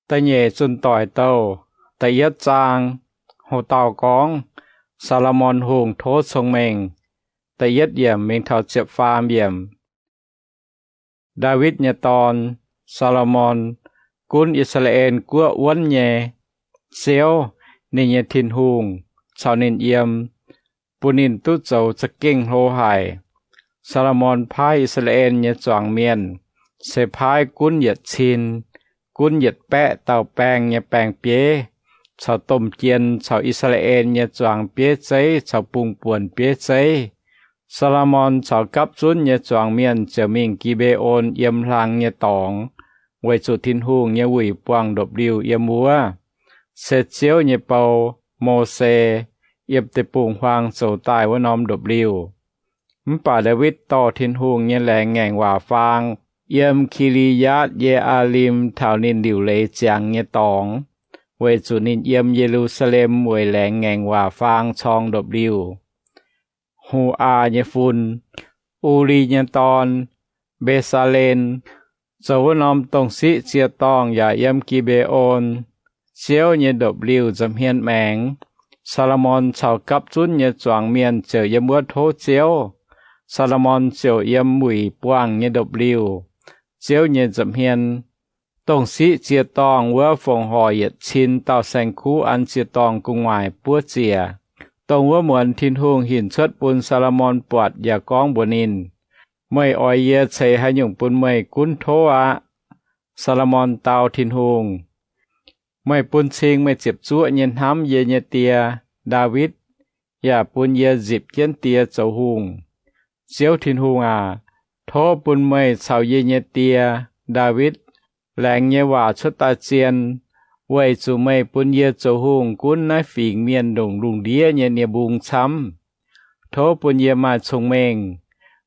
Da'nyeic Zunh Doic Douh, da'yietv zaang. Ho dauh gorngv, Saa^lo^morn Hungh tov cong-mengh. Da'yietv yiemc mingh taux ziepc faam yiemc. Ndaawitv nyei dorn, Saa^lo^morn, gunv I^saa^laa^en Guoqv wuonv nyei. Ziouv, ninh nyei Tin-Hungh, caux ninh yiem, bun ninh duqv zoux za'gengh hlo haic. Saa^lo^morn paaiv I^saa^laa^en nyei zuangx mienh, se paaiv gunv yietc cin, gunv yietc baeqv dauh baeng nyei baeng-bieiv, caux domh jien caux I^saa^laa^en nyei zuangx bieiv zeiv caux bungx buonc bieiv zeiv. Saa^lo^morn caux gapv zunv nyei zuangx mienh ziouc mingh Gi^mbe^on yiem hlang nyei dorngx, weic zuqc Tin-Hungh nyei wuic buangh ndopv-liuh yiem wuov, se Ziouv nyei bou, Mose, yiem deic-bung-huaang zoux daaih wuov norm ndopv-liuh. Mv baac Ndaawitv dorh Tin-Hungh nyei laengz ngaengc waac faang yiem Ki^li^yaatv Ye^aa^lim taux ninh liuc leiz ziangx nyei dorngx, weic zuqc ninh yiem Ye^lu^saa^lem weic laengz ngaengc waac faang corng ndopv-liuh. Hu^aa nyei fun, U^li nyei dorn, Mbe^saa^len, zoux wuov norm dongh siqv zie-dorngh yaac yiem Gi^mbe^on. Ziouv nyei ndopv-liuh nza'hmien maengx. Saa^lo^morn caux gapv zunv nyei zuangx mienh ziouc yiem wuov tov Ziouv. Saa^lo^morn ziouc yiem wuic buangh nyei ndopv-liuh, Ziouv nyei nza'hmien, dongh siqv zie-dorngh wuov fongc horc yietc cin dauh saeng-kuv an zie-dorngh gu'nguaaic buov ziec, dongh wuov muonz Tin-Hungh hinc cuotv bun Saa^lo^morn buatc yaac gorngv mbuox ninh, Meih oix yie ceix haaix nyungc bun meih gunv tov aqv? Saa^lo^morn dau Tin-Hungh, Meih bun cing meih ziepc zuoqv nyei hnamv yie nyei die, Ndaawitv, yaac bun yie nzipc jienv die zoux hungh. Ziouv Tin-Hungh aac, tov bun meih caux yie nyei die, Ndaawitv, laengz nyei waac cuotv daaih zien, weic zuqc meih bun yie zoux hungh gunv naaiv fingx mienh ndongc lungh ndiev nyei nie-mbung camv. Tov bun yie maaih cong-mengh,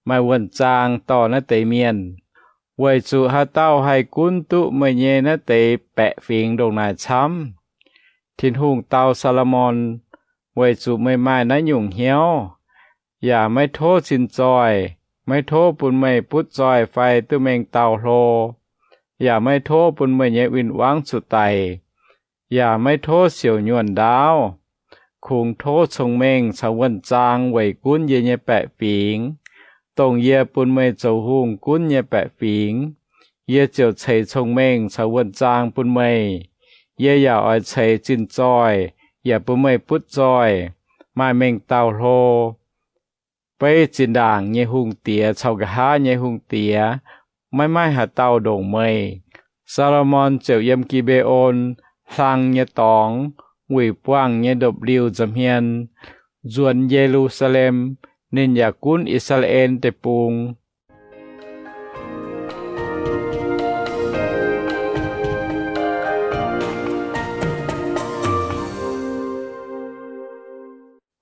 maaih wuonh-zaang dorh naaiv deix mienh, weic zuqc haaix dauh haih gunv duqv meih nyei naaiv deix baeqc fingx ndongc naaic camv? Tin-Hungh dau Saa^lo^morn, Weic zuqc meih maaih naaiv nyungc hnyouv, yaac maiv tov zinh zoih, maiv tov bun meih butv zoih fai duqv mengh dauh hlo, yaac maiv tov bun meih nyei win-wangv zuqc daic, yaac maiv tov siouc nyuonh ndaauv, kungx tov cong-mengh caux wuonh zaang weic gunv yie nyei baeqc fingx, dongh yie bun meih zoux hungh gunv nyei baeqc fingx. Yie ziouc ceix cong-mengh caux wuonh zaang bun meih. Yie yaac oix ceix zinh zoih yaac bun meih butv zoih, maaih mengh dauh hlo. Beiv zinh ndaangc nyei hungh diex caux nqa'haav nyei hungh diex, maiv maaih haaix dauh ndongc meih. Saa^lo^morn ziouc yiem Gi^mbe^on hlang nyei dorngx, wuic buangh nyei ndopv-liuh nza'hmien, nzuonx Ye^lu^saa^lem. Ninh yaac gunv I^saa^laa^en Deic-Bung.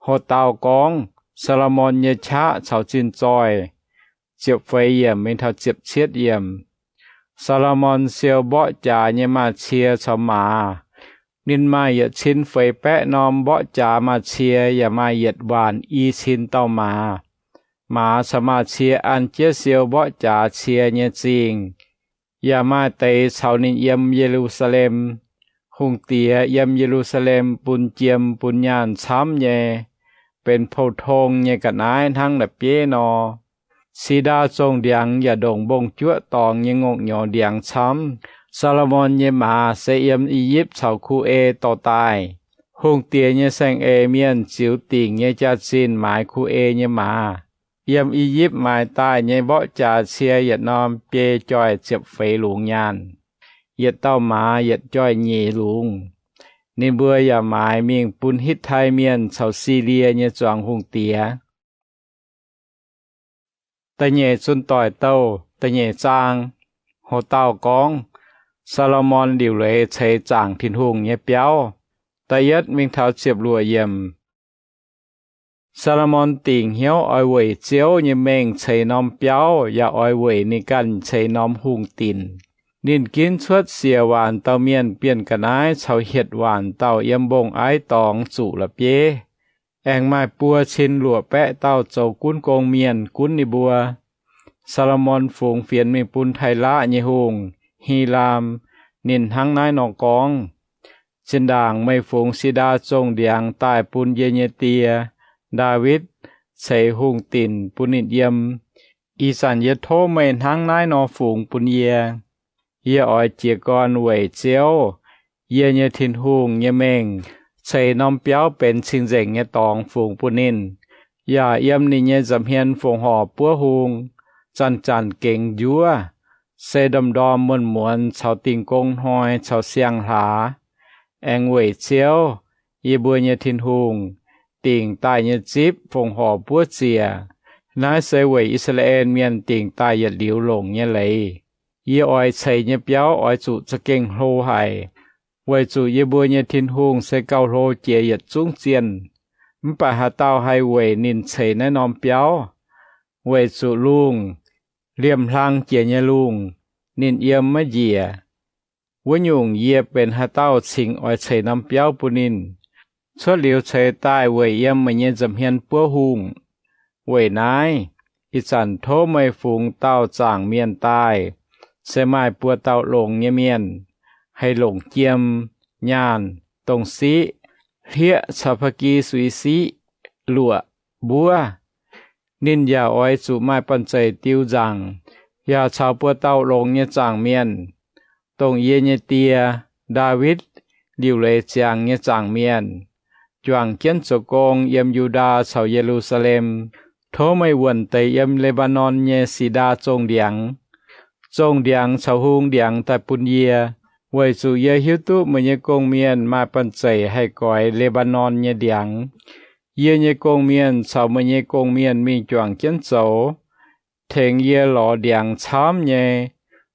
Ho dauh gorngv, Saa^lo^morn nyei qaqv caux zinh zoih. Ziepc feix yiemc mingh taux ziepc cietv yiemc. Saa^lo^morn siou mborqv jaax nyei maaz-cie caux maaz. Ninh maaih yietc cin feix baeqv norm mborqv jaax maaz-cie yaac maaih yietc waanc i cin dauh maaz. Maaz caux maaz-cie an jienv siou mborqv jaax cie nyei zingh. Yaac maaih deix caux ninh yiem Ye^lu^saa^lem. Hungh diex yiem Ye^lu^saa^lem bun jiem bun nyaanh camv nyei, benx pou-tong nyei ga'naaiv hnangv la'bieiv nor. Si^ndaa zongh ndiangx yaac ndongc mbong-juoqv dorngx nyei ngongh nyouz ndiangx camv. Saa^lo^morn nyei maaz se yiem I^yipv caux Ku^e dorh daaih. Hungh diex nyei saeng-eix mienh ziux dingc nyei jaax-zinh maaiz Ku^e nyei maaz. Yiem I^yipv maaiz daaih nyei mborqv jaax cie yietc norm biei joih ziepc feix lungz nyaanh. Yietc dauh maaz yietc joih nyeic lungz. Ninh mbuo yaac maaiz mingh bun Hitv^tai Mienh caux Silie nyei zuangx hungh diex. Da'nyeic Zunh Doic Douh da'nyeic zaang. Ho dauh gorngv, Saa^lo^morn liuc leiz ceix zaangc Tin-Hungh nyei biauv. Da'yietv mingh taux ziepc luoqc yiemc. Saa^lo^morn dingc hnyouv oix weic Ziouv nyei mengh ceix norm biauv yaac oix weic ninh ganh ceix norm hungh dinc. Ninh ginv cuotv siec waanc dauh mienh bienh ga'naaiv caux hietc waanc dauh yiem mbong-aiv dorngx zuqc la'bieiv. Aengx maaih buo cin luoqc baeqv dauh zoux gunv gong mienh gunv ninh mbuo. Saa^lo^morn fungx fienx mingh bun Tailaqv nyei hungh, Hilaam, Ninh hnangv naaiv nor gorngv, Zinh ndaangc meih fungx si^ndaa zongh ndiangx daaih bun yie nyei die, Ndaawitv, ceix hungh dinc bun ninh yiem. Ih zanc yie tov meih hnangv naaiv nor fungx bun yie. Yie oix jiez gorn weic Ziouv, yie nyei Tin-Hungh nyei mengh ceix norm biauv benx cing-nzengc nyei dorngx fungx bun ninh, yaac yiem ninh nyei nza'hmien fongc horc buov hung, zanc-zanc gengx njuov, se ndorm-ndorm muonz-muonz caux Dingh Gong Hnoi caux siang-hlaax. Aengx weic Ziouv, yie mbuo nyei Tin-Hungh, dingc daaih nyei zipv fongc horc buov ziec. Naaiv se weic I^saa^laa^en Mienh dingc daaih yietc liuz longc nyei leiz. Yie oix ceix nyei biauv oix zuqc za'gengh hlo haic, weic zuqc yie mbuo nyei Tin-Hungh se gauh hlo jiex yietc zungv zienh. Mv baac haaix dauh haih weic ninh ceix naaiv norm biauv? Weic zuqc lungh, liemh hlang jiex nyei lungh, ninh yiem maiv njiec. Wuov nyungc, yie benx haaix dauh cingx oix ceix norm biauv bun ninh? Cuotv liuz ceix daaih weic yiem meih nyei nza'hmien buov hungh. Weic naaiv, ih zanc tov meih fungx dauh zaangc mienh daaih, se maaih buoz-dauh longx nyei mienh, haih longc jiem, nyaanh, dong-siqv, hlieqv caux pa'gi suiv-siqv, luoqc, mbuov. Ninh yaac oix zuqc maaih banh zeic diu nzaangc, yaac caux buoz-dauh longx nyei zaangc mienh, dongh yie nyei die, Ndaawitv, liuc leiz ziangx nyei zaangc mienh, juangc jienv zoux gong yiem Yu^ndaa caux Ye^lu^saa^lem. Tov meih wuonc deix yiem Le^mbaa^norn nyei si^ndaa zongh ndiangx. Zongh ndiangx caux hung ndiangx daaih bun yie, weic zuqc yie hiuv duqv meih nyei gong-mienh maaih banh zeic haih goix Le^mbaa^norn nyei ndiangx. Yie nyei gong-mienh caux meih nyei gong-mienh mingh juangc jienv zoux, tengx yie lorz ndiangx camv nyei,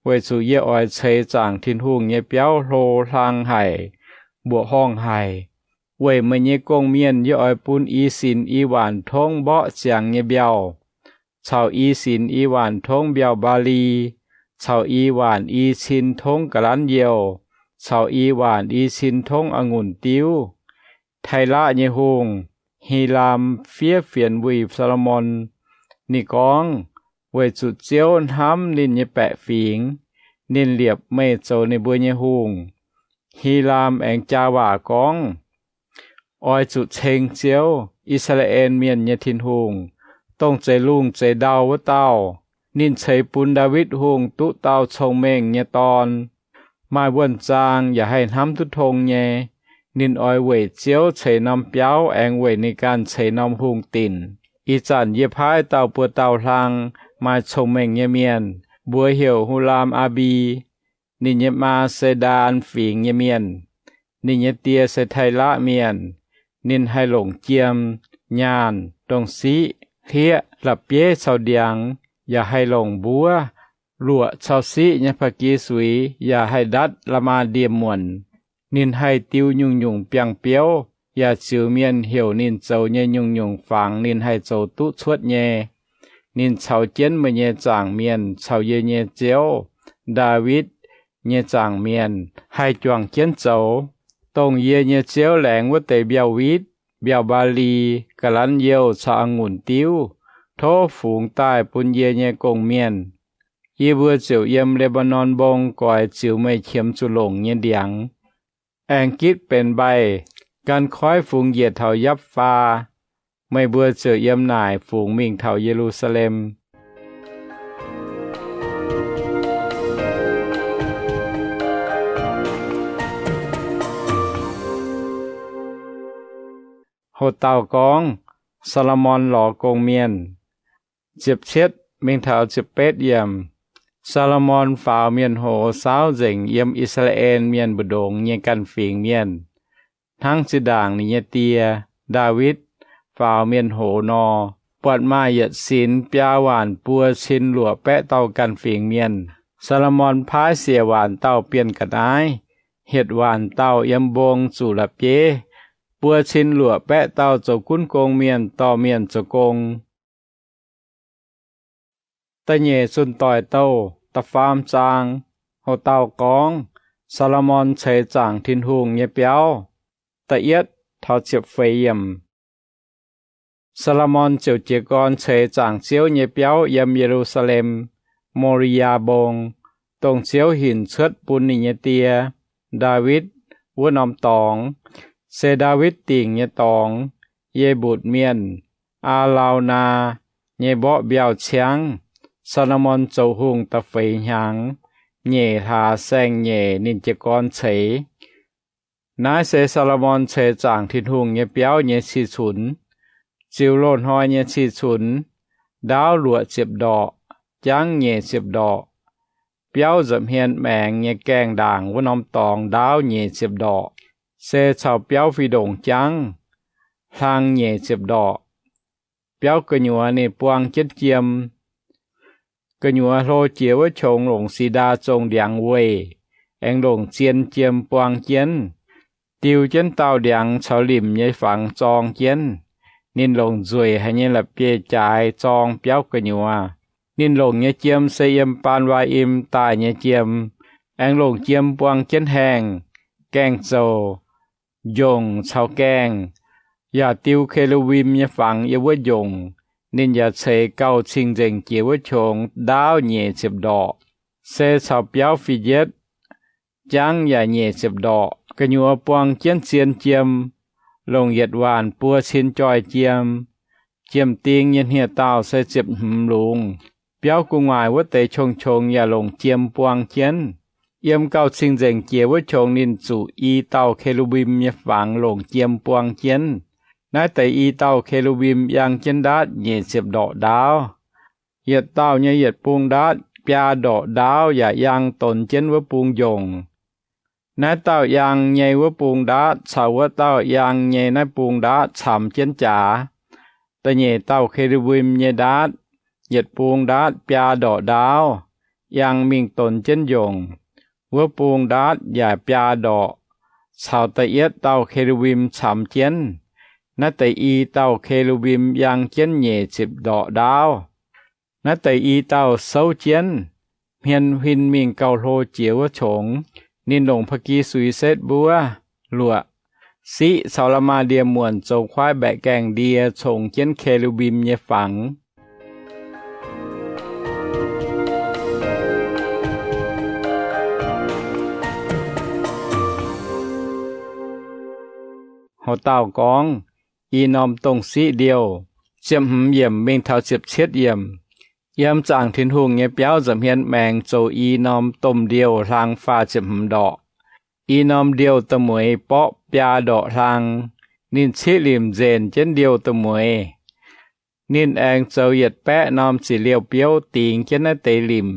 weic zuqc yie oix ceix zaangc Tin-Hungh nyei biauv hlo hlang haic, mbuoqc horngh haic. Weic meih nyei gong-mienh yie oix bun i sinx i waanc tongv mborqv ziangx nyei mbiauh, caux i sinx i waanc tongv mbiauh mbaali, caux i waanc i cin tongv ga'lanv youh, caux i waanc i cin tongv a'ngunc diuv. Tai^laqv nyei hungh, Hilaam, fiev fienx wuic Saa^lo^morn. Ninh gorngv, Weic zuqc Ziouv hnamv ninh nyei baeqc fingx, ninh liepc meih zoux ninh mbuo nyei hungh. Hilaam aengx jaa waac gorngv, Oix zuqc ceng Ziouv, I^saa^laa^en Mienh nyei Tin-Hungh, dongh zeix lungh zeix ndau wuov dauh. Ninh ceix bun Ndaawitv Hungh duqv dauh cong-mengh nyei dorn, maaih wuonh zaang yaac haih hnamv duqv tong nyei. Ninh oix weic Ziouv ceix norm biauv aengx weic ninh ganh ceix norm hungh dinc. Ih zanc yie paaiv dauh buoz-dauh hlang, maaih cong-mengh nyei mienh, mbuox heuc Hu^laam Aa^mbi. Ninh nyei maa se Ndaa^an Fingx nyei mienh. Ninh nyei die se Tai^laqv Mienh. Ninh haih longc jiem, nyaanh, dong-siqv, hlieqv, la'bieiv caux ndiangx, yaac haih longc mbuov, luoqc caux siqv nyei pa'gi suiz, yaac haih ndatv la'maah ndie-muonc. Ninh haih diu nyungc-nyungc biangh biouv, yaac ziux mienh heuc ninh zoux nyei nyungc-nyungc fangx ninh haih zoux duqv cuotv nyei. Ninh caux jienv meih nyei zaangc mienh caux yie nyei ziouv, Ndaawitv, nyei zaangc mienh haih juangc jienv zoux, dongh yie nyei ziouv laengz wuov deix mbiauh witv, mbiauh mbaali, ga'lanv youh caux a'ngunc diuv, tov fungx daaih bun yie nyei gong-mienh. Yie mbuo ziouc yiem Le^mbaa^norn Mbong goix ziux meih qiemx zuqc longc nyei ndiangx. Aengx gitv benx mbaih, gan koiv fungx njiec taux Yapv^faa. Meih mbuo ziouc yiem naaic fungx mingh taux Ye^lu^saa^lem. Ho dauh gorngv, Saa^lo^morn lorz gong-mienh. Ziepc cietv mingh taux ziepc betv yiemc. Saa^lo^morn faaux mienh hoz saauv nzengc yiem I^saa^laa^en Mienh mbu'ndongx nyei ganh fingx mienh, hnangv zinh ndaangc ninh nyei die, Ndaawitv, faaux mienh hoz nor. Buatc maaih yietc sinx biaa waanc buo cin luoqc baeqv dauh ganh fingx mienh. Saa^lo^morn paaiv siec waanc dauh bienh ga'naaiv, hietc waanc dauh yiem mbong zuqc la'bieiv. Buo cin luoqc baeqv dauh zoux gunv gong mienh dorh mienh zoux gong. Da'nyeic Zunh Doic Douh da'faam zaang. Ho dauh gorngv, Saa^lo^morn ceix zaangc Tin-Hungh nyei biauv. Da'yietv taux ziepc feix yiemc. Saa^lo^morn ziouc jiez gorn ceix zaangc Ziouv nyei biauv yiem Ye^lu^saa^lem, Mo^li^yaa Mbong, dongh Ziouv hinc cuotv bun ninh nyei die, Ndaawitv, wuov norm dorngx, se Ndaawitv Dingc nyei dorngx, Ye^mbutc Mienh, Aa^lau^naa, nyei mborqv mbiauh ciangv. Saa^lo^morn zoux hungh da'feix hnyangx, nyeic hlaax saeng-nyeic ninh jiez gorn ceix. Naaiv se Saa^lo^morn ceix zaangc Tin-Hungh nyei biauv nyei cih cunx. Ziux loz-hnoi nyei cih cunx, ndaauv luoqc ziepc ndorqc, jangv nyeic ziepc ndorqc. Biauv nza'hmien maengx nyei gaengh ndaangc wuov norm dorngx ndaauv nyeic ziepc ndorqc, se caux biauv fih ndongc jangv, hlang nyeic ziepc ndorqc. Biauv gu'nyuoz ninh buang jienv jiem. Gu'nyuoz hlo jiex wuov qongx longc si^ndaa zong ndiangx weih, aengx longc zien jiem buang jienv. Diu jienv daauh ndiangx caux limc nyei fangx zorng jienv. Ninh longc nzueic haic nyei la'bieiv-jaaix zorng biauv gu'nyuoz. Ninh longc nyei jiem se yiem Baan^waa^im daaih nyei jiem, aengx longc jiem buang jienv haengh, gaengh zouc, njongc caux gaengh, yaac diu ke^lu^mbim nyei fangx yiem wuov njongc. Ninh yaac ceix gauh cing-nzengc jiex wuov qongx ndaauv nyeic ziepc ndorqc, se caux biauv fih nyietv, jangv yaac nyeic ziepc ndorqc. Gu'nyuoz buang jienv zien jiem, longc yietc waanc buo cin joih jiem. Jiem-ding nyei hniev-daauh se ziepc hmz lungz. Biauv gu'nguaaic wuov deix qongx-qongx yaac longc jiem buang jienv. Yiem gauh cing-nzengc jiex wuov qongx ninh zuqc i dauh ke^lu^mbim nyei fangx longc jiem buang jienv. Naaiv deix i dauh ke^lu^mbim yangh jienv ndaatv nyeic ziepc ndorqc ndaauv. Yietc dauh nyei yietc bung ndaatv biaa ndorqc ndaauv yaac yangh donx jienv wuov bung njongc. Naaiv dauh yangh nyei wuov bung ndaatv caux wuov dauh yangh nyei naaiv bung ndaatv camx jienv jaax. Da'nyeic dauh ke^lu^mbim nyei ndaatv, yietc bung ndaatv biaa ndorqc ndaauv, yangh mingh donx jienv njongc. Wuov bung ndaatv yaac biaa ndorqc, caux da'yietv dauh ke^lu^mbim camx jienv. Naaiv deix i dauh ke^lu^mbim yangh jienv nyeic ziepc ndorqc ndaauv. Naaiv deix i dauh souv jienv, hmien huin mingh gauh hlo jiex wuov qongx. Ninh longc pa'gi suix setv mbuov, luoqc, siqv caux la'maah ndie-muonc zoux kuaaiv mbaeqc gaengh ndie congx jienv ke^lu^mbim nyei fangx. Hoc dauh gorngv, i norm dongh siqv ndiouh, ziepc hmz yiemc mingh taux ziepc cietv yiemc. Yiem zaangc Tin-Hungh nyei biauv nza'hmien maengx zoux i norm domh ndiouh hlang faah ziepc hmz ndorqc. I norm ndiouh da'mueiz borqv biaa ndorqc hlang. Ninh ciqv limc nzenc jienv ndiouh da'mueiz. Ninh aengx zoux yietc baeqv norm ziepc liouh biouv dingx jienv naaiv deix limc.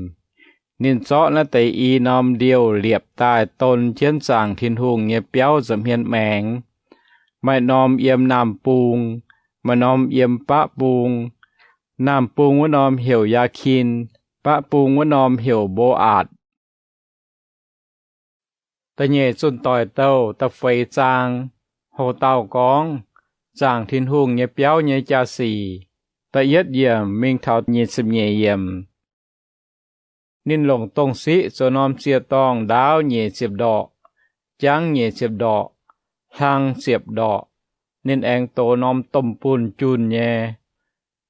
Ninh zorqv naaiv deix i norm ndiouh liepc daaih don jienv zaangc Tin-Hungh nyei biauv nza'hmien maengx. Maaih norm yiem naamh bung, maaih norm yiem baqv bung. Naamh bung wuov norm heuc Yaakin, baqv bung wuov norm heuc Mbo^aatc. Da'nyeic Zunh Doic Douh da'feix zaang. Hoc dauh gorngv, zaangc Tin-Hungh nyei biauv nyei jaa-sic, da'yietv yiemc mingh taux nyic ziepc nyeic yiemc. Ninh longc dongh siqv zoux norm ziec-dorngh ndaauv nyic ziepc ndorqc, jangv nyic ziepc ndorqc, hlang ziepc ndorqc. Ninh aengx dox norm domh bunh junh nyei.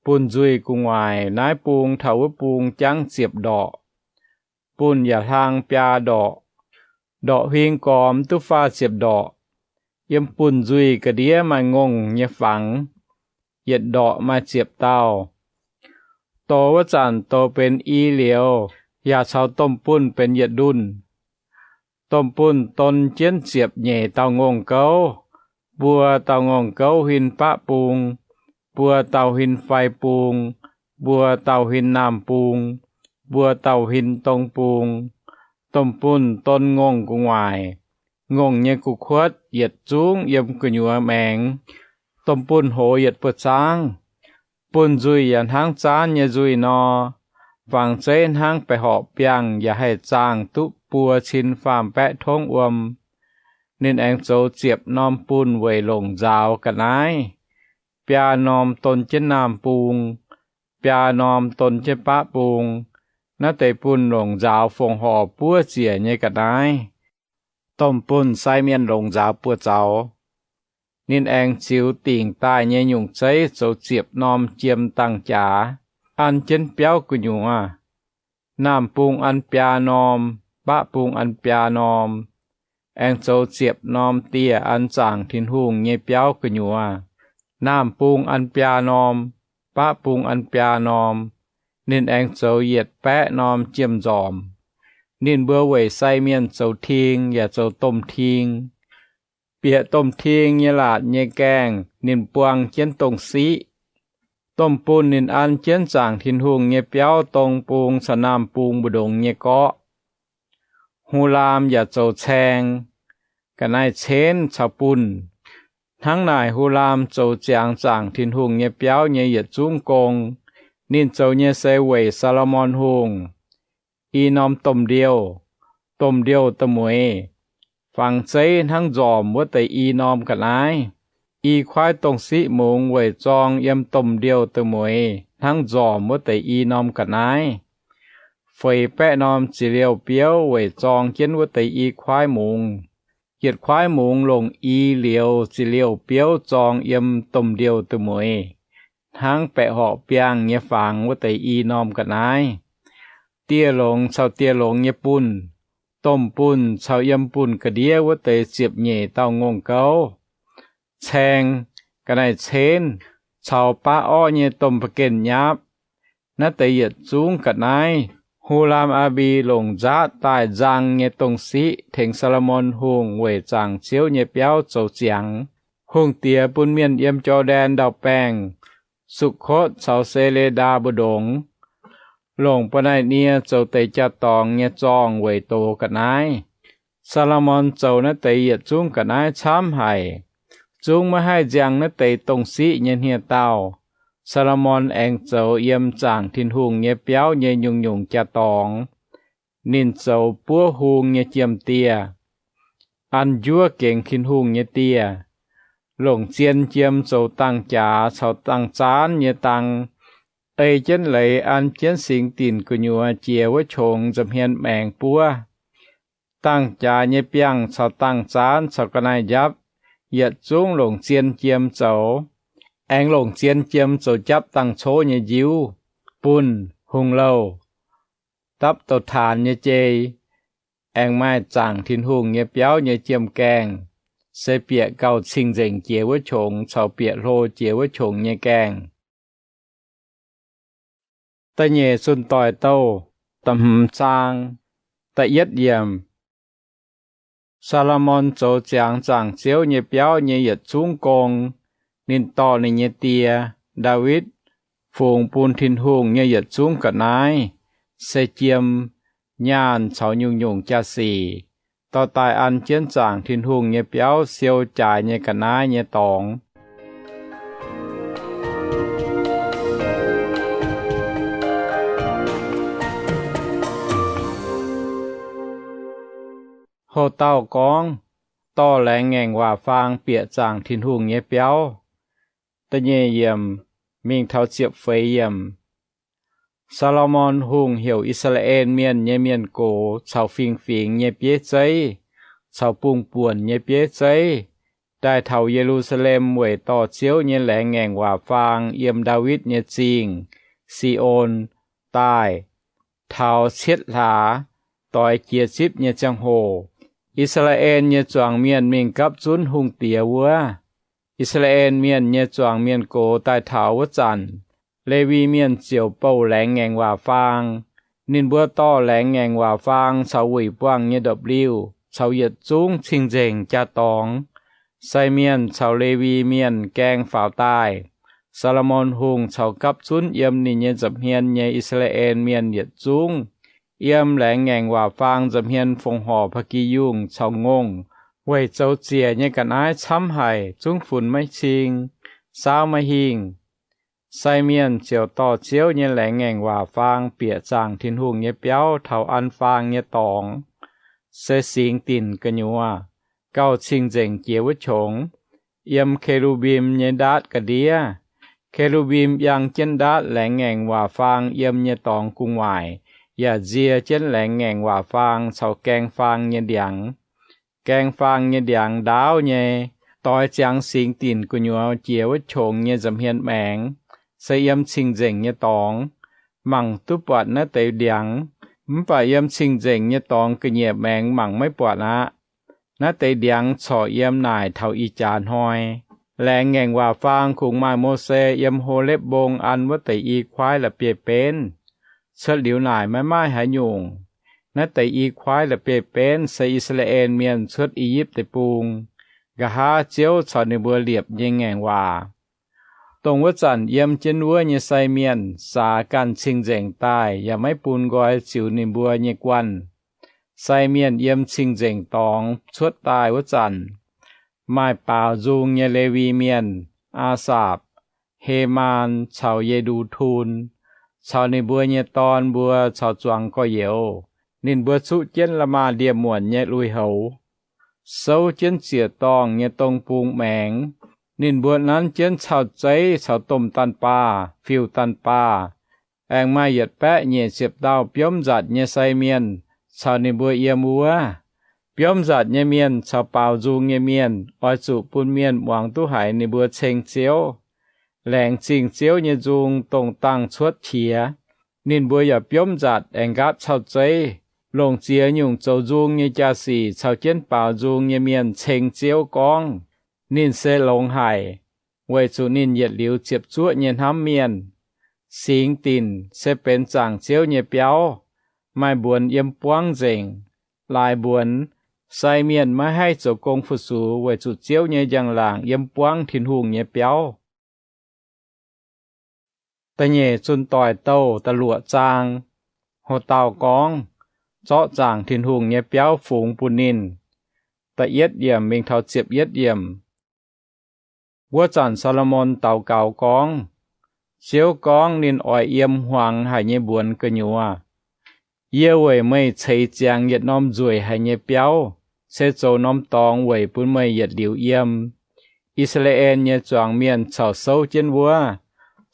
Bunh nzuih gu'nguaaic naaiv bung taux wuov bung jangv ziepc ndorqc. Bunh yaac hlang biaa ndorqc. Ndorqc huing gormx duqv faah ziepc ndorqc. Yiem bunh nzuih ga'ndiev maaih ngongh nyei fangx. Yietc ndorqc maaih ziepc dauh. Dox wuov zanc dox benx i liouz, yaac caux domh bunh benx yietc ndunh. Domh bunh don jienv ziepc nyeic dauh ngongh gouv. Buo dauh ngongh gouv huin baqv bung, buo dauh huin fai bung, buo dauh huin naamh bung, buo dauh huin dong bung. Domh bunh don ngongh gu'nguaaic. Ngongh nyei gu'kuotv yietc zungv yiem gu'nyuoz maengx. Domh bunh hoz yietc buoz-zaangv. Bunh nzuih yaac hnangv zaanv nyei nzuih nor. Fangx zeiv hnangv baeqc horqc biangh yaac haih zaangh duqv buo cin faam-baeqv tongv wuom. Ninh aengx zoux ziepc norm bunh weic longc nzaaux ga'naaiv. Biaa norm don jienv naamh bung, biaa norm don jienv baqv bung. Naaiv deix bunh longc nzaaux fongc horc buov ziec nyei ga'naaiv. Domh bunh sai mienh longc nzaaux buoz zaux. Ninh aengx ziux dingc daaih nyei nyungc zeiv zoux ziepc norm jiem dangh jaax, an jienv biauv gu'nyuoz. Naamh bung an biaa norm, baqv bung an biaa norm, aengx zoux ziepc norm dieh an zaangc Tin-Hungh nyei biauv gu'nyuoz. Naamh bung an biaa norm, baqv bung an biaa norm, ninh aengx zoux yietc baeqv norm jiem-nzormc. Ninh mbuo weic sai mienh zoux ting yaac zoux domh ting. Bieqc domh ting nyei laatc nyei gaengh ninh buang jienv dongh siqv. Domh bunh ninh an jienv zaangc Tin-Hungh nyei biauv dong bung caux naamh bung mbu'ndongx nyei gorqv. Hu^laam yaac zoux caeng, ga'naaiv-cenv caux bunh. Hnangv naaic Hu^laam zoux ziangx zaangc Tin-Hungh nyei biauv nyei yietc zungv gong. Ninh zoux nyei se weic Saa^lo^morn Hungh i norm domh ndiouh, domh ndiouh da'mueiz, fangx zeiv hnangv nzormc wuov deix i norm ga'naaiv. I kuaaiv dongh siqv mungz weic zorng yiem domh ndiouh da'mueiz hnangv nzormc wuov deix i norm ga'naaiv. Feix baeqv norm ziepc liouh biouv weic zorng jienv wuov deix i kuaaiv mungz. Yietc kuaaiv mungz longc i liouz ziepc liouh biouv zorng yiem domh ndiouh da'mueiz hnangv baeqc horqc biangh nyei fangx wuov deix i norm ga'naaiv. Dieh longx caux dieh longx nyei bunh, domh bunh caux yiem bunh ga'ndiev wuov deix ziepc nyeic dauh ngongh gouv. Caeng, ga'naaiv-cenv, caux baqv orqv nyei domh ba'genh nyapv. Naaiv deix yietc zungv ga'naaiv Hu^laam Aa^mbi longc nzaatv daaih nzang nyei dongh siqv tengx Saa^lo^morn Hungh weic zaangc Ziouv nyei biauv zoux ziangx. Hungh diex bun mienh yiem Jor^ndaen Ndau-Baengh, Sukv^kotv caux Se^le^ndaa mbu'ndongx, longc ba'naiv nie zoux deix jaa-dorngx nyei zorngh weic dox ga'naaiv. Saa^lo^morn zoux naaiv deix yietc zungv ga'naaiv camv haic, zungv maiv haih nziang naaiv deix dongh siqv nyei hniev-daauh. Saa^lo^morn aengx zoux yiem zaangc Tin-Hungh nyei biauv nyei nyungc-nyungc jaa-dorngx. Ninh zoux buov hung nyei jiem-dieh, an njuov gengx Tin-Hungh nyei dieh, longc zien jiem zoux dangh jaax caux dangh zaanv nyei dang, ei jienv leiz an jienv singx dinc gu'nyuoz jiex wuov qongx nza'hmien maengx buov. Dangh jaax nyei biangh caux dangh zaanv caux ga'naaiv-njapv yietc zungv longc zien jiem zoux. Aengx longc zien jiem zoux japv dangh cov nyei njiuv, bunh, hungh louh, dapv douh taanx nyei jei. Aengx maaih zaangc Tin-Hungh nyei biauv nyei jiem-gaengh, se bieqc gauh cing-nzengc jiex wuov qongx caux bieqc hlo jiex wuov qongx nyei gaengh. Da'nyeic Zunh Doic Douh, da'hmz zaang, da'yietv yiemc. Saa^lo^morn zoux ziangx zaangc Ziouv nyei biauv nyei yietc zungv gong. Ninh dorh ninh nyei die, Ndaawitv, fungx bun Tin-Hungh nyei yietc zungv ga'naaiv, se jiem, nyaanh caux nyungc-nyungc jaa-sic, dorh daaih an jienv zaangc Tin-Hungh nyei biauv siou jaaix nyei ga'naaiv nyei dorngx. Houx-daauh gorngv, dorh laengz ngaengc waac faang bieqc zaangc Tin-Hungh nyei biauv. Da'nyeic yiemc mingh taux ziepc feix yiemc. Saa^lo^morn Hungh heuc I^saa^laa^en Mienh nyei mienh gox caux fingx-fingx nyei bieiv zeiv, caux bungx-buonc nyei bieiv zeiv, daaih taux Ye^lu^saa^lem weic dorh Ziouv nyei laengz ngaengc waac faang yiem Ndaawitv nyei Zingh, Si^on, daaih. Taux cietv hlaax, doix jiex zipv nyei ziangh hoc, I^saa^laa^en nyei zuangx mienh mingh gapv zunv hungh diex wuov. I^saa^laa^en Mienh nyei zuangx mienh gox daaih taux wuov zanc, Lewi Mienh ziouc bouh laengz ngaengc waac faang. Ninh mbuo dorh laengz ngaengc waac faang caux wuic buangh nyei ndopv-liuh caux yietc zungv cing-nzengc jaa-dorngx. Sai mienh caux Lewi Mienh gaeng faaux daaih. Saa^lo^morn Hungh caux gapv zunv yiem ninh nyei nza'hmien nyei I^saa^laa^en Mienh yietc zungv yiem laengz ngaengc waac faang nza'hmien fongc horc ba'gi yungh caux ngongh weic zoux ziec nyei ga'naaiv camv haic, zungv funx maiv cing, saauv maiv hingh. Sai mienh ziouc dorh Ziouv nyei laengz ngaengc waac faang bieqc zaangc Tin-Hungh nyei biauv taux an faang nyei dorngx, se singx dinc gu'nyuoz, gauh cing-nzengc jiex wuov qongx, yiem ke^lu^mbim nyei ndaatv ga'ndiev. Ke^lu^mbim yangh jienv ndaatv laengz ngaengc waac faang yiem nyei dorngx gu'nguaaic, yaac nzie jienv laengz ngaengc waac faang caux gaeng faang nyei ndiangx. Gaeng faang nyei ndiangx ndaauv nyei, doix ziangx singx dinc gu'nyuoz jiex wuov qongx nyei nza'hmien maengx, se yiem cing-nzengc nyei dorngx. Mangc duqv buatc naaiv deix ndiangx, Mv baac yiem cing-nzengc nyei dorngx ga'nyiec maengx mangc maiv buatc aqv. Naaiv deix ndiangx corc yiem naaic taux ih jaax hnoi. Laengz ngaengc waac faang kungx maaih Mose yiem Holetv Mbong an wuov deix i kuaaiv la'bieiv-benv. Cuotv liuz naaic maiv maaih haaix nyungc. Naaiv deix i kuaaiv la'bieiv-benv se I^saa^laa^en Mienh cuotv I^yipv Deic-Bung, nqa'haav Ziouv caux ninh mbuo liepc nyei ngaengc waac. Dongh wuov zanc yiem jienv wuov nyei sai mienh saax ganh cing-nzengc daaih yaac maiv bun nqoi ziux ninh mbuo nyei guanh. Sai mienh yiem cing-nzengc dorngx cuotv daaih wuov zanc, maaih baaux nzung nyei Lewi Mienh, Aasaapc, Hemaan caux Ye^ndu^tun, caux ninh mbuo nyei dorn mbuo caux zuangx gorx-youz. Ninh mbuo zuqv jienv la'maah ndie-muonc nyei lui-houx, souv jienv ziec-dorngh nyei dong bung maengx. Ninh mbuo nanv jienv cau zeiv caux domh daanh baah, fiuv-daanh baah, aengx maaih yietc baeqv nyeic ziepc dauh biomv nzatc nyei sai mienh caux ninh mbuo yiem wuov. Biomv nzatc nyei mienh caux baaux nzung nyei mienh oix zuqc bun mienh muangx duqv haiz ninh mbuo ceng Ziouv, laengz zingh Ziouv nyei nzung dongh dangh cuotv qiex. Ninh mbuo yaac biomv nzatc aengx nqaapv cau zeiv, longc ziex nyungc zoux nzung nyei jaa-sic caux jienv baaux nzung nyei mienh ceng Ziouv gorngv, ninh se longx haic, weic zuqc ninh yietc liuz ziepc zuoqv nyei hnamv mienh. Singx Dinc se benx zaangc Ziouv nyei biauv, maaih mbuonx yiem buangv nzengc. Laaix mbuonx, sai mienh maiv haih zoux gong fu-sux weic zuqc Ziouv nyei njang-laangc yiem buangv Tin-Hungh nyei biauv. Da'nyeic Zunh Doic Douh da'luoqc zaang. Ho dauh gorngv, zorqv zaangc Tin-Hungh nyei biauv fungx bun ninh. Da'yietv yiemc mingh taux ziepc yietv yiemc. Wuov zanc Saa^lo^morn daux gaux gorngv, Ziouv gorngv ninh oix yiem hmuangx haic nyei mbuonx gu'nyuoz. Yie weic meih ceix ziangx yietc norm nzueic haic nyei biauv, se zoux norm dorngx weic bun meih yietc liuz yiem. I^saa^laa^en nyei zuangx mienh caux souv jienv wuov,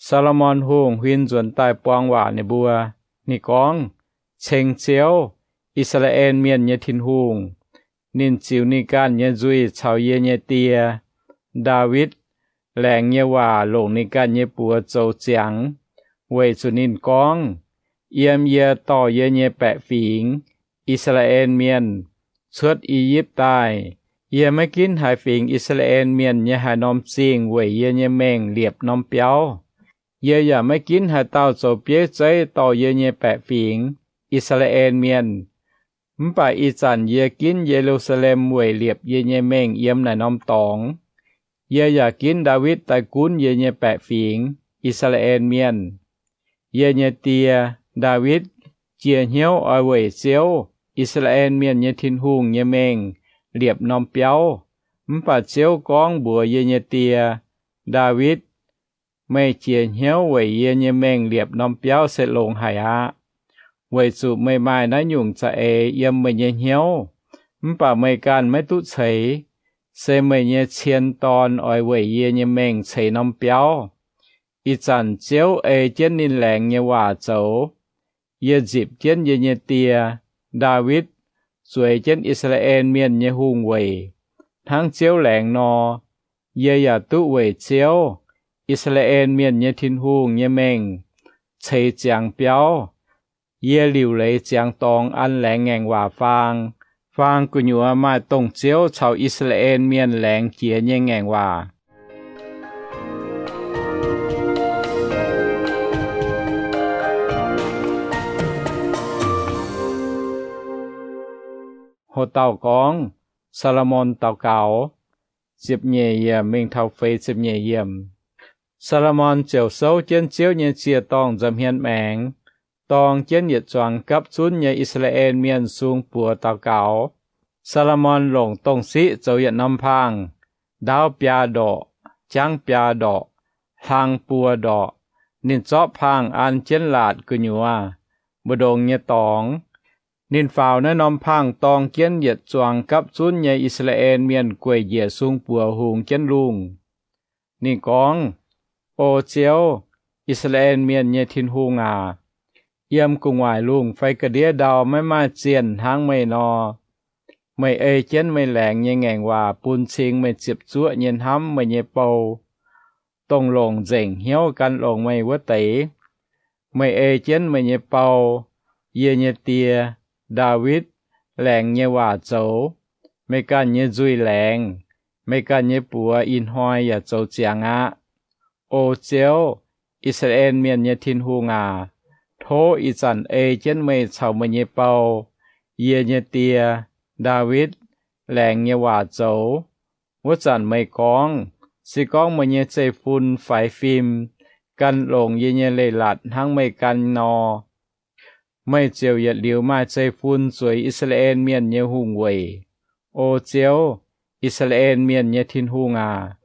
Saa^lo^morn Hungh huin nzuonx daaih buang waac ninh mbuo. Ninh gorngv, Ceng Ziouv, I^saa^laa^en Mienh nyei Tin-Hungh. Ninh ziux ninh ganh nyei nzuih caux yie nyei die, Ndaawitv, laengz nyei waac longc ninh ganh nyei buoz zoux ziangx, weic zuqc ninh gorngv, Yiem yie dorh yie nyei baeqc fingx, I^saa^laa^en Mienh, cuotv I^yipv daaih, yie maiv ginv haaix fingx I^saa^laa^en Mienh nyei haaix norm zingh weic yie nyei mengh liepc norm biauv. Yie yaac maiv ginv haaix dauh zoux bieiv zeiv dorh yie nyei baeqc fingx, I^saa^laa^en Mienh. Mv baac ih zanc yie ginv Ye^lu^saa^lem weic liepc yie nyei mengh yiem naaic norm dorngx. Yie yaac ginv Ndaawitv daaih gunv yie nyei baeqc fingx, I^saa^laa^en Mienh. Yie nyei die, Ndaawitv, jiex hnyouv oix weic Ziouv, I^saa^laa^en Mienh nyei Tin-Hungh nyei mengh liepc norm biauv. Mv baac Ziouv gorngv mbuox yie nyei die, Ndaawitv, Meih jiex hnyouv weic yie nyei mengh liepc norm biauv se longx haic aqv, weic zuqc meih maaih naaiv nyungc za'eix yiem meih nyei hnyouv, mv baac meih ganh maiv duqv ceix. Se meih nyei cien dorn oix weic yie nyei mengh ceix norm biauv. Ih zanc Ziouv ei jienv ninh laengz nyei waac zoux. Yie nzipc jienv yie nyei die, Ndaawitv, zueiz jienv I^saa^laa^en Mienh nyei hungh weic, hnangv Ziouv laengz nor. Yie yaac duqv weic Ziouv, I^saa^laa^en Mienh nyei Tin-Hungh, nyei mengh ceix ziangx biauv. Yie liuc leiz ziangx dorngx an laengz ngaengc waac faang. Faang gu'nyuoz maaih dongh Ziouv caux I^saa^laa^en Mienh laengz jiex nyei ngaengc waac. Ho dauh gorngv, Saa^lo^morn daux gaux. Ziepc nyeic yiemc mingh taux feix ziepc nyeic yiemc. Saa^lo^morn ziouc souv jienv Ziouv nyei ziec-dorngh nza'hmien maengx, dorng jienv yietc zuangx gapv zunv nyei I^saa^laa^en Mienh sung buoz daux gaux. Saa^lo^morn longc dongh siqv zoux yietc norm paangh, ndaauv biaa ndorqc, jangv biaa ndorqc, hlang buo ndorqc. Ninh zorqv paangh an jienv laatc gu'nyuoz, mbu'ndongx nyei dorngx. Ninh faaux naaiv norm paangh dorng jienv yietc zuangx gapv zunv nyei I^saa^laa^en Mienh gueic njiec sung buoz hungx jienv lungh. Ninh gorngv, O Ziouv, I^saa^laa^en Mienh nyei Tin-Hungh aac, yiem gu'nguaaic lungh fai ga'ndiev ndau maiv maaih zienh hnangv meih nor. Meih ei jienv meih laengz nyei ngaengc waac bun cingx meih ziepc zuoqv nyei hnamv meih nyei bou, dongh longc nzengc hnyouv gan longx meih wuov deix. Meih ei jienv meih nyei bou, yie nyei die, Ndaawitv, laengz nyei waac zoux. Meih ganh nyei nzuih laengz, meih ganh nyei buoz ih hnoi yaac zoux ziangx aqv. O Ziouv, I^saa^laa^en Mienh nyei Tin-Hungh aac, tov ih zanc ei jienv meih caux meih nyei bou, yie nyei die, Ndaawitv, laengz nyei waac zoux. Wuov zanc meih gorngv, Se gorngv meih nyei zeiv-fun faix fim gan longc yie nyei leiz-latc hnangv meih gan nor, meih ziouc yietc liuz maaih zeiv-fun zueiz I^saa^laa^en Mienh nyei hungh weic. O Ziouv, I^saa^laa^en Mienh nyei Tin-Hungh aac,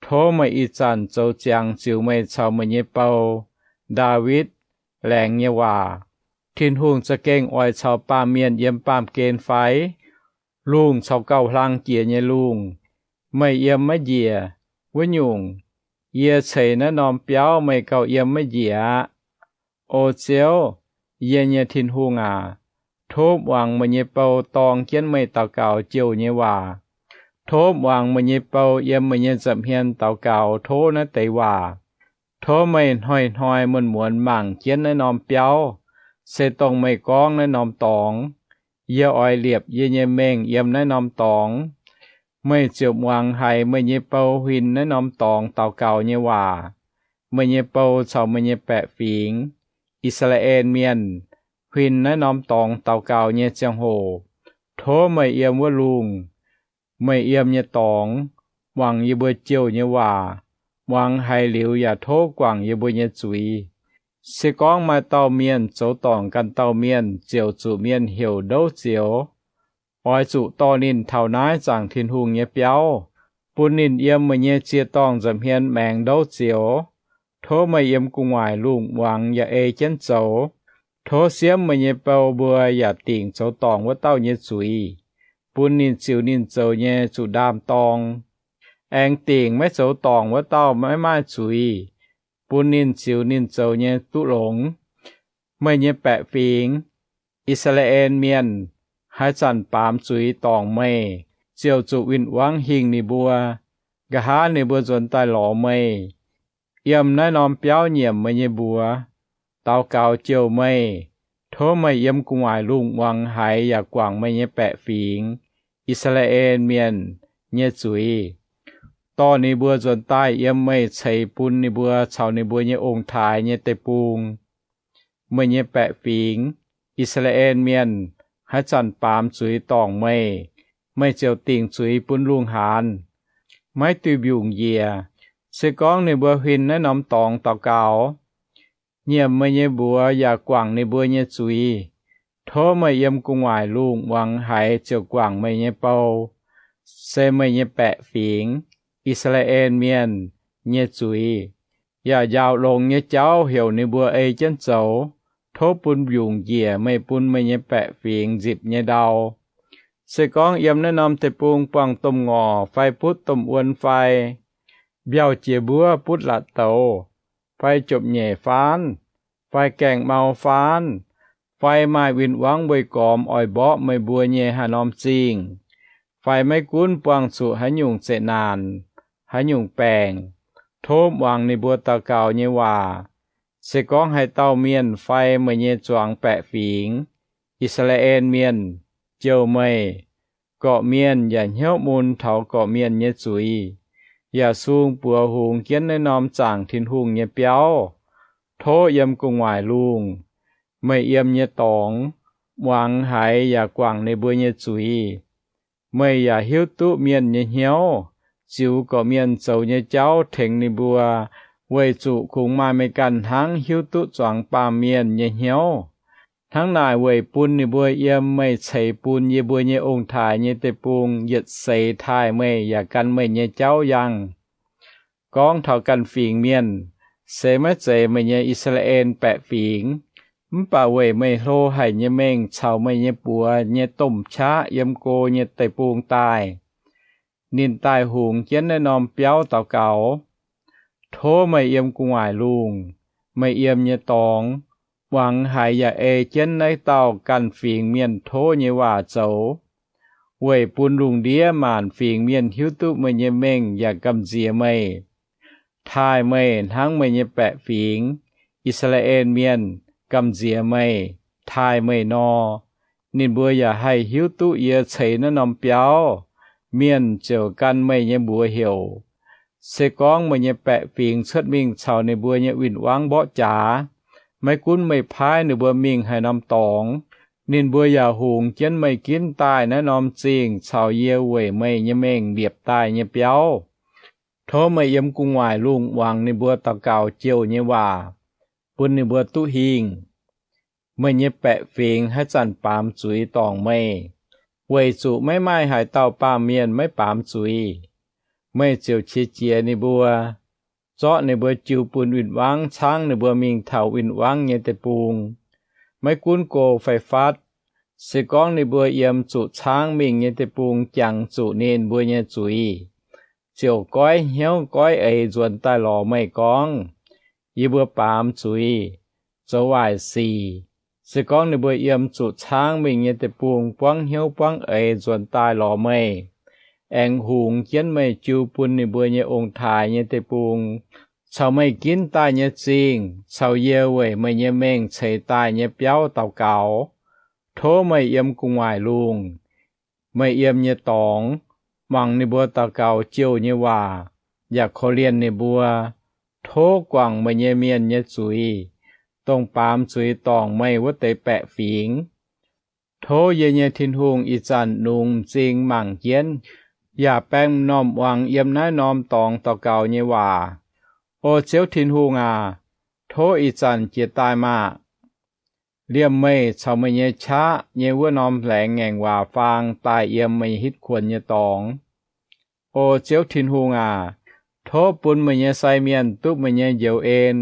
tov meih ih zanc zoux ziangx ziux meih caux meih nyei bou, Ndaawitv, laengz nyei waac. Tin-Hungh za'gengh oix caux baamh mienh yiem baamh gen fai? Lungh caux gauh hlang jiex nyei lungh, meih yiem maiv njiec. Wuov nyungc, yie ceix naaiv norm biauv meih gauh yiem maiv njiec aqv. O Ziouv, yie nyei Tin-Hungh aac, tov muangx meih nyei bou dorng jienv meih daux gaux jouh nyei waac. Tov muangx meih nyei bou yiem meih nyei nza'hmien daux gaux tov naaiv deix waac. Tov meih hnoi-hnoi muonz-muonz mangc jienv naaiv norm biauv, se dongh meih gorngv naaiv norm dorngx. Yie oix liepc yie nyei mengh yiem naaiv norm dorngx. Meih ziouc muangx haiz meih nyei bou huin naaiv norm dorngx daux gaux nyei waac. Meih nyei bou caux meih nyei baeqc fingx, I^saa^laa^en Mienh, huin naaiv norm dorngx daux gaux nyei ziangh hoc, tov meih yiem wuov lungh, meih yiem nyei dorngx, muangx yie mbuo jouh nyei waac, muangx haiz liuz yaac tov guangc yie mbuo nyei zuiz. Se gorngv maaih dauh mienh zoux dorngc ganh dauh mienh ziouc zuqc mienh heuc ndouv zioux, oix zuqc dorh ninh taux naaiv zaangc Tin-Hungh nyei biauv, bun ninh yiem meih nyei ziec-dorngh nza'hmien maengx ndouv zioux. Tov meih yiem gu'nguaaic lungh muangx yaac ei jienv zoux. Tov siemv meih nyei bou mbuo yaac dingc zoux dorngc wuov dauh nyei zuiz, bun ninh ziux ninh zoux nyei zuqc ndaam-dorng. Aengx dingc maiv zoux dorngc wuov dauh maiv maaih zuiz, bun ninh ziux ninh zoux nyei duqv longx. Meih nyei baeqc fingx, I^saa^laa^en Mienh, haaix zanc baamz zuiz dorngc meih, ziouc zuqc win-wangv hingh ninh mbuo, nqa'haav ninh mbuo nzuonx daaih lorz meih, yiem naaiv norm biauv nyiemc meih nyei mbuox, daux gaux jouh meih. Tov meih yiem gu'nguaaic lungh muangx haiz yaac guangc meih nyei baeqc fingx, I^saa^laa^en Mienh, nyei zuiz, dorh ninh mbuo nzuonx daaih yiem meih ceix bun ninh mbuo caux ninh mbuo nyei ong-taaix nyei deic-bung. Meih nyei baeqc fingx, I^saa^laa^en Mienh, haaix zanc baamz zuiz dorngc meih, meih ziouc dingc zuiz bun lungh haanz, maiv duih mbiungc njiec, se gorngv ninh mbuo huin naaiv norm dorngx daux gaux, nyiemc meih nyei mbuox yaac guangc ninh mbuo nyei zuiz. Tov meih yiem gu'nguaaic lungh muangx haiz ziouc guangc meih nyei bou, se meih nyei baeqc fingx, I^saa^laa^en Mienh, nyei zuiz, yaac njaaux longx nyei jauv heuc ninh mbuo ei jienv zoux. Tov bun mbiungc njiec meih bun meih nyei baeqc fingx nzipc nyei ndau. Se gorngv yiem naaiv norm deic-bung buangh domh ngorc fai butv domh wuon fai mbiauh jiex mbuov butv latc douz, fai jopv-nyeic faanv, fai gaengh mau faanv, fai maaih win-wangv weih gormx oix mborqv meih mbuo nyei haaix norm zingh, fai maiv gunv buangh zuqc haaix nyungc zeqc naanc, haaix nyungc baengc, tov muangx ninh mbuo daux gaux nyei waac. Se gorngv haaix dauh mienh fai meih nyei zuangx baeqc fingx, I^saa^laa^en Mienh, jouh meih, gorqv-mienh yaac hnyouv mun taux gorqv-mienh nyei zuiz, yaac sung buoz hungx jienv naaiv norm zaangc Tin-Hungh nyei biauv, tov yiem gu'nguaaic lungh, meih yiem nyei dorngx, muangx haiz yaac guangc ninh mbuo nyei zuiz. Meih yaac hiuv duqv mienh nyei hnyouv, ziux gorqv-mienh zoux nyei jauv tengx ninh mbuo, weic zuqc kungx maaih meih ganh hnangv hiuv duqv zuangx baamh mienh nyei hnyouv. Hnangv naaic weic bun ninh mbuo yiem meih ceix bun yie mbuo nyei ong-taaix nyei deic-bung yietc seix taaih meih yaac gan meih nyei jauv yangh. Gorngv taux ganh fingx mienh, se maiv zeiz meih nyei I^saa^laa^en baeqc fingx, mv baac weic meih hlo haic nyei mengh caux meih nyei buoz nyei domh qaqv yiem go nyei deic-bung daaih, ninh daaih hungx jienv naaiv norm biauv daux gaux. Tov meih yiem gu'nguaaic lungh, meih yiem nyei dorngx, muangx haiz yaac ei jienv naaiv dauh ganh fingx mienh tov nyei waac zoux, weic bun lungh ndiev maanc fingx mienh hiuv duqv meih nyei mengh yaac gamh nziex meih, taaih meih hnangv meih nyei baeqc fingx, I^saa^laa^en Mienh, gamh nziex meih. taaih meih nor, ninh mbuo yaac haih hiuv duqv yie ceix naaiv norm biauv. Mienh ziouc gan meih nyei mbuox heuc. Se gorngv meih nyei baeqc fingx cuotv mingh caux ninh mbuo nyei win-wangv mborqv jaax, maiv gunv meih paaiv ninh mbuo mingh haaix norm dorngx, ninh mbuo yaac hungx jienv meih ginv daaih naaiv norm zingh caux yie weic meih nyei mengh liepc daaih nyei biauv. Tov meih yiem gu'nguaaic lungh muangx ninh mbuo daux gaux jouh nyei waac, bun ninh mbuo duqv hingh. Meih nyei baeqc fingx haaix zanc baamz zuiz dorngc meih, weic zuqc maiv maaih haaix dauh baamh mienh maiv baamz zuiz. Meih ziouc qiex jiez ninh mbuo, zorqv ninh mbuo jiu bun win-wangv caangv ninh mbuo mingh taux win-wangv nyei deic-bung. Maiv gunv go fai fatv, se gorngv ninh mbuo yiem zuqc caangv mingh nyei deic-bung jangx zuqc ninh mbuo nyei zuiz, ziouc goiv hnyouv goiv eix nzuonx daaih lorz meih gorngv, Yie mbuo baamz zuiz, zoux waaic sic. Se gorngv ninh mbuo yiem zuqc caangv mingh nyei deic-bung buangv hnyouv buangv eix nzuonx daaih lorz meih, aengx hungx jienv meih jiu bun ninh mbuo nyei ong-taaix nyei deic-bung caux meih ginv daaih nyei zingh caux yie weic meih nyei mengh ceix daaih nyei biauv daux gaux, tov meih yiem gu'nguaaic lungh, meih yiem nyei dorngx, muangx ninh mbuo daux gaux jouh nyei waac, yaac korv-lienh ninh mbuo. Tov guangc meih nyei mienh nyei zuiz, dongh baamz zuiz dorngc meih wuov deix baeqc fingx. Tov yie nyei Tin-Hungh ih zanc nungx m'zing mangc jienv, yaac baeng m'normh muangx yiem naaiv norm dorngx daux gaux nyei waac. O Ziouv Tin-Hungh aac, tov ih zanc jiez daaih maah! Liemh meih caux meih nyei qaqv nyei wuov norm laengz ngaengc waac faang daaih yiem meih hitv kuonx nyei dorngx. O Ziouv Tin-Hungh aac, tov bun meih nyei sai mienh duqv meih nyei njoux en,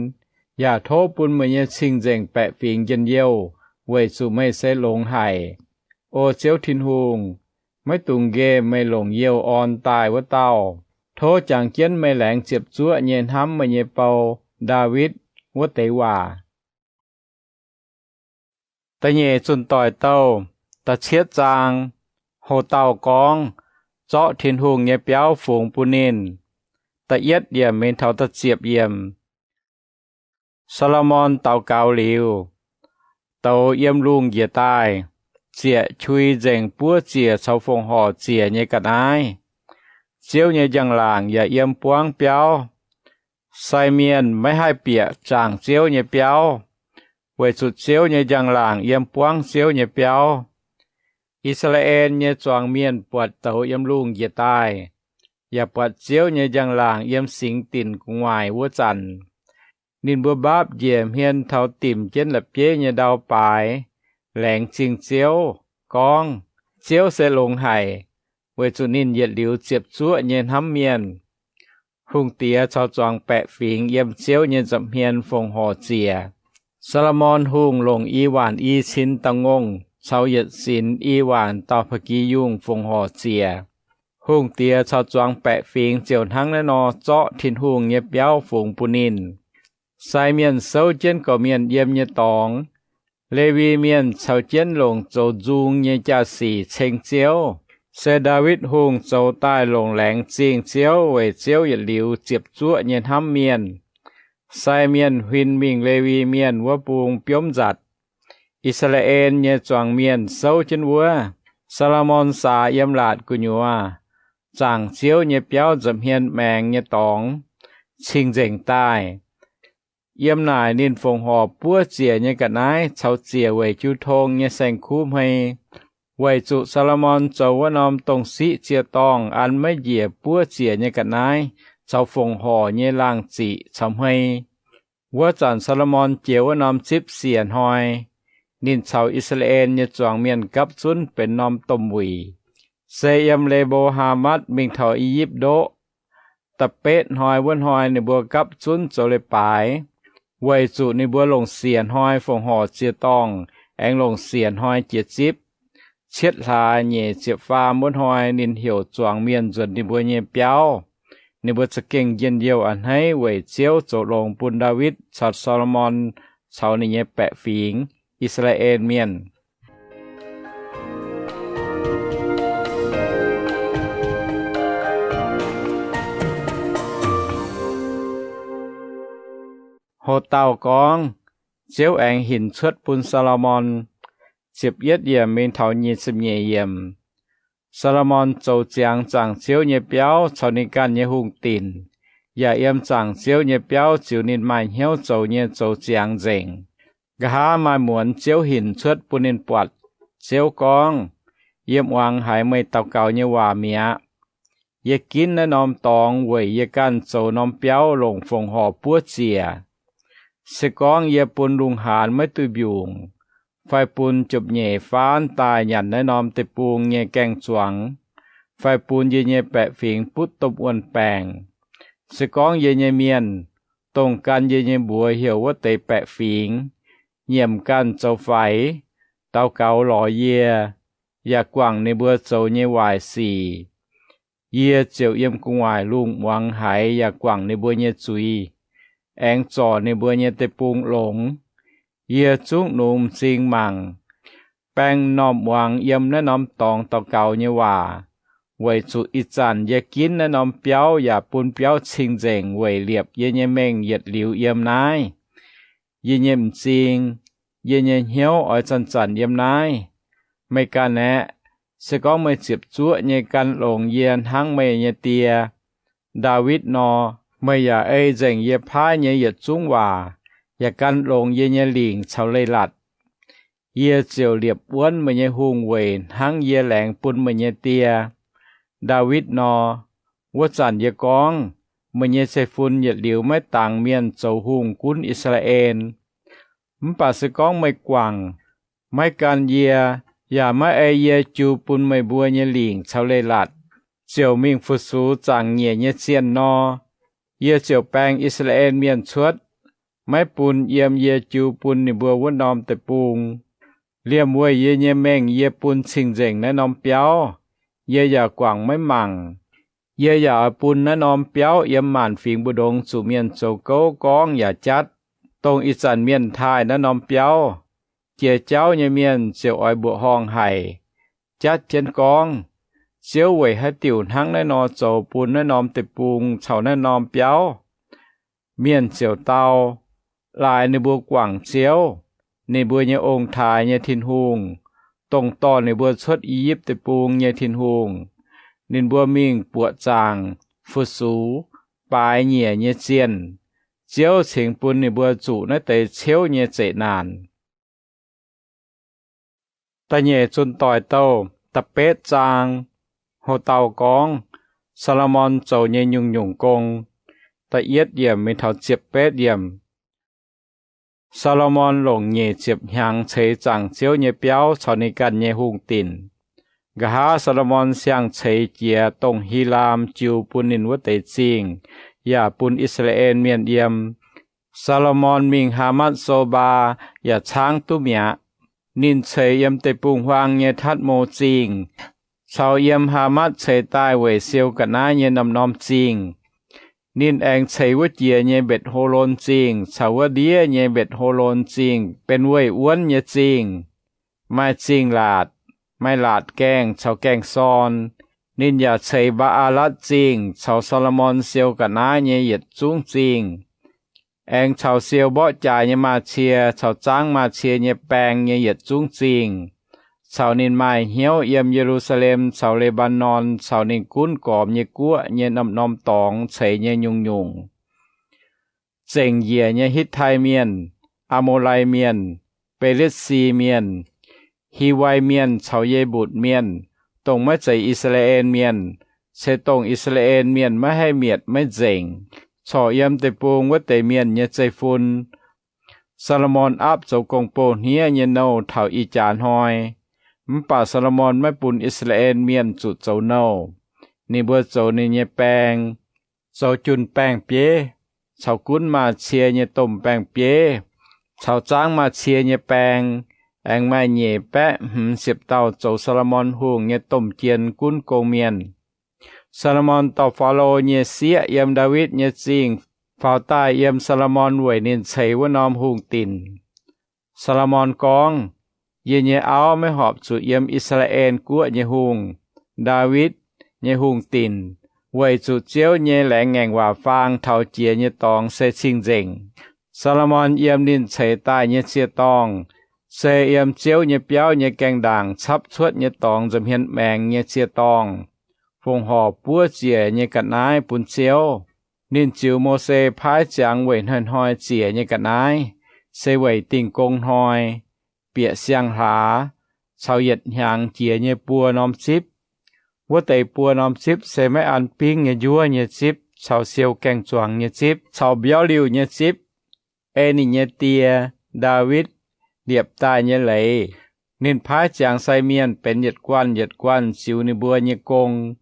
yaac tov bun meih nyei cing-nzengc baeqc fingx njien-youh weic zuqc meih se longx haic. O Ziouv Tin-Hungh, maiv dungx nqemh meih longc youh orn daaih wuov dauh. Tov jangx jienv meih laengz ziepc zuoqv nyei hnamv meih nyei bou, Ndaawitv, wuov deix waac. Da'nyeic Zunh Doic Douh, da'cietv zaang. Ho dauh gorngv, Zorqv Tin-Hungh nyei biauv fungx bun ninh. Da'yietv yiemc mingh taux da'ziepc yiemc. Saa^lo^morn daux gaux liuz, douz yiem lungh njiec daaih, ziec qui nzengc buov ziec caux fongc horc ziec nyei ga'naaiv. Ziouv nyei njang-laangc yaac yiem buangv biauv. Sai mienh maiv haih bieqc zaangc Ziouv nyei biauv, weic zuqc Ziouv nyei njang-laangc yiem buangv Ziouv nyei biauv. I^saa^laa^en nyei zuangx mienh buatc douz yiem lungh njiec daaih, yaac buatc Ziouv nyei njang-laangc yiem singx dinc gu'nguaaic wuov zanc, ninh mbuo mbaapv njiec hmien taux dimc jienv la'bieiv nyei ndau baaix, laengz zingh Ziouv, gorngv, Ziouv se longx haic, weic zuqc ninh yietc liuz ziepc zuoqv nyei hnamv mienh. Hungh diex caux zuangx baeqc fingx yiem Ziouv nyei nza'hmien fongc horc ziec. Saa^lo^morn Hungh longc i waanc i cin dauh ngongh caux yietc zinx i waanc dauh ba'gi yungh fongc horc ziec. Hungh diex caux zuangx baeqc fingx ziouc hnangv naaiv nor zorqv Tin-Hungh nyei biauv fungx bun ninh. Sai mienh souv jienv gorqv-mienh yiem nyei dorngx. Lewi Mienh caux jienv longc zoux nzung nyei jaa-sic ceng Ziouv. Se Ndaawitv Hungh zoux daaih longc laengz zingh Ziouv weic Ziouv yietc liuz ziepc zuoqv nyei hnamv mienh. Sai mienh huin mingh Lewi Mienh wuov bung biomv nzatc. I^saa^laa^en nyei zuangx mienh souv jienv wuov. Saa^lo^morn saax yiem laatc gu'nyuoz, zaangc Ziouv nyei biauv nza'hmien maengx nyei dorngx, cing-nzengc daaih. Yiem naaic ninh fongc horc buov ziec nyei ga'naaiv caux ziec weic jiu tong nyei saeng-kuv hmei, weic zuqc Saa^lo^morn zoux wuov norm dongh siqv ziec-dorngh an maiv njiec buov ziec nyei ga'naaiv caux fongc horc nyei laangh ziqc caux hmei. Wuov zanc Saa^lo^morn jiex wuov norm zipv siec hnoi, ninh caux I^saa^laa^en nyei zuangx mienh gapv zunv benx norm domh wuic, se yiem Le^mbo^haa^matv mingh taux I^yipv Ndoqv. Da'betv hnoi wuov hnoi ninh mbuo gapv zunv zoux leiz-baaix, weic zuqc ninh mbuo longc siec hnoi fongc horc ziec-dorngh aengx longc siec hnoi jiex zipv. Cietv hlaax nyeic ziepc faam wuov hnoi ninh heuc zuangx mienh nzuonx ninh mbuo nyei biauv. Ninh mbuo za'gengh njien-youh a'hneiv weic Ziouv zoux longx bun Ndaawitv caux Saa^lo^morn caux ninh nyei baeqc fingx, I^saa^laa^en Mienh. Ho dauh gorngv, Ziouv aengx hinc cuotv bun Saa^lo^morn, ziepc yietv yiemc mingh taux nyic ziepc nyeic yiemc. Saa^lo^morn zoux ziangx zaangc Ziouv nyei biauv caux ninh ganh nyei hungh dinc, yaac yiem zaangc Ziouv nyei biauv ziux ninh maaih hnyouv zoux nyei zoux ziangx nzengc. Nqa'haav maaih muonz Ziouv hinc cuotv bun ninh buatc. Ziouv gorngv, Yie muangx haiz meih daux gaux nyei waac mi'aqv. Yie ginv naaiv norm dorngx weic yie ganh zoux norm biauv longc fongc horc buov ziec. Se gorngv yie bun lungh haanz maiv duih mbiungc, fai bun jopv-nyeic faanv daaih nyanc naaiv norm deic-bung nyei gaeng-zuangx, fai bun yie nyei baeqc fingx butv domh wuon-baengc, se gorngv yie nyei mienh, dongh gan yie nyei mbuox heuc wuov deix baeqc fingx, nyiemc ganh zoux faix, daux gaux lorz yie, yaac guangc ninh mbuo zoux nyei waaic sic, yie ziouc yiem gu'nguaaic lungh muangx haiz yaac guangc ninh mbuo nyei zuiz, aengx zorc ninh mbuo nyei deic-bung longx. Yie zungv nungx m'zing mangc, baeng m'normh muangx yiem naaiv norm dorngx daux gaux nyei waac, weic zuqc ih zanc yie ginv naaiv norm biauv yaac bun biauv cing-nzengc weic liepc yie nyei mengh yietc liuz yiem naaiv. Yie nyei m'zing, yie nyei hnyouv oix zanc-zanc yiem naaiv. Meih ganh aeqv, se gorngv meih ziepc zuoqv nyei gan longx yie hnangv meih nyei die, Ndaawitv, nor, meih yaac ei nzengc yie paaiv nyei yietc zungv waac, yaac gan longx yie nyei lingc caux leiz-latc. Yie ziouc liepc wuonv meih nyei hungh weic hnangv yie laengz bun meih nyei die, Ndaawitv, nor. Wuov zanc yie gorngv, Meih nyei zeiv-fun yietc liuz maiv dangx mienh zoux hungh gunv I^saa^laa^en. Mv baac se gorngv meih guangc, maiv gan yie, yaac maiv ei yie jiu bun meih mbuo nyei lingc caux leiz-latc, ziouc mingh fu-sux zaangc nyeic nyei zienh nor, yie ziouc baeng I^saa^laa^en Mienh cuotv, maiv bun yiem yie jiu bun ninh mbuo wuov norm deic-bung. Liemh weic yie nyei mengh yie bun cing-nzengc naaiv norm biauv, yie yaac guangc maiv mangc. Yie yaac oix bun naaiv norm biauv yiem maanc fingx mbu'ndongx zuqc mienh zoux gouv gorngv yaac jatv, dongh ih zanc mienh taaih naaiv norm biauv. Jiex jauv nyei mienh ziouc oix mbuoqc horngh haic, jatv jienv gorngv, Ziouv weic haaix diuc hnangv naaiv nor zoux bun naaiv norm deic-bung caux naaiv norm biauv? Mienh ziouc dau, Laaix ninh mbuo guangc Ziouv, ninh mbuo nyei ong-taaix nyei Tin-Hungh, dongh dorh ninh mbuo cuotv I^yipv Deic-Bung nyei Tin-Hungh. Ninh mbuo mingh buoqc zaangc, fu-sux, baaix nyiec nyei zienh. Ziouv cingx bun ninh mbuo zuqc naaiv deix ciouv nyei zeqc naanc. Da'nyeic Zunh Doic Douh da'betv zaang. Ho dauh gorngv, Saa^lo^morn zoux nyei nyungc-nyungc gong. Da'yietv yiemc mingh taux ziepc betv yiemc. Saa^lo^morn longc nyic ziepc hnyangx ceix zaangc Ziouv nyei biauv caux ninh ganh nyei hungh dinc. Nqa'haav Saa^lo^morn siang-ceix jiex dongh Hilaam jiu bun ninh wuov deix zingh, yaac bun I^saa^laa^en Mienh yiem. Saa^lo^morn mingh Haamatv So^mbaa yaac caangv duqv mi'aqv. Ninh ceix yiem deic-bung-huaang nyei Tatv^mo Zingh, caux yiem Haamatv ceix daaih weic siou ga'naaiv nyei norm-norm zingh. Ninh aengx ceix wuov jiex nyei Mbetc^ho^lon Zingh caux wuov ndiev nyei Mbetc^ho^lon Zingh benx weih wuonv nyei zingh, maaih zingh laatc, maaih laatc gaengh caux gaengh sorn. Ninh yaac ceix Mbaa^aa^latv Zingh caux Saa^lo^morn siou ga'naaiv nyei yietc zungv zingh. Aengx caux siou mborqv jaaix nyei maaz-cie caux zaangv maaz-cie nyei baeng nyei yietc zungv zingh, caux ninh maaih hnyouv yiem Ye^lu^saa^lem caux Le^mbaa^norn caux ninh gunv gormx nyei guoqv nyei norm-norm dorngx ceix nyei nyungc-nyungc, zengc njiec nyei Hitv^tai Mienh, Aa^mo^lai Mienh, Be^letv^si Mienh, Hiwai Mienh caux Yebutc Mienh, dongh maiv zeiz I^saa^laa^en Mienh, se dongh I^saa^laa^en Mienh maiv haih mietc maiv nzengc, corc yiem deic-bung wuov deix mienh nyei zeiv-fun. Saa^lo^morn aapv zoux gong-bou-hniev nyei nouh taux ih jaax hnoi. Mv baac Saa^lo^morn maiv bun I^saa^laa^en Mienh zuqc zoux nouh. Ninh mbuo zoux ninh nyei baeng, zoux jun-baeng-bieiv, caux gunv maaz-cie nyei domh baeng-bieiv, caux zaangv maaz-cie nyei baeng, aengx maaih nyeic baeqv hmz ziepc dauh zoux Saa^lo^morn Hungh nyei domh jien gunv gong-mienh. Saa^lo^morn dorh Faalo nyei sieqv yiem Ndaawitv nyei Zingh faaux daaih yiem Saa^lo^morn weic ninh ceix wuov norm hungh dinc. Saa^lo^morn gorngv, Yie nyei auv maiv horpc zuqc yiem I^saa^laa^en Guoqv nyei hungh, Ndaawitv, nyei hungh dinc, weic zuqc Ziouv nyei laengz ngaengc waac faang taux jiex nyei dorngx se cing-nzengc. Saa^lo^morn yiem ninh ceix daaih nyei cie-dorngh, se yiem Ziouv nyei biauv nyei gaengh ndaangc capv cuotv nyei dorngx nza'hmien maengx nyei ziec-dorngh, fongc horc buov ziec nyei ga'naaiv bun Ziouv. Ninh ziux Mose paaiv ziangx weic hnoi-hnoi ziec nyei ga'naaiv, se weic Dingh Gong Hnoi, bieqc siang-hlaax, caux yietc hnyangx jiex nyei buo norm zipv. Wuov deix buo norm zipv se maiv an bingv nyei njuov nyei zipv caux siou gaeng-zuangx nyei zipv caux mbiauv liuh nyei zipv. Ei ninh nyei die, Ndaawitv, liepc daaih nyei leiz. Ninh paaiv ziangx sai mienh benx yietc guanh yietc guanh ziux ninh mbuo nyei gong.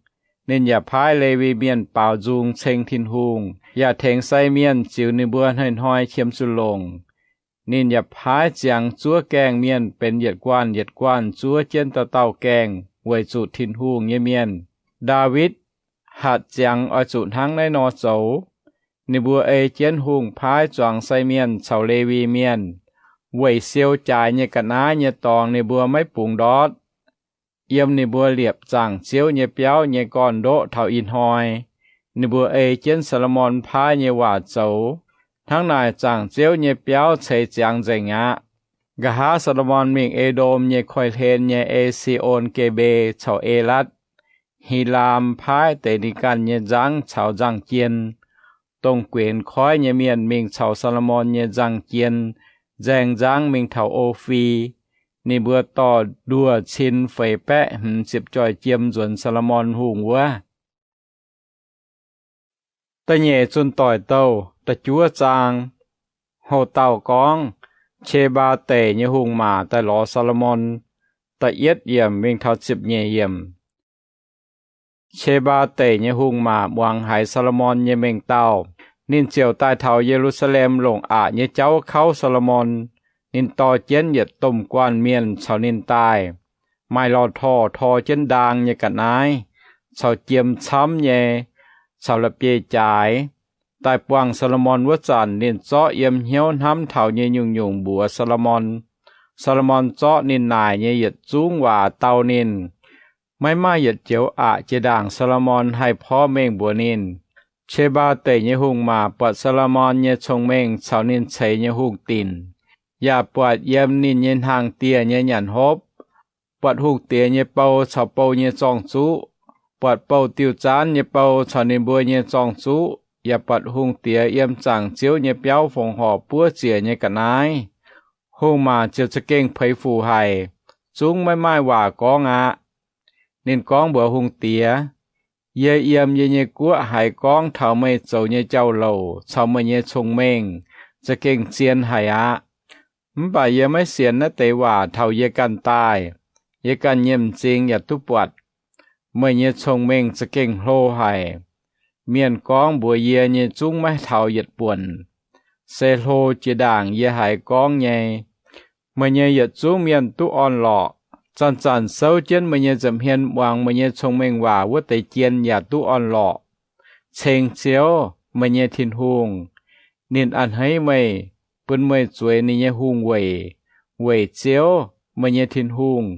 Ninh yaac paaiv Lewi Mienh baaux nzung ceng Tin-Hungh, yaac tengx sai mienh ziux ninh mbuo hnoi-hnoi qiemx zuqc longc. Ninh yaac paaiv ziangx zuov gaengh mienh benx yietc guanh yietc guanh zuov jienv dauh dauh gaengh weic zuqc Tin-Hungh nyei mienh. Ndaawitv hatc ziangx oix zuqc hnangv naaiv nor zoux. Ninh mbuo ei jienv hungh paaiv zuangx sai mienh caux Lewi Mienh weic siou jaaix nyei ga'naaiv nyei dorngx ninh mbuo maiv bungx ndortv. Yiem ninh mbuo liepc zaangc Ziouv nyei biauv nyei gorn-ndoqv taux ih hnoi, ninh mbuo ei jienv Saa^lo^morn paaiv nyei waac zoux. Hnangv naaic zaangc Ziouv nyei biauv ceix ziangx nzengc aqv. Nqa'haav Saa^lo^morn mingh E^ndom nyei koiv-hlen nyei E^si^on, Ge^mbe caux E^latv, Hilaam paaiv deix ninh ganh nyei nzangv caux nzangh-jien, dongh guenx koiv nyei mienh, mingh caux Saa^lo^morn nyei nzangh-jien nzaeng nzangv mingh taux O^fi. Ninh mbuo dorh nduoh cin feix baeqv hmz ziepc joih jiem nzuonx Saa^lo^morn Hungh wuov. Da'nyeic Zunh Doic Douh da'juov zaang. Houx-dauh gorngv, Qe^mbaa Deic nyei hungh maac daaih lorz Saa^lo^morn. Da'yietv yiemc mingh taux ziepc nyeic yiemc. Qe^mbaa Deic nyei hungh maac muangx haiz Saa^lo^morn nyei mengh dauh, ninh ziouc daaih taux Ye^lu^saa^lem longc aqc nyei jauv kauv Saa^lo^morn. Ninh dorh jienv yietc domh guanh mienh caux ninh daaih, maaih lorh torh tor jienv ndaang nyei ga'naaiv, caux jiem camv nyei, caux la'bieiv-jaaix, daaih buangh Saa^lo^morn. Wuov zanc ninh zorqv yiem hnyouv hnamv taux nyei nyungc-nyungc mbuox Saa^lo^morn. Saa^lo^morn zorqv ninh naaic nyei yietc zungv waac dau ninh. Maiv maaih yietc joux aqc jiex ndaangc Saa^lo^morn haih porv mengh mbuox ninh. Qe^mbaa Deic nyei hungh maac buatc Saa^lo^morn nyei cong-mengh caux ninh ceix nyei hungh dinc, yaac buatc yiem ninh nyei hnaangx-dieh nyei nyanc hopv, buatc hungh diex nyei bou caux bou nyei zorng-zuqv, buatc bouh diuh zaanv nyei bou caux ninh mbuo nyei zorng-zuqv, yaac buatc hungh diex yiem zaangc Ziouv nyei biauv fongc horc buov ziec nyei ga'naaiv. Hungh maac ziouc za'gengh peix fuc haic, zungv maiv maaih waac gorngv aqv. Ninh gorngv mbuox hungh diex, Yie yiem yie nyei guoqv haiz gorngv taux meih zoux nyei jauv-louc caux meih nyei cong-mengh za'gengh zien haic aqv. Mv baac yie maiv sienx naaiv deix waac taux yie ganh daaih. Yie ganh nyei m'zing yaac duqv buatc. Meih nyei cong-mengh za'gengh hlo haic. Mienh gorngv mbuox yie nyei zungv maiv taux yietc buonc, se hlo jiex ndaangc yie haiz gorngv nyei. Meih nyei yietc zungv mienh duqv orn-lorqc. Zanc-zanc souv jienv meih nyei nza'hmien muangx meih nyei cong-mengh waac wuov deix jien yaac duqv orn-lorqc. Ceng Ziouv, meih nyei Tin-Hungh. Ninh a'hneiv meih, bun meih zueiz ninh nyei hungh weic. Weic Ziouv, meih nyei Tin-Hungh,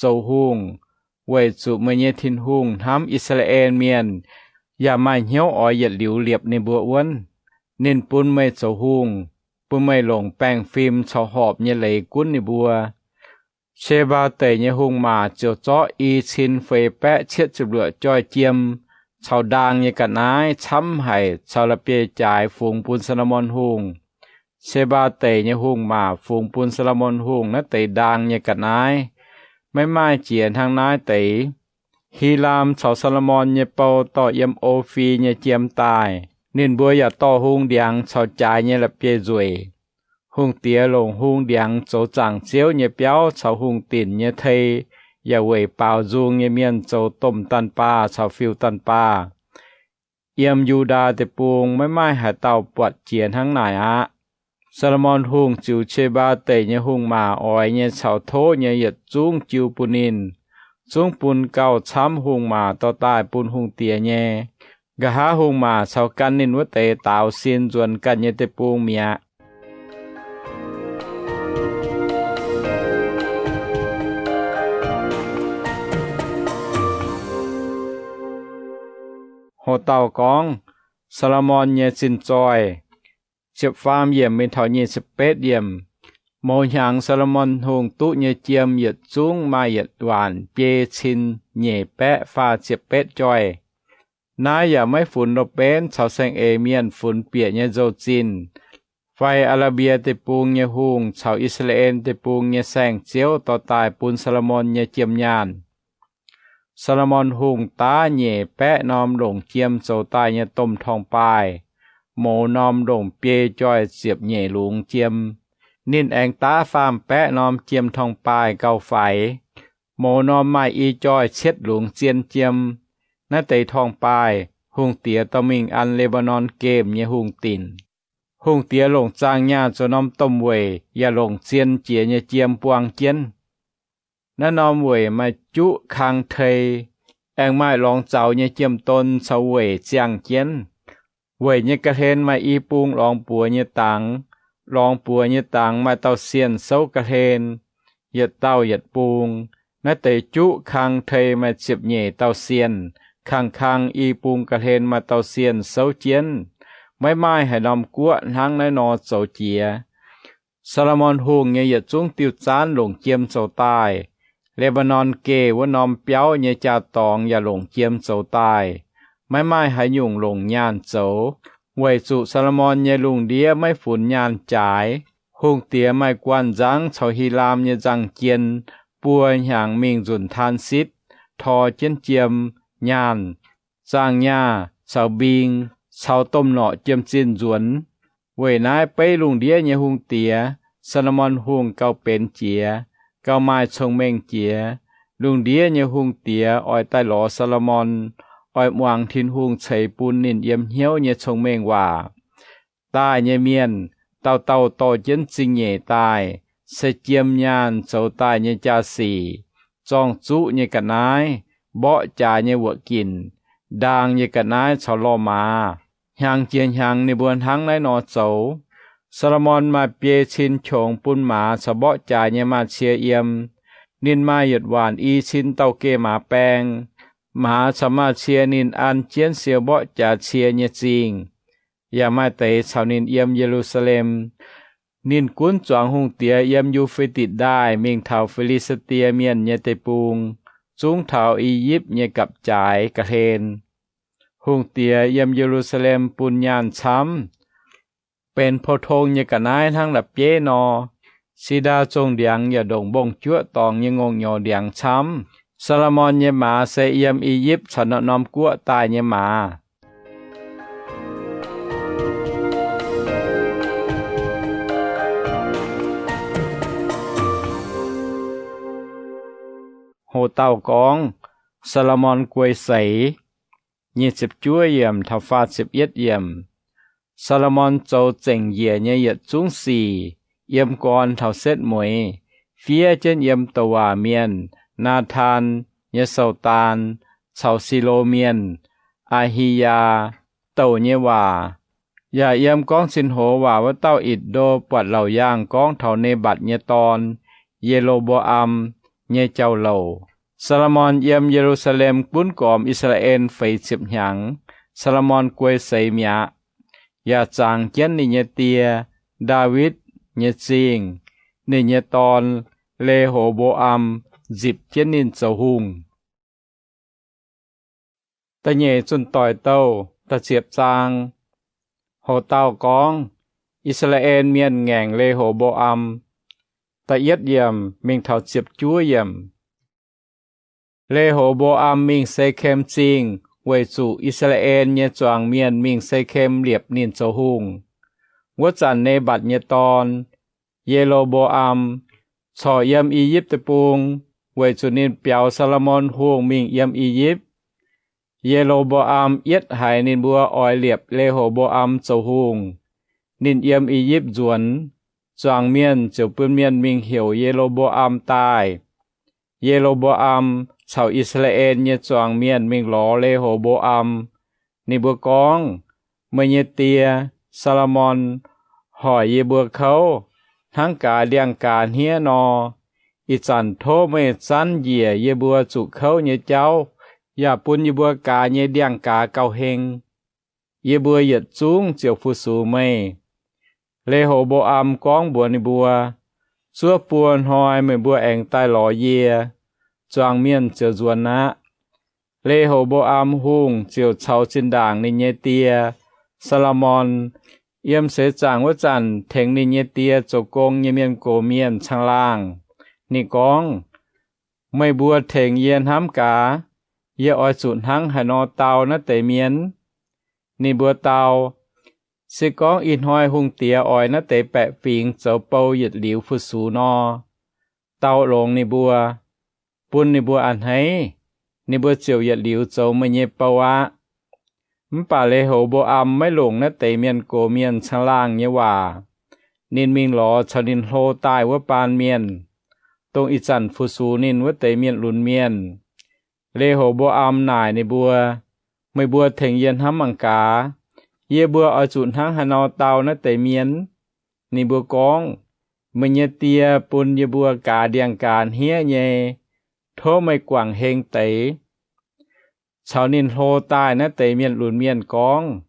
zoux hungh, weic zuqc meih nyei Tin-Hungh hnamv I^saa^laa^en Mienh, yaac maaih hnyouv oix yietc liuz liepc ninh mbuo wuonv. Ninh bun meih zoux hungh, bun meih longc baengh fim caux horpc nyei leiz gunv ninh mbuo. Qe^mbaa Deic nyei hungh maac ziouc zorqv i cin feix baeqv cietv ziepc luoqc joih jiem caux ndaang nyei ga'naaiv camv haic caux la'bieiv-jaaix fungx bun Saa^lo^morn Hungh. Qe^mbaa Deic nyei hungh maac fungx bun Saa^lo^morn Hungh naaiv deix ndaang nyei ga'naaiv. Maiv maaih jiex hnangv naaiv deix. Hilaam caux Saa^lo^morn nyei bou dorh yiem O^fi nyei jiem daaih. Ninh mbuo yaac dorh hung ndiangx caux jaaix nyei la'bieiv-nzueic. Hungh diex longc hung ndiangx zoux zaangc Ziouv nyei biauv caux hungh dinc nyei tei, yaac weic baaux nzung nyei mienh zoux domh daanh baah caux fiuv-daanh baah. Yiem Yu^ndaa Deic-Bung maiv maaih haaix dauh buatc jiex hnangv naaic aqv. Saa^lo^morn Hungh ziux Qe^mbaa Deic nyei hungh maac oix nyei caux tov nyei yietc zungv jiu bun ninh, zungv bun gauh camv hungh maac dorh daaih bun hungh diex nyei. Nqa'haav hungh maac caux gan ninh wuov deix daaux sin nzuonx ganh nyei deic-bung mi'aqv. Hoc dauh gorngv, Saa^lo^morn nyei zinh zoih. Ziepc faam yiemc mingh taux nyic ziepc betv yiemc. Mouz hnyangx Saa^lo^morn Hungh duqv nyei jiem yietc zungv maaih yietc waanc biei cin nyeic baeqv faah ziepc betv joih. Naaiv yaac maiv funx loz-benv caux saeng-eix mienh funx bieqc nyei nzou-zinh, fai Aa^laa^mbie Deic-Bung nyei hungh caux I^saa^laa^en Deic-Bung nyei saeng-ziouv dorh daaih bun Saa^lo^morn nyei jiem nyaanh. Saa^lo^morn Hungh daav nyeic baeqv norm longc jiem zoux daaih nyei domh torngv-baaih, mouz norm longc biei joih ziepc nyeic lungz jiem. Ninh aengx daav faam-baeqv norm jiem torngv-baaih gauh faix, mouz norm maaih i joih cietv lungz zien jiem. Naaiv deix torngv-baaih Hungh Diex dorh mingh an Le^mbaa^norn Gemh nyei hungh dinc. Hungh Diex longc zaangh nyaah zoux norm domh weic yaac longc zien jiex nyei jiem buang jienv. Naaiv norm weic maaih juqv kang tei, aengx maaih lorngx zaux nyei jiem-don caux weic ziangh jienv. Weic nyei ga'hlen maaih i bung lorngx buoz nyei dangx. Lorngx buoz nyei dangx maaih dauh sienh souv ga'hlen, yietc dauh yietc bung. Naaiv deix juqv kang tei maaih ziepc nyeic dauh sienh, kang-kang i bung ga'hlen maaih dauh sienh souv jienv. Maiv maaih haaix norm guoqv hnangv naaiv nor zoux jiex. Saa^lo^morn Hungh nyei yietc zungv diuh zaanv longc jiem zoux daaih. Le^mbaa^norn Geh wuov norm biauv nyei jaa-dorngx yaac longc jiem zoux daaih. Maiv maaih haaix nyungc longc nyaanh zoux, weic zuqc Saa^lo^morn nyei lungh ndiev maiv funx nyaanh jaaix. Hungh Diex maaih guanh nzangv caux Hilaam nyei nzangh jien buo hnyangx mingh nzunc Taansitv, tor jienv jiem, nyaanh, zaangh nyaah caux mbing caux domh norqc jiem-zinh nzuonx. Weic naaiv beiv lungh ndiev nyei hungh diex, Saa^lo^morn Hungh gauh benx jiex, gauh maaih cong-mengh jiex. Lungh ndiev nyei hungh diex oix daaih lorz Saa^lo^morn, oix muangx Tin-Hungh ceix bun ninh yiem hnyouv nyei cong-mengh waac. Daaih nyei mienh dauh dauh dorh jienv zingh nyeic daaih, se jiem nyaanh zoux daaih nyei jaa-sic, zorng-zuqv nyei ga'naaiv, mborqv jaax nyei wuoqc ginc, ndaang nyei ga'naaiv caux lorh maaz. Hnyangx jiex hnyangx ninh mbuo hnangv naaiv nor zoux. Saa^lo^morn maaih biei cin qongx bun maaz caux mborqv jaax nyei maaz-cie yiem. Ninh maaih yietc waanc i cin dauh-geh maaz-baeng. Maaz caux maaz-cie ninh an jienv siou mborqv jaax-cie nyei zingh, yaac maaih deix caux ninh yiem Ye^lu^saa^lem. Ninh gunv zuangx hungh diex yiem Yu^fe^ditc Ndaaih mingh taux Fi^li^saa^die Mienh nyei deic-bung, zungv taux I^yipv nyei gapv-jaaix ga'hlen. Hungh diex yiem Ye^lu^saa^lem bun nyaanh camv, benx pou-tong nyei ga'naaiv hnangv la'bieiv nor. Si^ndaa zongh ndiangx yaac ndongc mbong-juoqv dorngx nyei ngongh nyorx ndiangx camv. Saa^lo^morn nyei maaz se yiem I^yipv caux norm-norm guoqv daaih nyei maaz. Hoc dauh gorngv Saa^lo^morn guei seix. Nyic ziepc juov yiemc taux faah ziepc yietv yiemc. Saa^lo^morn zoux zengc njiec nyei yietc zungv sic, yiem gorn taux setv mueiz, fiev jienv yiem douc waac mienh, Naa^taan, nyei sou-daan, caux Silo Mienh, Aa^hi^yaa, douc nyei waac, yaac yiem gorngv cin-hoz waac wuov dauh Itc^ndo buatc laauc yaangh gorngv taux Ne^mbatc nyei dorn, Ye^lo^mbo^am, nyei jauv-louc. Saa^lo^morn yiem Ye^lu^saa^lem gunv gormx I^saa^laa^en feix ziepc hnyangx. Saa^lo^morn guei seix mi'aqv, yaac zangx jienv ninh nyei die, Ndaawitv, nyei zingh. Ninh nyei dorn, Le^ho^mbo^am, nzipc jienv ninh zoux hungh. Da'nyeic Zunh Doic Douh da'ziepc zaang. Hoc dauh gorngv I^saa^laa^en Mienh ngaengc Le^ho^mbo^am. Da'yietv yiemc mingh taux ziepc juov yiemc. Le^ho^mbo^am mingh Se^kem Zingh weic zuqc I^saa^laa^en nyei zuangx mienh mingh Se^kem liepc ninh zoux hungh. Wuov zanc Ne^mbatc nyei dorn, Ye^lo^mbo^am, corc yiem I^yipv Deic-Bung, weic zuqc ninh biaux Saa^lo^morn Hungh mingh yiem I^yipv. Ye^lo^mbo^am yietv haiz ninh mbuo oix liepc Le^ho^mbo^am zoux hungh, ninh yiem I^yipv nzuonx. Zuangx mienh ziouc bun mienh mingh heuc Ye^lo^mbo^am daaih. Ye^lo^mbo^am caux I^saa^laa^en nyei zuangx mienh mingh lorz Le^ho^mbo^am. Ninh mbuo gorngv, Meih nyei die, Saa^lo^morn, hoic yie mbuo kouv, hnangv gaax ndiangx-gaaz hniev nor. Ih zanc tov meih zanv njiec yie mbuo zuqc kouv nyei jauv, yaac bun yie mbuo gaax nyei ndiangx-gaaz gauh heng. Yie mbuo yietc zungv ziouc fu-sux meih. Le^ho^mbo^am gorngv mbuox ninh mbuo, Zuov buo hnoi meih mbuo aengx daaih lorz yie, zuangx mienh ziouc nzuonx aqv. Le^ho^mbo^am Hungh ziouc caux zinh ndaangc ninh nyei die, Saa^lo^morn, yiem seix zaangc wuov zanc tengx ninh nyei die zoux gong nyei mienh gox mienh caangh laangh. Ninh gorngv, Meih mbuo tengx yie hnamv gaax. Yie oix zuqc hnangv haaix nor dau naaiv deix mienh? Ninh mbuo dau, Se gorngv ih hnoi hungh diex oix naaiv deix baeqc fingx zoux bou yietc liuz fu-sux nor, dau longx ninh mbuo, bun ninh mbuo a'hneiv, ninh mbuo ziouc yietc liuz zoux meih nyei bou aqv. Mv baac Le^ho^mbo^am maiv longc naaiv deix mienh gox mienh caangh laangh nyei waac. Ninh mingh lorz caux ninh hlo daaih wuov baan mienh, dongh ih zanc fu-sux ninh wuov deix mienh lunx mienh. Le^ho^mbo^am naaic ninh mbuo, Meih mbuo tengx yie hnamv mangc gaax. Yie mbuo oix zuqc hnangv haaix nor dau naaiv deix mienh? Ninh mbuo gorngv, Meih nyei die bun yie mbuo gaax ndiangx-gaaz hniev nyei. Tov meih guangc heng deix. Caux ninh hlo daaih naaiv deix mienh lunx mienh gorngv,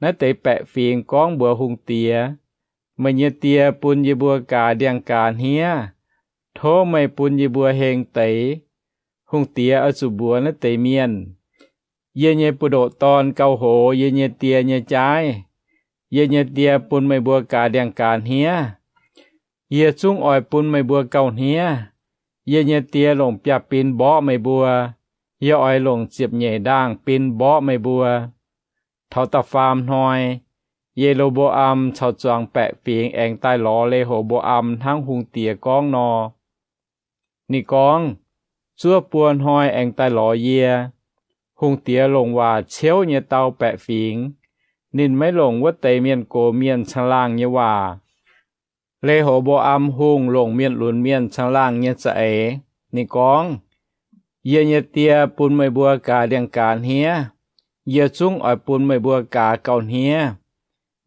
Naaiv deix baeqc fingx gorngv mbuox hungh diex, Meih nyei die bun yie mbuo gaax ndiangx-gaaz hniev. Tov meih bun yie mbuo heng deix. Hungh diex oix zuqc mbuox naaiv deix mienh, Yie nyei buoz-ndoqv dorn gauh hoz yie nyei die nyei jaaiv. Yie nyei die bun meih mbuo gaax ndiangx-gaaz hniev. Yie zungv oix bun meih mbuo gauh hniev. Yie nyei die longc biaav-bin mborqv meih mbuo. Yie oix longc ziepc nyeic ndaangh bin mborqv meih mbuo. Taux da'faam hnoi, Ye^lo^mbo^am caux zuangx baeqc fingx aengx daaih lorz Le^ho^mbo^am hnangv hungh diex gorngv nor. Ninh gorngv, Zuov buo hnoi aengx daaih lorz yie. Hungh diex longc waac ciouv nyei dau baeqc fingx. Ninh maiv longc wuov deix mienh gox mienh caangh laangh nyei waac. Le^ho^mbo^am Hungh longc mienh lunx mienh caangh laangh nyei za'eix. Ninh gorngv, Yie nyei die bun meih mbuo gaax ndiangx-gaaz hniev. Yie zungv oix bun meih mbuo gaax gauh hniev.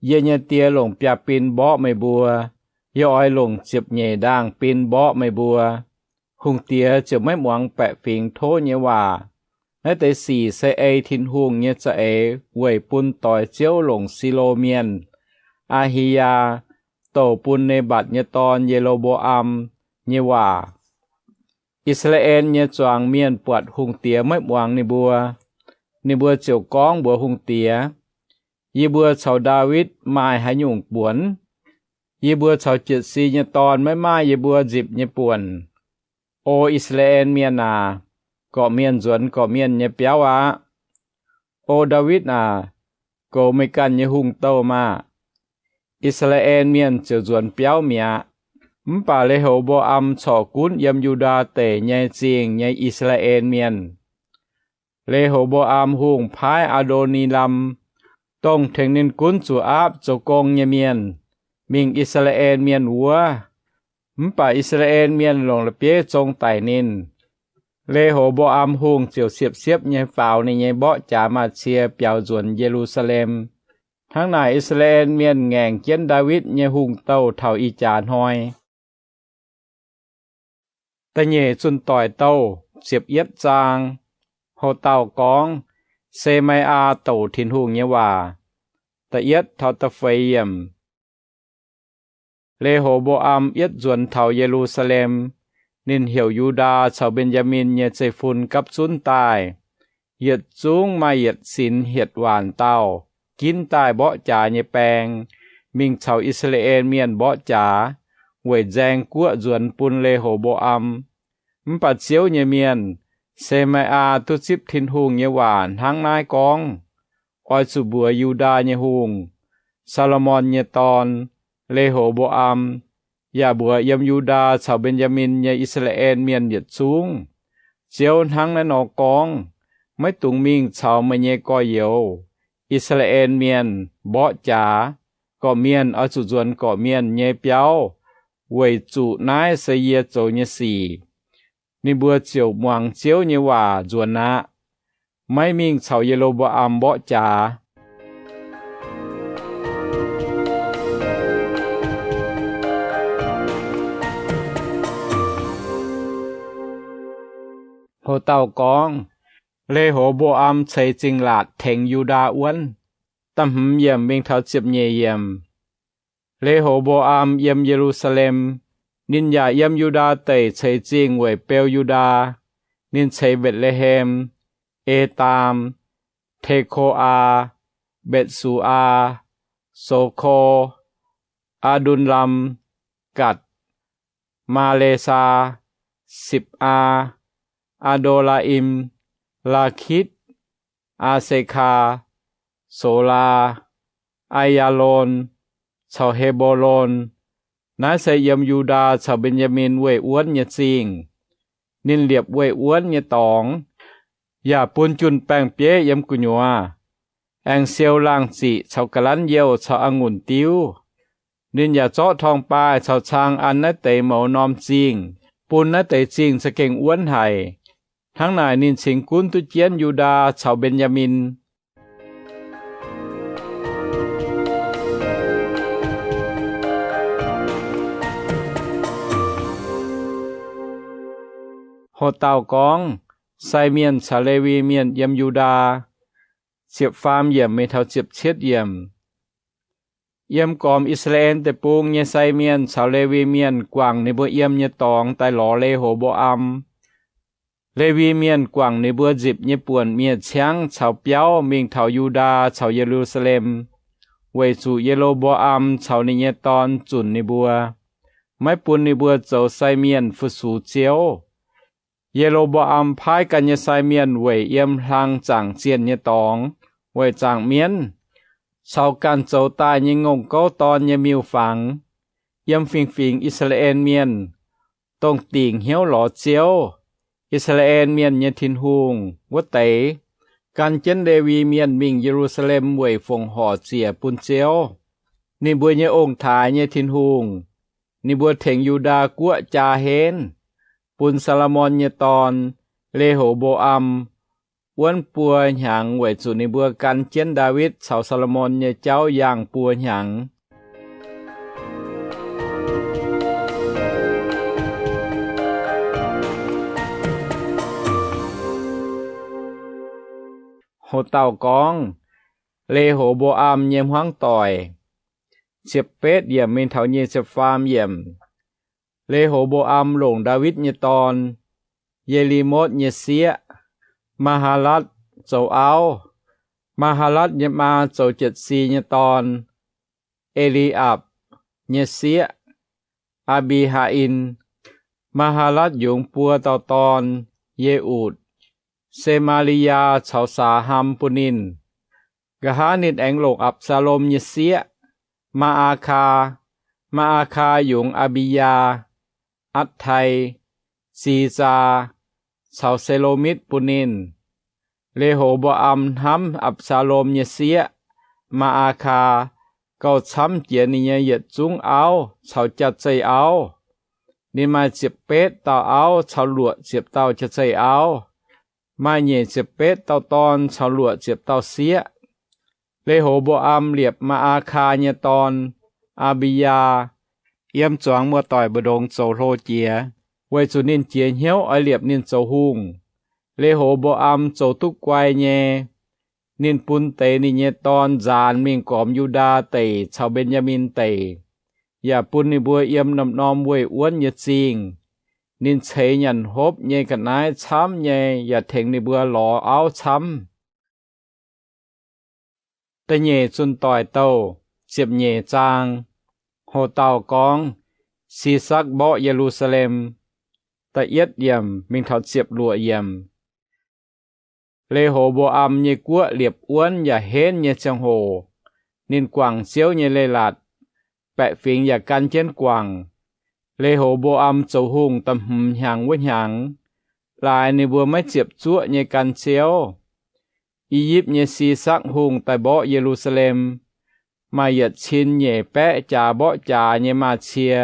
Yie nyei die longc biaav-bin mborqv meih mbuo. Yie oix longc ziepc nyeic ndaangh bin mborqv meih mbuo. Hungh diex ziouc maiv muangx baeqc fingx tov nyei waac. Naaiv deix sic se ei Tin-Hungh nyei za'eix weic bun doix Ziouv longc Silo Mienh, Aa^hi^yaa, douc bun Ne^mbatc nyei dorn, Ye^lo^mbo^am, nyei waac. I^saa^laa^en nyei zuangx mienh buatc hungh diex maiv muangx ninh mbuo. Ninh mbuo ziouc gorngv mbuox hungh diex, Yie mbuo caux Ndaawitv maaih haaix nyungc buonc? Yie mbuo caux jietc si nyei dorn maiv maaih yie mbuo nzipc nyei buonc. O I^saa^laa^en Mienh aac, gorqv mienh nzuonx gorqv mienh nyei biauv aqv. O Ndaawitv aac, goux meih ganh nyei hungh douh maah! I^saa^laa^en Mienh ziouc nzuonx biauv mi'aqv. Mv baac Le^ho^mbo^am corc gunv yiem Yu^ndaa Deic nyei zingh nyei I^saa^laa^en Mienh. Le^ho^mbo^am Hungh paaiv Aa^ndo^ni^lam, dongh tengx ninh gunv zuqc aapv zoux gong nyei mienh, mingh I^saa^laa^en Mienh wuov. Mv baac I^saa^laa^en Mienh longc la'bieiv zong daic ninh. Le^ho^mbo^am Hungh ziouc siepv-siepv nyei faaux ninh nyei mborqv jaax maa cie biaux nzuonx Ye^lu^saa^lem. Hnangv naaic, I^saa^laa^en Mienh ngaengc jienv Ndaawitv nyei hungh douh taux ih jaax hnoi. Da'nyeic Zunh Doic Douh, ziepc yietv zaang. Ho dauh gorngv, Se^mai^aa douc Tin-Hungh nyei waac. Da'yietv taux da'feix yiemc. Le^ho^mbo^am yietv nzuonx taux Ye^lu^saa^lem, ninh heuc Yu^ndaa caux Mben^yaa^min nyei zeiv-fun gapv zunv daaih, yietc zungv maaih yietc sinx hietc waanc dauh, ginv daaih mborqv jaax nyei baeng, mingh caux I^saa^laa^en Mienh mborqv jaax, weic nzaeng guoqv nzuonx bun Le^ho^mbo^am. Mv baac Ziouv nyei mienh, Se^mai^aa, duqv zipv Tin-Hungh nyei waac hnangv naaiv gorngv, Oix zuqc mbuox Yu^ndaa nyei hungh, Saa^lo^morn nyei dorn, Le^ho^mbo^am, yaac mbuox yiem Yu^ndaa caux Mben^yaa^min nyei I^saa^laa^en Mienh yietc zungv, Ziouv hnangv naaiv nor gorngv, Maiv dungx mingh caux meih nyei gorx-youz, I^saa^laa^en Mienh, mborqv jaax. Gorqv-mienh oix zuqc nzuonx gorqv-mienh nyei biauv, weic zuqc naaiv se yie zoux nyei sic. Ninh mbuo ziouc muangx Ziouv nyei waac nzuonx aqv, maiv mingh caux Ye^lo^mbo^am mborqv jaax. Ho dauh gorngv, Le^ho^mbo^am ceix zingh laatc tengx Yu^ndaa wuonv. Da'hmz yiemc mingh taux ziepc nyeic yiemc. Le^ho^mbo^am yiem Ye^lu^saa^lem, Ninh yaac yiem Yu^ndaa Deic ceix zingh weic beu Yu^ndaa. Ninh ceix Mbetc^le^hem, Edaam, Teko^aa, Mbetc^su^aa, Soko, Aa^ndun^lam, Gatc, Maa^le^saa, Sipc^aa, Aa^ndo^laa^im, Laakitc, Aa^se^kaa, Solaa, Aa^yaa^lon, caux He^mbo^lon. Naaiv se yiem Yu^ndaa caux Mben^yaa^min weih wuonv nyei zingh. Ninh liepc weih wuonv nyei dorngx, yaac bun junh baeng-bieiv yiem gu'nyuoz, aengx siou laangh ziqc caux ga'lanv youh caux a'ngunc diuv. Ninh yaac zorqv torngv-baaih caux cang an naaiv deix mouz norm zingh, bun naaiv deix zingh za'gengh wuonv haic. Hnangv naaic ninh cingx gunv duqv jienv Yu^ndaa caux Mben^yaa^min. Hoc dauh gorngv, Sai Mienh caux Lewi Mienh yiem Yu^ndaa. Ziepc faam yiemc mingh taux ziepc cietv yiemc. Yiem gormx I^saa^laa^en Deic-Bung nyei sai mienh caux Lewi Mienh guangc ninh mbuo yiem nyei dorngx daaih lorz Le^ho^mbo^am. Lewi Mienh guangc ninh mbuo nzipc nyei buonc miev-ciangv caux biauv mingh taux Yu^ndaa caux Ye^lu^saa^lem, weic zuqc Ye^lo^mbo^am caux ninh nyei dorn zunc ninh mbuo, maiv bun ninh mbuo zoux sai mienh fu-sux Ziouv. Ye^lo^mbo^am paaiv ganh nyei sai mienh weic yiem hlang zaangc zienh nyei dorngx, weic zaangc mienv, caux ganh zoux daaih nyei ngongh gouv dorn nyei miuc-fangx, yiem fingx-fingx I^saa^laa^en Mienh, dongh dingc hnyouv lorz Ziouv, I^saa^laa^en Mienh nyei Tin-Hungh, wuov deix, gan jienv Lewi Mienh mingh Ye^lu^saa^lem weic fongc horc ziec bun Ziouv, ninh mbuo nyei ong-taaix nyei Tin-Hungh. Ninh mbuo tengx Yu^ndaa Guoqv jaa henv, bun Saa^lo^morn nyei dorn, Le^ho^mbo^am, wuonv buo hnyangx weic zuqc ninh mbuo gan jienv Ndaawitv caux Saa^lo^morn nyei jauv yangh buo hnyangx. Hoc dauh gorngv, Le^ho^mbo^am nyei hmuangv doic. Ziepc betv yiemc mingh taux nyic ziepc faam yiemc. Le^ho^mbo^am longc Ndaawitv nyei dorn, Ye^li^motv nyei sieqv, Maa^haa^latv, zoux auv. Maa^haa^latv nyei maa zoux Jatc^si nyei dorn, E^li^apc, nyei sieqv, Aa^mbi^haa^in. Maa^haa^latv yungz buo dauh dorn, Ye^utc, Se^maa^li^yaa caux Saax^ham bun ninh. Nqa'haav ninh aengx longc Apc^saa^lom nyei sieqv, Maa^aa^kaa. Maa^aa^kaa yungz Aa^mbi^yaa, Atc^tai, Ziqzaa, caux Se^lo^mitv bun ninh. Le^ho^mbo^am hnamv Apc^saa^lom nyei sieqv, Maa^aa^kaa, gauh camv jiex ninh nyei yietc zungv auv caux jaa-zeih auv. Ninh maaih ziepc betv dauh auv caux luoqc ziepc dauh jaa-zeih auv. Maaih nyic ziepc betv dauh dorn caux luoqc ziepc dauh sieqv. Le^ho^mbo^am liepc Maa^aa^kaa nyei dorn, Aa^mbi^yaa, yiem zuangx muoz-doic mbu'ndongx zoux hlo jiex, weic zuqc ninh jiex hnyouv oix liepc ninh zoux hungh. Le^ho^mbo^am zoux duqv guai nyei. Ninh bun deix ninh nyei dorn nzaanx mingh gormx Yu^ndaa Deic caux Mben^yaa^min Deic, yaac bun ninh mbuo yiem norm-norm weih wuonv nyei zingh. Ninh ceix nyanc hopv nyei ga'naaiv camv nyei yaac tengx ninh mbuo lorz auv camv. Da'nyeic Zunh Doic Douh, ziepc nyeic zaang. Hoc dauh gorngv, Sisak Mborqv Ye^lu^saa^lem. Da'yietv yiemc mingh taux ziepc luoqc yiemc. Le^ho^mbo^am nyei guoqv liepc wuonv yaac henv nyei ziangh hoc, ninh guangc Ziouv nyei leiz-latc, baeqc fingx yaac gan jienv guangc. Le^ho^mbo^am zoux hungh da'hmz hnyangx wuov hnyangx, laaix ninh mbuo maiv ziepc zuoqv nyei gan Ziouv. I^yipv nyei Sisakc Hungh daaih mborqv Ye^lu^saa^lem, maaih yietc cin nyeic baeqv jaax mborqv jaax nyei maaz-cie,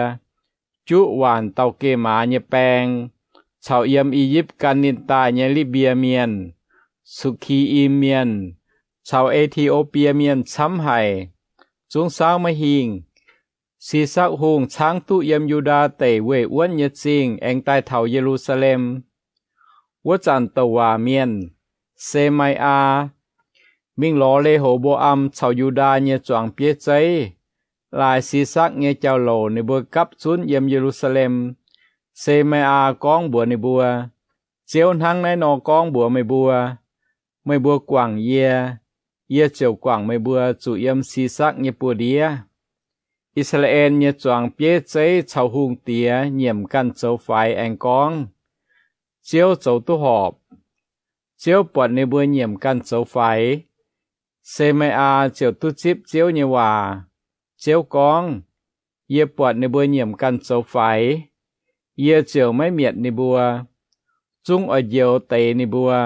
juqv waanc dauh geh maaz nyei baeng, caux yiem I^yipv gan ninh daaih nyei Lipv^mbie Mienh, Sukc^ki^im Mienh, caux E^ti^o^bie Mienh camv haic, zungv saauv maiv hingh. Sisakc Hungh caangv duqv yiem Yu^ndaa Deic weih wuonv nyei zingh aengx daaih taux Ye^lu^saa^lem. Wuov zanc douc waac mienh, Se^mai^aa, mingh lorz Le^ho^mbo^am caux Yu^ndaa nyei zuangx bieiv zeiv, Laaix Sisakv nyei jauv-louc ninh mbuo gapv zunv yiem Ye^lu^saa^lem. Semai^aa gorngv mbuox ninh mbuo, Ziouv hnangv naaiv nor gorngv mbuox meih mbuo, Meih mbuo guangc yie, yie ziouc guangc meih mbuo zuqc yiem Sisakv nyei buoz-ndiev. I^saa^laa^en nyei zuangx bieiv zeiv caux hungh diex nyiemc ganh zoux faix aengx gorngv, Ziouv zoux duqv horpc. Ziouv buatc ninh mbuo nyiemc ganh zoux faix, Semai^aa ziouc duqv zipv Ziouv nyei waac. Ziouv gorngv, Yie buatc ninh mbuo nyiemc ganh zoux faix, yie ziouc maiv mietc ninh mbuo. Zungv oix njoux deix ninh mbuo,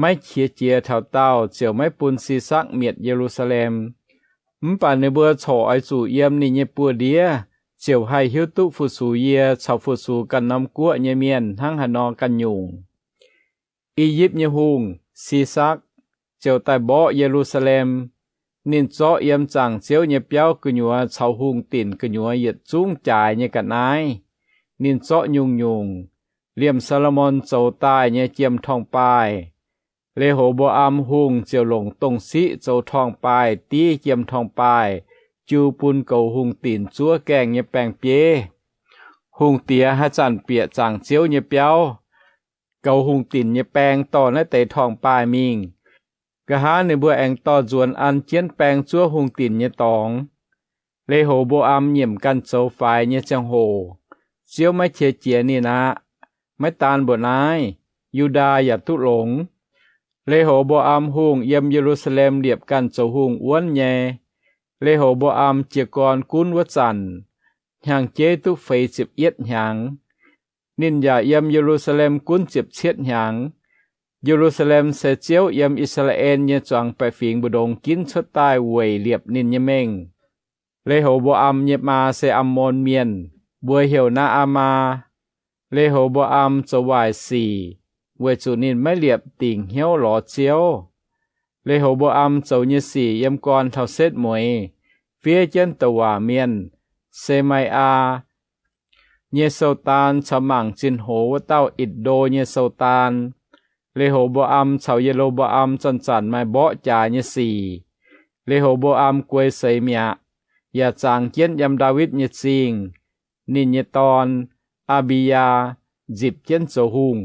maiv qiex jiez taux daauh ziouc maiv bun Sisakv mietc Ye^lu^saa^lem. Mv baac ninh mbuo corc oix zuqc yiem ninh nyei buoz-ndiev ziouc haih hiuv duqv fu-sux yie caux fu-sux ganh norm guoqv nyei mienh hnangv haaix nor ganh nyungc. I^yipv nyei hungh, Sisakv, ziouc daaih mborqv Ye^lu^saa^lem. Ninh zorqv yiem zaangc Ziouv nyei biauv gu'nyuoz caux hungh dinc gu'nyuoz yietc zungv jaaix nyei ga'naaiv. Ninh zorqv nyungc-nyungc, liemh Saa^lo^morn zoux daaih nyei jiem-torngv-baaih, Lehox^mbo^am Hungh ziouc longc dongh siqv zoux torngv-baaih div jiem-torngv-baaih jiu bun goux hungh dinc zuov gaengh nyei baeng-bieiv. Hungh diex haaix zanc bieqc zaangc Ziouv nyei biauv, goux hungh dinc nyei baeng dorh naaiv deix torngv-baaih mingh. Nqa'haav ninh mbuo aengx dorh nzuonx an jienv baeng zuov hungh dinc nyei dorngx. Lehox^mbo^am nyiemc ganh zoux faix nyei ziangh hoc, Ziouv maiv qiex jiez ninh aqv. Maiv daan mbuoqc naaiv, Yu^ndaa yaac duqv longx. Lehox^mbo^am Hungh yiem Ye^lu^saa^lem liepc ganh zoux hungh wuonv nyei. Lehox^mbo^am jiez gorn gunv wuov zanc, hnyangx-jeiv duqv feix ziepc yietv hnyangx. Ninh yaac yiem Ye^lu^saa^lem gunv ziepc cietv hnyangx. Ye^lu^saa^lem se Ziouv yiem I^saa^laa^en nyei zuangx baeqc fingx mbu'ndongx ginv cuotv daaih weic liepc ninh nyei mengh. Lehox^mbo^am nyei maa se Ammon Mienh, mbuox heuc Naa^aa^maa. Lehox^mbo^am zoux waaic sic weic zuqc ninh maiv liepc dingc hnyouv lorz Ziouv. Lehox^mbo^am zoux nyei sic yiem gorn taux setv mueiz fiev jienv douc waac mienh, Se^mai^aa, nyei sou-daan caux mangc zinh hoz wuov dauh Itc^ndo nyei sou-daan. Lehox^mbo^am caux Ye^lo^mbo^am zanc-zanc maaih mborqv jaax nyei sic. Lehox^mbo^am guei seix mi'aqv, yaac zangx jienv yiem Ndaawitv nyei Zingh. Ninh nyei dorn, Aa^mbi^yaa, nzipc jienv zoux hungh.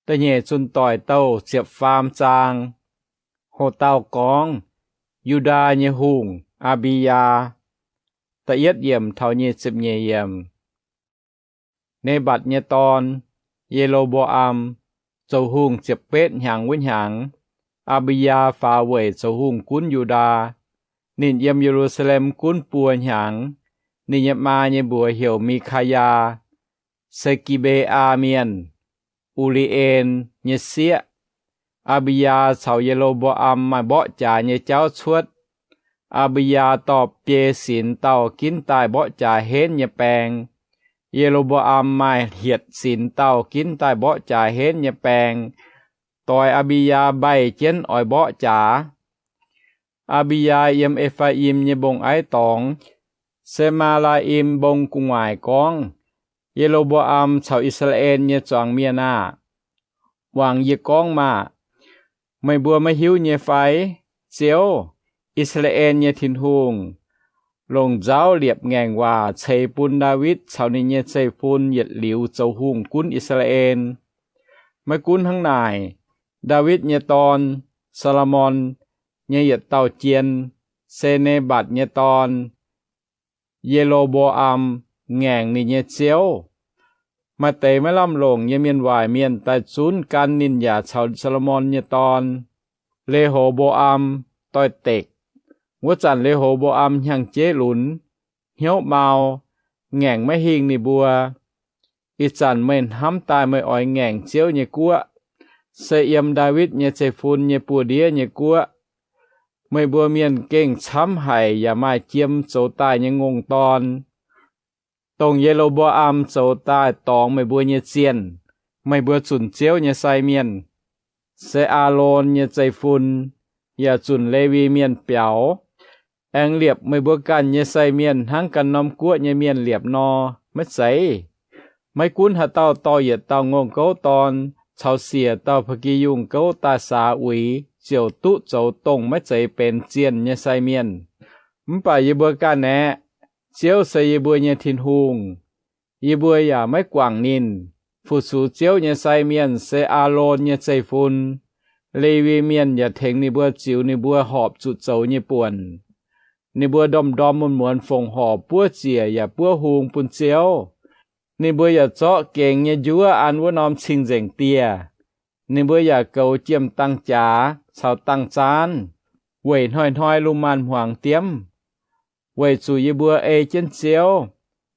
Da'nyeic Zunh Doic Douh ziepc faam zaang. Hoc dauh gorngv, Yu^ndaa nyei hungh, Aa^mbi^yaa. Da'yietv yiemc taux nyic ziepc nyeic yiemc. Nembatc nyei dorn, Ye^lo^mbo^am, zoux hungh ziepc betv hnyangx wuov hnyangx, Aa^mbi^yaa faaux weic zoux hungh gunv Yu^ndaa. Ninh yiem Ye^lu^saa^lem gunv buo hnyangx. Ninh nyei maa nyei mbuox heuc Mi^kaa^yaa, se Gi^mbe^aa Mienh, U^li^en, nyei sieqv. Aa^mbi^yaa caux Ye^lo^mbo^am maaih mborqv jaax nyei jauv cuotv. Aa^mbi^yaa dorh biei sinx dauh ginv daaih mborqv jaax henv nyei baeng. Ye^lo^mbo^am maaih hietc sinx dauh ginv daaih mborqv jaax henv nyei baeng, doix Aa^mbi^yaa mbaih jienv oix mborqv jaax. Aa^mbi^yaa yiem E^faa^im nyei mbong-aiv dorngx, Se^maa^laa^im Mbong gu'nguaaic gorngv, Ye^lo^mbo^am caux I^saa^laa^en nyei zuangx mienh aah! Wangc yie gorngv maah! Meih mbuo maiv hiuv nyei fai? Ziouv, I^saa^laa^en nyei Tin-Hungh, longc nzauv liepc ngaengc waac ceix bun Ndaawitv caux ninh nyei zeiv-fun yietc liuz zoux hungh gunv I^saa^laa^en. Maiv gunv hnangv naaic, Ndaawitv nyei dorn, Saa^lo^morn, nyei yietc dauh jien, se Nembatc nyei dorn, Ye^lo^mbo^am, ngaengc ninh nyei ziouv. Maaih deix maiv lamh longc nyei mienh waaic mienh daaih zunv gan ninh yaac caux Saa^lo^morn nyei dorn, Le^ho^mbo^am, doix-dekc. Wuov zanc Le^ho^mbo^am hnyangx-jeiv lunx, hnyouv mau, ngaengc maiv hingh ninh mbuo. Ih zanc meih hnamv daaih meih oix ngaengc Ziouv nyei guoqv, se yiem Ndaawitv nyei zeiv-fun nyei buoz-ndiev nyei guoqv. Meih mbuo mienh gengh camv haic yaac maaih jiem zoux daaih nyei ngongh dorn, dongh Ye^lo^mbo^am zoux daaih dorngx meih mbuo nyei zienh. Meih mbuo zunc Ziouv nyei sai mienh, se Aalon nyei zeiv-fun, yaac zunc Lewi Mienh biaux, aengx liepc meih mbuo ganh nyei sai mienh hnangv ganh norm guoqv nyei mienh liepc nor, maiv zeiz? Maiv gunv haaix dauh dorh yietc dauh ngongh gouv dorn caux siec dauh ba'gi yungh gouv daaih saax uix, ziouc duqv zoux dongh maiv zeiz benx zienh nyei sai mienh. Mv baac yie mbuo ganh aeqv, Ziouv se yie mbuo nyei Tin-Hungh. Yie mbuo yaac maiv guangc ninh. Fu-sux Ziouv nyei sai mienh se Aalon nyei zeiv-fun. Lewi Mienh yaac tengx ninh mbuo ziux ninh mbuo horpc zuqc zoux nyei buonc. Ninh mbuo ndorm-ndorm muonz-muonz fongc horc buov ziec yaac buov hung bun Ziouv. Ninh mbuo yaac zorqv gengx nyei njuov an wuov norm cing-nzengc dieh. Ninh mbuo yaac goux jiem-dangh jaax caux dangh zaanv, weic hnoi-hnoi lungh maanz-hmuangx diemv. Weic zuqc yie mbuo ei jienv Ziouv,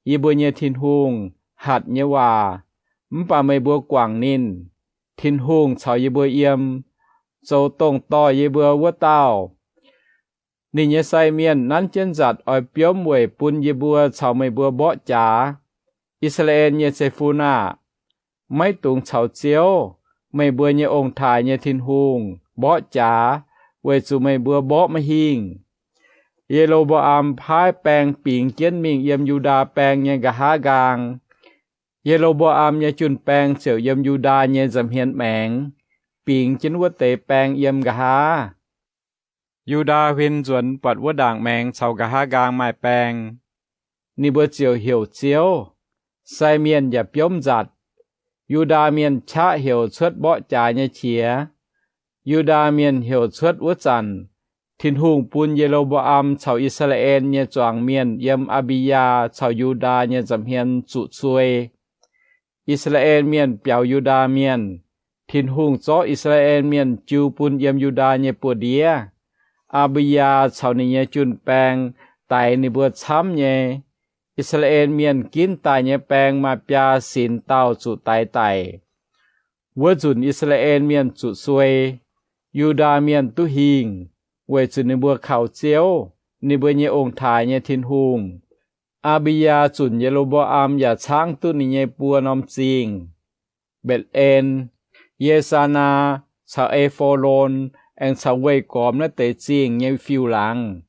yie mbuo nyei Tin-Hungh, hatc nyei waac, mv baac meih mbuo guangc ninh, Tin-Hungh caux yie mbuo yiem, zoux dongh dorh yie mbuo wuov dauh. Ninh nyei sai mienh nanv jienv nzatc oix biomv weic bun yie mbuo caux meih mbuo mborqv jaax. I^saa^laa^en nyei zeiv-fun aah! Maiv dungx caux Ziouv, meih mbuo nyei ong-taaix nyei Tin-Hungh, mborqv jaax, weic zuqc meih mbuo mborqv maiv hingh. Ye^lo^mbo^am paaiv baeng bingx jienv mingh yiem Yu^ndaa Baeng nyei nqa'haav nqaang. Ye^lo^mbo^am nyei jun-baeng ziouc yiem Yu^ndaa nyei nza'hmien maengx, bingx jienv wuov deix baeng yiem nqa'haav. Yu^ndaa huin nzuonx buatc wuov ndaangc maengx caux nqa'haav nqaang maaih baeng. Ninh mbuo ziouc heuc Ziouv. Sai mienh yaac biomv nzatc. Yu^ndaa Mienh qaqv heuc cuotv mborqv jaax nyei qiex. Yu^ndaa Mienh heuc cuotv wuov zanc, Tin-Hungh bun Ye^lo^mbo^am caux I^saa^laa^en nyei zuangx mienh yiem Aa^mbi^yaa caux Yu^ndaa nyei nza'hmien zuqc suei. I^saa^laa^en Mienh biaux Yu^ndaa Mienh. Tin-Hungh zorqv I^saa^laa^en Mienh jiu bun yiem Yu^ndaa nyei buoz-ndiev. Aa^mbi^yaa caux ninh nyei jun-baeng daix ninh mbuo camv nyei. I^saa^laa^en Mienh ginv daaih nyei baeng maaih biaa sinx dauh zuqc daix daic. Wuov nzunc I^saa^laa^en Mienh zuqc suei. Yu^ndaa Mienh duqv hingh, weic zuqc ninh mbuo kaux Ziouv, ninh mbuo nyei ong-taaix nyei Tin-Hungh. Aa^mbi^yaa zunc Ye^lo^mbo^am yaac caangv duqv ninh nyei buo norm zingh, Mbetc^en, Ye^saa^naa, caux E^fo^lon, aengx caux weih gormx naaiv deix zingh nyei fiuv-laangz.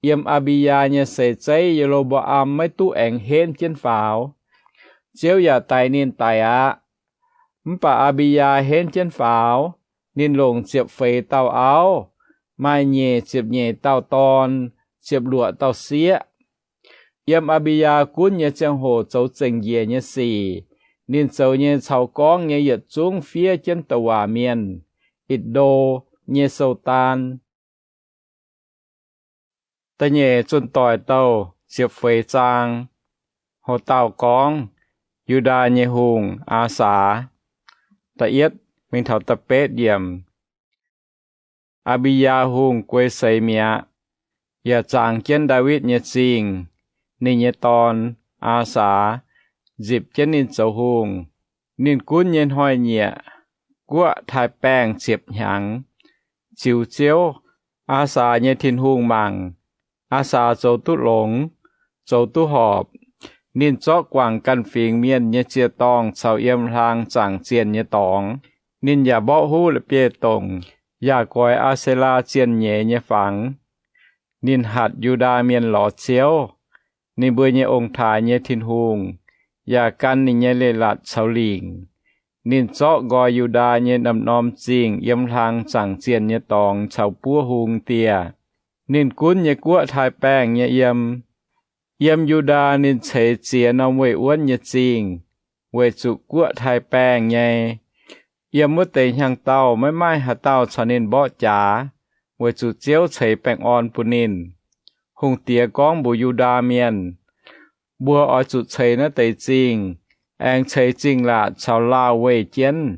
Yiem Aa^mbi^yaa nyei seix zeiv Ye^lo^mbo^am maiv duqv aengx henv jienv faaux. Ziouv yaac daix ninh daic aqv. Mv baac Aa^mbi^yaa henv jienv faaux. Ninh longc ziepc feix dauh auv, maaih nyeic ziepc nyeic dauh dorn, ziepc luoqc dauh sieqv. Yiem Aa^mbi^yaa gunv nyei ziangh hoc zoux zengc njiec nyei sic. Ninh zoux nyei caux gorngv nyei yietc zungv fiev jienv douc waac mienh, Itc^ndo, nyei sou-daan. Da'nyeic Zunh Doic Douh ziepc feix zaang. Ho dauh gorngv, Yu^ndaa nyei hungh, Aa^saa. Da'yietv mingh taux da'betv yiemc. Aa^mbi^yaa Hungh guei seix mi'aqv, yaac zangx jienv Ndaawitv nyei Zingh. Ninh nyei dorn, Aa^saa, nzipc jienv ninh zoux hungh. Ninh gunv nyei hnoi-nyieqc, guoqv taaix-baengh ziepc hnyangx. Ziux Ziouv, Aa^saa nyei Tin-Hungh mangc. Aa^saa zoux duqv longx, zoux duqv horpc. Ninh zorqv guangc ganh fingx mienh nyei ziec-dorngh caux yiem hlaang zaangc zienh nyei dorngx. Ninh yaac mborqv huv la'bieiv-dongc, yaac goix Aa^se^laa zienh nyeiz nyei fangx. Ninh hatc Yu^ndaa Mienh lorz Ziouv, ninh mbuo nyei ong-taaix nyei Tin-Hungh, yaac gan ninh nyei leiz-latc caux lingc. Ninh zorqv nqoi Yu^ndaa nyei norm-norm zingh yiem hlaang zaangc zienh nyei dorngx caux buov hung dieh. Ninh gunv nyei guoqv taaix-baengh nyei yiem. Yiem Yu^ndaa ninh ceix ziex norm weih wuonv nyei zingh, weic zuqc guoqv taaix-baengh nyei. Yiem wuov deix hnyangx-daauh maiv maaih haaix dauh caux ninh mborqv jaax, weic zuqc Ziouv ceix baengh orn bun ninh. Hungh diex gorngv mbuox Yu^ndaa Mienh, Mbuo oix zuqc ceix naaiv deix zingh, aengx ceix zingh laatc caux laauh weih jienv,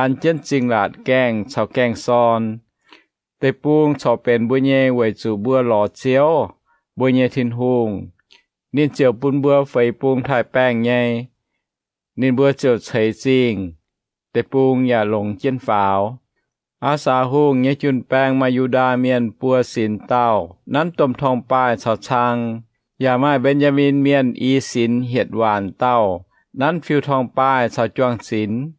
an jienv zingh laatc gaengh caux gaengh sorn. Deic-bung corc benx mbuo nyei weic zuqc mbuo lorz Ziouv, mbuo nyei Tin-Hungh. Ninh ziouc bun mbuo feix bung taaix-baengh nyei. Ninh mbuo ziouc ceix zingh. Deic-bung yaac longx jienv faaux. Aa^saa Hungh nyei jun-baeng maaih Yu^ndaa Mienh buo sinx dauh nanv domh torngv-baaih caux cang, yaac maaih Mben^yaa^min Mienh i sinx hietc waanc dauh nanv fiu-torngv-baaih caux juang-zinx.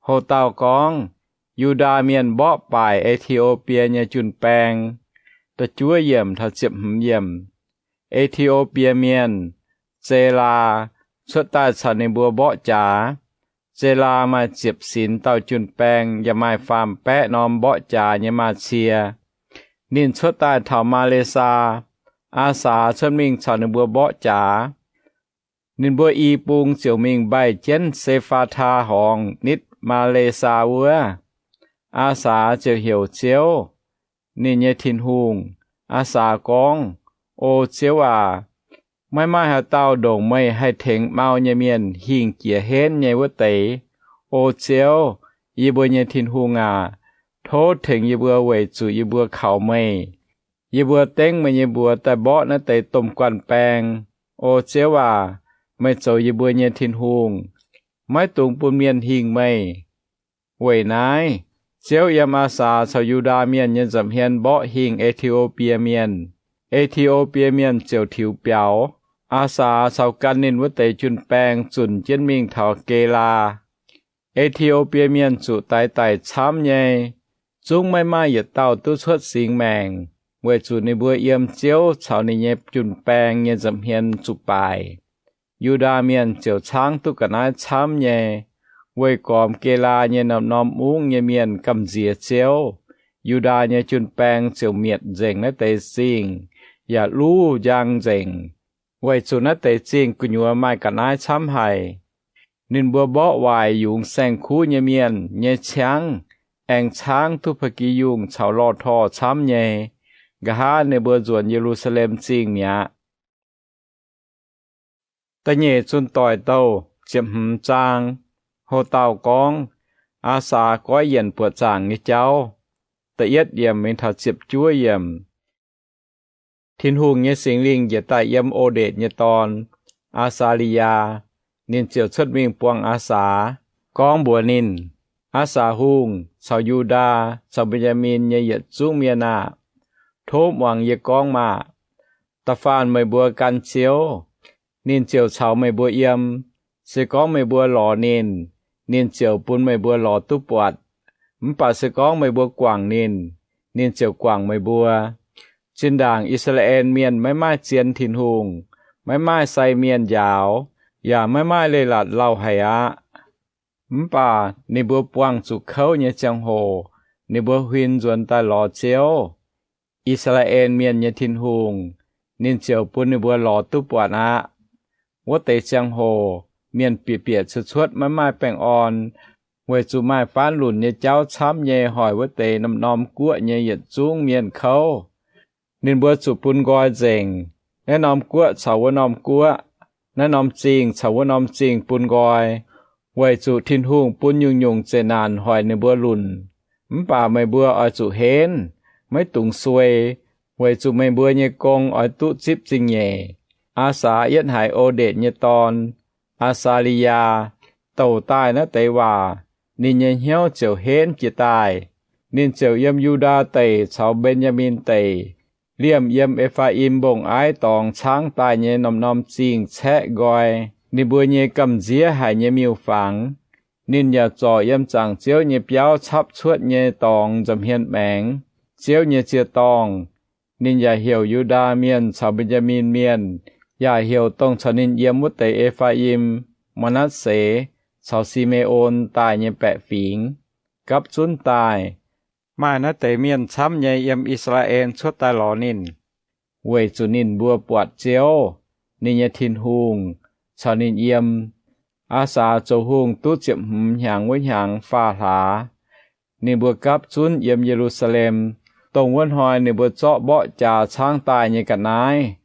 Ho dauh gorngv, Yu^ndaa Mienh mborqv baaic E^ti^o^bie nyei jun-baeng. Da'juov yiemc taux ziepc hmz yiemc. E^ti^o^bie Mienh, Zelaa, cuotv daaih caux ninh mbuo mborqv jaax. Zelaa maaih ziepc sinx dauh jun-baeng yaac maaih faam-baeqv norm mborqv jaax nyei maaz-cie. Ninh cuotv daaih taux Maa^le^saa. Aa^saa cuotv mingh caux ninh mbuo mborqv jaax. Ninh mbuo i bung ziouc mingh mbaih jienv Se^faa^taa Horngz nitv Maa^le^saa wuov. Aa^saa ziouc heuc Ziouv, ninh nyei Tin-Hungh. Aa^saa gorngv, O Ziouv aac, maiv maaih haaix dauh ndongc meih haih tengx mau nyei mienh hingh jiex henv nyei wuov deix. O Ziouv, yie mbuo nyei Tin-Hungh aac, tov tengx yie mbuo weic zuqc yie mbuo kaux meih. Yie mbuo dengv meih nyei mbuox daaih mborqv naaiv deix domh guanh baeng. O Ziouv aac, meih zoux yie mbuo nyei Tin-Hungh, maiv dungx bun mienh hingh meih. Weic naaiv, Ziouv yiem Aa^saa caux Yu^ndaa Mienh nyei nza'hmien mborqv hingh E^ti^o^bie Mienh. E^ti^o^bie Mienh ziouc tiux biaux. Aa^saa caux gan ninh wuov deix jun-baeng zunc jienv mingh taux Gelaa. E^ti^o^bie Mienh zuqc daix daic camv nyei, zungv maiv maaih yietc dauh duqv cuotv singx maengc, weic zuqc ninh mbuo yiem Ziouv caux ninh nyei jun-baeng nyei nza'hmien zuqc baaic. Yu^ndaa Mienh ziouc caangv duqv ga'naaiv camv nyei. Weih gormx Gelaa nyei norm-norm mungv nyei mienh gamh nziex Ziouv, Yu^ndaa nyei jun-baeng ziouc mietc nzengc naaiv deix zingh, yaac luv njang nzengc, weic zuqc naaiv deix zingh gu'nyuoz maaih ga'naaiv camv haic. Ninh mbuo mborqv waaic yungz saeng-kuv nyei mienh nyei ciangv, aengx caangv duqv pa'gi yungh caux lorh torh camv nyei. Nqa'haav ninh mbuo nzuonx Ye^lu^saa^lem Zingh mi'aqv. Da'nyeic Zunh Doic Douh ziepc hmz zaang. Ho dauh gorngv, Aa^saa goiv yienc buoqc zaangc nyei jauv. Da'yietv yiemc mingh taux ziepc juov yiemc. Tin-Hungh nyei Singx Lingh njiec daaih yiem O^ndetc nyei dorn, Aa^saa^li^yaa. Ninh ziouc cuotv mingh buangh Aa^saa, gorngv mbuox ninh, Aa^saa Hungh caux Yu^ndaa caux Mben^yaa^min nyei yietc zungv mienh aah! Tov muangx yie gorngv maah! Da'faanh meih mbuo gan Ziouv, ninh ziouc caux meih mbuo yiem. Se gorngv meih mbuo lorz ninh, ninh ziouc bun meih mbuo lorz duqv buatc. Mv baac se gorngv meih mbuo guangc ninh, ninh ziouc guangc meih mbuo. Zinh ndaangc I^saa^laa^en Mienh maiv maaih zien Tin-Hungh, maiv maaih sai mienh njaaux, yaac maiv maaih leiz-latc lauh haic aqv. Mv baac ninh mbuo buangh zuqc kouv nyei ziangh hoc, ninh mbuo huin nzuonx daaih lorz Ziouv, I^saa^laa^en Mienh nyei Tin-Hungh, ninh ziouc bun ninh mbuo lorz duqv buatc aqv. Wuov deix ziangh hoc mienh bieqc bieqc cuotv cuotv maiv maaih baengh orn, weic zuqc maaih faanv lunc nyei jauv camv nyei hoic wuov deix norm-norm guoqv nyei yietc zungv mienh kouv. Ninh mbuo zuqc bun nqoi nzengc, naaiv norm guoqv caux wuov norm guoqv, naaiv norm zingh caux wuov norm zingh bun nqoi, weic zuqc Tin-Hungh bun nyungc-nyungc zeqc naanc hoic ninh mbuo lunc. Mv baac meih mbuo oix zuqc henv, maiv dungx suei, weic zuqc meih mbuo nyei gong oix duqv zipv zingh nyeic. Aa^saa yietv haiz O^ndetc nyei dorn, Aa^saa^li^yaa, douc daaih naaiv deix waac, ninh nyei hnyouv ziouc henv jiez daaih. Ninh ziouc yiem Yu^ndaa Deic caux Mben^yaa^min Deic, liemh yiem E^faa^im Mbong-Aiv dorngx caangv daaih nyei norm-norm zingh caeqv nqoi ninh mbuo nyei gamh nziev haic nyei miuc-fangx. Ninh yaac zorc yiem zaangc Ziouv nyei biauv capv cuotv nyei dorngx nza'hmien maengx, Ziouv nyei ziec-dorngh. Ninh yaac heuc Yu^ndaa Mienh caux Mben^yaa^min Mienh, yaac heuc dongh caux ninh yiem wuov deix E^faa^im, Maa^natv^se, caux Si^me^on daaih nyei baeqc fingx, gapv zunv daaih. Maaih naaiv deix mienh camv nyei yiem I^saa^laa^en cuotv daaih lorz ninh, weic zuqc ninh mbuo buatc Ziouv, ninh nyei Tin-Hungh, caux ninh yiem. Aa^saa zoux hungh duqv ziepc hmz hnyangx wuov hnyangx faam hlaax, ninh mbuo gapv zunv yiem Ye^lu^saa^lem, dongh wuov hnoi ninh mbuo zorqv mborqv jaax caangv daaih nyei ga'naaiv,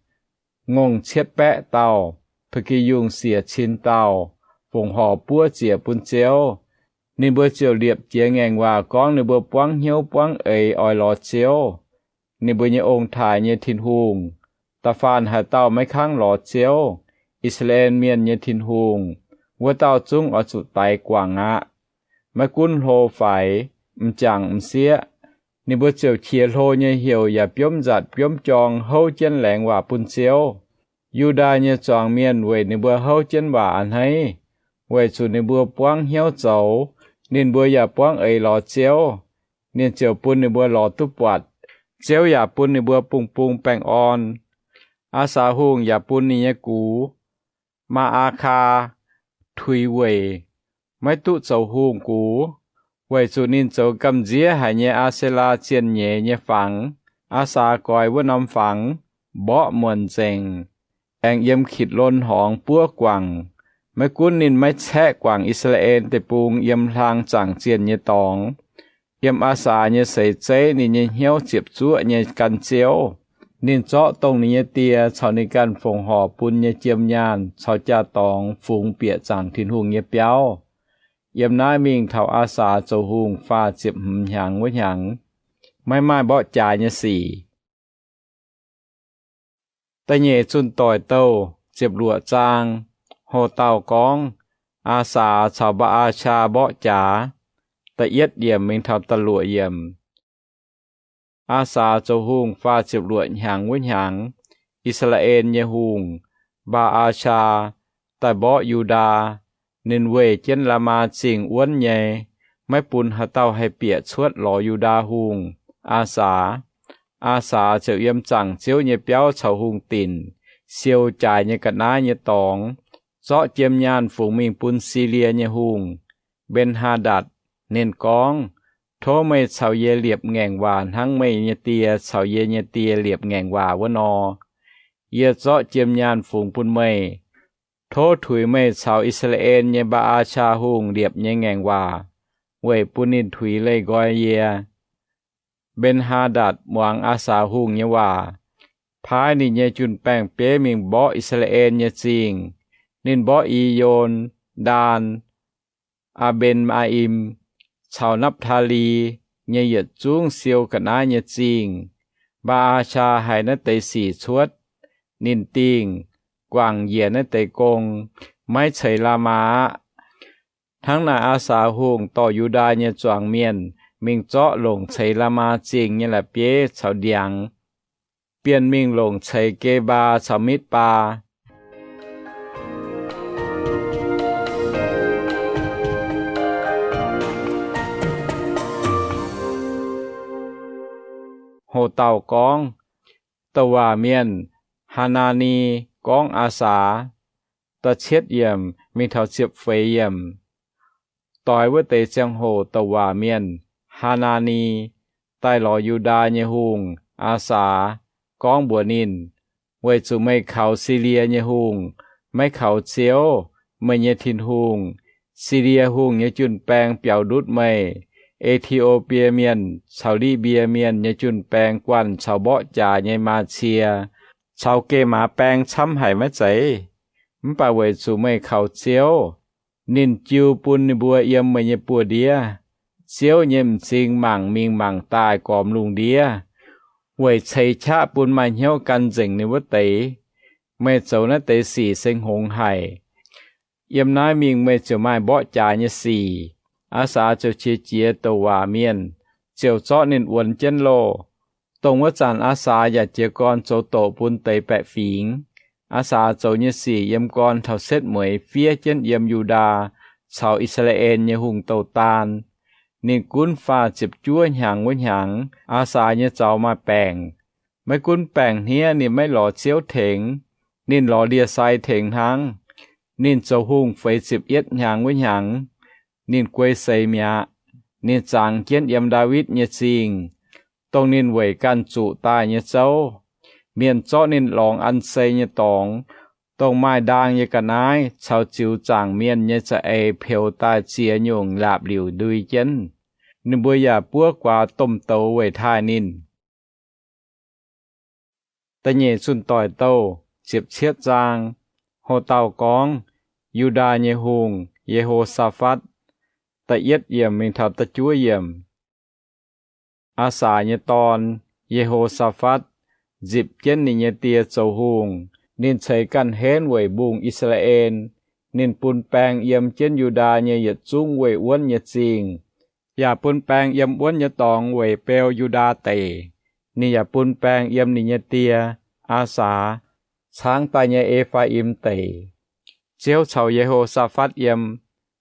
ngongh cietv baeqv dauh, pa'gi yungh siec cin dauh, fongc horc buov ziec bun Ziouv. Ninh mbuo ziouc liepc jiez ngaengc waac gorngv ninh mbuo buangv hnyouv buangv eix oix lorz Ziouv, ninh mbuo nyei ong-taaix nyei Tin-Hungh. Da'faanh haaix dauh maiv kangv lorz Ziouv, I^saa^laa^en Mienh nyei Tin-Hungh, wuov dauh zungv oix zuqc daix guangc aqv. Maiv gunv hlo faix, m'jangc m'sieqv, ninh mbuo ziouc qiex hlo nyei heuc yaac biomv nzatc biomv jorng houv jienv laengz waac bun Ziouv. Yu^ndaa nyei zuangx mienh weic ninh mbuo houv jienv waac a'hneiv, weic zuqc ninh mbuo buangv hnyouv zoux. Ninh mbuo yaac buangv eix lorz Ziouv, ninh ziouc bun ninh mbuo lorz duqv buatc. Ziouv yaac bun ninh mbuo bungx-bung baengh orn. Aa^saa Hungh yaac bun ninh nyei gux, Maa^aa^kaa, tuix weic, maiv duqv zoux hungh gux, weic zuqc ninh zoux gamh nziev haic nyei Aa^se^laa zienh nyeiz nyei fangx. Aa^saa goix wuov norm fangx, mborqv muonc nzengc, aengx yiem Kitc^lon Horngz buov guangc. Maiv gunv ninh maiv caeqv guangc I^saa^laa^en Deic-Bung yiem hlang zaangc zienh nyei dorngx, yiem Aa^saa nyei seix zeiv ninh nyei hnyouv ziepc zuoqv nyei gan ziouv. Ninh zorqv dongh ninh nyei die caux ninh ganh fongc horc bun nyei jiem nyaanh caux jaa-dorngx fungx bieqc zaangc Tin-Hungh nyei biauv. Yiem naaiv mingh taux Aa^saa zoux hungh faah ziepc hmz hnyangx wuov hnyangx, maiv maaih mborqv jaax nyei sic. Da'nyeic Zunh Doic Douh ziepc luoqc zaang. Hox-dauh gorngv, Aa^saa caux Mbaa^aa^shaa mborqv jaax. Da'yietv yiemc mingh taux da'luoqc yiemc. Aa^saa zoux hungh faah ziepc luoqc hnyangx wuov hnyangx, I^saa^laa^en nyei hungh, Mbaa^aa^shaa, daaih mborqv Yu^ndaa. Ninh weih jienv Laamaa Zingh wuonv nyei, maiv bun haaix dauh haih bieqc cuotv lorz Yu^ndaa Hungh, Aa^saa. Aa^saa ziouc yiem zaangc ziouv nyei biauv caux hungh dinc, siou jaaix nyei ga'naaiv nyei dorngx, zorqv jiem nyaanh fungx mingh bun Silie nyei hungh, Mben^haa^ndatc. Ninh gorngv, Tov meih caux yie liepc ngaengc waac hnangv meih nyei die caux yie nyei die liepc ngaengc waac wuov nor. Yie zorqv jiem nyaanh fungx bun meih. Tov tuix meih caux I^saa^laa^en nyei Mbaa^aa^shaa Hungh liepc nyei ngaengc waac, weic bun ninh tuix leih nqoi yie. Mben^haa^ndatc muangx Aa^saa Hungh nyei waac, paaiv ninh nyei jun-baeng-bieiv mingh mborqv I^saa^laa^en nyei zingh. Ninh mborqv I^yon, Ndaan, Aa^mben^maa^im, caux Napv^taa^li nyei yietc zungv siou ga'naaiv nyei zingh. Mbaa^aa^shaa haiz naaiv deix sic cuotv, ninh dingh, guangc njiec naaiv deix gong, maiv ceix Laamaa aqv. Hnangv naaic Aa^saa Hungh dorh Yu^ndaa nyei zuangx mienh mingh zorqv longc ceix Laamaa Zingh nyei la'bieiv caux ndiangx, bienh mingh longc ceix Gebaa caux Mitv^baa. Hox-dauh gorngv, douc waac mienh Haa^naa^ni gorngv Aa^saa. Da'cietv yiemc mingh taux ziepc feix yiemc. Doix wuov deix ziangh hoc douc waac mienh, Haa^naa^ni, daaih lorz Yu^ndaa nyei hungh, Aa^saa, gorngv mbuox ninh, Weic zuqc meih kaux Silie nyei hungh, maiv kaux Ziouv, meih nyei Tin-Hungh. Silie hungh nyei jun-baeng biaux ndutv meih. E^ti^o^bie Mienh caux Li^mbie Mienh nyei jun-baeng guanh caux mborqv jaax nyei maa^cie caux geh maaz baeng camv haic maiv zeiz? Mv baac weic zuqc meih kaux Ziouv, ninh jiu bun ninh mbuo yiem meih nyei buoz-ndiev. Ziouv nyei m'zing mangc mingh mangc daaih gormx lungh ndiev, weic ceix qaqv bun maaih hnyouv gan nzengc ninh wuov deix. Meih zoux naaiv deix sic se hngongx haic. Yiem naaiv mingh meih ziouc maaih mborqv jaax nyei sic. Aa^saa ziouc qiex jiez douc waac mienh, ziouc zorqv ninh wuonx jienv loh. Dongh wuov zanc Aa^saa yaac jiez gorn zoux doqc bun deix baeqc fingx. Aa^saa zoux nyei sic yiem gorn taux setv mueiz fiev jienv yiem Yu^ndaa caux I^saa^laa^en nyei hungh douh daan. Ninh gunv faah ziepc juov hnyangx wuov hnyangx, Aa^saa nyei zaux maaih baengc. Maiv gunv baengc hniev ninh maiv lorz Ziouv tengx, ninh lorz ndie-sai tengx hnangv. Ninh zoux hungh feix ziepc yietv hnyangx wuov hnyangx, ninh guei seix mi'aqv. Ninh zangx jienv yiem Ndaawitv nyei zingh, dongh ninh weic ganh zuqc daaih nyei zouv. Mienh zorqv ninh lorngx an sei nyei dorngx, dongh maaih ndaang nyei ga'naaiv caux ziux zaangc mienh nyei za'eix peux daaih ziex nyungc laapc liuc ndui jienv. Ninh mbuo yaac buov guaax domh douz weic taaih ninh. Da'nyeic Zunh Doic Douh ziepc cietv zaang. Ho dauh gorngv, Yu^ndaa nyei hungh, Ye^ho^saa^fatv. Da'yietv yiemc mingh taux da'juov yiemc. Aa^saa nyei dorn, Ye^ho^saa^fatv, nzipc jienv ninh nyei die zoux hungh. Ninh ceix ganh henv weic mbungh I^saa^laa^en. Ninh bun baeng yiem jienv Yu^ndaa nyei yietc zungv weih wuonv nyei zingh, yaac bun baeng yiem wuonv nyei dorngx weic beu Yu^ndaa deic. Ninh yaac bun baeng yiem ninh nyei die, Aa^saa, caangv daaih nyei E^faa^im deic. Ziouv caux Ye^ho^saa^fatv yiem,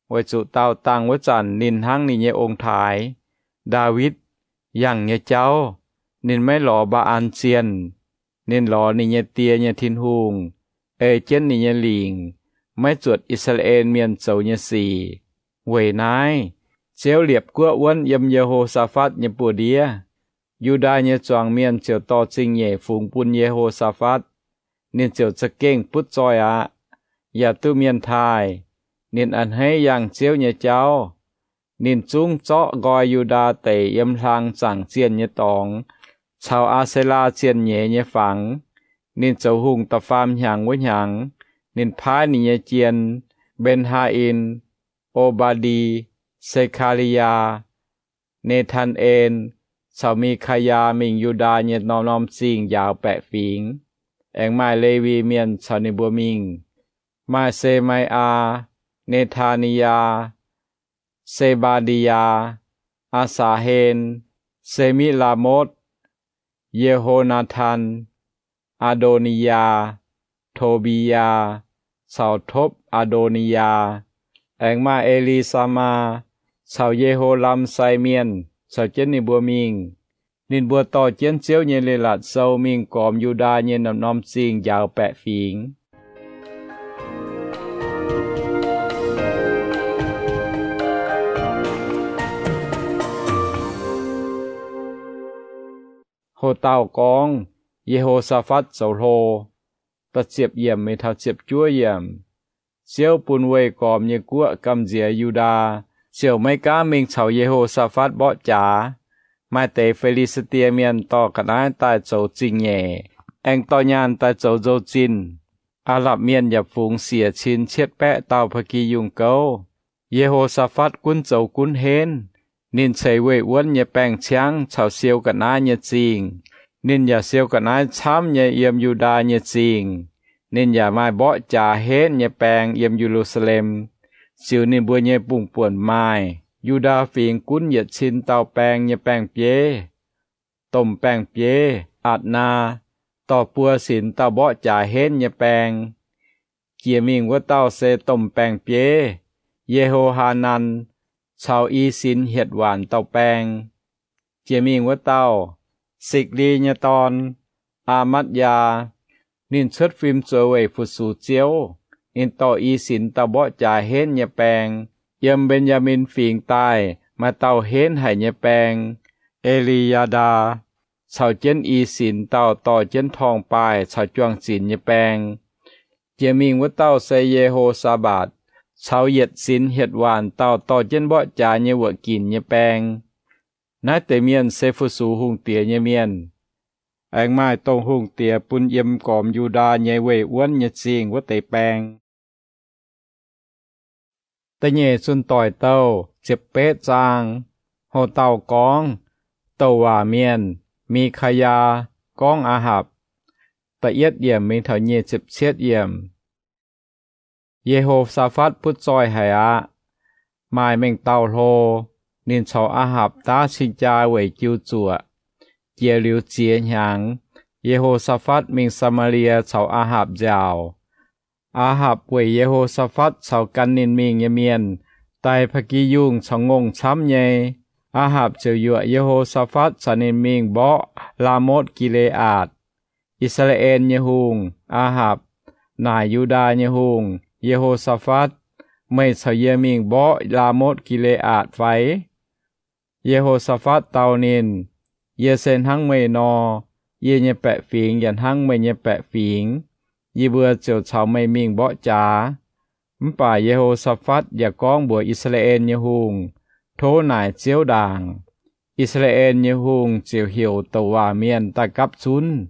weic zuqc daauh dangh wuov zanc ninh hnangv ninh nyei ong-taaix, Ndaawitv, yangh nyei jauv. Ninh maiv lorz Mbaa^an zienh, Ninh lorz ninh nyei die nyei Tin-Hungh, ei jienv ninh nyei lingc, maiv zuotc I^saa^laa^en Mienh zoux nyei sic. Weic naaiv, Ziouv liepc guoqv wuonv yiem Ye^ho^saa^fatv nyei buoz-ndiev. Yu^ndaa nyei zuangx mienh ziouc dorh zingh nyeic fungx bun Ye^ho^saa^fatv. Ninh ziouc za'gengh butv zoih aqv, yaac duqv mienh taaih. Ninh a'hneiv yangh Ziouv nyei jauv. Ninh zungv zorqv nqoi Yu^ndaa deic yiem hlang zaangc zienh nyei dorngx caux Aa^se^laa zienh nyeiz nyei fangx. Ninh zoux hungh da'faam hnyangx wuov hnyangx, ninh paaiv ninh nyei jien, Mben^haa^en, O^mbaa^ndi, Se^kaa^li^yaa, Ne^tan^en, caux Mi^kaa^yaa mingh Yu^ndaa nyei norm-norm zingh njaaux baeqc fingx. Aengx maaih Lewi Mienh caux ninh mbuo mingh. Maaih Se^mai^aa, Ne^taa^ni^yaa, Se^mbaa^ndi^yaa, Aa^saax^hen, Se^miv^laa^motv, Ye^ho^naa^tan, Aa^ndo^ni^yaa, To^mbi^yaa, caux Topv Aa^ndo^ni^yaa. Aengx maaih E^li^saa^maa caux Ye^ho^lam sai mienh caux jienv ninh mbuo mingh. Ninh mbuo dorh jienv Ziouv nyei Leiz-Latc Sou mingh gormx Yu^ndaa nyei norm-norm zingh njaaux baeqc fingx. Ho dauh gorngv Ye^ho^saa^fatv zoux hlo. Da'ziepc yiemc mingh taux ziepc juov yiemc. Ziouv bun weih gormx nyei guoqv gamh nziex Yu^ndaa, ziouc maiv gaamv mingh caux Ye^ho^saa^fatv mborqv jaax. Maaih deix Fi^li^saa^die Mienh dorh ga'naaiv daaih zoux zingh nyeic, aengx dorh nyaanh daaih zoux nzou-zinh. Aa^lapc Mienh yaac fungx siec cin cietv baeqv dauh ba'gi yungh gouv. Ye^ho^saa^fatv gunv zoux gunv henv. Ninh ceix weih wuonv nyei baengh ciangv caux siou ga'naaiv nyei zingh. Ninh yaac siou ga'naaiv camv nyei yiem Yu^ndaa nyei zingh. Ninh yaac maaih mborqv jaax henv nyei baeng yiem Ye^lu^saa^lem, ziux ninh mbuo nyei bungx-buonc maaih. Yu^ndaa Fingx gunv yietc cin dauh baeng nyei baeng-bieiv. Domh baeng-bieiv, Atc^naa, dorh buo sinx dauh mborqv jaax henv nyei baeng. Jiex mingh wuov dauh se domh baeng-bieiv, Ye^ho^haa^nan, caux i sinx hietc waanc dauh baeng. Jiex mingh wuov dauh, Sikli nyei dorn, Aa^matv^yaa. Ninh cuotv fim zueiz weic fu-sux Ziouv. Ninh dorh i sinx dauh mborqv jaax henv nyei baeng. Yiem Mben^yaa^min Fingx daaih maaih dauh henv haic nyei baeng, E^li^yaa^ndaa, caux jienv i sinx dauh dorh jienv torngv-baaih caux juang-zinx nyei baeng. Jiex mingh wuov dauh se Ye^ho^saa^mbatc, caux yietc sinx hietc waanc dauh dorh jienv mborqv jaax nyei wuoqc ginc nyei baeng. Naaiv deix mienh se fu-sux hungh diex nyei mienh. Aengx maaih dongh hungh diex bun yiem gormx Yu^ndaa nyei weih wuonv nyei zingh wuov deix baeng. Da'nyeic Zunh Doic Douh ziepc betv zaang. Ho dauh gorngv douc waac mienh, Mi^kaa^yaa, gorngv Aa^hapc. Da'yietv yiemc mingh taux nyic ziepc cietv yiemc. Ye^ho^saa^fatv butv zoih haic aqv. Maaih mengh dauh hlo, ninh caux Aa^hapc daav cing-jaa weic jiu zuoqc. Jiex liuz ziex hnyangx, Ye^ho^saa^fatv mingh Saa^maa^lie caux Aa^hapc nziaauc. Aa^hapc weic Ye^ho^saa^fatv caux gan ninh mingh nyei mienh daaih ba'gi yungh caux ngongh camv nyei. Aa^hapc ziouc yuoqc Ye^ho^saa^fatv caux ninh mingh mborqv Laa^motv Gi^le^aatc. I^saa^laa^en nyei hungh, Aa^hapc, naaic Yu^ndaa nyei hungh, Ye^ho^saa^fatv, Meih caux yie mingh mborqv Laa^motv Gi^le^aatc fai? Ye^ho^saa^fatv dau ninh, Yie se hnangv meih nor. Yie nyei baeqc fingx yaac hnangv meih nyei baeqc fingx. Yie mbuo ziouc caux meih mingh mborqv jaax. Mv baac Ye^ho^saa^fatv yaac gorngv mbuox I^saa^laa^en nyei hungh, Tov naaic Ziouv ndaangc. I^saa^laa^en nyei hungh ziouc heuc douc waac mienh daaih gapv zunv,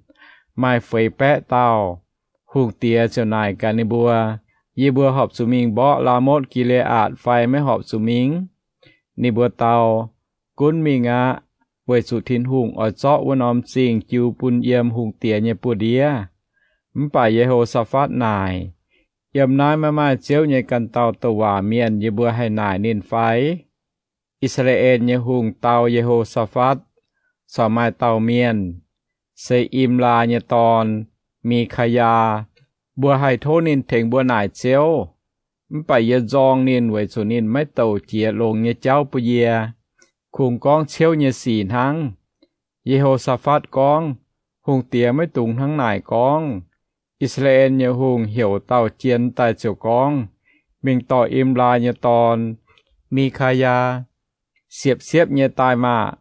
maaih feix baeqv dauh. Hungh diex ziouc naaic gaax ninh mbuo, Yie mbuo horpc zuqc mingh mborqv Laa^motv Gi^le^aatc fai maiv horpc zuqc mingh? Ninh mbuo dau, Gunv mingh aqv, weic zuqc Tin-Hungh oix zorqv wuov norm zingh jiu bun yiem hungh diex nyei buoz-ndiev. Mv baac Ye^ho^saa^fatv naaic, Yiem naaiv maiv maaih Ziouv nyei ganh dauh douc waac mienh yie mbuo haih naaic ninh fai? I^saa^laa^en nyei hungh dau Ye^ho^saa^fatv, Caux maaih dauh mienh, se Im^laa nyei dorn, Mi^kaa^yaa. Mbuo haih tov ninh tengx mbuo naaic Ziouv. Mv baac yie nzorng ninh weic zuqc ninh maiv douc jiex longx nyei jauv bun yie, kungx gorngv ciouv nyei sic hnangv. Ye^ho^saa^fatv gorngv, Hungh diex maiv dungx hnangv naaic gorngv. I^saa^laa^en nyei hungh heuc dauh jien daaih ziouc gorngv, Mingh dorh Imlaa nyei dorn, Mi^kaa^yaa, siepv-siepv nyei daaih maah!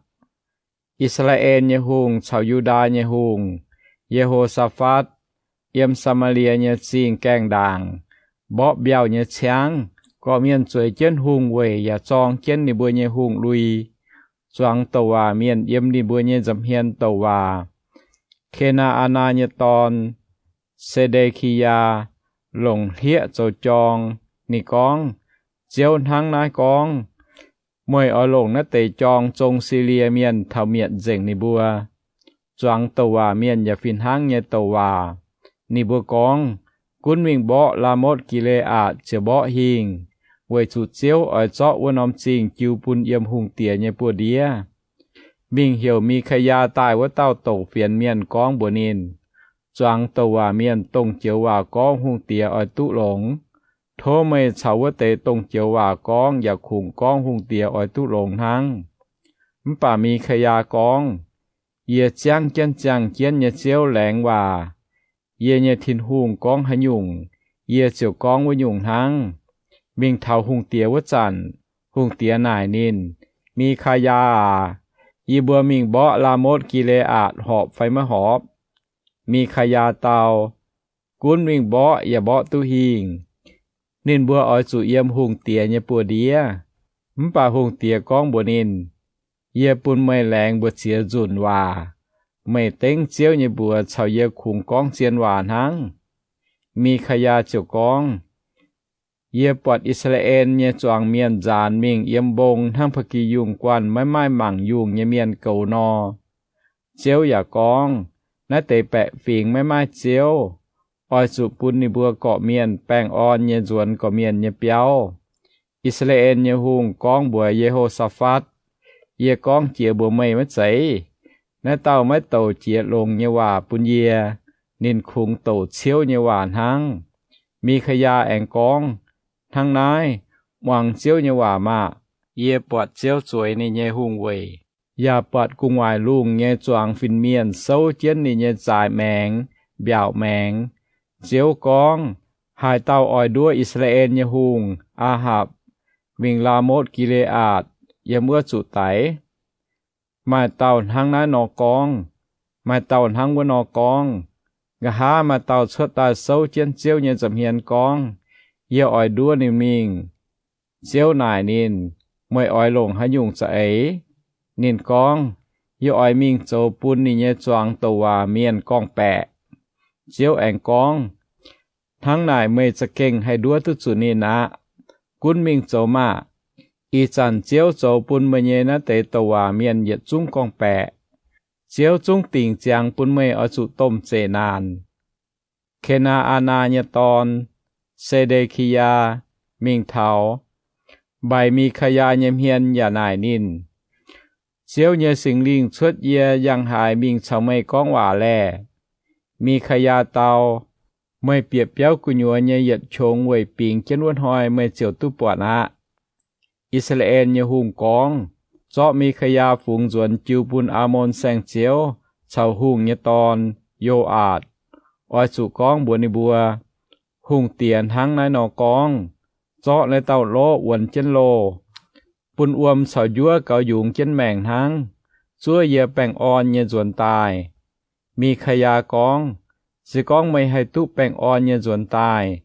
I^saa^laa^en nyei hungh caux Yu^ndaa nyei hungh, Ye^ho^saa^fatv, yiem Saa^maa^lie nyei zingh gaengh ndaangc, mborqv mbiauh nyei ciangv. Gorqv-mienh zueiz jienv hungh weic yaac zorng jienv ninh mbuo nyei hungh lui, zuangx douc waac mienh yiem ninh mbuo nyei nza'hmien douc waac. Ke^naa^aa^naa nyei dorn, Se^nde^ki^yaa, longc hlieqv zoux jorng. Ninh gorngv, Ziouv hnangv naaiv gorngv, Meih oix longc naaiv deix jorng zong Silie Mienh taux mietc nzengc ninh mbuo. Zuangx douc waac mienh yaac fih hnangv nyei douc waac. Ninh mbuo gorngv, Gunv mingh mborqv Laamotv^gi^le^aatc ziouc mborqv hingh, weic zuqc Ziouv oix zorqv wuov norm zingh jiu bun yiem hungh diex nyei buoz-ndiev. Mingh heuc Mi^kaa^yaa daaih wuov dauh douc fienx mienh gorngv mbuox ninh, Zuangx douc waac mienh dongh joux waac gorngv hungh diex oix duqv longx. Tov meih caux wuov deix dongh joux waac gorngv yaac kungx gorngv hungh diex oix duqv longx hnangv. Mv baac Mi^kaa^yaa gorngv, Yie ziangv jienv ziangh jienv nyei Ziouv laengz waac. Yie nyei Tin-Hungh gorngv haaix nyungc, yie ziouc gorngv wuov nyungc hnangv. Mingh taux hungh diex wuov zanc, hungh diex naaic ninh, Mi^kaa^yaa aac, yie mbuo mingh mborqv Laamotv^gi^le^aatc horpc fai maiv horpc? Mi^kaa^yaa dau, Gunv mingh mborqv yaac mborqv duqv hingh. Ninh mbuo oix zuqc yiem hungh diex nyei buoz-ndiev. Mv baac hungh diex gorngv mbuox ninh, Yie bun meih laengz mbu'ziex nzunc waac. Meih dengv Ziouv nyei mbuox caux yie kungx gorngv zien waac hnangv. Mi^kaa^yaa ziouc gorngv, Yie buatc I^saa^laa^en nyei zuangx mienh nzaanx mingh yiem mbong hnangv ba'gi yungh guanh maiv maaih mangc yungh nyei mienh goux nor. Ziouv yaac gorngv, Naaiv deix baeqc fingx maiv maaih Ziouv. Oix zuqc bun ninh mbuo gorqv-mienh baengh orn nyei nzuonx gorqv-mienh nyei biauv. I^saa^laa^en nyei hungh gorngv mbuox Ye^ho^saa^fatv, Yie gorngv jiex mbuox meih maiv zeiz? Naaiv dauh maiv douc jiex longx nyei waac bun yie, ninh kungx douc ciouv nyei waac hnangv. Mi^kaa^yaa aengx gorngv, Hnangv naaiv, muangx Ziouv nyei waac maah! Yie buatc Ziouv zueiz ninh nyei hungh weic, yaac buatc gu'nguaaic lungh nyei zuangx fin-mienh souv jienv ninh nyei zaaix maengx, mbiaauc maengx. Ziouv gorngv, Haaix dauh oix nduov I^saa^laa^en nyei hungh, Aa^hapc, mingh Laamotv Gi^le^aatc yiem wuov zuqc daix? Maaih dauh hnangv naaiv nor gorngv, maaih dauh hnangv wuov nor gorngv. Nqa'haav maaih dauh cuotv daaih souv jienv Ziouv nyei nza'hmien gorngv, Yie oix nduov ninh mingh. Ziouv naaic ninh, Meih oix longc haaix nyungc za'eix? Ninh gorngv, Yie oix mingh zoux bun ninh nyei zuangx douc waac mienh gorngv-baeqc. Ziouv aengx gorngv, Hnangv naaic meih za'gengh haih nduov duqv zuqc ninh aqv. Gunv mingh zoux maah! Ih zanc Ziouv zoux bun meih nyei naaiv deix douc waac mienh yietc zungv gorngv-baeqc. Ziouv zungv dingc ziangx bun meih oix zuqc domh zeqc naanc. Ke^naa^aa^naa nyei dorn, Se^nde^ki^yaa, mingh taux, mbaix Mi^kaa^yaa nyei hmien yaac naaic ninh, Ziouv nyei Singx Lingh cuotv yie yangh haaix mingh caux meih gorngv waac laeh? Mi^kaa^yaa dau, Meih bieqc biauv gu'nyuoz nyei yietc qongx weic bingx jienv wuov hnoi meih ziouc duqv buatc aqv. I^saa^laa^en nyei hungh gorngv, Zorqv Mi^kaa^yaa fungx nzuonx jiu bun Aamon Saengv-Ziouv caux hungh nyei dorn, Yo^aatc. Oix zuqc gorngv mbuox ninh mbuo, Hungh diex hnangv naaiv nor gorngv, Zorqv naaiv dauh lov wuonx jienv loh, bun wuom caux njuov gaux yungz jienv maengc hnangv, zuov yie baengh orn nyei nzuonx daaih. Mi^kaa^yaa gorngv, Se gorngv meih haih duqv baengh orn nyei nzuonx daaih,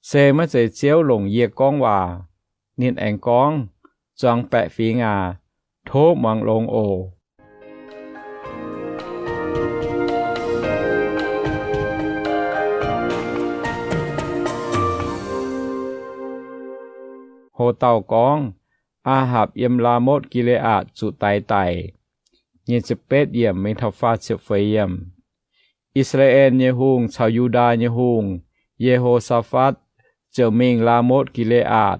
se maiv zeiz Ziouv longc yie gorngv waac. Ninh aengx gorngv, Zuangx baeqc fingx aac, tov muangx longx oc. Ho dauh gorngv, Aa^hapc yiem Laamotv Gi^le^aatc zuqc daix daic. Nyic ziepc betv yiemc mingh taux faah ziepc feix yiemc. I^saa^laa^en nyei hungh caux Yu^ndaa nyei hungh, Ye^ho^saa^fatv, ziouc mingh Laamotv Gi^le^aatc.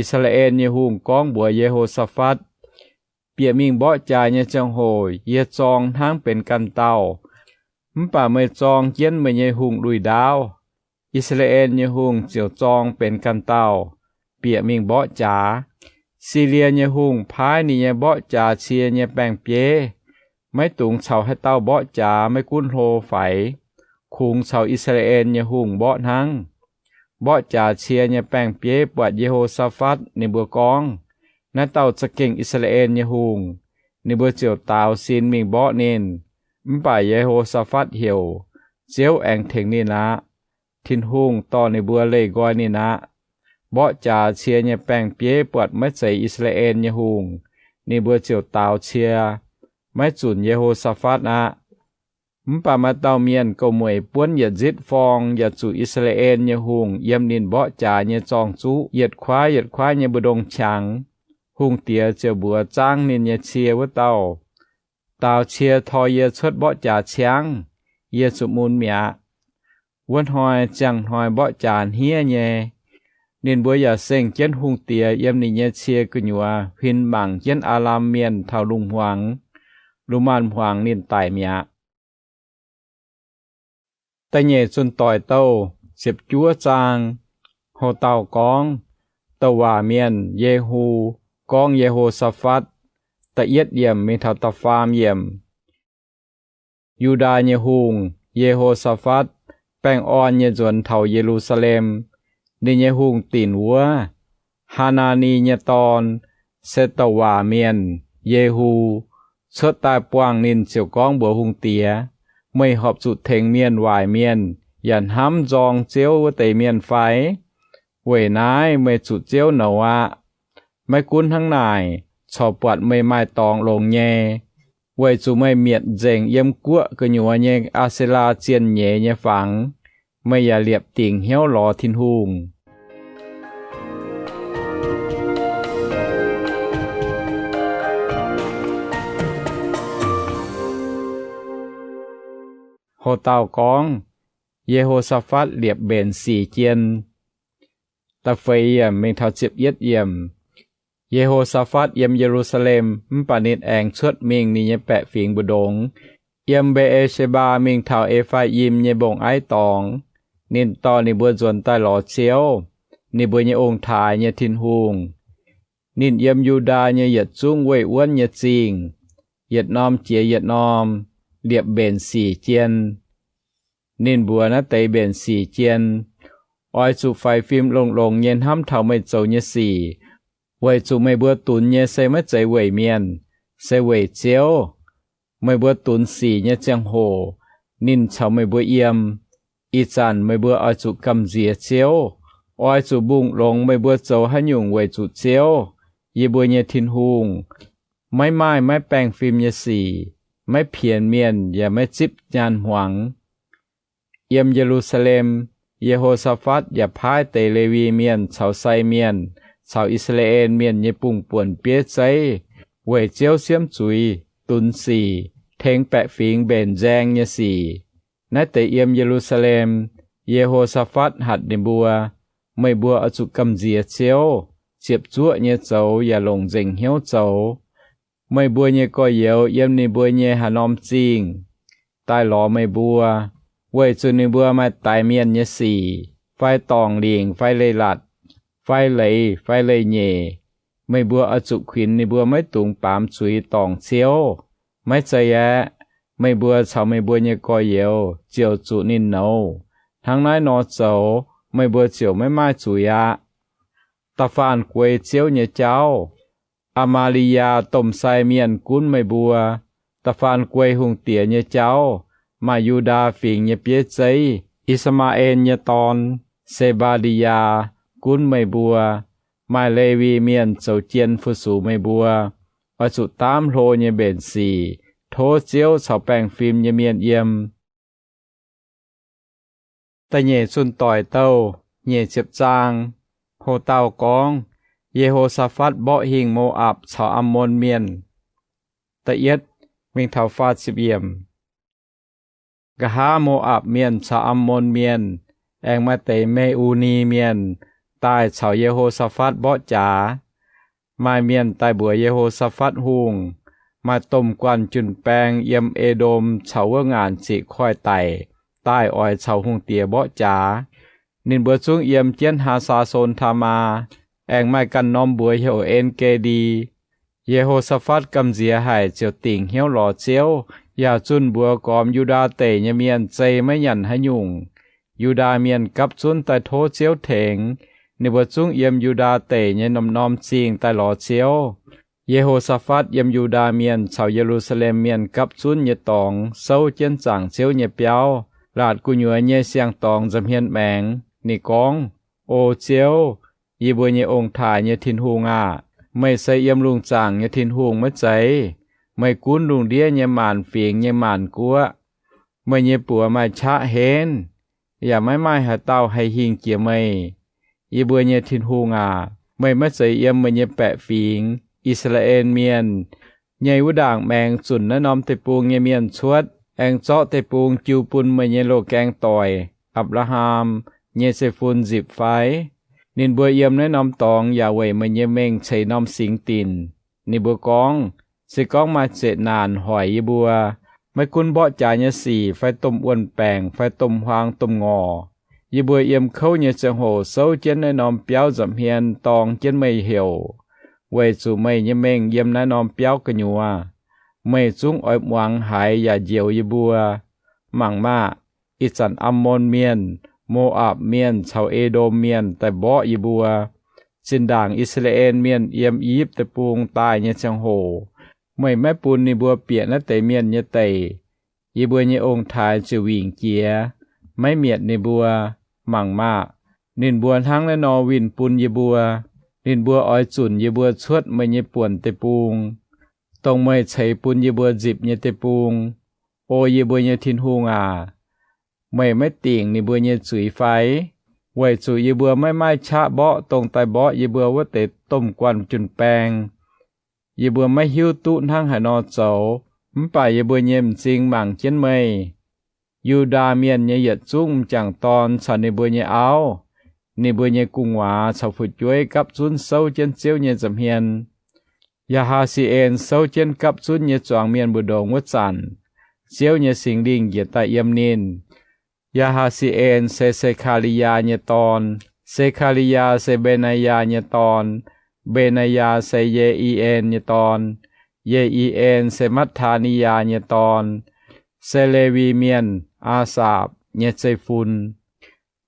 I^saa^laa^en nyei hungh gorngv mbuox Ye^ho^saa^fatv, Bieqc mingh mborqv jaax nyei ziangh hoc yie zorng hnangv benx ganh dauh, mv baac meih zorng jienv meih nyei hungh lui-ndaauv. I^saa^laa^en nyei hungh ziouc zorng benx ganh dauh, bieqc mingh mborqv jaax. Silie nyei hungh paaiv ninh nyei mborqv jaax cie nyei baeng-bieiv Maiv dungx caux haaix dauh mborqv jaax maiv gunv hlo faix, kungx caux I^saa^laa^en nyei hungh mborqv hnangv. Mborqv jaax cie nyei baeng-bieiv buatc Ye^ho^saa^fatv, ninh mbuo gorngv, Naaiv dauh za'gengh I^saa^laa^en nyei hungh. Ninh mbuo ziouc daaux sin mingh mborqv ninh. Mv baac Ye^ho^saa^fatv heuc, Ziouv aengx tengx ninh aqv. Tin-Hungh dorh ninh mbuo leih nqoi ninh aqv. Mborqv jaax cie nyei baeng-bieiv buatc maiv zeiz I^saa^laa^en nyei hungh, ninh mbuo ziouc daaux cie, maiv zunc Ye^ho^saa^fatv aqv. Mv baac maaih dauh mienh gouv mueic buonv yietc nzitv forng yaac zuqc I^saa^laa^en nyei hungh yiem ninh mborqv jaax nyei zorng-zuqv yietc kuaaiv yietc kuaaiv nyei mbu'ndongx qangx. Hungh diex ziouc mbuox zaangv ninh nyei cie wuov dauh, Daaux cie tor yie cuotv mborqv jaax ciangv, yie zuqc mun mi'aqv. Wuov hnoi ziangh hnoi mborqv jaax hniev nyei. Ninh mbuo yaac sengh jienv hungh diex yiem ninh nyei cie gu'nyuoz huin mangc jienv Aalam Mienh taux lungh hmuangx. Lungh maanz-hmuangx ninh daic mi'aqv. Da'nyeic Zunh Doic Douh ziepc juov zaang. Ho dauh gorngv, Douc waac mienh Yehu gorngv Ye^ho^saa^fatv. Da'yietv yiemc mingh taux da'faam yiemc. Yu^ndaa nyei hungh, Ye^ho^saa^fatv, baengh orn nyei nzuonx taux Ye^lu^saa^lem. Ninh nyei hungh dinc wuov, Haa^naa^ni nyei dorn, se douc waac mienh, Yehu, cuotv daaih buangh ninh ziouc gorngv mbuox hungh diex, Meih horpc zuqc tengx mienh waaic mienh yaac hnamv nzorng Ziouv wuov deix mienh fai? Weic naaiv meih zuqc Ziouv nouz aqv. Maiv gunv hnangv naaic, corc buatc meih maaih dorngx longx nyei, weic zuqc meih mietc nzengc yiem guoqv gu'nyuoz nyei Aa^se^laa zienh nyeiz nyei fangx. Meih yaac liepc dingc hnyouv lorz Tin-Hungh. Ho dauh gorngv, Ye^ho^saa^fatv liepc mbenc sic jien. Da'feix yiemc mingh taux ziepc yietv yiemc. Ye^ho^saa^fatv yiem Ye^lu^saa^lem mv baac ninh aengx cuotv mingh ninh nyei baeqc fingx mbu'ndongx, yiem Mbe^e^se^mbaa mingh taux E^faa^yim nyei mbong-aiv dorngx. Ninh dorh ninh mbuo nzuonx daaih lorz Ziouv, ninh mbuo nyei ong-taaix nyei Tin-Hungh. Ninh yiem Yu^ndaa nyei yietc zungv weih wuonv nyei zingh, yietc norm jiex yietc norm, liepc mbenc sic jien. Ninh mbuox naaiv deix mbenc sic jien, Oix zuqc faix fim longx-longx nyei hnamv taux meih zoux nyei sic, weic zuqc meih mbuo dunx nyei se maiv zeiz weic mienh, se weic Ziouv. Meih mbuo dunx sic nyei ziangh hoc ninh caux meih mbuo yiem. Ih zanc meih mbuo oix zuqc gamh nziex Ziouv. Oix zuqc mbungh longx meih mbuo zoux haaix nyungc weic zuqc Ziouv, yie mbuo nyei Tin-Hungh. Maiv maaih maiv baengh fim nyei sic, maiv pienx mienh yaac maiv zipv nyaanh hmuangx. Yiem Ye^lu^saa^lem, Ye^ho^saa^fatv yaac paaiv deix Lewi Mienh caux sai mienh caux I^saa^laa^en Mienh nyei bungh buonc bieiv zeiv weic Ziouv siemv zuiz, dunx sic, tengx baeqc fingx mbenc nzaeng nyei sic. Naaiv deix yiem Ye^lu^saa^lem, Ye^ho^saa^fatv hatc ninh mbuo, Meih mbuo oix zuqc gamh nziex Ziouv, ziepc zuoqv nyei zoux yaac longc nzengc hnyouv zoux. Meih mbuo nyei gorx-youz yiem ninh mbuo nyei haaix norm zingh daaih lorz meih mbuo, weic zuqc ninh mbuo maaih daix mienh nyei sic, fai dorngc lingc fai leiz-latc, fai leiz fai leiz-nyeic. Meih mbuo oix zuqc kuinx ninh mbuo maiv dungx baamz zuiz dorngc Ziouv. Maiv zeiz aeqv, meih mbuo caux meih mbuo nyei gorx-youz ziouc zuqc ninh nouz. Hnangv naaiv nor zoux, meih mbuo ziouc maiv maaih zuiz aqv. Da'faanh guei Ziouv nyei jauv, Aa^maa^li^yaa domh sai mienh gunv meih mbuo. Da'faanh guei hungh diex nyei jauv, maaih Yu^ndaa Fingx nyei bieiv zeiv, I^saa^maa^en nyei dorn, Se^mbaa^li^yaa, gunv meih mbuo. Maaih Lewi Mienh zoux jien fu-sux meih mbuo. Oix zuqc daamv hlo nyei mbenc sic, tov Ziouv caux baengh fim nyei mienh yiem. Da'nyeic Zunh Doic Douh nyic ziepc zaang. Ho dauh gorngv, Ye^ho^saa^fatv mborqv hingh Mo^apc caux Ammon Mienh. Da'yietv mingh taux faah ziepc yiemc. Nqa'haav Mo^apc Mienh caux Ammon Mienh aengx maaih deix Me^u^ni Mienh daaih caux Ye^ho^saa^fatv mborqv jaax. Maaih mienh daaih mbuox Ye^ho^saa^fatv Hungh, Maaih domh guanh jun-baeng yiem E^ndom caux wuov ngaanc ziqc koiv-daic daaih oix caux hungh diex mborqv jaax. Ninh mbuo zungv yiem jienv Haa^saa^son Taamaa. Aengx maaih ganh norm mbuox heuc En^ge^ndi. Ye^ho^saa^fatv gamh nziex haic ziouc dingc hnyouv lorz Ziouv, yaac zunh mbuox gormx Yu^ndaa Deic nyei mienh zei maiv nyanc haaix nyungc. Yu^ndaa Mienh gapv zunv daaih tov Ziouv tengx. Ninh mbuo zungv yiem Yu^ndaa Deic nyei norm-norm zingh daaih lorz Ziouv. Ye^ho^saa^fatv yiem Yu^ndaa Mienh caux Ye^lu^saa^lem Mienh gapv zunv nyei dorngx souv jienv zaangc Ziouv nyei biauv, laatc gu'nyuoz nyei siang-dorngx nza'hmien maengx. Ninh gorngv, O Ziouv, yie mbuo nyei ong-taaix nyei Tin-Hungh aah! Meih se yiem lungh zaangc nyei Tin-Hungh maiv zeiz? Meih gunv lungh ndiev nyei maanc fingx nyei maanc guoqv. Meih nyei buoz maaih qaqv henv, yaac maiv maaih haaix dauh haih hingh jiex meih. Yie mbuo nyei Tin-Hungh aac, meih maiv zeiz yiem meih nyei baeqc fingx, I^saa^laa^en Mienh, nyei wuov ndaangc maengx zunc naaiv norm deic-bung nyei mienh cuotv, aengx zorqv deic-bung jiu bun meih nyei loz-gaeng doic, Apc^laa^ham, nyei zeiv-fun nzipc fai? Ninh mbuo yiem naaiv norm dorngx yaac weic meih nyei mengh ceix norm singx dinc. Ninh mbuo gorngv, Se gorngv maaih zeqc naanc hoic yie mbuo, maiv gunv mborqv jaax nyei sic fai domh wuon-baengc fai domh huaang domh ngorc, yie mbuo yiem kouv nyei ziangh hoc souv jienv naaiv norm biauv nza'hmien dorng jienv meih heuc, weic zuqc meih nyei mengh yiem naaiv norm biauv gu'nyuoz. Meih zungv oix muangx haiz yaac njoux yie mbuo. Mangc maah! Ih zanc Ammon Mienh, Mo^apc Mienh caux E^ndom Mienh daaih mborqv yie mbuo. Zinh ndaangc I^saa^laa^en Mienh yiem I^yipv Deic-Bung daaih nyei ziangh hoc, meih maiv bun ninh mbuo bieqc naaiv deix mienh nyei deic, yie mbuo nyei ong-taaix ziouc wingc jiex, maiv mietc ninh mbuo. Mangc maah! Ninh mbuo hnangv naaiv nor winh bun yie mbuo. Ninh mbuo oix zunc yie mbuo cuotv meih nyei buonc deic-bung, dongh meih ceix bun yie mbuo nzipc nyei deic-bung. O yie mbuo nyei Tin-Hungh aac, meih maiv dingc ninh mbuo nyei zuiz fai? Weic zuqc yie mbuo maiv maaih qaqv mborqv dongh daaih mborqv yie mbuo wuov deix domh guanh jun-baeng. Yie mbuo maiv hiuv duqv hnangv haaix nor zoux, mv baac yie mbuo nyei m'zing mangc jienv meih. Yu^ndaa Mienh nyei yietc zungv m'jangc dorn caux ninh mbuo nyei auv, ninh mbuo nyei gu'nguaaz caux fu'jueiv gapv zunv souv jienv Ziouv nyei nza'hmien. Yaa^haa^si^en souv jienv gapv zunv nyei zuangx mienh mbu'ndongx wuov zanc, Ziouv nyei Singx Lingh njiec daaih yiem ninh. Yaa^haa^si^en se Se^kaa^li^yaa nyei dorn. Se^kaa^li^yaa se Mbe^naa^yaa nyei dorn. Mbe^naa^yaa se Ye^i^en nyei dorn. Ye^i^en se Matv^taa^ni^yaa nyei dorn, se Lewi Mienh, Aasaapc, nyei zeiv-fun.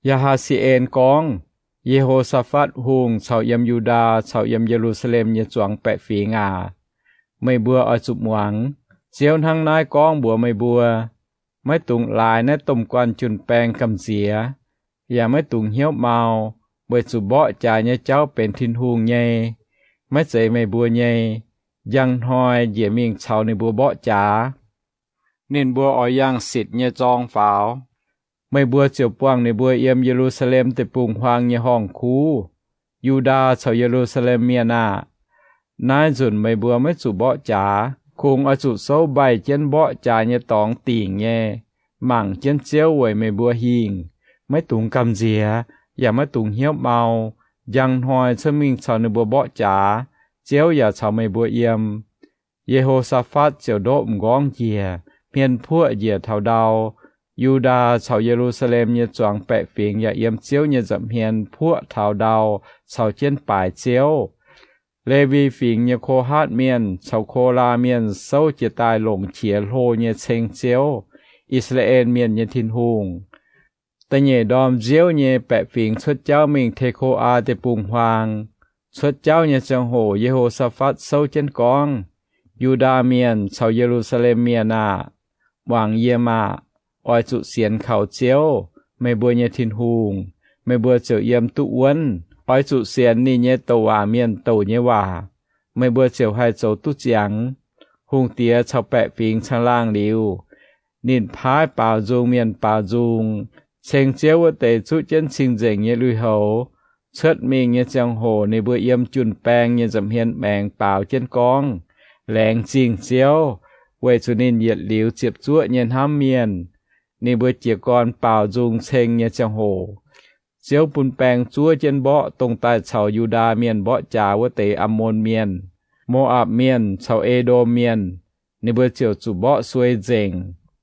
Yaa^haa^si^en gorngv, Ye^ho^saa^fatv Hungh caux yiem Yu^ndaa caux yiem Ye^lu^saa^lem nyei zuangx baeqc fingx aac, meih mbuo oix zuqc muangx. Ziouv hnangv naaiv gorngv mbuox meih mbuo, Maiv dungx laaix naaiv domh guanh jun-baeng gamh nziex, yaac maiv dungx hnyouv mau, weic zuqc mborqv jaax nyei jauv benx Tin-Hungh nyei, maiv zeiz meih mbuo nyei. Njang hnoi njiec mingh caux ninh mbuo mborqv jaax. Ninh mbuo oix yangh sitc nyei zorng faaux. Meih mbuo ziouc buangh ninh mbuo yiem Ye^lu^saa^lem Deic-Bung-Huaang nyei horngh kuv. Yu^ndaa caux Ye^lu^saa^lem Mienh aah! Naaiv nzunc meih mbuo maiv zuqc mborqv jaax. Kungx oix zuqc souv mbaih jienv mborqv jaax nyei dorngx dingc nyei, mangc jienv Ziouv weic meih mbuo hingh. Maiv dungx gamh nziex, yaac maiv dungx hnyouv mau. Njang hnoi cuotv mingh caux ninh mbuo mborqv jaax. Ziouv yaac caux meih mbuo yiem. Ye^ho^saa^fatv ziouc ndoqv m'nqorngv njiec, hmien puoqv njiec taux ndau. Yu^ndaa caux Ye^lu^saa^lem nyei zuangx baeqc fingx yaac yiem Ziouv nyei nza'hmien puoqv taux ndau caux jienv baaix Ziouv. Lewi Fingx nyei Ko^hatv Mienh caux Kolaa Mienh souv jiez daaih longc qiex hlo nyei ceng Ziouv, I^saa^laa^en Mienh nyei Tin-Hungh. Da'nyeic ndorm nziouv nyei baeqc fingx cuotv jauv mingh Teko^aa Deic-Bung-Huaang. Cuotv jauv nyei ziangh hoc Ye^ho^saa^fatv souv jienv gorngv, Yu^ndaa Mienh caux Ye^lu^saa^lem Mienh aah! Muangx yie maah! Oix zuqc sienx kaux Ziouv, meih mbuo nyei Tin-Hungh, meih mbuo ziouc yiem duqv wuonv. Oix zuqc sienx ninh nyei douc waac mienh douc nyei waac, meih mbuo ziouc haih zoux duqv ziangx. Hungh diex caux baeqc fingx caangh laangh liuz, ninh paaiv baaux nzung mienh baaux nzung. Ceng Ziouv wuov deix zuqv jienv cing-nzengc nyei lui-houx. Cuotv mingh nyei ziangh hoc ninh mbuo yiem jun-baeng nyei nza'hmien maengx baaux jienv gorngv, Laengz zingh Ziouv, weic zuqc ninh yietc liuz ziepc zuoqv nyei hnamv mienh. Ninh mbuo jiez gorn baaux nzung ceng nyei ziangh hoc, Ziouv bun baeng zuov jienv mborqv dongh daaih caux Yu^ndaa Mienh mborqv jaax wuov deix Ammon Mienh, Mo^apc Mienh caux E^ndom Mienh. Ninh mbuo ziouc zuqc mborqv suei nzengc,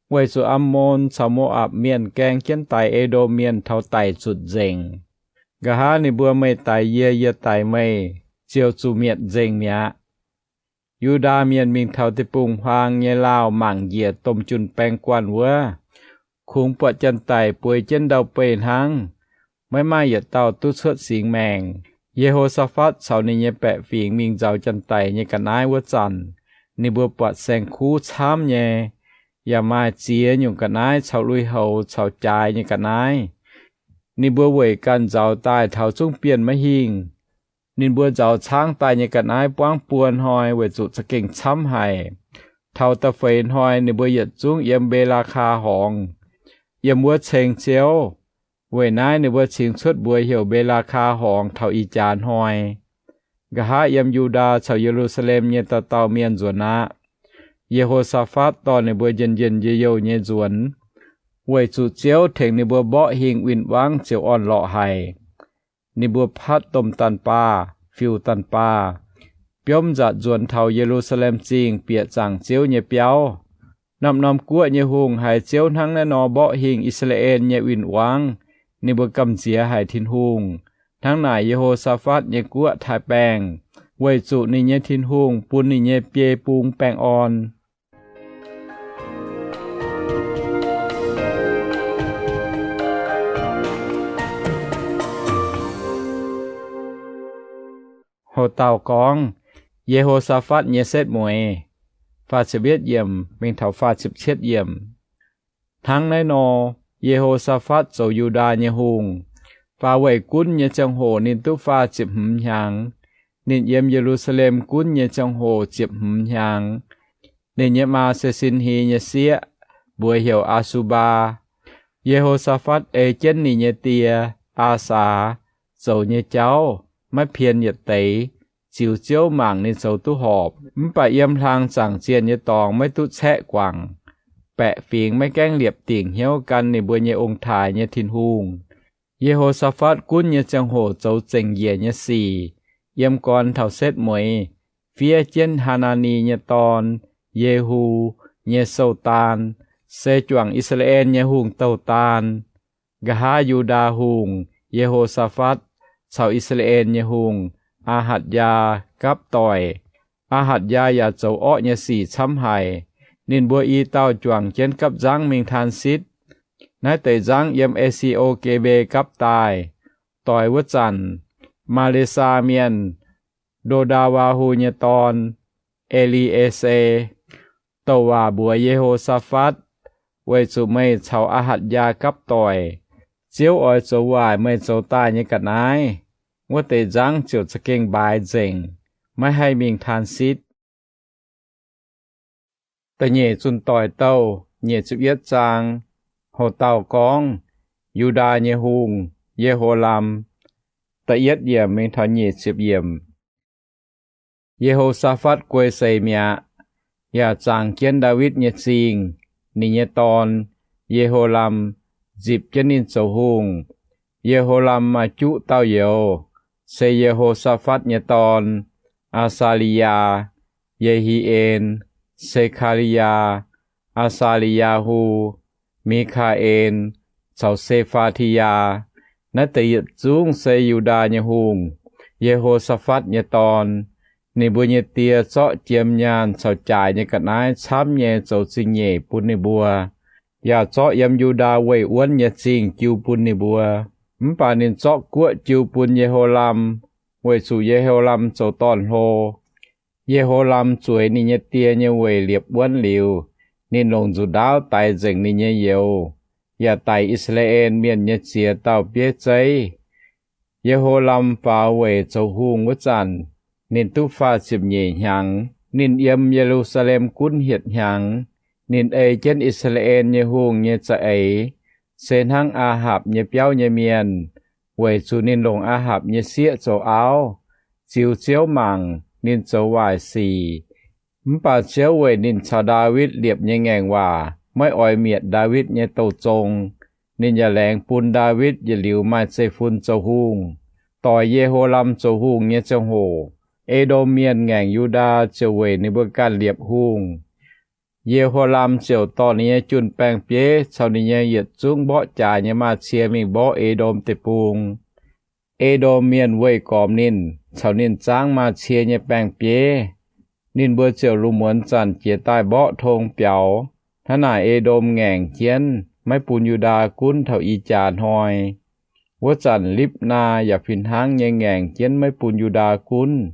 weic zuqc Ammon caux Mo^apc Mienh gaeng jienv daix E^ndom Mienh taux daic zutc nzengc. Nqa'haav ninh mbuo meih daix yie, yie daix meih, ziouc zuqc mietc nzengc mi'aqv. Yu^ndaa Mienh mingh taux deic-bung-huaang nyei laauh mangc njiec domh jun-baeng guanh wuov, kungx buatc janx-daic bueix jienv ndau-beih hnangv, maiv maaih yietc dauh duqv cuotv singx maengc. Ye^ho^saa^fatv caux ninh nyei baeqc fingx mingh nzauz janx-daic nyei ga'naaiv wuov zanc, ninh mbuo buatc saeng-kuv camv nyei, yaac maaih ziex nyungc ga'naaiv caux lui-houx caux jaaix nyei ga'naaiv. Ninh mbuo weic ganh nzauz daaih taux zungv bienh maiv hingh. Ninh mbuo nzauz caangv daaih nyei ga'naaiv buangv buo hnoi weic zuqc za'gengh camv haic. Taux da'feix hnoi ninh mbuo yietc zungv yiem Mbe^laa^kaa Horngz, yiem wuov ceng Ziouv. Weic naaiv ninh mbuo cingx cuotv mbuox heuc Mbe^laa^kaa Horngz taux ih jaax hnoi. Nqa'haav yiem Yu^ndaa caux Ye^lu^saa^lem nyei dauh dauh mienh nzuonx aqv. Ye^ho^saa^fatv dorh ninh mbuo njien-njien-youh-youh nyei nzuonx, weic zuqc Ziouv tengx ninh mbuo mborqv hingh win-wangv ziouc orn-lorqc haic. Ninh mbuo patv domh daanh baah, fiuv daanh baah, biomv nzatc nzuonx taux Ye^lu^saa^lem Zingh bieqc zaangc Ziouv nyei biauv. Norm-norm guoqv nyei hungh haiz Ziouv hnangv naaiv nor mborqv hingh I^saa^laa^en nyei win-wangv, ninh mbuo gamh nziex haic Tin-Hungh. Hnangv naaic Ye^ho^saa^fatv nyei guoqv taaih baengh, weic zuqc ninh nyei Tin-Hungh bun ninh nyei biei bung baengh orn. Ho dauh gorngv, Ye^ho^saa^fatv nyei setv mueiz, faah ziepc yietv yiemc mingh taux faah ziepc cietv yiemc. Hnangv naaiv nor, Ye^ho^saa^fatv zoux Yu^ndaa nyei hungh, faaux weic gunv nyei ziangh hoc ninh duqv faah ziepc hmz hnyangx. Ninh yiem Ye^lu^saa^lem gunv nyei ziangh hoc ziepc hmz hnyangx. Ninh nyei maa se Sin^hi nyei sieqv, mbuox heuc Aa^su^mbaa. Ye^ho^saa^fatv ei jienv ninh nyei die, Aasaa, zoux nyei jauv, maiv pien yietc deix, ziux Ziouv mangc ninh zoux duqv horpc. Mv baac yiem hlang zaangc zienh nyei dorngx maiv duqv caeqv guangc. Baeqc fingx maiv gaengh liepc dingc hnyouv gan ninh mbuo nyei ong-taaix nyei Tin-Hungh. Ye^ho^saa^fatv gunv nyei ziangh hoc zoux zengc njiec nyei sic. Yiem gorn taux setv mueiz, fiev jienv Haa^naa^ni nyei dorn, Yehu, nyei sou-daan, se juangc I^saa^laa^en nyei hungh douh daan. Nqa'haav Yu^ndaa Hungh, Ye^ho^saa^fatv, caux I^saa^laa^en nyei hungh, Aa^hatc^yaa, gapv doic. Aa^hatc^yaa yaac zoux orqv nyei sic camv haic. Ninh mbuo i dauh juangc jienv gapv nzangv mingh Taansitv. Naaiv deix nzangv yiem E^si^o^ge^mbe gapv daaih. Doix wuov zanc, Maa^le^saa Mienh, Ndo^ndaa^waa^hu nyei dorn, E^li^e^se, douc waac mbuox Ye^ho^saa^fatv, Weic zuqc meih caux Aa^hatc^yaa gapv doic, Ziouv oix zoux waaic meih zoux daaih nyei ga'naaiv. Wuov deix nzangv ziouc za'gengh mbaaix nzengc, maiv haih mingh Taansitv. Da'nyeic Zunh Doic Douh nyic ziepc yietv zaang. Ho dauh gorngv, Yu^ndaa nyei hungh, Ye^ho^lam. Da'yietv yiemc mingh taux nyic ziepc yiemc. Ye^ho^saa^fatv guei seix mi'aqv, yaac zaangc jienv Ndaawitv nyei Zingh. Ninh nyei dorn, Ye^ho^lam, nzipc jienv ninh zoux hungh. Ye^ho^lam maaih juqv dauh youz, se Ye^ho^saa^fatv nyei dorn, Aa^saa^li^yaa, Ye^hi^en, Se^kaa^li^yaa, Aa^saa^li^yaa^hu, Mi^kaa^en, caux Se^faa^ti^yaa. Naaiv deix yietc zungv se Yu^ndaa nyei hungh, Ye^ho^saa^fatv nyei dorn. Ninh mbuo nyei die zorqv jiem nyaanh caux jaaix nyei ga'naaiv camv nyei zoux zingh nyeic bun ninh mbuo, yaac zorqv yiem Yu^ndaa weih wuonv nyei zingh jiu bun ninh mbuo. Mv baac ninh zorqv guoqv jiu bun Ye^ho^lam, weic zuqc Ye^ho^lam zoux dorn-hlo. Ye^ho^lam zueiz ninh nyei die nyei weic liepc wuonv liuz, ninh longc nzuqc ndaauv daix nzengc ninh nyei youz, yaac daic I^saa^laa^en Mienh nyei ziex dauh bieiv zeiv. Ye^ho^lam faaux weic zoux hungh wuov zanc, ninh duqv faah ziepc nyeic hnyangx. Ninh yiem Ye^lu^saa^lem gunv hietc hnyangx. Ninh ei jienv I^saa^laa^en nyei hungh nyei za'eix, se hnangv Aa^hapc nyei biauv nyei mienh, weic zuqc ninh longc Aa^hapc nyei sieqv zoux auv, ziux Ziouv mangc, ninh zoux waaic sic. Mv baac Ziouv weic ninh caux Ndaawitv liepc nyei ngaengc waac maiv oix mietc Ndaawitv nyei douh zong. Ninh yaac laengz bun Ndaawitv yietc liuz maaih zeiv-fun zoux hungh. Doix Ye^ho^lam zoux hungh nyei ziangh hoc, E^ndom Mienh ngaengc Yu^ndaa ziouc weic ninh mbuo ganh liepc hungh. Ye^ho^lam ziouc dorh ninh nyei jun-baeng bieiv caux ninh nyei yietc zungv mborqv jaax nyei maaz-cie mingh mborqv E^ndom Deic-Bung. E^ndom Mienh weih gormx ninh, caux ninh zaangv maaz-cie nyei baeng-bieiv. Ninh mbuo ziouc lungh muonz zanc jiez daaih mborqv tong biaux. Hnangv naaic E^ndom ngaengc jienv maiv bun Yu^ndaa gunv taux ih jaax hnoi. Wuov zanc Lipv^naa yaac fih hnangv nyei ngaengc jienv maiv bun Yu^ndaa gunv,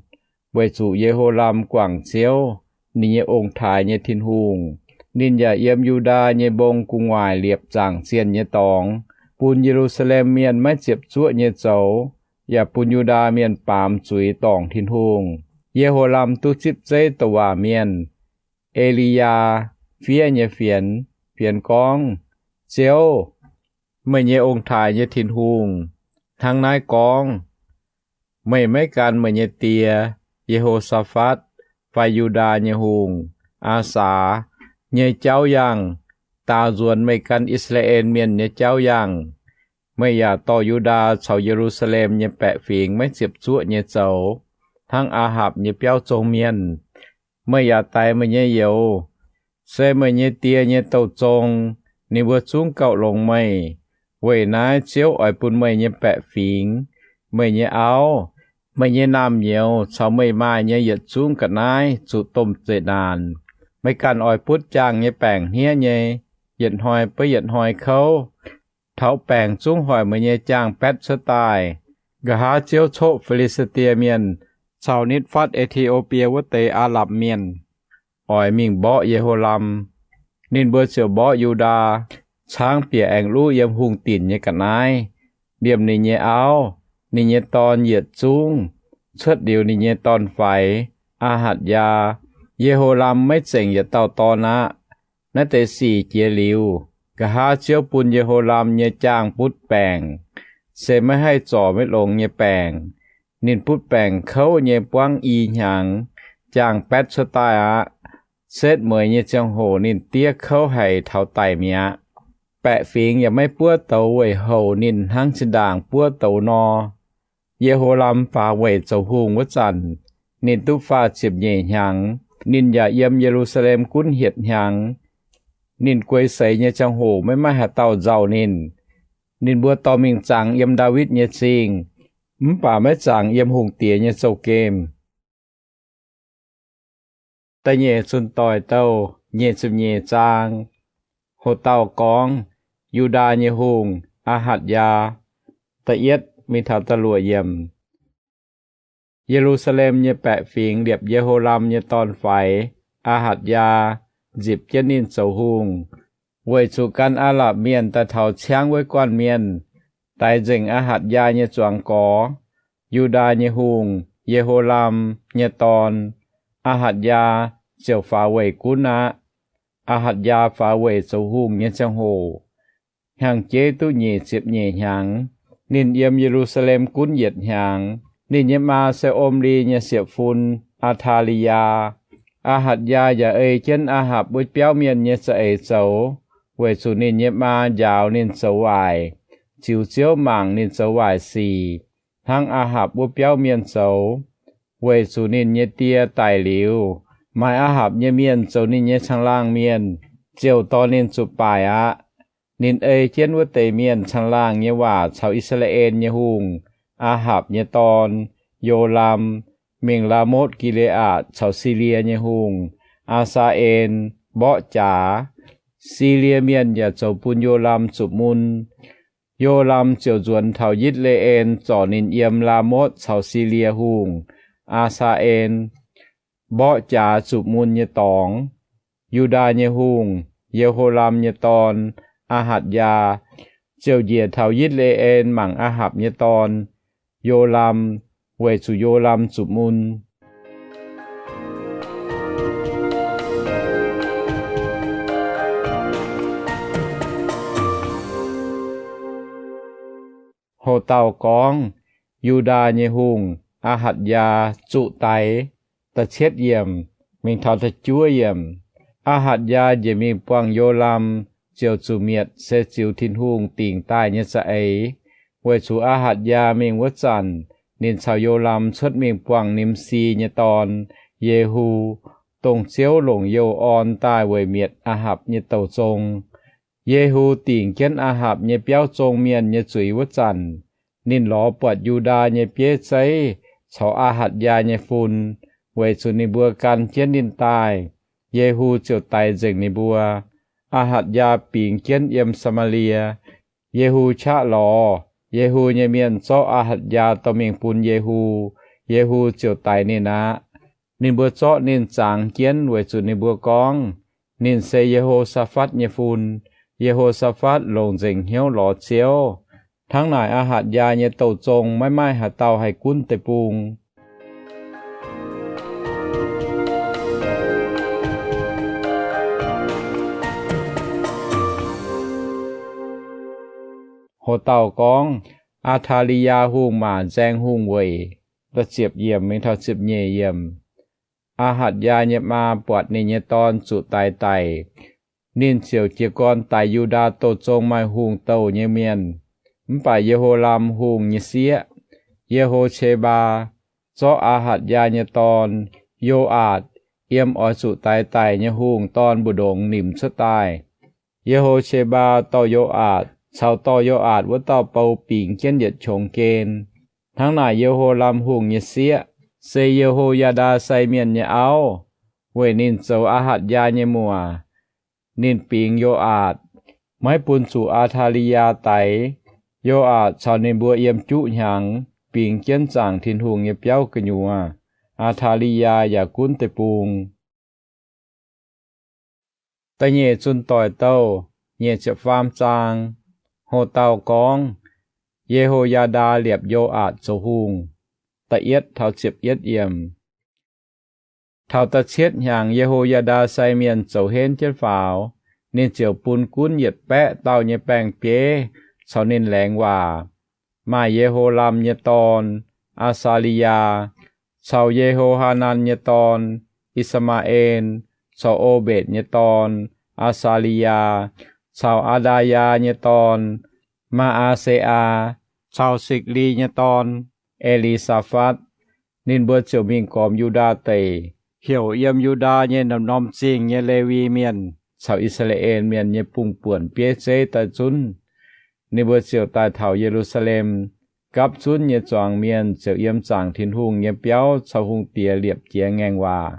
weic zuqc Ye^ho^lam guangc Ziouv, ninh nyei ong-taaix nyei Tin-Hungh. Ninh yaac yiem Yu^ndaa nyei mbong gu'nguaaic liepc zaangc zienh nyei dorngx, bun Ye^lu^saa^lem Mienh maiv ziepc zuoqv nyei zoux, yaac bun Yu^ndaa Mienh baamz zuiz dorngc Tin-Hungh. Ye^ho^lam duqv zipv zeiv douc waac mienh, E^li^yaa, fiev nyei fienx. Fienx gorngv, Ziouv, meih nyei ong-taaix nyei Tin-Hungh, hnangv naaiv gorngv, Meih maiv gan meih nyei die, Ye^ho^saa^fatv, fai Yu^ndaa nyei hungh, Aa^saa, nyei jauv yangh, daaux nzuonx meih gan I^saa^laa^en Mienh nyei jauv yangh. Meih yaac dorh Yu^ndaa caux Ye^lu^saa^lem nyei baeqc fingx maiv ziepc zuoqv nyei zoux, hnangv Aa^hapc nyei biauv zong mienh. Meih yaac daix meih nyei youz, se meih nyei die nyei douh zong. Ninh mbuo zungv gauh longx meih. Weic naaiv Ziouv oix bun meih nyei baeqc fingx, meih nyei auv, meih nyei naamh nyouz caux meih maaih nyei yietc zungv ga'naaiv zuqc domh zeqc naanc. Meih ganh oix butv jaangh nyei baengc hniev nyei, yietc hnoi beiv yietc hnoi kouv. Taux baengc zungv hoic meih nyei jaang-baetv cuotv daaih. Nqa'haav Ziouv coqv Fi^li^saa^die Mienh caux nitv fatv E^ti^o^bie wuov deix Aa^lapc Mienh oix mingh mborqv Ye^ho^lam. Ninh mbuo ziouc mborqv Yu^ndaa, caangv bieqc aengx luv yiem hungh dinc nyei ga'naaiv, liemh ninh nyei auv, ninh nyei dorn yietc zungv, cuotv liuz ninh nyei dorn-faix, Aa^hatc^yaa. Ye^ho^lam maiv zengc yietc dauh dorn aqv. Naaiv deix sic jiex liuz, nqa'haav Ziouv bun Ye^ho^lam nyei jaang butv baengc, se maiv haih zorc maiv longx nyei baengc. Ninh butv baengc kouv nyei buangv i hnyangx, jaang-baetv cuotv daaih aqv. Setv mueiz nyei ziangh hoc ninh diev kouv haic taux daic mi'aqv. Baeqc fingx yaac maiv buov douz weic houc ninh hnangv zinh ndaangc buov douz nor. Ye^ho^lam faaux weic zoux hungh wuov zanc, ninh duqv faah ziepc nyeic hnyangx. Ninh yaac yiem Ye^lu^saa^lem gunv hietc hnyangx. Ninh guei seix nyei ziangh hoc maiv maaih haaix dauh nzauh ninh. Ninh mbuo dorh mingh zangx yiem Ndaawitv nyei Zingh, mv baac maiv zangx yiem hungh diex nyei zouv-gemh. Da'nyeic Zunh Doic Douh nyic ziepc nyeic zaang. Hoc dauh gorngv, Yu^ndaa nyei hungh, Aa^hatc^yaa, da'yietv mingh taux da'luoqc yiemc. Ye^lu^saa^lem nyei baeqc fingx liepc Ye^ho^lam nyei dorn-faix, Aa^hatc^yaa, nzipc jienv ninh zoux hungh, weic zuqc gan Aa^lapc Mienh daaih taux ciangv wuov guanh mienh daix nzengc Aa^hatc^yaa nyei zuangx gorx. Yu^ndaa nyei hungh, Ye^ho^lam, nyei dorn, Aa^hatc^yaa, ziouc faaux weic gunv aqv. Aa^hatc^yaa faaux weic zoux hungh nyei ziangh hoc hnyangx-jeiv duqv nyic ziepc nyeic hnyangx. Ninh yiem Ye^lu^saa^lem gunv yietc hnyangx. Ninh nyei maa se Omli nyei sieqv-fun, Aa^taa^li^yaa. Aa^hatc^yaa yaac ei jienv Aa^hapc wuov biauv mienh nyei za'eix zoux, weic zuqc ninh nyei maa njaaux ninh zoux waaic, ziux Ziouv mangc ninh zoux waaic sic, hnangv Aa^hapc wuov biauv mienh zoux. Weic zuqc ninh nyei die daic liuz, maaih Aa^hapc nyei mienh zoux ninh nyei caangh laangh mienh, ziouc dorh ninh zuqc baaic aqv. Ninh ei jienv wuov deix mienh caangh laangh nyei waac caux I^saa^laa^en nyei hungh, Aa^hapc nyei dorn, Yo^lam, mingh Laa^motv Gi^le^aatc caux Silie nyei hungh, Aa^saa^en, mborqv jaax. Silie Mienh yaac zoux bun Yo^lam zuqc mun. Yo^lam ziouc nzuonx taux Yitv^le^en zorc ninh yiem Laa^motv caux Silie hungh, Aa^saa^en, mborqv jaax zuqc mun nyei dorngx. Yu^ndaa nyei hungh, Ye^ho^lam nyei dorn, Aa^hatc^yaa, ziouc njiec taux Yitv^le^en mangc Aa^hapc nyei dorn, Yo^lam, weic zuqc Yo^lam zuqc mun. Hoc dauh gorngv, Yu^ndaa nyei hungh, Aa^hatc^yaa, zuqc daix. Da'cietv yiemc mingh taux da'juov yiemc. Aa^hatc^yaa njiec mingh buangh Yo^lam ziouc zuqc mietc se ziux Tin-Hungh dingc daaih nyei za'eix, weic zuqc Aa^hatc^yaa mingh wuov zanc, ninh caux Yo^lam cuotv mingh buangh Nimsi nyei dorn, Yehu, dongh Ziouv longc youh orn daaih weic mietc Aa^hapc nyei douh zong. Yehu dingc jienv Aa^hapc nyei biauv zong mienh nyei zuiz wuov zanc, ninh lorz buatc Yu^ndaa nyei bieiv zeiv caux Aa^hatc^yaa nyei fun, weic zuqc ninh mbuo gan jienv ninh daaih. Yehu ziouc daix nzengc ninh mbuo. Aa^hatc^yaa bingx jienv yiem Saa^maa^lie. Yehu qaqv lorz. Yehu nyei mienh zorqv Aa^hatc^yaa dorh mingh bun Yehu. Yehu ziouc daix ninh aqv. Ninh mbuo zorqv ninh zangx jienv weic zuqc ninh mbuo gorngv, Ninh se Ye^ho^saa^fatv nyei fun. Ye^ho^saa^fatv longc nzengc hnyouv lorz Ziouv. Hnangv naaic, Aa^hatc^yaa nyei douh zong maiv maaih haaix dauh haih gunv deic-bung. Ho dauh gorngv, Aa^taa^li^yaa Hungh maac nzaeng hungh weic. Aa^hatc^yaa nyei maa buatc ninh nyei dorn zuqc daix daic, ninh ziouc jiez gorn daix Yu^ndaa Douh Zong maaih hungh douh nyei mienh. Mv baac Ye^ho^lam Hungh nyei sieqv, Ye^ho^qe^mbaa, zorqv Aa^hatc^yaa nyei dorn, Yo^aatc, yiem oix zuqc daix daic nyei hungh dorn mbu'ndongx nimc cuotv daaih. Ye^ho^qe^mbaa dorh Yo^aatc caux dorh Yo^aatc wuov dauh bou bingx jienv yietc qongx gen. Hnangv naaic, Ye^ho^lam Hungh nyei sieqv se Ye^ho^yaa^ndaa sai mienh nyei auv, weic ninh zoux Aa^hatc^yaa nyei muoc. Ninh bingx Yo^aatc, maiv bun zuqc Aa^taa^li^yaa daix. Yo^aatc caux ninh mbuo yiem juqv hnyangx, bingx jienv zaangc Tin-Hungh nyei biauv gu'nyuoz. Aa^taa^li^yaa yaac gunv deic-bung. Da'nyeic Zunh Doic Douh, nyic ziepc faam zaang. Ho dauh gorngv, Ye^ho^yaa^ndaa Liepc Yo^aatc Zoux Hungh. Da'yietv taux ziepc yietv yiemc. Taux da'cietv hnyangx, Ye^ho^yaa^ndaa sai mienh zoux henv jienv faaux. Ninh ziouc bun gunv yietc baeqv dauh nyei baeng-bieiv caux ninh laengz waac. Maaih Ye^ho^lam nyei dorn, Aa^saa^li^yaa, caux Ye^ho^haa^nan nyei dorn, I^saa^maa^en, caux O^mbetc nyei dorn, Aa^saa^li^yaa, caux Aa^ndaa^yaa nyei dorn, Maa^aa^se^aa, caux Sikli nyei dorn, E^li^saa^fatv. Ninh mbuo ziouc mingh gormx Yu^ndaa Deic, heuc yiem Yu^ndaa nyei norm-norm zingh nyei Lewi Mienh caux I^saa^laa^en Mienh nyei bungx-buonc bieiv zeiv daaih zunv. Ninh mbuo ziouc daaih taux Ye^lu^saa^lem. Gapv zunv nyei zuangx mienh ziouc yiem zaangc Tin-Hungh nyei biauv caux hungh diex liepc jiez ngaengc waac.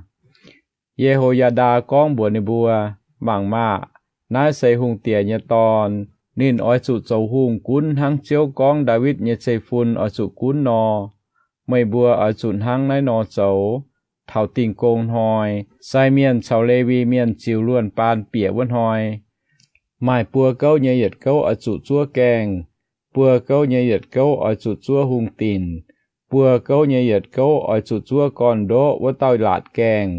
Ye^ho^yaa^ndaa gorngv mbuox ninh mbuo, Mangc maah! Naaiv se hungh diex nyei dorn. Ninh oix zuqc zoux hungh gunv hnangv Ziouv gorngv Ndaawitv nyei zeiv-fun oix zuqc gunv nor. Meih mbuo oix zuqc hnangv naaiv nor zoux. Taux Dingh Gong Hnoi, sai mienh caux Lewi Mienh ziux luonh baan bieqc wuov hnoi, maaih buo gouv nyei yietc gouv oix zuqc zuov gaengh, buo gouv nyei yietc gouv oix zuqc zuov hungh dinc, buo gouv nyei yietc gouv oix zuqc zuov gorn-ndoqv wuov dauh laatc gaengh.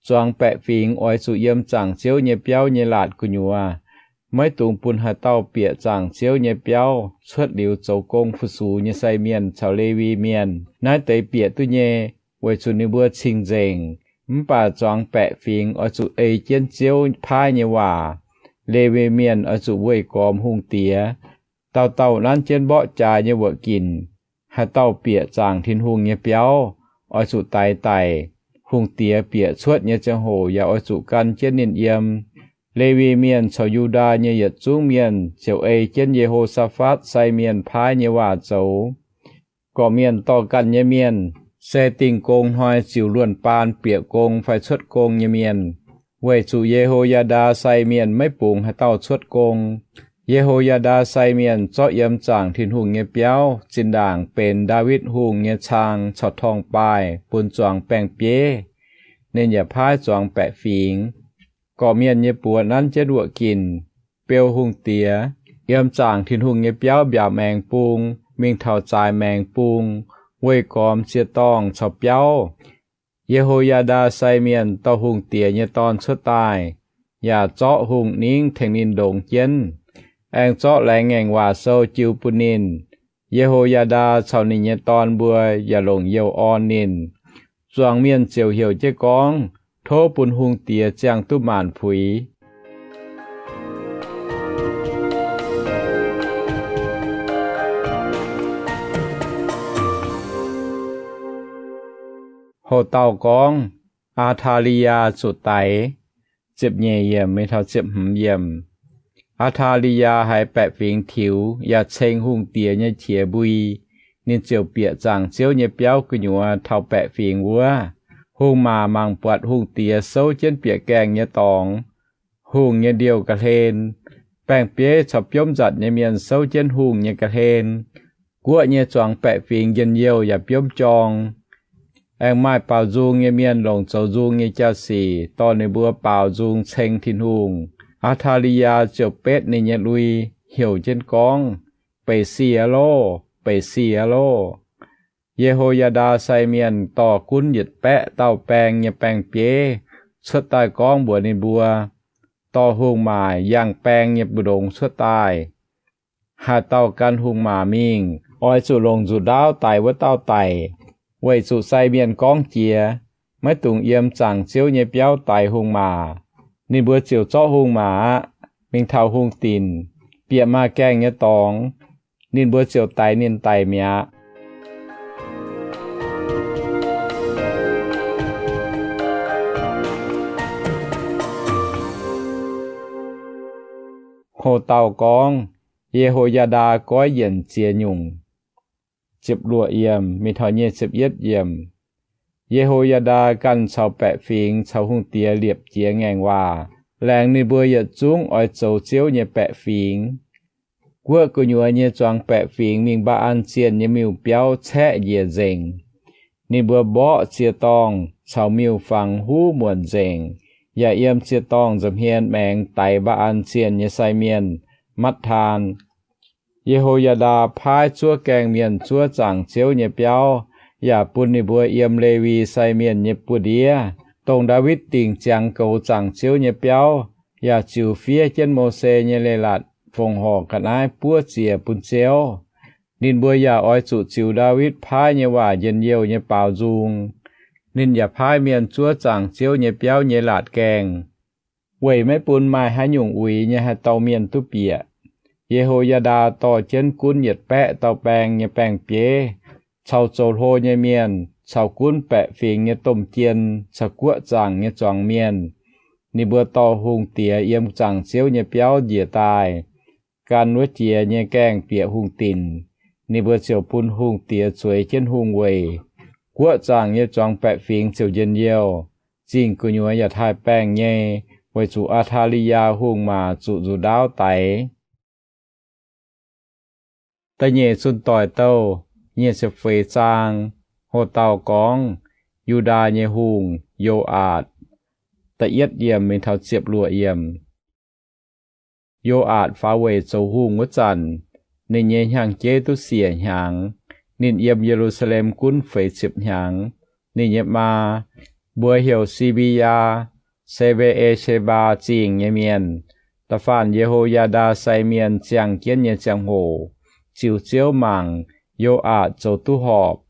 Zuangx baeqc fingx oix zuqc yiem zaangc Ziouv nyei biauv nyei laatc gu'nyuoz. Maiv dungx bun haaix dauh bieqc zaangc Ziouv nyei biauv cuotv liuz zoux gong fu-sux nyei sai mienh caux Lewi Mienh. Naaiv deix bieqc duqv nyei, weic zuqc ninh mbuo cing-nzengc. Mv baac zuangx baeqc fingx oix zuqc ei jienv Ziouv paaiv nyei waac. Lewi Mienh oix zuqc weih gormx hungh diex, dauh dauh nanv jienv mborqv jaax nyei wuoqc ginc. Haaix dauh bieqc zaangc Tin-Hungh nyei biauv oix zuqc daix daic. Hungh diex bieqc cuotv nyei ziangh hoc yaac oix zuqc gan jienv ninh yiem. Lewi Mienh caux Yu^ndaa nyei yietc zungv mienh ziouc ei jienv Ye^ho^saa^fatv sai mienh paaiv nyei waac zoux. Gorqv-mienh dorh ganh nyei mienh se Dingh Gong Hnoi ziux luonh baan bieqc gong fai cuotv gong nyei mienh, weic zuqc Ye^ho^yaa^ndaa sai mienh maiv bungx haaix dauh cuotv gong. Ye^ho^yaa^ndaa sai mienh zorqv yiem zaangc Tin-Hungh nyei biauv zinh ndaangc benx Ndaawitv Hungh nyei cang caux torngv-baaih bun zuangx baeng-bieiv. Ninh yaac paaiv zuangx baeqc fingx, gorqv-mienh nyei buoz nanv jienv wuoqc ginc, beu hungh diex, yiem zaangc Tin-Hungh nyei biauv mbiaauc maengx bung mingh taux zaaix maengx bung, weih gormx ziec-dorngh caux biauv. Ye^ho^yaa^ndaa sai mienh dorh hungh diex nyei dorn cuotv daaih, yaac zorqv hungh ningv tengx ninh ndongx jienv, aengx zorqv laengz ngaengc waac sou jiu bun ninh. Ye^ho^yaa^ndaa caux ninh nyei dorn mbuo yaac longc youh orn ninh. Zuangx mienh ziouc heuc jienv gorngv, Tov bun hungh diex ziangh duqv maanc puix. Houc dauh gorngv, Aa^taa^li^yaa zuqc daix. Aa^taa^li^yaa haiz baeqc fingx tiux yaac ceng hungh diex nyei qiex mbui, ninh ziouc bieqc zaangc Ziouv nyei biauv gu'nyuoz taux baeqc fingx wuov. Hungh maac mangc buatc hungh diex souv jienv bieqc gaengh nyei dorngx, hungh nyei ndiouh ga'hlen. Baeng-bieiv caux biomv nzatc nyei mienh souv jienv hungh nyei ga'hlen, guoqv nyei zuangx baeqc fingx njien-youh yaac biomv jorng. Aengx maaih baaux nzung nyei mienh longc zoux nzung nyei jaa-sic dorh ninh mbuo baaux nzung ceng Tin-Hungh. Aa^taa^li^yaa ziouc betv ninh nyei lui, heuc jienv gorngv, Beic sic aqv loh! Beic sic aqv loh! Ye^ho^yaa^ndaa sai mienh dorh gunv yietc baeqv dauh baeng nyei baeng-bieiv cuotv daaih gorngv mbuox ninh mbuo, Dorh hungh maac yangh baeng nyei mbu'ndongx cuotv daaih. Haaix dauh gan hungh maac mingh, oix zuqc longc nzuqc ndaauv daix wuov dauh daic, weic zuqc sai mienh gorngv jiex, Maiv dungx yiem zaangc Ziouv nyei biauv daix hungh maac. Ninh mbuo ziouc zorqv hungh maac aqv, mingh taux hungh dinc, bieqc maaih gaengh nyei dorngx. Ninh mbuo ziouc daix ninh daic mi'aqv. Ho dauh gorngv, Ye^ho^yaa^ndaa goiv yienc ziex nyungc. Ziepc luoqc yiemc mingh taux nyic ziepc yietv yiemc. Ye^ho^yaa^ndaa ganh caux baeqc fingx caux hungh diex liepc jiez ngaengc waac, laengz ninh mbuo yietc zungv oix zoux Ziouv nyei baeqc fingx. Guoqv gu'nyuoz nyei zuangx baeqc fingx mingh Mbaa^an zienh nyei miuc-biauv caeqv njiec nzengc. Ninh mbuo mborqv ziec-dorngh caux miuc-fangx huv muonc nzengc, yaac yiem ziec-dorngh nza'hmien maengx daix Mbaa^an zienh nyei sai mienh, Matv^taan. Ye^ho^yaa^ndaa paaiv zuov gaengh mienh zuov zaangc Ziouv nyei biauv, yaac bun ninh mbuo yiem Lewi sai mienh nyei buoz-ndiev, dongh Ndaawitv Dingc ziangx goux zaangc Ziouv nyei biauv, yaac ziux fiev jienv Mose nyei leiz-latc fongc horc ga'naaiv buov ziec bun Ziouv. Ninh mbuo yaac oix zuqc ziux Ndaawitv paaiv nyei waac njien-youh nyei baaux nzung. Ninh yaac paaiv mienh zuov zaangc Ziouv nyei biauv nyei laatc gaengh, weic maiv bun maaih haaix nyungc uix nyei haaix dauh mienh duqv bieqc. Ye^ho^yaa^ndaa dorh jienv gunv yietc baeqv dauh baeng nyei baeng-bieiv, caux zoux hlo nyei mienh, caux gunv baeqc fingx nyei domh jien, caux guoqv zaangc nyei zuangx mienh. Ninh mbuo dorh hungh diex yiem zaangc Ziouv nyei biauv njiec daaih, gan wuov jiex nyei gaengh bieqc hungh dinc. Ninh mbuo ziouc bun hungh diex zueiz jienv hungh weic. Guoqv zaangc nyei zuangx baeqc fingx ziouc njien-youh. Zingh gu'nyuoz yaac taaih baengh nyei, weic zuqc Aa^taa^li^yaa Hungh maac zuqc nzuqc ndaauv daix. Da'nyeic Zunh Doic Douh, nyic ziepc feix zaang. Ho dauh gorngv, Yu^ndaa nyei hungh, Yo^aatc. Da'yietv yiemc mingh taux ziepc luoqc yiemc. Yo^aatc faaux weic zoux hungh wuov zanc, ninh nyei hnyangx-jeiv duqv siec hnyangx. Ninh yiem Ye^lu^saa^lem gunv feix ziepc hnyangx. Ninh nyei maa mbuox heuc Si^mbi^yaa, se Mbe^e^she^mbaa Zingh nyei mienh. Da'faanh Ye^ho^yaa^ndaa sai mienh ziangh jienv nyei ziangh hoc, ziux Ziouv mangc, Yo^aatc zoux duqv horpc.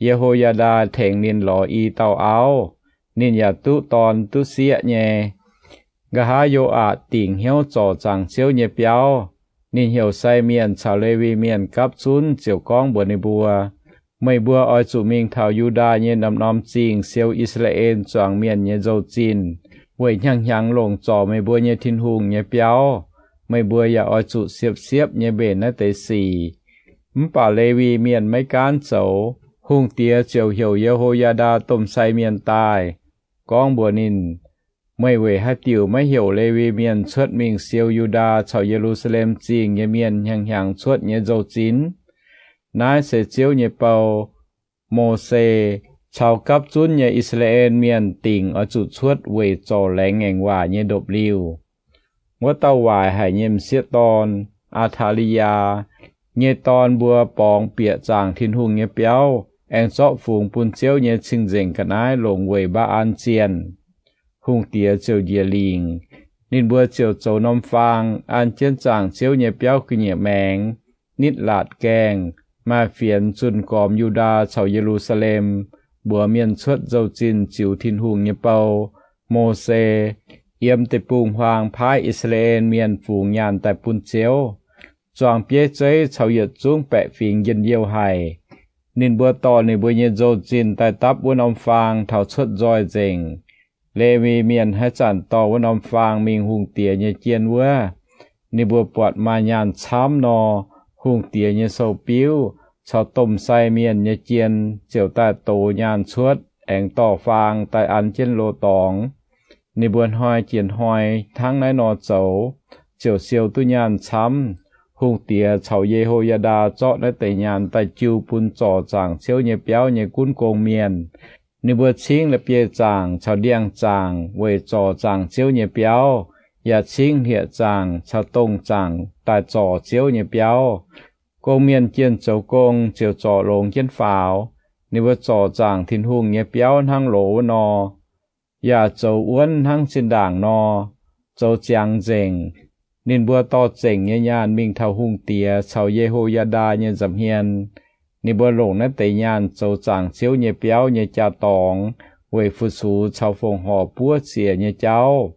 Ye^ho^yaa^ndaa tengx ninh lorz i dauh auv. Ninh yaac duqv dorn duqv sieqv nyei. Nqa'haav Yo^aatc dingc hnyouv zorc zaangc Ziouv nyei biauv. Ninh heuc sai mienh caux Lewi Mienh gapv zunv ziouc gorngv mbuox ninh mbuo, Meih mbuo oix zuqc mingh taux Yu^ndaa nyei norm-norm zingh siou I^saa^laa^en Zuangx mienh nyei nzou-zinh, weic hnyangx-hnyangx longc zorc meih mbuo nyei Tin-Hungh nyei biauv. Meih mbuo yaac oix zuqc siepv-siepv nyei mbenc naaiv deix sic. Mv baac Lewi Mienh maiv gaanv zoux. Hungh diex ziouc heuc Ye^ho^yaa^ndaa domh sai mienh daaih, gorngv mbuox ninh, Meih weic haaix diuc maiv heuc Lewi Mienh cuotv mingh siou Yu^ndaa caux Ye^lu^saa^lem Zingh nyei mienh hnyangx-hnyangx cuotv nyei nzou-zinh? Naaiv se Ziouv nyei bou, Mose caux gapv zunv nyei I^saa^laa^en Mienh dingc oix zuqc cuotv weic zorc laengz ngaengc waac nyei ndopv-liuh. Wuov dauh waaic haic nyei m'sieqv dorn, Aa^taa^li^yaa, nyei dorn mbuo borngz bieqc zaangc Tin-Hungh nyei biauv, aengx zorqv fungx bun Ziouv nyei cing-nzengc ga'naaiv longc weic Mbaa^an zienh. Hungh diex ziouc njiec lingc. Ninh mbuo ziouc zoux norm faang an jienv zaangc Ziouv nyei biauv ga'nyiec maengx, nitv laatc gaengh, maaih fienx zunh gormx Yu^ndaa caux Ye^lu^saa^lem, mbuox mienh cuotv nzou-zinh ziux Tin-Hungh nyei bou. Mose yiem deic-bung-huaang paaiv I^saa^laa^en Mienh fungx nyaanh daaih bun Ziouv. Zuangx bieiv zeiv caux yietc zungv baeqc fingx njien-youh haic. Ninh mbuo dorh ninh mbuo nyei nzou-zinh daaih dapv wuov norm faang taux cuotv nzoih nzengc. Lewi Mienh haaix zanc dorh wuov norm faang mingh hungh diex nyei jien wuov, ninh mbuo buatc maaih nyaanh camv nor, hungh diex nyei sou-biuv caux domh sai mienh nyei jien ziouc daaih dox nyaanh cuotv. aengx dorh faang daaih an jienv loz-dorngx. Ninh mbuo hnoi jiex hnoi hnangv naaiv nor zoux, ziouc siou duqv nyaanh camv. Hungh diex caux Ye^ho^yaa^ndaa zorqv naaiv deix nyaanh daaih jiu bun zorc zaangc Ziouv nyei biauv nyei gunv gong-mienh. Ninh mbuo cingv la'bieiv-zaangc caux ndiangx-zaangc weic zorc zaangc Ziouv nyei biauv, yaac cingv hlieqv-zaangc caux dongh zaangc daaih zorc Ziouv nyei biauv. Gong-mienh jienh zoux gong ziouc zorc longx jienv faaux. Ninh mbuo zorc zaangc Tin-Hungh nyei biauv hnangv loz wuov nor, yaac zoux wuonv hnangv zinh ndaangc nor, zoux ziangx nzengc. Ninh mbuo dorh zengc nyei nyaanh mingh taux hungh diex caux Ye^ho^yaa^ndaa nyei nza'hmien. Ninh mbuo longc naaiv deix nyaanh zoux zaangc Ziouv nyei biauv nyei jaa-dorngx weic fu-sux caux fongc horc buov ziec nyei jauv.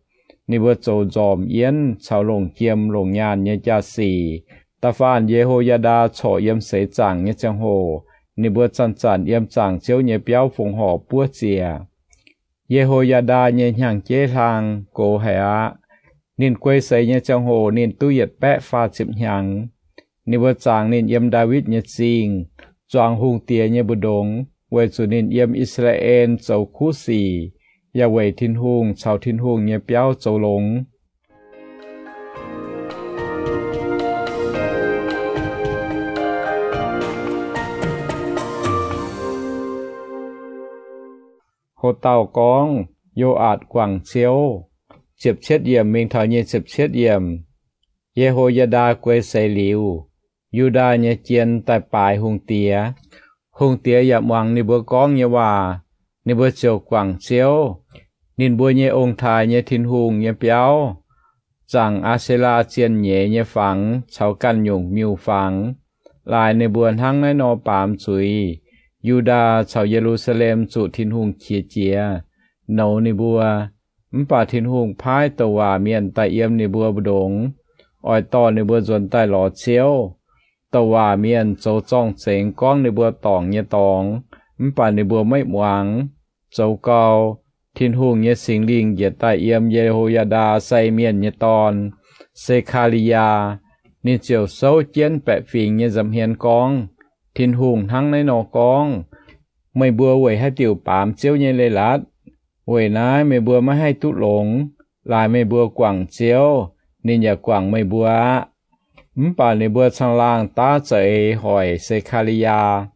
Ninh mbuo zoux nzormc yienv caux longc jiem longc nyaanh nyei jaa-sic. Da'faanh Ye^ho^yaa^ndaa corc yiem seix zaangc nyei ziangh hoc, ninh mbuo zanc-zanc yiem zaangc Ziouv nyei biauv fongc horc buov ziec. Ye^ho^yaa^ndaa nyei hnyangx-jeiv hlang gox haic aqv. Ninh guei seix nyei ziangh hoc ninh duqv yietc baeqv faah ziepc hnyangx. Ninh mbuo zaangc ninh yiem Ndaawitv nyei Zingh, zuangx hungh diex nyei mbu'ndongx, weic zuqc ninh yiem I^saa^laa^en zoux kuv sic, yaac weic Tin-Hungh caux Tin-Hungh nyei biauv zoux longx. Ho dauh gorngv, Yo^aatc guangc Ziouv. Ziepc cietv yiemc mingh taux nyic ziepc cietv yiemc. Ye^ho^yaa^ndaa guei seix liuz, Yu^ndaa nyei jien daaih baaix hungh diex. Hungh diex yaac muangx ninh mbuo gorngv nyei waac. Ninh mbuo ziouc guangc Ziouv, ninh mbuo nyei ong-taaix nyei Tin-Hungh nyei biauv, zaangc Aa^se^laa zienh nyeiz nyei fangx caux ganh nyungc miuc-fangx, laaix ninh mbuo hnangv naaiv nor baamz zuiz. Yu^ndaa caux Ye^lu^saa^lem zuqc Tin-Hungh qiex jiez, nouz ninh mbuo. Mv baac Tin-Hungh paaiv douc waac mienh daaih yiem ninh mbuo mbu'ndongx, oix dorh ninh mbuo nzuonx daaih lorz Ziouv. Douc waac mienh zoux zorng-zengx gorngv ninh mbuo dorngc nyei dorngx, mv baac ninh mbuo maiv muangx. Zoux gau, Tin-Hungh nyei Singx Lingh njiec daaih yiem Ye^ho^yaa^ndaa sai mienh nyei dorn, Se^kaa^li^yaa. Ninh ziouc souv jienv baeqc fingx nyei nza'hmien gorngv, Tin-Hungh hnangv naaiv nor gorngv, Meih mbuo weic haaix diuc baamz Ziouv nyei leiz-latc? Weic naaiv meih mbuo maiv haih duqv longx. Laaix meih mbuo guangc Ziouv, ninh yaac guangc meih mbuo aqv. Mv baac ninh mbuo caangh laangh daav za'eix hoic Se^kaa^li^yaa.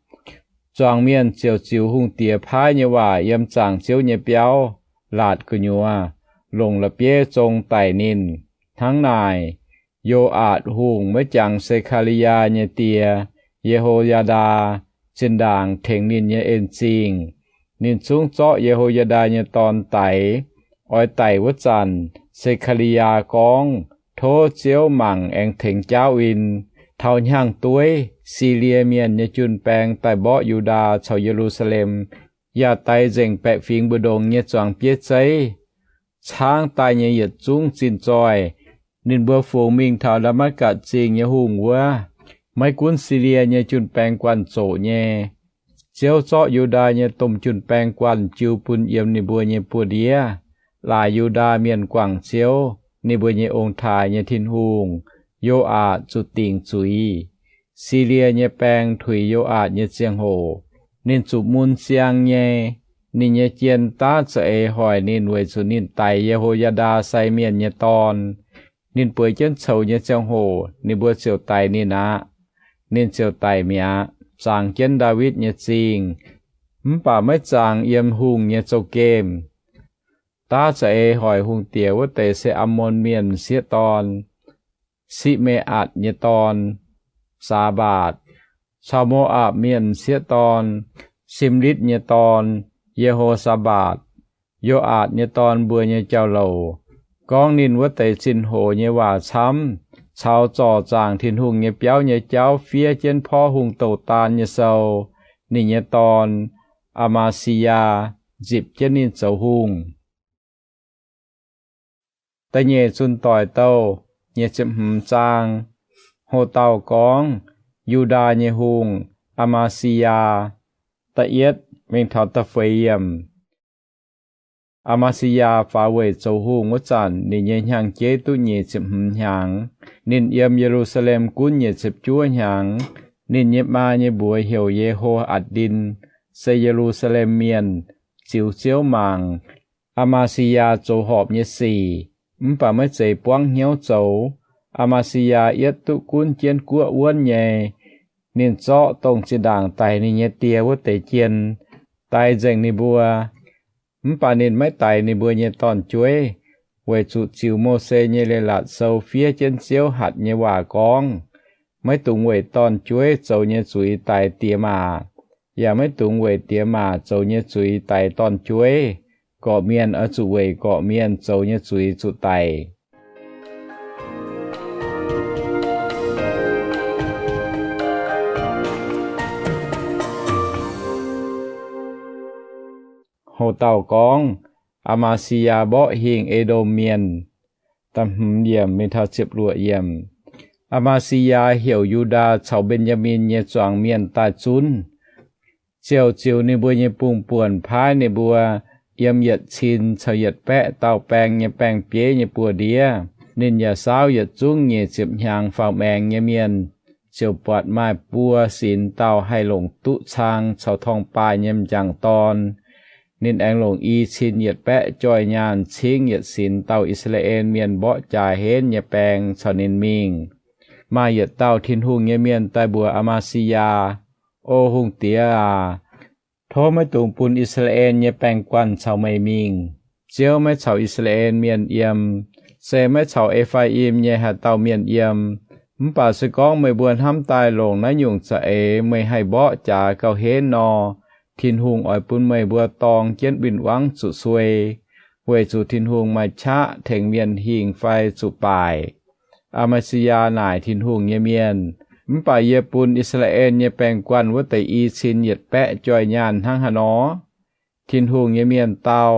Zuangx mienh ziouc ziux hungh diex paaiv nyei waac yiem zaangc Ziouv nyei biauv laatc gu'nyuoz, longc la'bieiv zong daic ninh. Hnangv naaic, Yo^aatc Hungh maiv jangx Se^kaa^li^yaa nyei die, Ye^ho^yaa^ndaa, zinh ndaangc tengx ninh nyei en-zingh. Ninh zungv zorqv Ye^ho^yaa^ndaa nyei dorn daix. Oix daic wuov zanc, Se^kaa^li^yaa gorngv, Tov Ziouv mangc aengx tengx jaauv win. Taux hnyangx-dueiv, Silie Mienh nyei jun-baeng daaih mborqv Yu^ndaa caux Ye^lu^saa^lem, yaac daix nzengc baeqc fingx mbu'ndongx nyei zuangx bieiv zeiv. Caangv daaih nyei yietc zungv zinh zoih, ninh mbuo fungx mingh taux Ndaa^matv^gatc Zingh nyei hungh wuov. Maiv gunv Silie nyei jun-baeng guanh zoqc nyei, Ziouv zorqv Yu^ndaa nyei domh jun-baeng guanh jiu bun yiem ninh mbuo nyei buoz-ndiev. Laaix Yu^ndaa Mienh guangc Ziouv, ninh mbuo nyei ong-taaix nyei Tin-Hungh, Yo^aatc zuqc dingc zuiz. Silie nyei baeng tuix Yo^aatc nyei ziangh hoc, ninh zuqc mun siang nyei. Ninh nyei jien daav za'eix hoic ninh weic zuqc ninh daix Ye^ho^yaa^ndaa sai mienh nyei dorn. Ninh bueix jienv coux nyei ziangh hoc ninh mbuo ziouc daix ninh aqv. Ninh ziouc daic mi'aqv, zaangx jienv Ndaawitv nyei Zingh, mv baac maiv zaangx yiem hungh nyei zouv-gemh. Daav za'eix hoic hungh diex wuov deix se Ammon Mienh m'sieqv dorn, Si^me^atc nyei dorn, Saa^mbaatc, caux Mo^apc Mienh m'sieqv dorn, Simlitv nyei dorn, Ye^ho^saa^mbaatc, Yo^aatc nyei dorn mbuo nyei jauv-louc, gorngv ninh wuov deix zinh hoc nyei waac camv, caux zorc zaangc Tin-Hungh nyei biauv nyei jauv fiev jienv porv hungh douh daan nyei sou. Ninh nyei dorn, Aa^maa^si^yaa, nzipc jienv ninh zoux hungh. Da'nyeic Zunh Doic Douh, nyic ziepc hmz zaang. Ho dauh gorngv, Yu^ndaa nyei hungh, Aa^maa^si^yaa. Da'yietv mingh taux da'feix yiemc. Aa^maa^si^yaa faaux weic zoux hungh wuov zanc, ninh nyei hnyangx-jeiv duqv nyic ziepc hmz hnyangx. Ninh yiem Ye^lu^saa^lem gunv nyic ziepc juov hnyangx. Ninh nyei maa nyei mbuox heuc Ye^ho^atc^ndin, se Ye^lu^saa^lem Mienh, ziux Ziouv mangc Aa^maa^si^yaa zoux horpc nyei sic, mv baac maiv zeiz buangv hnyouv zoux. Aa^maa^si^yaa yietv duqv gunv jienv guoqv wuonv nyei. Ninh zorqv dongh zinh ndaangc daix ninh nyei die wuov deix jien daix nzengc ninh mbuo. Mv baac ninh maiv daix ninh mbuo nyei dorn-jueiv, weic zuqc ziux Mose nyei Leiz-Latc Sou fiev jienv Ziouv hatc nyei waac gorngv, maiv dungx weic dorn-jueiv zoux nyei zuiz daix diex maac, yaac maiv dungx weic diex maac zoux nyei zuiz daix dorn-jueiv. Gorqv-mienh oix zuqc weic gorqv-mienh zoux nyei zuiz zuqc daic. Houc dauh gorngv, Aa^maa^si^yaa mborqv hingh E^ndom Mienh. Aa^maa^si^yaa heuc Yu^ndaa caux Mben^yaa^min nyei zuangx mienh daaih zunv, ziouc ziux ninh mbuo nyei bungh buonc paaiv ninh mbuo yiem yietc cin caux yietc baeqv dauh baeng nyei baeng-bieiv nyei buoz-ndiev. Ninh yaac saauv yietc zungv nyic ziepc hnyangx faaux maengx nyei mienh, ziouc buatc maaih buo sinx dauh haih longc duqv cang caux torngv-baaih nyei m'jangc dorn. Ninh aengx longc i cin yietc baeqv joih nyaanh cingv yietc sinx dauh I^saa^laa^en Mienh mborqv jaax henv nyei baeng caux ninh mingh. Maaih yietc dauh Tin-Hungh nyei mienh daaih mbuox Aa^maa^si^yaa, O hungh diex aac, tov maiv dungx bun I^saa^laa^en nyei baeng-guanh caux meih mingh. Ziouv maiv caux I^saa^laa^en Mienh yiem, se maiv caux E^faa^im nyei haaix dauh mienh yiem. Mv baac se gorngv meih mbuo hnamv daaih longc naaiv nyungc za'eix meih haih mborqv jaax gauh henv nor, Tin-Hungh oix bun meih mbuo dorng jienv win-wangv zuqc suei, weic zuqc Tin-Hungh maaih qaqv tengx mienh hingh fai zuqc baaic. Aa^maa^si^yaa naaic Tin-Hungh nyei mienh, Mv baac yie bun I^saa^laa^en nyei baeng-guanh wuov deix i cin yietc baeqv joih nyaanh hnangv haaix nor? Tin-Hungh nyei mienh dau,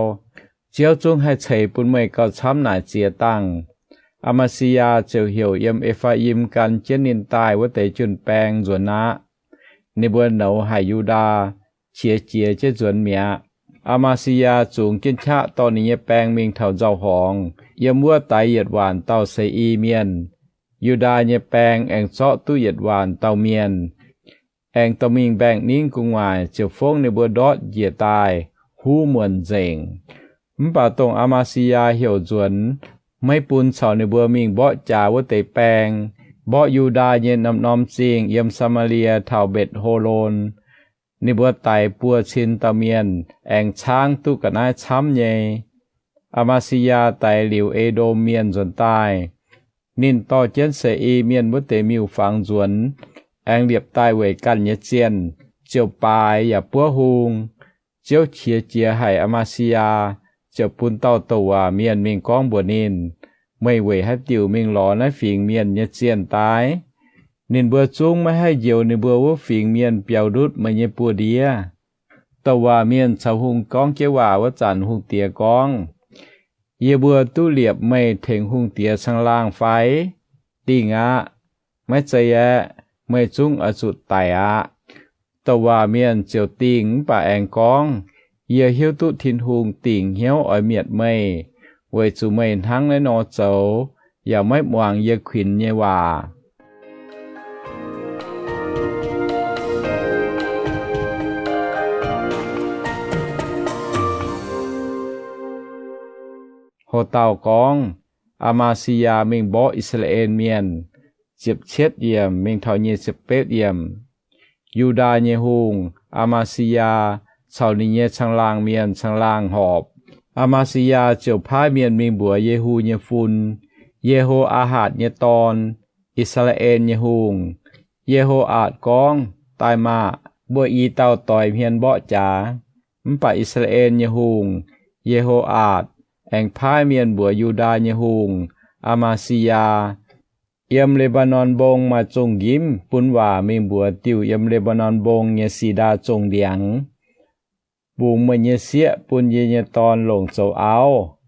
Ziouv zungv haih ceix bun meih gauh camv naaic ziex dangh. Aa^maa^si^yaa ziouc heuc yiem E^faa^im gan jienv ninh daaih wuov deix jun-baeng nzuonx aqv. Ninh mbuo nouz haic Yu^ndaa, qiex jiez jienv nzuonx mi'aqv. Aa^maa^si^yaa zungx jienv qaqv dorh ninh nyei baeng mingh taux nzauh horngz, yiem wuov daix yietc waanc dauh Se^i Mienh. Yu^ndaa nyei baeng aengx zorqv duqv yietc waanc dauh mienh, aengx dorh mingh mbaengx-ningv gu'nguaaic, ziouc fongv ninh mbuo ndortv njiec daaih, huv muonc nzengc. Mv baac dongh Aa^maa^si^yaa heuc nzuonx, maiv bun caux ninh mbuo mingh mborqv jaax wuov deix baeng, mborqv Yu^ndaa nyei norm-norm zingh yiem Saa^maa^lie taux Mbetc^ho^lon. Ninh mbuo daix buo cin dauh mienh, aengx caangv duqv ga'naaiv camv nyei. Aa^maa^si^yaa daix liuz E^ndom Mienh nzuonx daaih, ninh dorh jienv Se^i Mienh wuov deix miuc-fangx nzuonx, aengx liepc daaih weic ganh nyei zienh, ziouc baaix yaac buov hung. Ziouv qiex jiez haic Aa^maa^si^yaa, ziouc bun dauh douc waac mienh mingh gorngv mbuox ninh, Meih weic haaix diuc mingh lorz naaiv fingx mienh nyei zienh daaih? Ninh mbuo zungv maiv haih njoux ninh mbuo wuov fingx mienh biaux ndutv meih nyei buoz-ndiev. Douc waac mienh caux hungh gorngv jienv waac wuov zanc, hungh diex gorngv, Yie mbuo duqv liepc meih tengx hungh diex caangh laangh fai? Dingh aqv. Maiv zeiz aeqv, meih zungv oix zuqc daic aqv. Douc waac mienh ziouc dingh mv baac aengx gorngv, Yie hiuv duqv Tin-Hungh dingc hnyouv oix mietc meih, weic zuqc meih hnangv naaiv nor zoux, yaac maiv muangx yie kuinx nyei waac. Ho dauh gorngv, Aa^maa^si^yaa mingh mborqv I^saa^laa^en Mienh. Ziepc cietv yiemc mingh taux nyic ziepc betv yiemc. Yu^ndaa nyei hungh, Aa^maa^si^yaa, caux ninh nyei caangh-laangh mienh caangh-laangh horpc. Aa^maa^si^yaa ziouc paaiv mienh mingh mbuox Yehu nyei fun, Yeho^aa^hatc nyei dorn, I^saa^laa^en nyei hungh. Yeho^aatc gorngv, Daaih maah! Mbuo i dauh doix hmien mborqv jaax. Mv baac I^saa^laa^en nyei hungh, Yeho^aatc, aengx paaiv mienh mbuox Yu^ndaa nyei hungh, Aa^maa^si^yaa, Yiem Le^mbaa^norn Mbong maaih zongh njimv. Bun waac mingh mbuox diuh yiem Le^mbaa^norn Mbong nyei si^ndaa zongh ndiangx, Mbungx meih nyei sieqv bun yie nyei dorn longc zoux auv.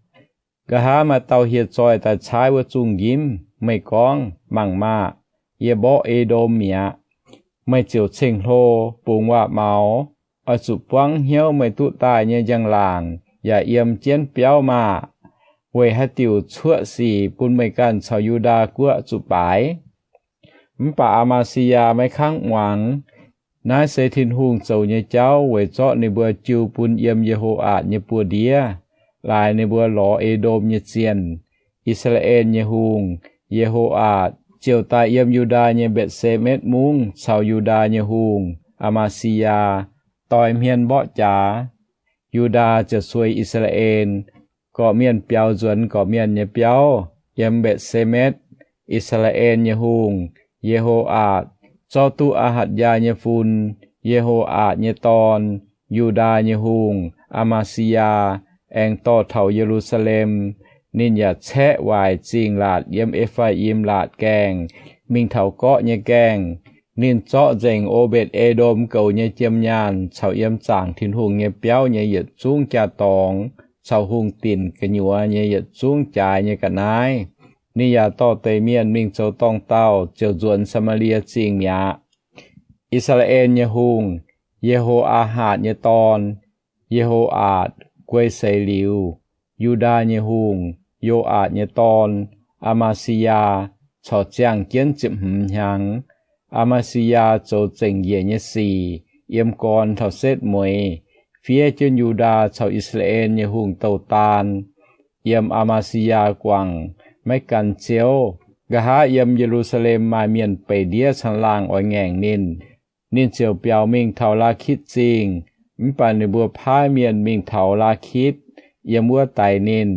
Nqa'haav maaih dauh hieh zoih daaih caaiv wuov zungh njimv. Meih gorngv, Mangc maah! Yie mborqv E^ndom mi'aqv. Meih ziouc ceng-hlo, bungx waac-maux, oix zuqc buangv hnyouv meih duqv daaih nyei njang-laangc yaac yiem jienv biauv maah! Weic haaix diuc cuoqv sic bun meih ganh caux Yu^ndaa Guoqv zuqc baaix? Mv baac Aa^maa^si^yaa maiv kangv muangx. Naaiv se Tin-Hungh zoux nyei jauv weic zorqv ninh mbuo jiu bun yiem Ye^ho^aatc nyei buoz-ndiev, laaix ninh mbuo lorz E^ndom nyei zienh. I^saa^laa^en nyei hungh, Ye^ho^aatc, ziouc daaih yiem Yu^ndaa nyei Mbetc^se^metv Mungv caux Yu^ndaa nyei hungh, Aa^maa^si^yaa, doix hmien mborqv jaax. Yu^ndaa ziouc suei I^saa^laa^en, gorqv-mienh biaux nzuonx gorqv-mienh nyei biauv yiem Mbetc^se^metv. I^saa^laa^en nyei hungh, Ye^ho^aatc, zorqv duqv Aa^hatc^yaa nyei fun, Ye^ho^aatc nyei dorn, Yu^ndaa nyei hungh, Aa^maa^si^yaa, aengx dorh taux Ye^lu^saa^lem. Ninh yaac caeqv waaic zingh laatc yiem E^faa^yim Laatc Gaengh mingh taux Gorqv nyei Gaengh. Ninh zorqv nzengc O^mbetc^e^ndom goux nyei jiem nyaanh caux yiem zaangc Tin-Hungh nyei biauv nyei yietc zungv jaa-dorngx caux hungh dinc gu'nyuoz nyei yietc zungv jaaix nyei ga'naaiv. Ninh yaac dorh deix mienh mingh zoux dorngh dauh ziouc nzuonx Saa^maa^lie Zingh mi'aqv. I^saa^laa^en nyei hungh, Ye^ho^aa^hatc nyei dorn, Ye^ho^aatc, guei seix liuz, Yu^ndaa nyei hungh, Yo^aatc nyei dorn, Aa^maa^si^yaa, corc ziangh jienv ziepc hmz hnyangx. Aa^maa^si^yaa zoux zengc njiec nyei sic, yiem gorn taux setv mueiz, fiev jienv Yu^ndaa caux I^saa^laa^en nyei hungh douh daan. Yiem Aa^maa^si^yaa guangc maiv gan Ziouv, nqa'haav yiem Ye^lu^saa^lem maaih mienh beic ndiev caangh laangh oix ngaengc ninh. Ninh ziouc biaux mingh taux Laakitv Zingh, mv baac ninh mbuo paaiv mienh mingh taux Laakitv, yiem wuov daix ninh.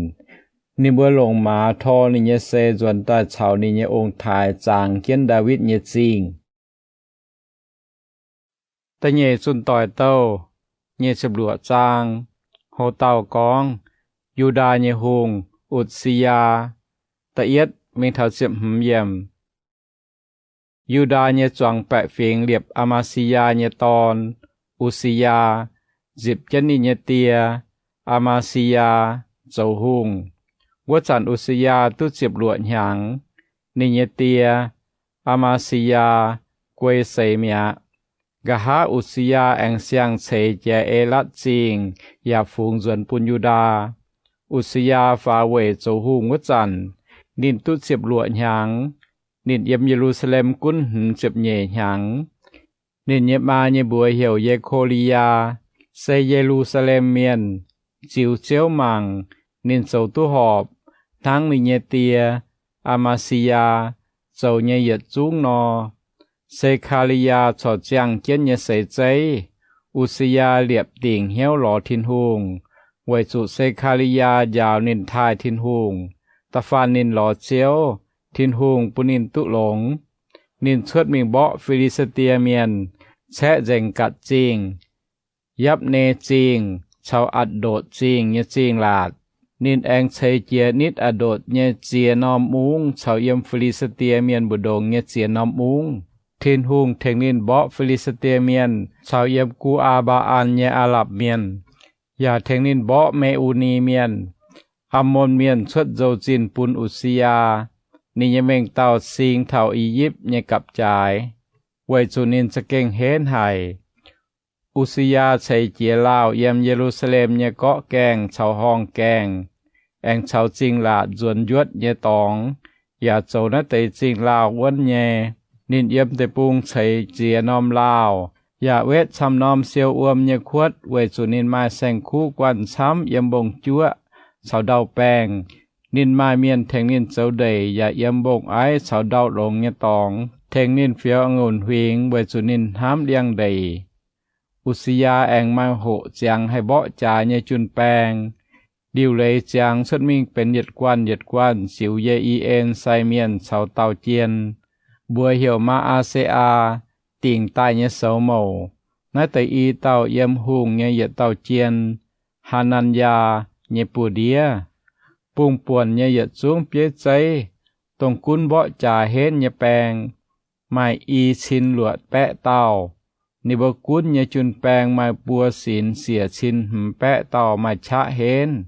Ninh mbuo longc maaz tor ninh nyei sei nzuonx daaih caux ninh nyei ong-taaix zaangx jienv Ndaawitv nyei Zingh. Da'nyeic Zunh Doic Douh, nyic ziepc luoqc zaang. Houc dauh gorngv, Yu^ndaa nyei hungh, Utc^si^yaa. Da'yietv mingh taux ziepc hmz yiemc. Yu^ndaa nyei zuangx baeqc fingx liepc Aa^maa^si^yaa nyei dorn, Utc^si^yaa, nzipc jienv ninh nyei die, Aa^maa^si^yaa, zoux hungh. Wuov zanc Utc^si^yaa duqv ziepc luoqc hnyangx. Ninh nyei die, Aa^maa^si^yaa, guei seix mi'aqv. Nqa'haav Utc^si^yaa aengx siang-ceix jiex Elatv Zingh yaac fungx nzuonx bun Yu^ndaa. Utc^si^yaa faaux weic zoux hungh wuov zanc, ninh duqv ziepc luoqc hnyangx. Ninh yiem Ye^lu^saa^lem gunv hmz ziepc nyeic hnyangx. Ninh nyei maa nyei mbuox heuc Ye^ko^li^yaa, se Ye^lu^saa^lem Mienh. Ziux Ziouv mangc, ninh zoux duqv horpc, hnangv ninh nyei die, Aa^maa^si^yaa, zoux nyei yietc zungv nor. Se^kaa^li^yaa corc ziangh jienv nyei seix zeiv. Utc^si^yaa liepc dingc hnyouv lorz Tin-Hungh, weic zuqc Se^kaa^li^yaa njaaux ninh taaih Tin-Hungh, da'faanh ninh lorz Ziouv, Tin-Hungh bun ninh duqv longx. Ninh cuotv mingh mborqv Fi^li^saa^die Mienh, caeqv nzengc Gatc Zingh, Yapv^ne Zingh caux Atc^ndotc Zingh nyei zingh laatc. Ninh aengx ceix jiez nitv Atc^ndotc nyei ziex norm mungv caux yiem Fi^li^saa^die Mienh mbu'ndongx nyei ziex norm mungv. Tin-Hungh tengx ninh mborqv Fi^li^saa^die Mienh caux yiem Gu^aa^mbaa^an nyei Aa^lapc Mienh, yaac tengx ninh mborqv Me^u^ni Mienh. Ammon Mienh cuotv nzou-zinh bun Utc^si^yaa, ninh nyei mengh dauh sing taux I^yipv nyei gapv-jaaix, weic zuqc ninh za'gengh henv haic. Utc^si^yaa ceix jiez laauh yiem Ye^lu^saa^lem nyei gorqv gaengh caux horngh gaengh, aengx caux zingh laatc nzuonx njuotv nyei dorngx, yaac zoux naaiv deix zingh laauh wuonv nyei. Ninh yiem deic-bung ceix ziex norm laauh, yaac wetv camv norm siou wuom nyei kuotv, weic zuqc ninh maaih saeng-kuv guanh camv yiem mbong-juoqv caux ndau-baengh. Ninh maaih mienh tengx ninh zoux ndeic yaac yiem mbong-aiv caux ndau-longx nyei dorngx tengx ninh fioux a'ngunc huingx, weic zuqc ninh hnamv liangx-ndeic. Utc^si^yaa aengx maaih hoqc ziangx haih mborqv jaax nyei jun-baeng. Liuc leiz ziangx cuotv mingh benx yietc guanh yietc guanh ziux Ye^i^en sai mienh caux dauh jien, mbuox heuc Maa^aa^se^aa, dingc daaih nyei soux mouc. Naaiv deix i dauh yiem hungh nyei yietc dauh jien, Haa^nan^yaa, nyei buoz-ndiev. Bungx-buonc nyei yietc zungv bieiv zeiv, dongh gunv mborqv jaax henv nyei baeng, maaih i cin luoqc baeqv dauh. Ninh mbuo gunv nyei jun-baeng maaih buo sinx siec cin hmz baeqv dauh maaih qaqv henv.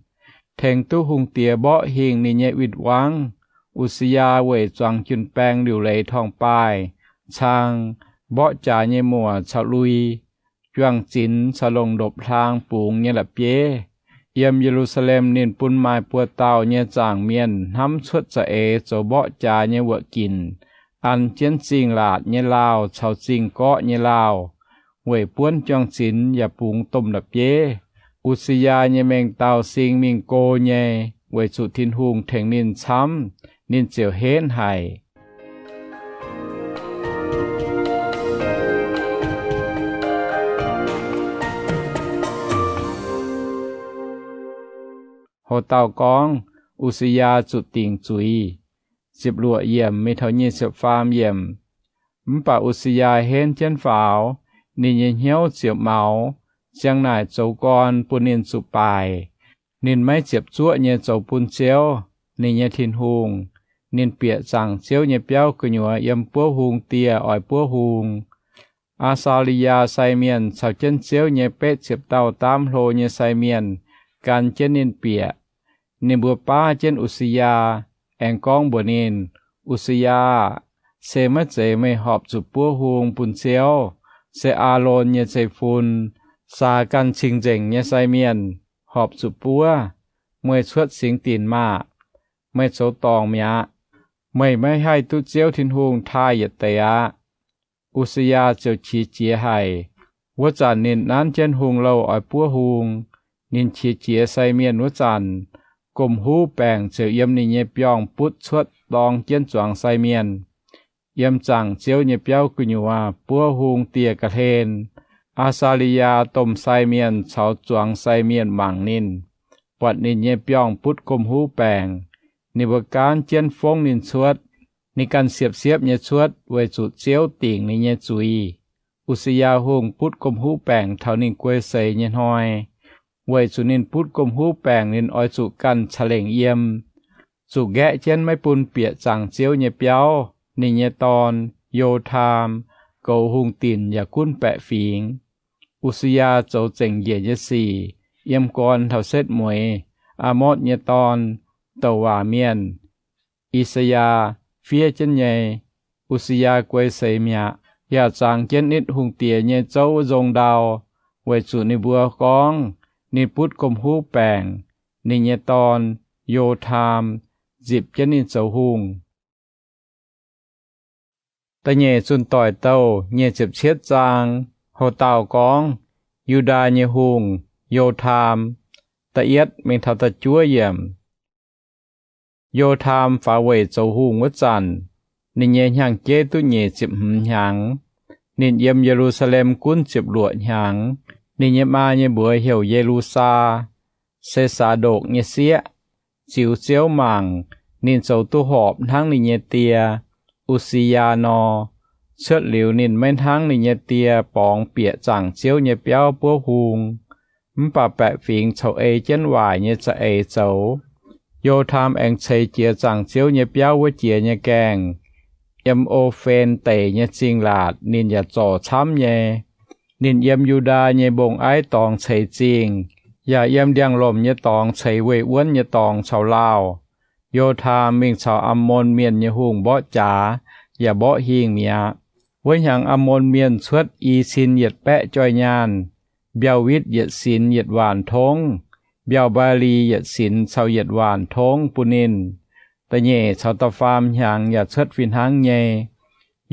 Tengx duqv hungh diex mborqv hingh ninh nyei win-wangv. Utc^si^yaa weic zuangx jun-baeng liuc leiz torngv-baaih, cang, mborqv jaax nyei muoc caux lui, juang-zinx caux longc ndopv-hlaang bungx nyei la'bieiv. Yiem Ye^lu^saa^lem ninh bun maaih buo dauh nyei zaangc mienh hnamv cuotv za'eix zoux mborqv jaax nyei wuoqc ginc, an jienv zingh laatc nyei laauh caux zingh gorqv nyei laauh. weic buonv juang-zinx yaac bungx domh la'bieiv. Usi^yaa nyei mengh dauh sing mingh go nyei, weic zuqc Tin-Hungh tengx ninh camv, ninh ziouc henv haic. Ho dauh gorngv, Usi^yaa zuqc dingc zuiz. Ziepc luoqc yiemc mingh taux nyic ziepc faam yiemc. Mv baac Usi^yaa henv jienv faaux, ninh nyei hnyouv ziouc maux, ziang naaic zoux gorn bun ninh zuqc baaic. Ninh maiv ziepc zuoqv nyei zoux bun Ziouv, ninh nyei Tin-Hungh. Ninh bieqc zaangc Ziouv nyei biauv gu'nyuoz yiem buov hung dieh oix buov hung. Aa^saa^li^yaa sai mienh caux jienv Ziouv nyei betv ziepc dauh daamv hlo nyei sai mienh gan jienv ninh bieqc. Ninh mbuo baav jienv Usi^yaa, aengx gorngv mbuox ninh, Usi^yaa aah! Se maiv zeiz meih horpc zuqc buov hung bun Ziouv. Se Aalon nyei zeiv-fun, Saa^ganh cing-nzengc nyei sai mienh, horpc zuqc buov. Meih cuotv singx dinc maah! Meih zoux dorngc mi'aqv. Meih maiv haih duqv Ziouv Tin-Hungh taaih yietc deix aqv. Usi^yaa ziouc qiex jiez haic. Wuov zanc ninh nanv jienv hung louh oix buov hung. Ninh qiex jiez sai mienh wuov zanc, gomh huv baengc ziouc yiem ninh nyei biorngh butv cuotv dorng jienv zuangx sai mienh. Yiem zaangc Ziouv nyei biauv gu'nyuoz buov hung dieh ga'hlen. Aa^saa^li^yaa domh sai mienh caux zuangx sai mienh mangc ninh, buatc ninh nyei biorngh butv gomh huv baengc. Ninh mbuo gaanv jienv fongv ninh cuotv. Ninh ganh siepv-siepv nyei cuotv weic zuqc Ziouv dingc ninh nyei zuiz. Usi^yaa Hungh butv gomh huv baengc taux ninh guei seix nyei hnoi. Weic zuqc ninh butv gomh huv baengc ninh oix zuqc ganh ca'lengc yiem, zuqc nqaeqv jienv maiv bun bieqc zaangc Ziouv nyei biauv. Ninh nyei dorn, Yo^taam, goux hungh dinc yaac gunv baeqc fingx. Usi^yaa zoux zengc njiec nyei sic, yiem gorn taux setv mueiz. Aa^motv nyei dorn, douc waac mienh, I^saa^yaa, fiev jienv nyei. Usi^yaa guei seix mi'aqv, yaac zangx jienv nitv hungh diex nyei zouv nzong ndau, weic zuqc ninh mbuo gorngv ninh butv gomh huv baengc. Ninh nyei dorn, Yo^taam, nzipc jienv ninh zoux hungh. Da'nyeic Zunh Doic Douh nyic ziepc cietv zaang. Ho dauh gorngv, Yu^ndaa nyei hungh, Yo^taam, da'yietv mingh taux da'juov yiemc. Yo^taam faaux weic zoux hungh wuov zanc, ninh nyei hnyangx-jeiv duqv nyic ziepc hmz hnyangx. Ninh yiem Ye^lu^saa^lem gunv ziepc luoqc hnyangx. Ninh nyei maa nyei mbuox heuc Ye^lu^saa, se Saa^ndokc nyei sieqv. Ziux Ziouv mangc, ninh zoux duqv horpc hnangv ninh nyei die, U^si^yaa, nor. Cuotv liuz ninh maiv hnangv ninh nyei die borngz bieqc zaangc Ziouv nyei biauv buov hung, mv baac baeqc fingx coux ei jienv waaic nyei za'eix zoux. Yo^taam aengx ceix jiez zaangc Ziouv nyei biauv wuov jiex nyei gaengh, yiem O^fen Deic nyei zingh laatc ninh yaac zorc camv nyei. Ninh yiem Yu^ndaa nyei mbong-aiv dorngx ceix zingh, yaac yiem ndiangx-lomc nyei dorngx ceix weih wuonv nyei dorngx caux lauh. Yo^taam mingh caux Ammon Mienh nyei hungh mborqv jaax yaac mborqv hingh mi'aqv. Wuov hnyangx Ammon Mienh cuotv i cin yietc baeqv joih nyaanh, mbiauh witv yietc sinx yietc waanc tongv, mbiauh mbaa^li yietc sinx caux yietc waanc tongv bun ninh. Da'nyeic caux da'faam hnyangx yaac cuotv fih hnangv nyei.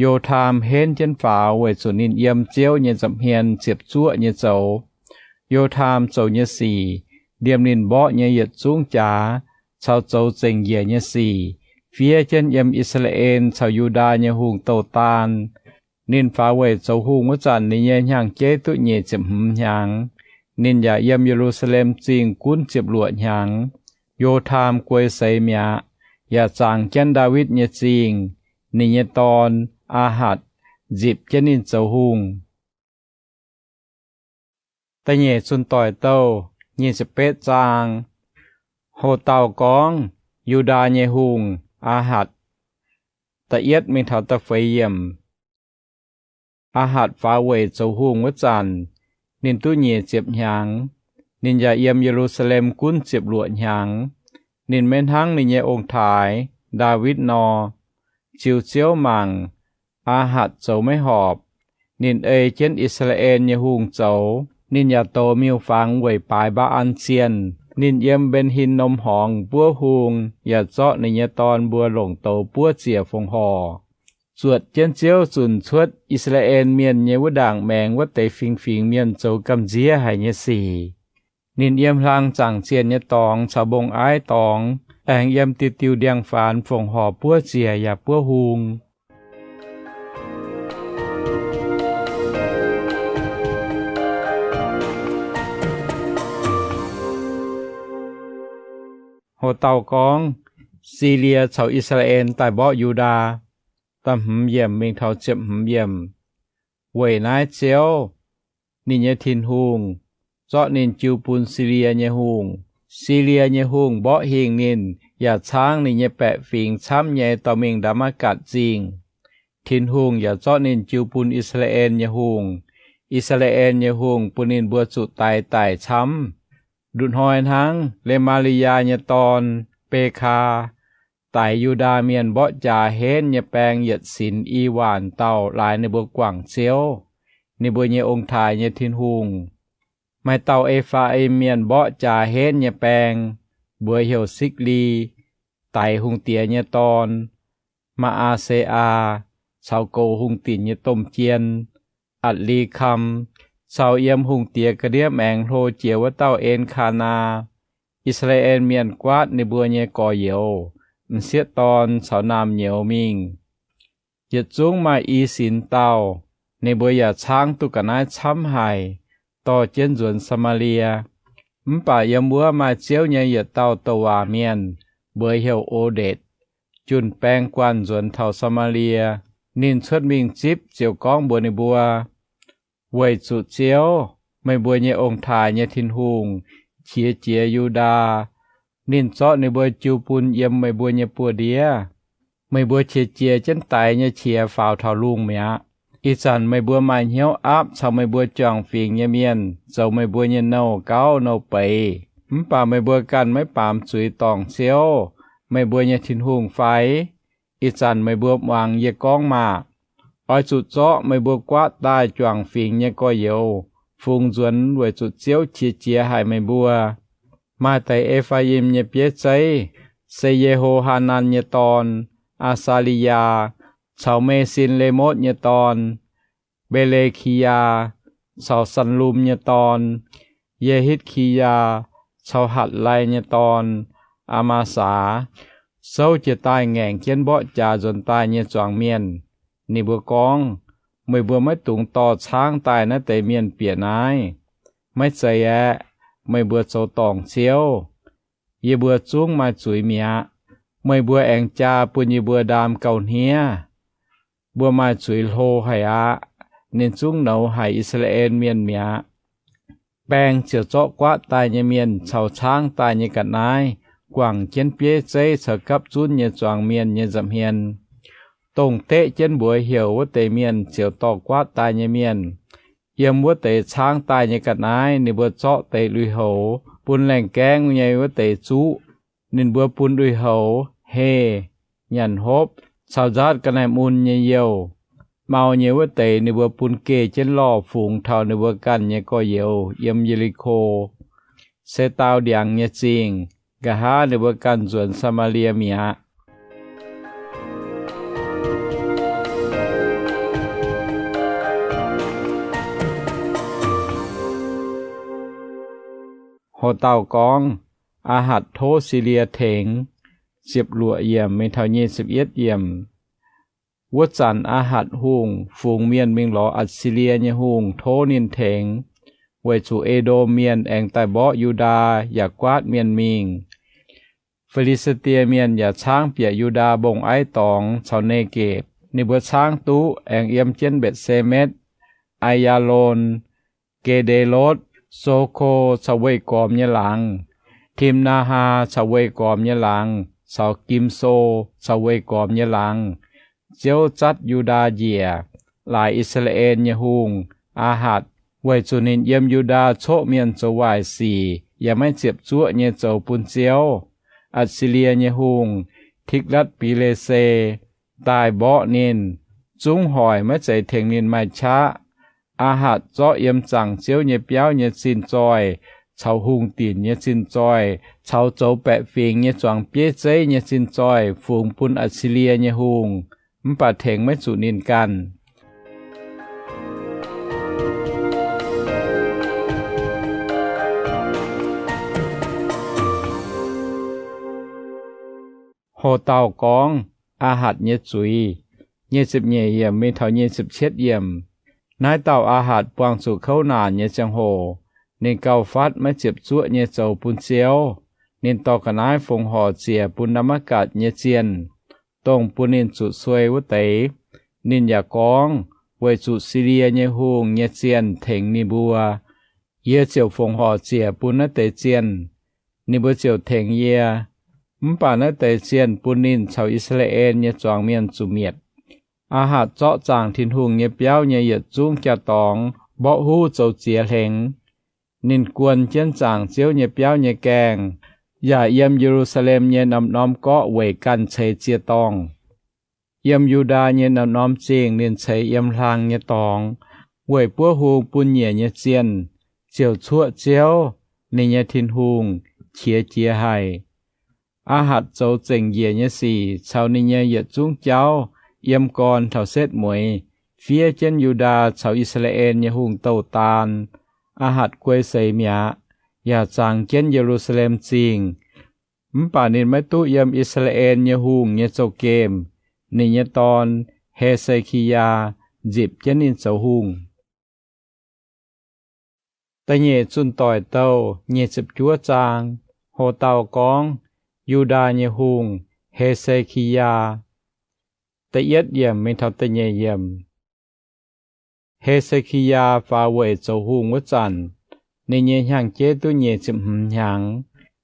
Yo^taam henv jienv faaux weic zuqc ninh yiem Ziouv nyei nza'hmien ziepc zuoqv nyei zoux. Yo^taam zoux nyei sic, liemh ninh mborqv nyei yietc zungv jaax, caux zoux zengc njiec nyei sic, fiev jienv yiem I^saa^laa^en caux Yu^ndaa nyei hungh douh daan. Ninh faaux weic zoux hungh wuov zanc ninh nyei hnyangx-jeiv duqv nyic ziepc hmz hnyangx. Ninh yaac yiem Ye^lu^saa^lem Zingh gunv ziepc luoqc hnyangx. Yo^taam guei seix mi'aqv, yaac zangx jienv Ndaawitv nyei Zingh. Ninh nyei dorn, Aa^hatc, nzipc jienv ninh zoux hungh. Da'nyeic Zunh Doic Douh nyic ziepc betv zaang. Ho dauh gorngv, Yu^ndaa nyei hungh, Aa^hatc, da'yietv mingh taux da'feix yiemc. Aa^hatc faaux weic zoux hungh wuov zanc, ninh duqv nyic ziepc hnyangx. Ninh yaac yiem Ye^lu^saa^lem gunv ziepc luoqc hnyangx. Ninh maiv hnangv ninh nyei ong-taaix, Ndaawitv, nor. Ziux Ziouv mangc, Aa^hatc zoux maiv horpc. Ninh ei jienv I^saa^laa^en nyei hungh zoux. Ninh yaac dox miuc-fangx weic baaix Mbaa^an zienh. Ninh yiem Mben^hin^nom Horngz buov hung, yaac zorqv ninh nyei dorn mbuo longc douz buov ziec fongc horc. zuotc jienv Ziouv zunc cuotv I^saa^laa^en Mienh nyei wuov ndaangc maengx wuov deix fingx-fingx mienh zoux gamh nziev haic nyei sic. Ninh yiem hlang zaangc zienh nyei dorngx caux mbong-aiv dorngx, aengx yiem diuh diuh ndiangx-faanx fongc horc buov ziec yaac buov hung. Ho dauh gorngv, Silie caux I^saa^laa^en daaih mborqv Yu^ndaa. Da'hmz yiemc mingh taux ziepc hmz yiemc. Weic naaiv Ziouv, ninh nyei Tin-Hungh, zorqv ninh jiu bun Silie nyei hungh. Silie nyei hungh mborqv hingh ninh, yaac caangv ninh nyei baeqc fingx camv nyei dorh mingh Ndaa^matv^gatc Zingh. Tin-Hungh yaac zorqv ninh jiu bun I^saa^laa^en nyei hungh. I^saa^laa^en nyei hungh bun ninh mbuo zuqc daix daic camv. Nduqc hnoi hnangv, Le^maa^li^yaa nyei dorn, Bekaa, daix Yu^ndaa Mienh mborqv jaax henv nyei baeng yietc sinx i waanc dauh laaix ninh mbuo guangc Ziouv, ninh mbuo nyei ong-taaix nyei Tin-Hungh. Maaih dauh E^faa^im Mienh mborqv jaax henv nyei baeng, mbuox heuc Sikli, daix hungh diex nyei dorn, Maa^aa^se^aa, caux goux hungh dinc nyei domh jien, Atc^li^kam, caux yiem hungh diex ga'ndiev maengx hlo jiex wuov dauh En^kaa^naa. I^saa^laa^en Mienh guaatv ninh mbuo nyei gorx-youz, m'sieqv dorn caux naamh nyouz mingh. Yietc zungv maaih i sinx dauh. Ninh mbuo yaac caangv duqv ga'naaiv camv haic, dorh jienv nzuonx Saa^maa^lie. Mv baac yiem wuov maaih Ziouv nyei yietc dauh douc waac mienh, mbuox heuc Odetc, jun-baeng guanh nzuonx taux Saa^maa^lie. Ninh cuotv mingh zipv ziouc gorngv mbuox ninh mbuo, Weic zuqc Ziouv, meih mbuo nyei ong-taaix nyei Tin-Hungh, qiex jiez Yu^ndaa. Ninh zorqv ninh mbuo jiu bun yiem meih mbuo nyei buoz-ndiev. Meih mbuo qiex jiez jienv daix nyei qiex faaux taux lungh mi'aqv. Ih zanc meih mbuo maaih hnyouv aapv caux meih mbuo juangc fingx nyei mienh zoux meih mbuo nyei nouh gauv nouh beiz. Mv baac meih mbuo ganh maiv baamz zuiz dorngc Ziouv, meih mbuo nyei Tin-Hungh fai? Ih zanc meih mbuo muangx yie gorngv maah! Oix zuqc zorqv meih mbuo guaatv daaih juangc fingx nyei gorx-youz fungx nzuonx weic zuqc Ziouv qiex jiez haic meih mbuo. Maaih deix E^faa^im nyei bieiv zeiv se Ye^ho^haa^nan nyei dorn, Aa^saa^li^yaa, caux Me^sin^le^motv nyei dorn, Mbe^le^ki^yaa, caux Sanlum nyei dorn, Ye^hitv^ki^yaa, caux Hatc^lai nyei dorn, Aa^maa^saa, souv jiez daaih ngaengc jienv mborqv jaax nzuonx daaih nyei zuangx mienh. Ninh mbuo gorngv, Meih mbuo maiv dungx dorh caangv daaih naaiv deix mienh bieqc naaiv. Maiv zeiz aeqv, meih mbuo zoux dorngc Ziouv. Yie mbuo zungv maaih zuiz mi'aqv. Meih mbuo aengx jaa bun yie mbuo ndaam gauh hniev. Mbuo maaih zuiz hlo haic aqv. Ninh zungv nouz haic I^saa^laa^en Mienh mi'aqv. Baeng ziouc zorqv guaatv daaih nyei mienh caux caangv daaih nyei ga'naaiv guangc jienv bieiv zeiv caux gapv zunv nyei zuangx mienh nyei nza'hmien. Dongh deqv jienv mbuox heuc wuov deix mienh ziouc dorh guaatv daaih nyei mienh. Yiem wuov deix caangv daaih nyei ga'naaiv ninh mbuo zorqv deix lui-houx bun laengh gaengv nyei wuov deix zuqv. Ninh mbuo bun lui-houx, heh, nyanc hopv, caux nzaatv ga'naaiv mun nyei youh. Mau nyei wuov deix ninh mbuo bun geh jienv lorh fungx taux ninh mbuo ganh nyei gorx-youz yiem Ye^li^ko, se daau ndiangx nyei zingh, nqa'haav ninh mbuo ganh nzuonx Saa^maa^lie mi'aqv. Ho dauh gorngv, Aa^hatc Tov Silie Tengx. Ziepc luoqc yiemc mingh taux nyic ziepc yietv yiemc. Wuov zanc Aa^hatc Hungh fungx mienh mingh lorz Atc^si^lie nyei hungh tov ninh tengx, weic zuqc E^ndom Mienh aengx daaih mborqv Yu^ndaa yaac guaatv mienh mingh. Fi^li^saa^die Mienh yaac caangv bieqc Yu^ndaa mbong-aiv dorngx caux Negepc. Ninh mbuo caangv duqv aengx yiem jienv Mbetc^se^metv, Aa^yaa^lon, Ge^nde^lotv, So^ko caux weih gormx nyei laangz, Tim^naa^haa caux weih gormx nyei laangz, caux Gim^so caux weih gormx nyei laangz. Ziouv zatv Yu^ndaa njiec, laaix I^saa^laa^en nyei hungh, Aa^hatc, weic zuqc ninh yiem Yu^ndaa coqv mienh zoux waaic sic yaac maiv ziepc zuoqv nyei zoux bun Ziouv. Atc^si^lie nyei hungh, Tiglatc-Pi^le^se, daaih mborqv ninh, zungv hoic maiv zeiz tengx ninh maaih qaqv. Aa^hatc zorqv yiem zaangc Ziouv nyei biauv nyei zinh zoih caux hungh dinc nyei zinh zoih caux zoux baeqc fingx nyei zuangx bieiv zeiv nyei zinh zoih fungx bun Atc^si^lie nyei hungh, mv baac tengx maiv zuqc ninh ganh. Ho dauh gorngv Aa^hatc nyei zuiz. Nyic ziepc nyeic yiemc mingh taux nyic ziepc cietv yiemc. Naaiv dauh Aa^hatc buangh zuqc kouv naanc nyei ziangh hoc, ninh gauh fatv maiv ziepc zuoqv nyei zoux bun Ziouv. Ninh dorh ga'naaiv fongc horc ziec bun Ndamaav^gatc nyei zienh, dongh bun ninh zuqc suei wuov deix. Ninh yaac gorngv, Weic zuqc Silie nyei hungh nyei zienh tengx ninh mbuo, yie ziouc fongc horc ziec bun naaiv deix zienh. Ninh mbuo ziouc tengx yie. Mv baac naaiv deix zienh bun ninh caux I^saa^laa^en nyei zuangx mienh zuqc mietc. Aa^hatc zorqv zaangc Tin-Hungh nyei biauv nyei yietc zungv jaa-dorngx mborqv huv zoux ziex hlengx. Ninh guon jienv zaangc Ziouv nyei biauv nyei gaengh, yaac yiem Ye^lu^saa^lem nyei norm-norm gorqv weic ganh ceix ziex dorngh. Yiem Yu^ndaa nyei norm-norm zingh ninh ceix yiem hlaang nyei dorngx, weic buov hung bun nyiec nyei zienh, ziouc cuoqv Ziouv, ninh nyei Tin-Hungh, qiex jiez haic. Aa^hatc zoux zengc njiec nyei sic caux ninh nyei yietc zungv jauv yiem gorn taux setv mueiz fiev jienv Yu^ndaa caux I^saa^laa^en nyei hungh douh daan. Aa^hatc guei seix mi'aqv, yaac zangx jienv Ye^lu^saa^lem Zingh. Mv baac ninh maiv duqv yiem I^saa^laa^en nyei hungh nyei zouv-gemh. Ninh nyei dorn, He^se^ki^yaa, nzipc jienv ninh zoux hungh. Da'nyeic Zunh Doic Douh nyic ziepc juov zaang. Ho dauh gorngv Yu^ndaa nyei hungh, He^se^ki^yaa. Da'yietv yiemc mingh taux da'nyeic yiemc. He^se^ki^yaa faaux weic zoux hungh wuov zanc, ninh nyei hnyangx-jeiv duqv nyic ziepc hmz hnyangx.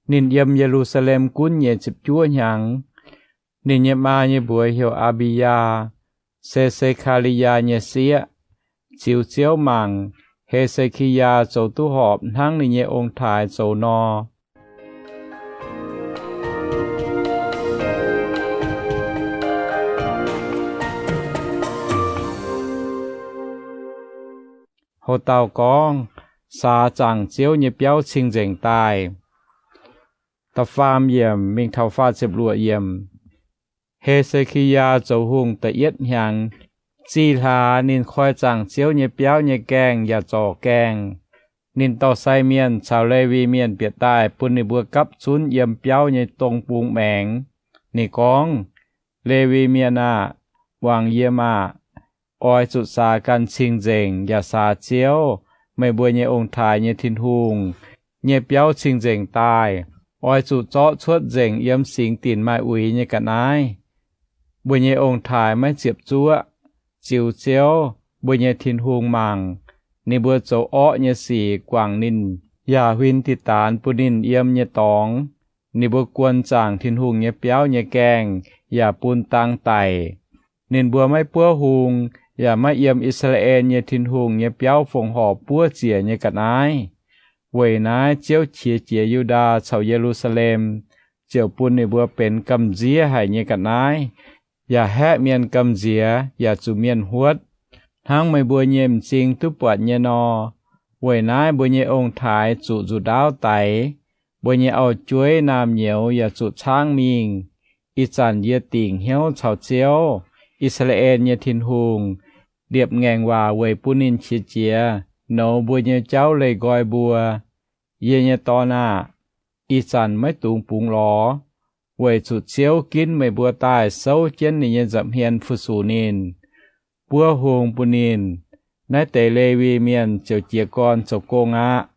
Ninh yiem Ye^lu^saa^lem gunv nyic ziepc juov hnyangx. Ninh nyei maa nyei mbuox heuc Aa^mbi^yaa, se Se^kaa^li^yaa nyei sieqv. Ziux Ziouv mangc, He^se^ki^yaa zoux duqv horpc hnangv ninh nyei ong-taaix zoux nor. Ho dauh gorngv, Saax zaangc Ziouv nyei biauv cing-nzengc daaih. Da'faam yiemc mingh taux faah ziepc luoqc yiemc. He^se^ki^yaa zoux hungh da'yietv hnyangx, zih hlaax ninh koi zaangc Ziouv nyei biauv nyei gaengh yaac zorc gaengh. Ninh dorh sai mienh caux Lewi Mienh bieqc daaih bun ninh mbuo gapv zunv yiem biauv nyei dong bung maengx. Ninh gorngv, Lewi Mienh aah! Wangc yie maah! Oix zuqc saax ganh cing-nzengc yaac saax Ziouv, meih mbuo nyei ong-taaix nyei Tin-Hungh, nyei biauv cing-nzengc daaih. Oix zuqc zorqv cuotv nzengc yiem singx dinc maaih uix nyei ga'naaiv. Mbuo nyei ong-taaix maiv ziepc zuoqv. Ziux Ziouv, mbuo nyei Tin-Hungh mangc. Ninh mbuo zoux orqv nyei sic guangc ninh yaac huin diqc daanx bun ninh yiem nyei dorngx. Ninh mbuo guon zaangc Tin-Hungh nyei biauv nyei gaengh yaac bun dang daic. Ninh mbuo maiv buov hung, yaac maiv yiem I^saa^laa^en nyei Tin-Hungh nyei biauv fongc horc buov ziec nyei ga'naaiv. Weic naaiv Ziouv qiex jiez Yu^ndaa caux Ye^lu^saa^lem, ziouc bun ninh mbuo benx gamh nziev haic nyei ga'naaiv, yaac haeqv mienh gamh nziex yaac zuqc mienh huotv, hnangv meih mbuo nyei m'zing duqv buatc nyei nor. Weic naaiv mbuo nyei ong-taaix zuqc nzuqc ndaauv daix, mbuo nyei auv-jueiv naamh nyouz yaac zuqc caangv mingh. Ih zanc yie dingc hnyouv caux Ziouv, I^saa^laa^en nyei Tin-Hungh, liepc ngaengc waac weic bun ninh qiex jiez nouz mbuo nyei jauv leih nqoi mbuo. Yie nyei dorn aah! Ih zanc maiv dungx bungx lorz, weic zuqc Ziouv ginv meih mbuo daaih souv jienv ninh nyei nza'hmien fu-sux ninh, buov hung bun ninh. Naaiv deix Lewi Mienh ziouc jiez gorn zoux gong aqv.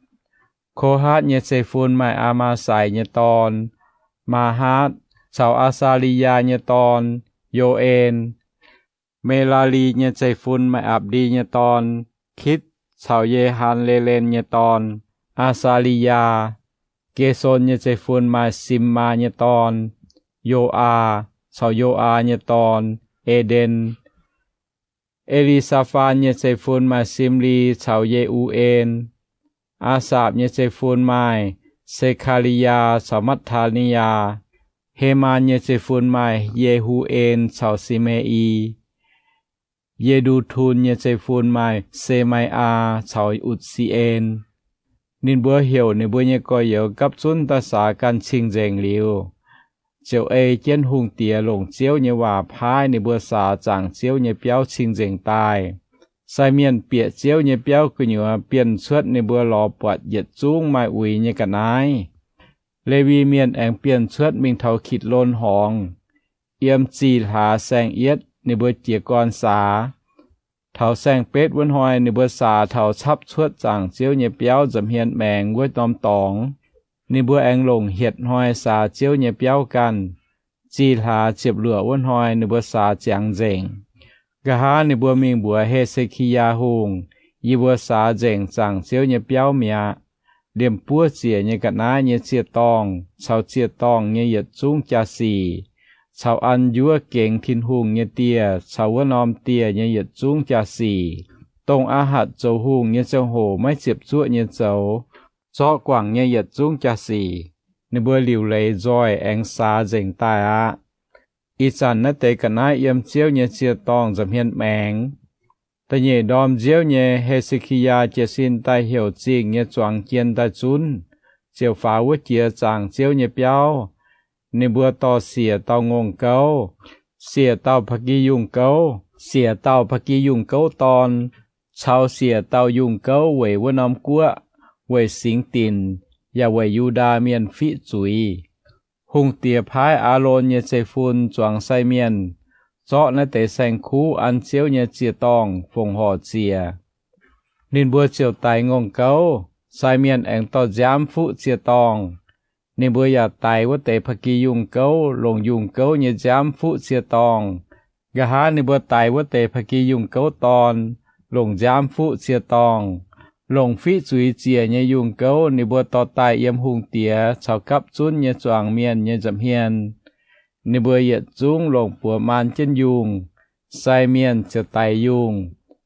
Ko^haatv nyei zeiv-fun maaih Aa^maa^sai nyei dorn, Maa^haatv, caux Aa^saa^li^yaa nyei dorn, Yo^en. Melaa^li nyei zeiv-fun maaih Apc^ndi nyei dorn, Kitv, caux Ye^haan^le^len nyei dorn, Aa^saa^li^yaa. Ge^son nyei zeiv-fun maaih Simaa nyei dorn, Yo^aa, caux Yo^aa nyei dorn, E^nden. E^li^saa^faan nyei zeiv-fun maaih Simli caux Ye^u^en. Aa^sapc nyei zeiv-fun maaih Se^kaa^li^yaa caux Matv^taa^ni^yaa. Hemaan nyei zeiv-fun maaih Ye^hu^en caux Si^me^i. Ye^ndu^tun nyei zeiv-fun maaih Se^mai^aa caux Utc^si^en. Ninh mbuo heuc ninh mbuo nyei gorx-youz gapv zunv daaih saax ganh cing-nzengc liuz, ziouc ei jienv hungh diex longc Ziouv nyei waac paaiv ninh mbuo saax zaangc Ziouv nyei biauv cing-nzengc daaih. Sai mienh bieqc Ziouv nyei biauv gu'nyuoz bienh cuotv ninh mbuo lorz buatc yietc zungv maaih uix nyei ga'naaiv. Lewi Mienh aengx bienh cuotv mingh taux Kitc^lon Horngz. Yiem zih hlaax saeng-yietv ninh mbuo jiez gorn saax. Taux saeng-betv wuov hnoi ninh mbuo saax taux capv cuotv zaangc Ziouv nyei biauv nza'hmien maengx wuov norm dorngx. Ninh mbuo aengx longc hietc hnoi saax Ziouv nyei biauv ganh. Zih hlaax ziepc luoqc wuov hnoi ninh mbuo saax ziangx nzengc. Nqa'haav ninh mbuo mingh mbuox He^se^ki^yaa Hungh, Yie mbuo saax nzengc zaangc Ziouv nyei biauv mi'aqv. Liemh buov ziec nyei ga'naaiv nyei ziec-dorngh caux ziec-dorngh nyei yietc zungv jaa-sic, caux an njuov gengx Tin-Hungh nyei dieh caux wuov norm dieh nyei yietc zungv jaa-sic, dongh Aa^hatc zoux hungh nyei ziangh hoc maiv ziepc zuoqv nyei zoux, zorqv guangc nyei yietc zungv jaa-sic, ninh mbuo liuc leiz nzoih aengx saax nzengc daaih aqv. Ih zanc naaiv deix ga'naaiv yiem Ziouv nyei ziec-dorngh nza'hmien maengx. Da'nyeic ndorm nziouv nyei, He^se^ki^yaa jiez sin daaih heuc zingh nyei zuangx jien daaih zunv, ziouc faaux wuov jiex zaangc Ziouv nyei biauv. Ninh mbuo dorh siec dauh ngongh gouv, siec dauh ba'gi yungh gouv, siec dauh ba'gi yungh gouv dorn, caux siec dauh yungh gouv weic wuov norm guoqv, weic singx dinc, yaac weic Yu^ndaa Mienh fiqv zuiz. Hungh diex paaiv Aalon nyei zeiv-fun zuangx sai mienh zorqv naaiv deix saeng-kuv an Ziouv nyei ziec-dorngh fongc horc ziec. Ninh mbuo ziouc daix ngongh gouv. Sai mienh aengx dorh nziaamv fuqv ziec-dorngh. Ninh mbuo yaac daix wuov deix ba'gi yungh gouv longc yungh gouv nyei nziaamv fuqv ziec-dorngh. Nqa'haav ninh mbuo daix wuov deix ba'gi yungh gouv dorn longc nziaamv fuqv ziec-dorngh. Longc fiqv zuiz ziec nyei yungh gouv ninh mbuo dorh daaih yiem hungh diex caux gapv zunv nyei zuangx mienh nyei nza'hmien. Ninh mbuo yietc zungv longc buoz maan jienv yungh. Sai mienh ziouc daix yungh,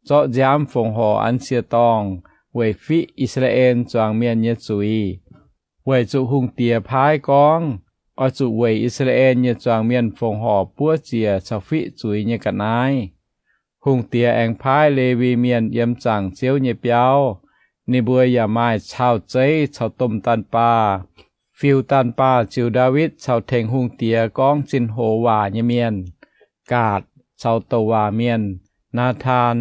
zorqv nziaamv fongc horc an ziec-dorngh weic fiqv I^saa^laa^en zuangx mienh nyei zuiz, weic zuqc hungh diex paaiv gorngv, Oix zuqc weic I^saa^laa^en nyei zuangx mienh fongc horc buov ziec caux fiqv zuiz nyei ga'naaiv. Hungh diex aengx paaiv Lewi Mienh yiem zaangc Ziouv nyei biauv. Ninh mbuo yaac maaih cau zeiv caux domh daanh baah, fiu daanh baah ziux Ndaawitv caux tengx hungh diex gorngv zinh hoz waac nyei mienh, Gaatc caux douc waac mienh, Naataan,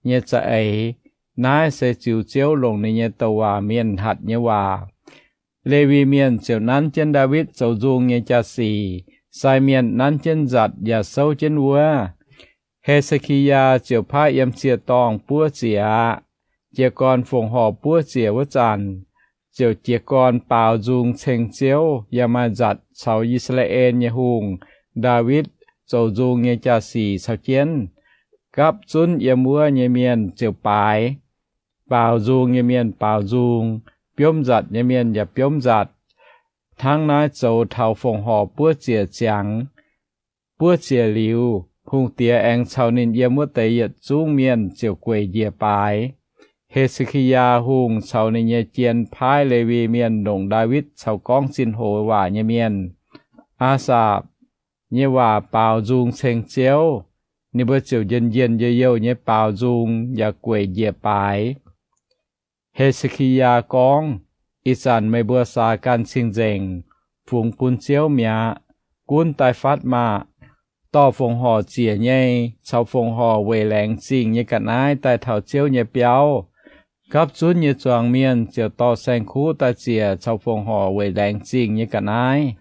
nyei za'eix. Naaiv se ziux Ziouv longc ninh nyei douc waac mienh hatc nyei waac. Lewi Mienh ziouc nanv jienv Ndaawitv zoux nzung nyei jaa-sic. Sai mienh nanv jienv nzatc yaac souv jienv wuov. He^se^ki^yaa ziouc paaiv yiem ziec-dorngh buov ziec aqv. Jiez gorn fongc horc buov ziec wuov zanc, ziouc jiez gorn baaux nzung ceng Ziouv yaac maaih nzatc caux I^saa^laa^en nyei hungh, Ndaawitv, zoux nzung nyei jaa-sic caux jienv. Gapv zunv yiem wuov nyei mienh ziouc baaix. Baaux nzung nyei mienh baaux nzung, biomv nzatc nyei mienh yaac biomv nzatc. Hnangv naaiv zoux taux fongc horc buov ziec ziangx. Buov ziec liuz, hungh diex aengx caux ninh yiem wuov deix yietc zungv mienh ziouc gueic njiec baaix. He^se^ki^yaa Hungh caux ninh nyei jien paaiv Lewi Mienh longc Ndaawitv caux gorngv zinh hoz waac nyei mienh, Aasaapc, nyei waac baaux nzung ceng Ziouv. Ninh mbuo ziouc njien-njien youh youh nyei baaux nzung yaac gueic njiec baaix. He^se^ki^yaa gorngv, Ih zanc meih mbuo saax ganh cing-nzengc, fungx bun Ziouv mi'aqv. Gunv daaih fatv maah! Dorh fongc horc ziec nyei caux fongc horc weic laengz zingh nyei ga'naaiv daaih taux Ziouv nyei biauv. Gapv zunv nyei zuangx mienh ziouc dorh saeng-kuv daaih ziec caux fongc horc weic laengz zingh nyei ga'naaiv.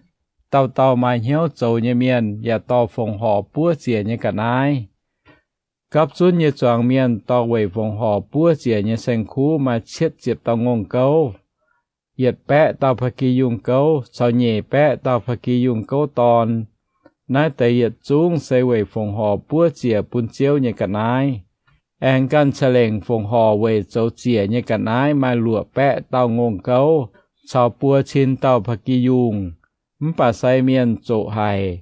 Dauh dauh maaih hnyouv zoux nyei mienh yaac dorh fongc horc buov ziec nyei ga'naaiv. Gapv zunv nyei zuangx mienh dorh weic fongc horc buov ziec nyei saeng-kuv maaih cietv ziepc dauh ngongh gouv, yietc baeqv dauh ba'gi yungh gouv caux nyeic baeqv dauh ba'gi yungh gouv dorn. Naaiv deix yietc zungv se weic fongc horc buov ziec bun Ziouv nyei ga'naaiv. Aengx ganh ca'lengc fongc horc weic zoux ziec nyei ga'naaiv maaih luoqc baeqv dauh ngongh gouv caux buo cin dauh ba'gi yungh. Mv baac sai mienh zoqc haic,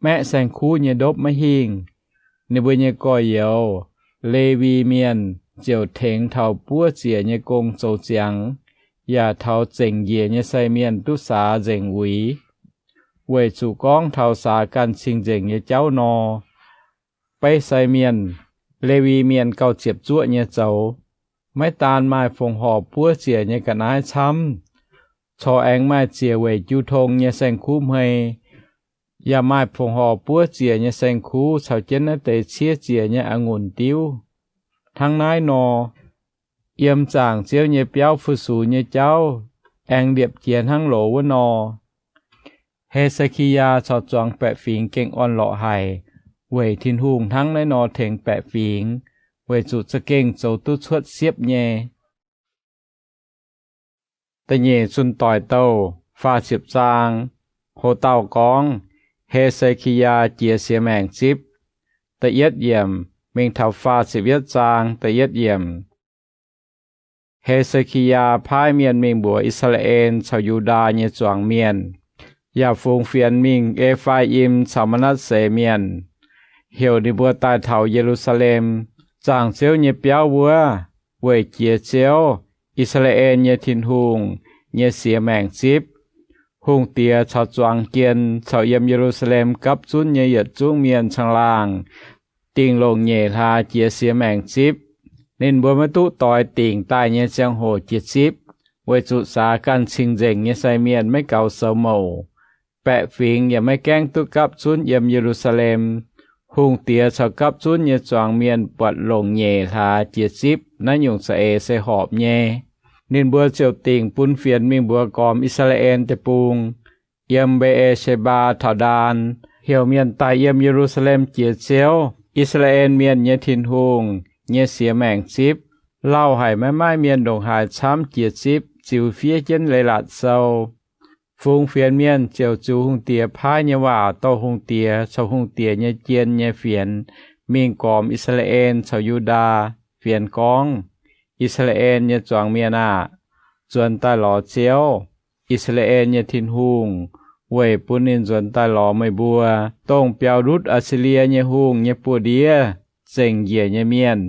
maeqv saeng-kuv nyei ndopv maiv hingh. Ninh mbuo nyei gorx-youz, Lewi Mienh, ziouc tengx taux buov ziec nyei gong zoux ziangx, yaac taux zengc njiec nyei sai mienh duqv saax nzengc uix. Weic zuqc gorngv taux saax ganh cing-nzengc nyei jauv nor, beiv sai mienh, Lewi Mienh gauh ziepc zuoqv nyei zoux. Maiv daan maaih fongc horc buov ziec nyei ga'naaiv camv, corc aengx maaih ziec weic jiu tong nyei saeng-kuv hmei, yaac maaih fongc horc buov ziec nyei saeng-kuv caux jienv naaiv deix ciev ziec nyei a'ngunc diuv. Hnangv naaiv nor, yiem zaangc Ziouv nyei biauv fu-sux nyei jauv aengx liepc jiez hnangv loz wuov nor. He^se^ki^yaa caux zuangx baeqc fingx gengh orn-lorqc haic weic Tin-Hungh hnangv naaiv nor tengx baeqc fingx, weic zuqc za'gengh zoux duqv cuotv siepv nyei. Da'nyeic Zunh Doic Douh faah ziepc zaang. Ho dauh gorngv, He^se^ki^yaa Jiez Siex Maengc Zipv. Da'yietv yiemc mingh taux faah ziepc yietv zaang da'yietv yiemc. He^se^ki^yaa paaiv mienh mingh mbuox I^saa^laa^en caux Yu^ndaa nyei zuangx mienh, yaac fungx fienx mingh E^faa^im caux Maa^natv^se Mienh, heuc ninh mbuo daaih taux Ye^lu^saa^lem, zaangc Ziouv nyei biauv wuov, weic jiex Ziouv, I^saa^laa^en nyei Tin-Hungh, nyei siex maengc zipv. Hungh diex caux zuangx jien caux yiem Ye^lu^saa^lem gapv zunv nyei yietc zungv mienh caangh laangh dingh longc nyeic hlaax jiex siex maengc zipv. Ninh mbuo maiv duqv doix dingc daaih nyei ziangh hoc jiex zipv, weic zuqc saax ganh cing-nzengc nyei sai mienh maiv gaux soux mouc. Baeqc fingx yaac maiv gaengh duqv gapv zunv yiem Ye^lu^saa^lem. Hungh diex caux gapv zunv nyei zuangx mienh buatc longc nyeic hlaax jiex zipv naaiv nyungc za'eix se horpc nyei. Ninh mbuo ziouc dingc bun fienx mingh mbuox gormx I^saa^laa^en Deic-Bung, yiem Mbe^e^she^mbaa taux Ndaan, heuc mienh daaih yiem Ye^lu^saa^lem jiex Ziouv, I^saa^laa^en Mienh nyei Tin-Hungh, nyei siex maengc zipv. Lauh haic maiv maaih mienh ndongc haaix camv jiex zipv ziux fiev jienv leiz-latc sou. Fungx fienx mienh ziouc ziux hungh diex paaiv nyei waac dorh hungh diex caux hungh diex nyei jien nyei fienx mingh gormx I^saa^laa^en caux Yu^ndaa fienx gorngv, I^saa^laa^en nyei zuangx mienh aah! Nzuonx daaih lorz Ziouv, I^saa^laa^en nyei Tin-Hungh, weic bun ninh nzuonx daaih lorz meih mbuo, dongh biaux ndutv Aa^si^lie nyei hungh nyei buoz-ndiev zengc njiec nyei mienh.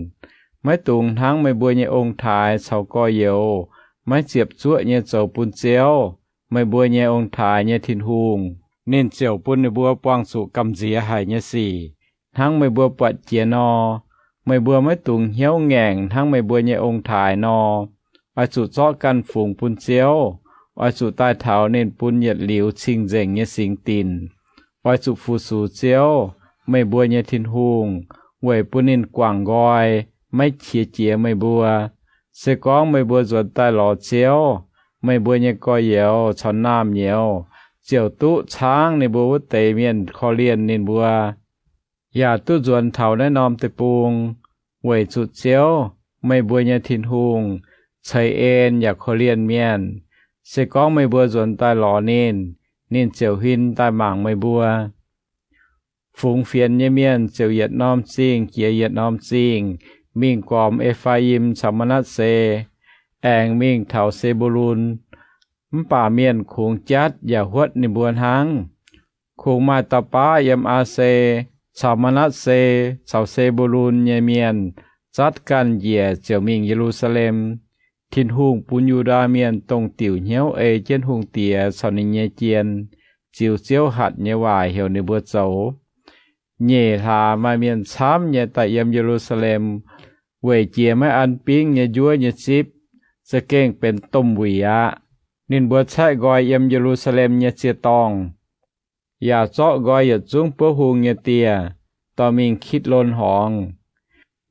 Maiv dungx hnangv meih mbuo nyei ong-taaix caux gorx-youz maiv ziepc zuoqv nyei zoux bun Ziouv, meih mbuo nyei ong-taaix nyei Tin-Hungh. Ninh ziouc bun ninh mbuo buangh zuqc gamh nziex haic nyei sic, hnangv meih mbuo buatc jiex nor. Meih mbuo maiv dungx hnyouv ngaengc hnangv meih mbuo nyei ong-taaix nor. Oix zuqc zorqv ganh fungx bun Ziouv. Oix zuqc daaih taux ninh bun yietc liuz cing-nzengc nyei singx dinc. Oix zuqc fu-sux Ziouv, meih mbuo nyei Tin-Hungh, weic bun ninh guangc nqoi, maiv qiex jiez meih mbuo. Se gorngv meih mbuo nzuonx daaih lorz Ziouv, meih mbuo nyei gorx-youz caux naamh nyouz ziouc duqv caangv ninh mbuo wuov deix mienh korv-lienh ninh mbuo, yaac duqv nzuonx taux naaiv norm deic-bung. Weic zuqc Ziouv, meih mbuo nyei Tin-Hungh, ceix en yaac korv-lienh mienh. Se gorngv meih mbuo nzuonx daaih lorz ninh, ninh ziouc huin daaih mangc meih mbuo. Fungx fienx nyei mienh ziouc yietc norm zingh jiex yietc norm zingh mingh gormx E^faa^im caux Maa^natv^se, aengx mingh taux Se^mbu^lun. Mv baac mienh kungx jatv yaac huotv ninh mbuo hnangv. Kungx maaih dauh baav yiem Aa^se caux Maa^natv^se caux Se^mbu^lun nyei mienh zatv ganh njiec ziouc mingh Ye^lu^saa^lem. Tin-Hungh bun Yu^ndaa Mienh dongh diuc hnyouv ei jienv hungh diex caux ninh nyei jien, ziux Ziouv hatc nyei waaic heuc ninh mbuo zoux. Nyeic hlaax maaih mienh camv nyei daaih yiem Ye^lu^saa^lem, weic jiex maiv an bingv nyei njuov nyei zipv, za'gengh benx domh wuic aqv. Ninh mbuo caeqv nqoi yiem Ye^lu^saa^lem nyei ziec-dorngh, yaac zorqv nqoi yietc zungv buov hung nyei dieh dorh mingh Kitc^lon Horngz.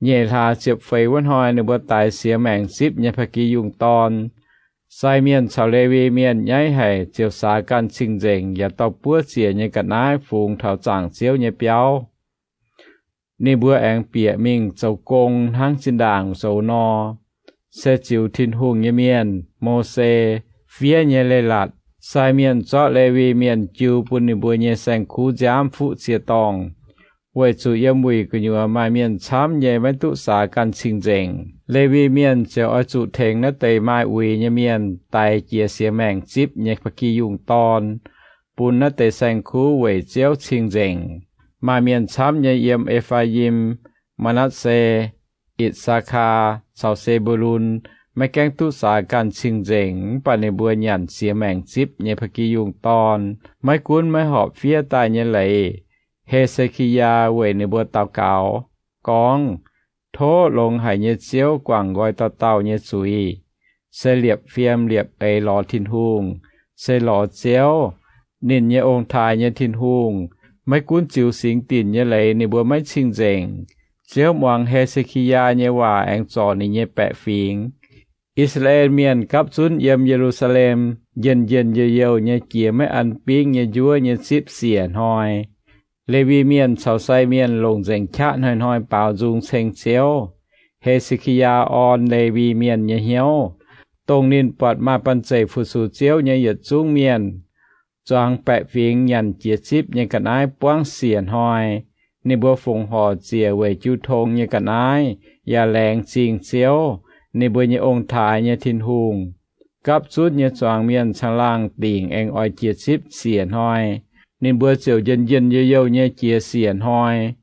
Nyeic hlaax ziepc feix wuov hnoi ninh mbuo daix siex maengc zipv nyei ba'gi yungh dorn. Sai mienh caux Lewi Mienh nyaiv haic ziouc saax ganh cing-nzengc yaac dorh buov ziec nyei ga'naaiv fungx taux zaangc Ziouv nyei biauv. Ninh mbuo aengx bieqc mingh zoux gong hnangv zinh ndaangc zoux nor, se ziux Tin-Hungh nyei mienh, Mose, fiev nyei leiz-latc. Sai mienh zorqv Lewi Mienh jiu bun ninh mbuo nyei saeng-kuv nziaamv fuqv ziec-dorngh, weic zuqc yiem wuic gu'nyuoz maaih mienh camv nyei maiv duqv saax ganh cing-nzengc. Lewi Mienh ziouc oix zuqc tengx naaiv deix maaih uix nyei mienh daix jiex siex maengc zipv nyei ba'gi yungh dorn bun naaiv deix saeng-kuv weic Ziouv cing-nzengc. Maaih mienh camv nyei yiem E^faa^im, Maa^natv^se, Itc^saa^kaa caux Se^mbu^lun maiv gaengh duqv saax ganh cing-nzengc, mv baac ninh mbuo nyanc siex maengc zipv nyei ba'gi yungh dorn. Maiv gunv maiv horpc fiev daaih nyei leiz, He^se^ki^yaa weic ninh mbuo daux gaux gorngv, Tov Longx Haic nyei Ziouv guangc nqoi dauh dauh nyei zuiz, se liepc fiem liepc eix lorz Tin-Hungh, se lorz Ziouv, Ninh nyei ong-taaix nyei Tin-Hungh maiv gunv ziux singx dinc nyei leiz ninh mbuo maiv cing-nzengc. Ziouv muangx He^se^ki^yaa nyei waac aengx zorc ninh nyei baeqc fingx. I^saa^laa^en Mienh gapv zunv yiem Ye^lu^saa^lem njien-njien-youh-youh nyei jiex maiv an bingv nyei njuov nyei zipv siec hnoi. Lewi Mienh caux sai mienh longc nzengc qaqv hnoi-hnoi baaux nzung ceng Ziouv. He^se^ki^yaa orn Lewi Mienh nyei hnyouv, dongh ninh buatc maaih banh zeic fu-sux Ziouv nyei yietc zungv mienh, zuangx baeqc fingx nyanc jiex zipv nyei ga'naaiv buangv siec hnoi. Ninh mbuo fongc horc ziec weic jiu tong nyei ga'naaiv yaac laengz zingh Ziouv, ninh mbuo nyei ong-taaix nyei Tin-Hungh. Gapv zunv nyei zuangx mienh caangh laangh dingc aengx oix jiex zipv siec hnoi. Ninh mbuo ziouc njien-njien-youh-youh nyei jiex siec hnoi.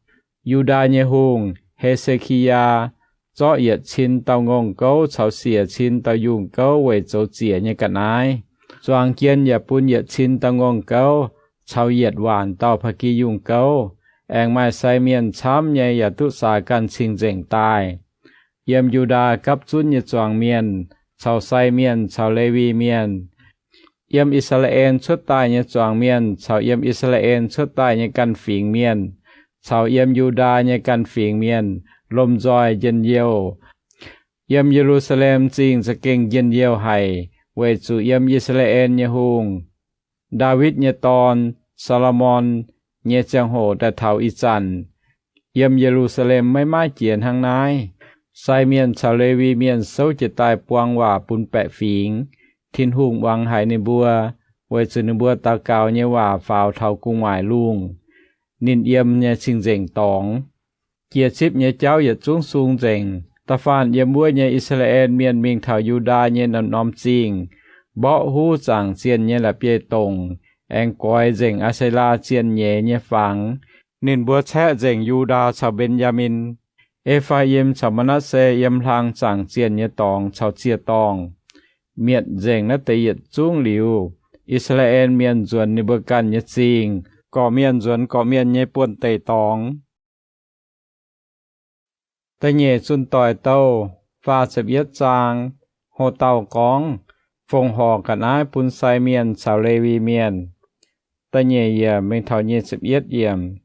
Yu^ndaa nyei hungh, He^se^ki^yaa, zorqv yietc cin dauh ngongh gouv caux siec cin dauh yungh gouv weic zoux ziec nyei ga'naaiv. Zuangx jien yaac bun yietc cin dauh ngongh gouv caux yietc waanc dauh pa'gi yungh gouv. Aengx maaih sai mienh camv nyei yaac duqv saax ganh cing-nzengc daaih. Yiem Yu^ndaa gapv zunv nyei zuangx mienh caux sai mienh caux Lewi Mienh, yiem I^saa^laa^en cuotv daaih nyei zuangx mienh caux yiem I^saa^laa^en cuotv daaih nyei ganh fingx mienh, caux yiem Yu^ndaa nyei ganh fingx mienh, lomh nzoih njien-youh. Yiem Ye^lu^saa^lem Zingh za'gengh njien-youh haic, weic zuqc yiem I^saa^laa^en nyei hungh, Ndaawitv nyei dorn, Saa^lo^morn, nyei ziangh hoc daaih taux ih zanc, yiem Ye^lu^saa^lem maiv maaih jiex hnangv naaiv. Sai mienh caux Lewi Mienh souv jiez daaih buang waac bun baeqc fingx. Tin-Hungh muangx haic ninh mbuo, weic zuqc ninh mbuo daux gaux nyei waac faaux taux gu'nguaaic lungh, ninh yiem nyei cing-nzengc dorngx. Jiex zipv nyei jauv yietc zungv sung nzengc. Da'faanh yiem wuov nyei I^saa^laa^en Mienh mingh taux Yu^ndaa nyei norm-norm zingh, mborqv huv zaangc zienh nyei la'bieiv-dongc, aengx goix nzengc Aa^se^laa zienh nyeiz nyei fangx. Ninh mbuo caeqv nzengc Yu^ndaa caux Mben^yaa^min, E^faa^im caux Maa^natv^se yiem hlang zaangc zienh nyei dorngx caux ziec-dorngh, mietc nzengc naaiv deix yietc zungv liuz, I^saa^laa^en Mienh nzuonx ninh mbuo ganh nyei zingh, gorqv-mienh nzuonx gorqv-mienh nyei buonv-deic dorngx. Da'nyeic Zunh Doic Douh faah ziepc yietv zaang. Ho dauh gorngv, Fongc horc ga'naaiv bun sai mienh caux Lewi Mienh. Da'nyeic yiemc mingh taux nyic ziepc yietv yiemc.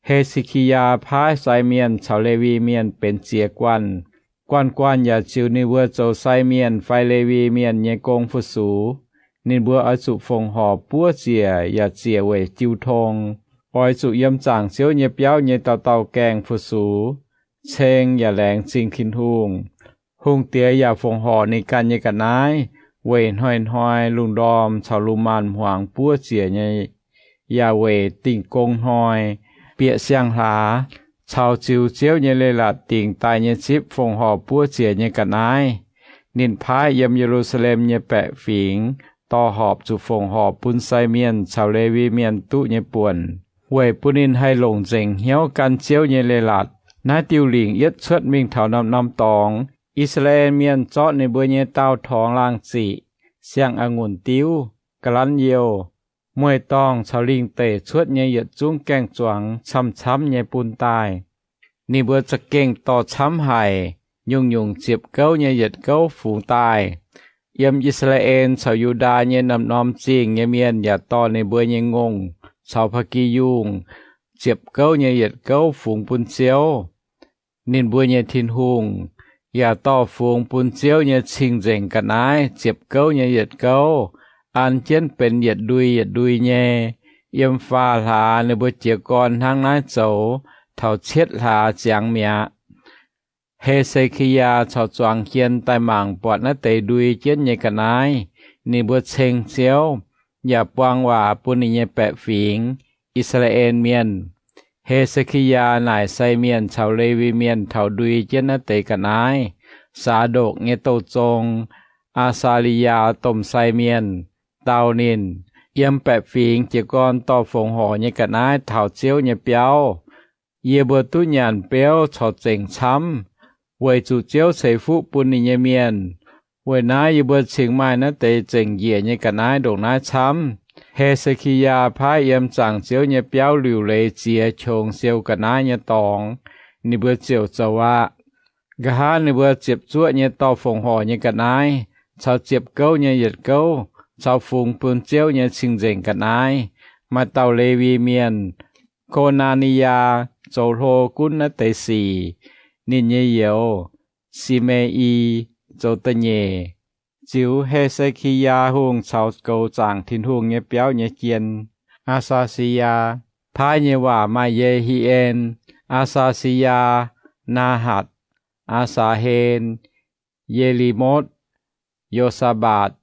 He^se^ki^yaa paaiv sai mienh caux Lewi Mienh benx ziex guanh. Guanh guanh yaac ziux ninh mbuo zoux sai mienh fai Lewi Mienh nyei gong fu-sux. Ninh mbuo oix zuqc fongc horc buov ziec yaac ziec weic jiu tong. Oix zuqc yiem zaangc Ziouv nyei biauv nyei dauh dauh gaengh fu-sux, ceng yaac laengz zingh Tin-Hungh. Hungh diex yaac fongc horc ninh ganh nyei ga'naaiv weic hnoi-hnoi lungh ndorm caux lungh maanz hmuangx buov ziec nyei, yaac weic dingh gong hnoi, bieqc siang-hlaax, caux ziux Ziouv nyei leiz-latc dingc daaih nyei zipv fongc horc buov ziec nyei ga'naaiv. Ninh paaiv yiem Ye^lu^saa^lem nyei baeqc fingx dorh horpc zuqc fongc horc bun sai mienh caux Lewi Mienh duqv nyei buonc, weic bun ninh haih longc nzengc hnyouv gan Ziouv nyei leiz-latc. Naaiv diuh lingc yietv cuotv mingh taux norm-norm dorngx, I^saa^laa^en Mienh zorqv ninh mbuo nyei daauh torngx laangh ziqc, siang-a'ngunc diuv, ga'lanv youh, mueiz-dorngh caux lingh deic cuotv nyei yietc zungv gaeng-zuangx camv-camv nyei bun daaih. Ninh mbuo za'gengh dorh camv haic, nyungc-nyungc ziepc gouv nyei yietc gouv fungx daaih. Yiem I^saa^laa^en caux Yu^ndaa nyei norm-norm zingh nyei mienh yaac dorh ninh mbuo nyei ngongh caux pa'gi yungh ziepc gouv nyei yietc gouv fungx bun Ziouv, ninh mbuo nyei Tin-Hungh, yaac dorh fungx bun Ziouv nyei cing-nzengc ga'naaiv ziepc gouv nyei yietc gouv, an jienv benx yietc ndui yietc ndui nyei. Yiem faam hlaax ninh mbuo jiez gorn hnangv naaiv zoux taux cietv hlaax ziangx mi'aqv. He^se^ki^yaa caux zuangx jien daaih mangc buatc naaiv deix ndui jienv nyei ga'naaiv. Ninh mbuo ceng Ziouv, yaac buang waac bun ninh nyei baeqc fingx, I^saa^laa^en Mienh. He^se^ki^yaa naaic sai mienh caux Lewi Mienh taux ndui jienv naaiv deix ga'naaiv. Saa^ndokc nyei Douh Zong, Aa^saa^li^yaa domh sai mienh, dau ninh, Yiem baeqc fingx jiez gorn dorh fongc horc nyei ga'naaiv taux Ziouv nyei biauv. Yie mbuo duqv nyanc beuv corc zengc camv, weic zuqc Ziouv ceix fuqv bun ninh nyei mienh. Weic naaiv yie mbuo cingx maaih naaiv deix zengc njiec nyei ga'naaiv ndongc naaiv camv. He^se^ki^yaa paaiv yiem zaangc Ziouv nyei biauv liuc leiz ziex qongx siou ga'naaiv nyei dorngx. Ninh mbuo ziouc zoux aqv. Nqa'haav ninh mbuo ziepc zuoqv nyei dorh fongc horc nyei ga'naaiv caux ziepc gouv nyei yietc gouv caux fungx bun Ziouv nyei cing-nzengc ga'naaiv. Maaih dauh Lewi Mienh, Ko^naa^ni^yaa, zoux hlo gunv naaiv deix sic. Ninh nyei youz, Si^me^i, zoux da'nyeic, ziux He^se^ki^yaa Hungh caux goux zaangc Tin-Hungh nyei biauv nyei jien. Aa^saa^si^yaa paaiv nyei waac maaih Ye^hi^en, Aa^saa^si^yaa, Naa^hatc, Aa^saa^hen, Ye^li^motv, Yo^saa^mbatc,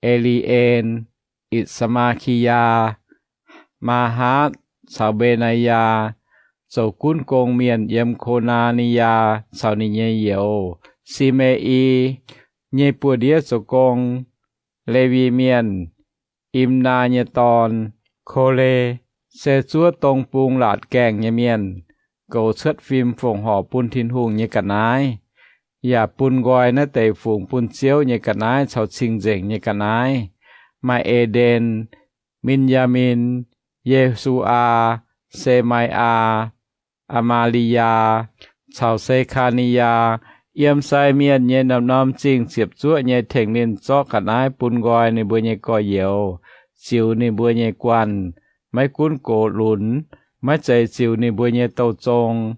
E^li^en, Itc^saa^maa^ki^yaa, Maa^haatv caux Mbe^naa^yaa, zoux gunv gong mienh yiem Ko^naa^ni^yaa caux ninh nyei youz, Si^me^i, nyei buoz-ndiev zoux gong. Lewi Mienh, Im^naa nyei dorn, Ko^le, se zuov dong bung laatc gaengh nyei mienh, goux cuotv fim fongc horc bun Tin-Hungh nyei ga'naaiv, yaac bun nqoi naaiv deix fungx bun Ziouv nyei ga'naaiv caux cing-nzengc nyei ga'naaiv. Maaih E^nden, Min^yaa^min, Ye^su^aa, Se^mai^aa, Aa^maa^li^yaa, caux Se^kaa^ni^yaa, yiem sai mienh nyei norm-norm zingh ziepc zuoqv nyei tengx ninh zorqv ga'naaiv bun nqoi ninh mbuo nyei gorx-youz, ziux ninh mbuo nyei guanh, maiv gunv gox lunx, maiv zeiz ziux ninh mbuo nyei douh zong.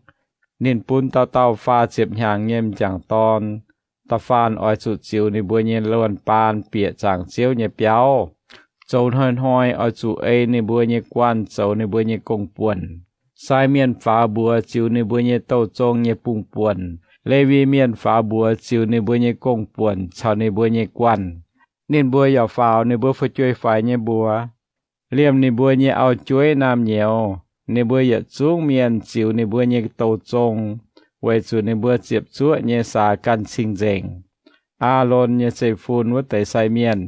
Ninh bun dauh dauh faah ziepc hnyangx nyei m'jangc dorn. Da'faanh oix zuqc ziux ninh mbuo nyei luonh baan bieqc zaangc Ziouv nyei biauv. Zoux hnoi-hnoi oix zuqc ei ninh mbuo nyei guanh zoux ninh mbuo nyei gong-buonc. Sai mienh faaux mbuox ziux ninh mbuo nyei douh zong nyei bung-buonc. Lewi Mienh faaux mbuox ziux ninh mbuo nyei gong-buonc caux ninh mbuo nyei guanh. Ninh mbuo yaac faaux ninh mbuo fu'jueiv-faix nyei mbuox, liemh ninh mbuo nyei auv-jueiv naamh nyouz. Ninh mbuo yietc zungv mienh ziux ninh mbuo nyei douh zong, weic zuqc ninh mbuo ziepc zuoqv nyei saax ganh cing-nzengc. Aalon nyei zeiv-fun wuov deix sai mienh,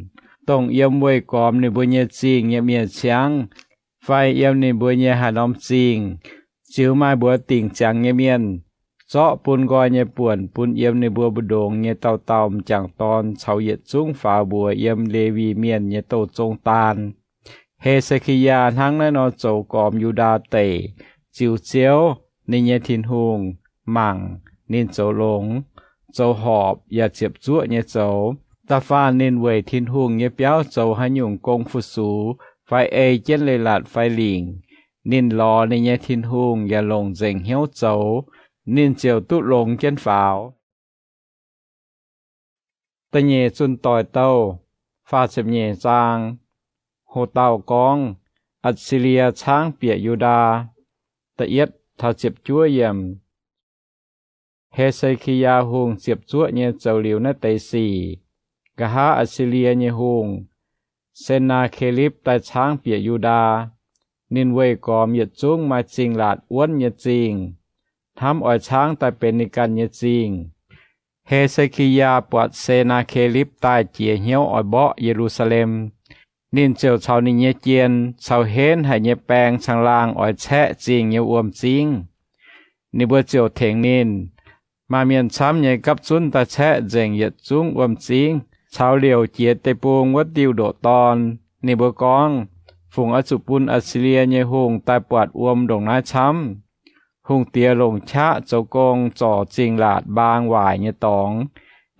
dongh yiem weih gormx ninh mbuo nyei zingh nyei mienh ciangv fai yiem ninh mbuo nyei haaix norm zingh, ziux maaih mbuox dingc ziangx nyei mienh, zorqv bun nqoi nyei buonc bun yiem ninh mbuo mbu'ndongx nyei dauh dauh m'jangc dorn caux yietc zungv faaux mbuox yiem Lewi Mienh nyei douh zong daan. He^se^ki^yaa hnangv naaiv nor zoux gormx Yu^ndaa Deic, ziux Ziouv, ninh nyei Tin-Hungh, mangc, ninh zoux longx, zoux horpc yaac ziepc zuoqv nyei zoux. Da'faanh ninh weic Tin-Hungh nyei biauv zoux haaix nyungc gong fu-sux fai ei jienv leiz-latc fai lingc, ninh lorz ninh nyei Tin-Hungh yaac longc nzengc hnyouv zoux, ninh ziouc duqv longx jienv faaux. Da'nyeic Zunh Doic Douh, faah ziepc nyeic zaang. Hoc dauh gorngv, Atc^si^lie caangv bieqc Yu^ndaa. Da'yietv taux ziepc juov yiemc. He^se^ki^yaa Hungh ziepc zuoqv nyei zoux liuz naaiv deix sic, nqa'haav Atc^si^lie nyei hungh, Sen^naa^ke^lipv, daaih caangv bieqc Yu^ndaa. Ninh weih gormx yietc zungv maaih zingh laatc wuonv nyei zingh, hnamv oix caangv daaih benx ninh ganh nyei zingh. He^se^ki^yaa buatc Sen^naa^ke^lipv daaih jiex hnyouv oix mborqv Ye^lu^saa^lem. Ninh ziouc caux ninh nyei jien caux henv haic nyei baeng caangh laangh oix caeqv zingh nyei wuom-zingv. Ninh mbuo ziouc tengx ninh. Maaih mienh camv nyei gapv zunv daaih caeqv nzengc yietc zungv wuom-zingv caux liouc jiex deic-bung wuov diuh ndoqc dorn. Ninh mbuo gorngv, Fungc oix zuqc bun Atc^si^lie nyei hungh daaih buatc wuom ndongc naaiv camv? Hungh diex longc qaqv zoux gong zorc zingh laatc mbaang waaic nyei dorngx,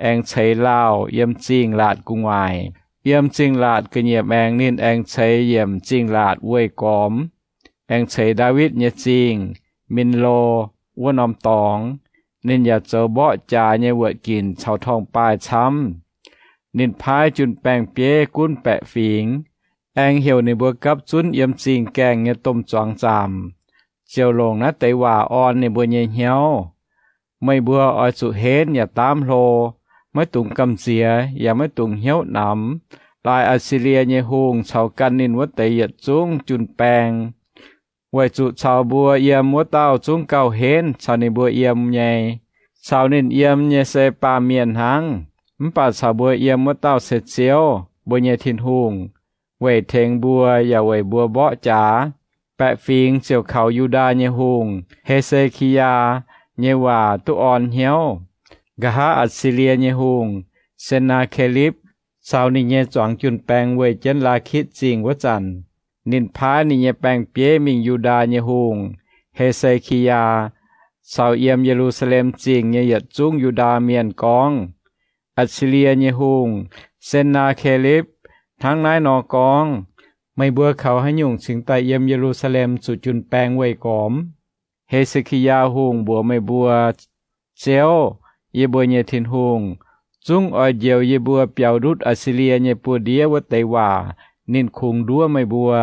aengx ceix lauh yiem zingh laatc gu'nguaaic. Yiem zingh laatc ga'nyiec maengx ninh aengx ceix yiemc zingh laatc weih gormx, aengx ceix Ndaawitv nyei Zingh, Min^lo, wuov norm dorngx. Ninh yaac zoux mborqv jaax nyei wuoqc ginc caux torngv-baaih camv. Ninh paaiv jun-baengh-bieiv gunv baeqc fingx, aengx heuc ninh mbuo gapv zunv yiem zingh gaengh nyei domh zuangx zaamc, ziouc longc naaiv deix waac orn ninh mbuo nyei hnyouv. Meih mbuo oix zuqc henv yaac daamv hlo, maiv dungx gamh nziex yaac maiv dungx hnyouv namx, laaix Atc^si^lie nyei hungh caux gan ninh wuov deix yietc zungv jun-baeng, weic zuqc caux mbuo yiem wuov dauh zungv gauh henv caux ninh mbuo yiem nyei. Caux ninh yiem nyei se baamh mienh hnangv, mv baac caux mbuo yiem wuov dauh se Ziouv, mbuo nyei Tin-Hungh, weic tengx mbuo yaac weic mbuo mborqv jaax. Baeqc fingx ziouc kaux Yu^ndaa nyei hungh, He^se^ki^yaa, nyei waac duqv orn hnyouv. Nqa'haav Atc^si^lie nyei hungh, Sen^naa^ke^lipv, caux ninh nyei zuangx jun-baeng weih jienv Laakitv Zingh wuov zanc, ninh paaiv ninh nyei baeng-bieiv mingh Yu^ndaa nyei hungh, He^se^ki^yaa, caux yiem Ye^lu^saa^lem Zingh nyei yietc zungv Yu^ndaa mienh gorngv, Atc^si^lie nyei hungh, Sen^naa^ke^lipv, hnangv naaiv nor gorngv, Meih mbuo kaux haaix nyungc cingx daaih yiem Ye^lu^saa^lem zuqc jun-baeng weih gormx? He^se^ki^yaa Hungh mbuox meih mbuo, Ziouv, yie mbuo nyei Tin-Hungh, zungv oix njoux yie mbuo biaux ndutv Atc^si^lie nyei buoz-ndiev wuov deix waac ninh kungx nduov meih mbuo,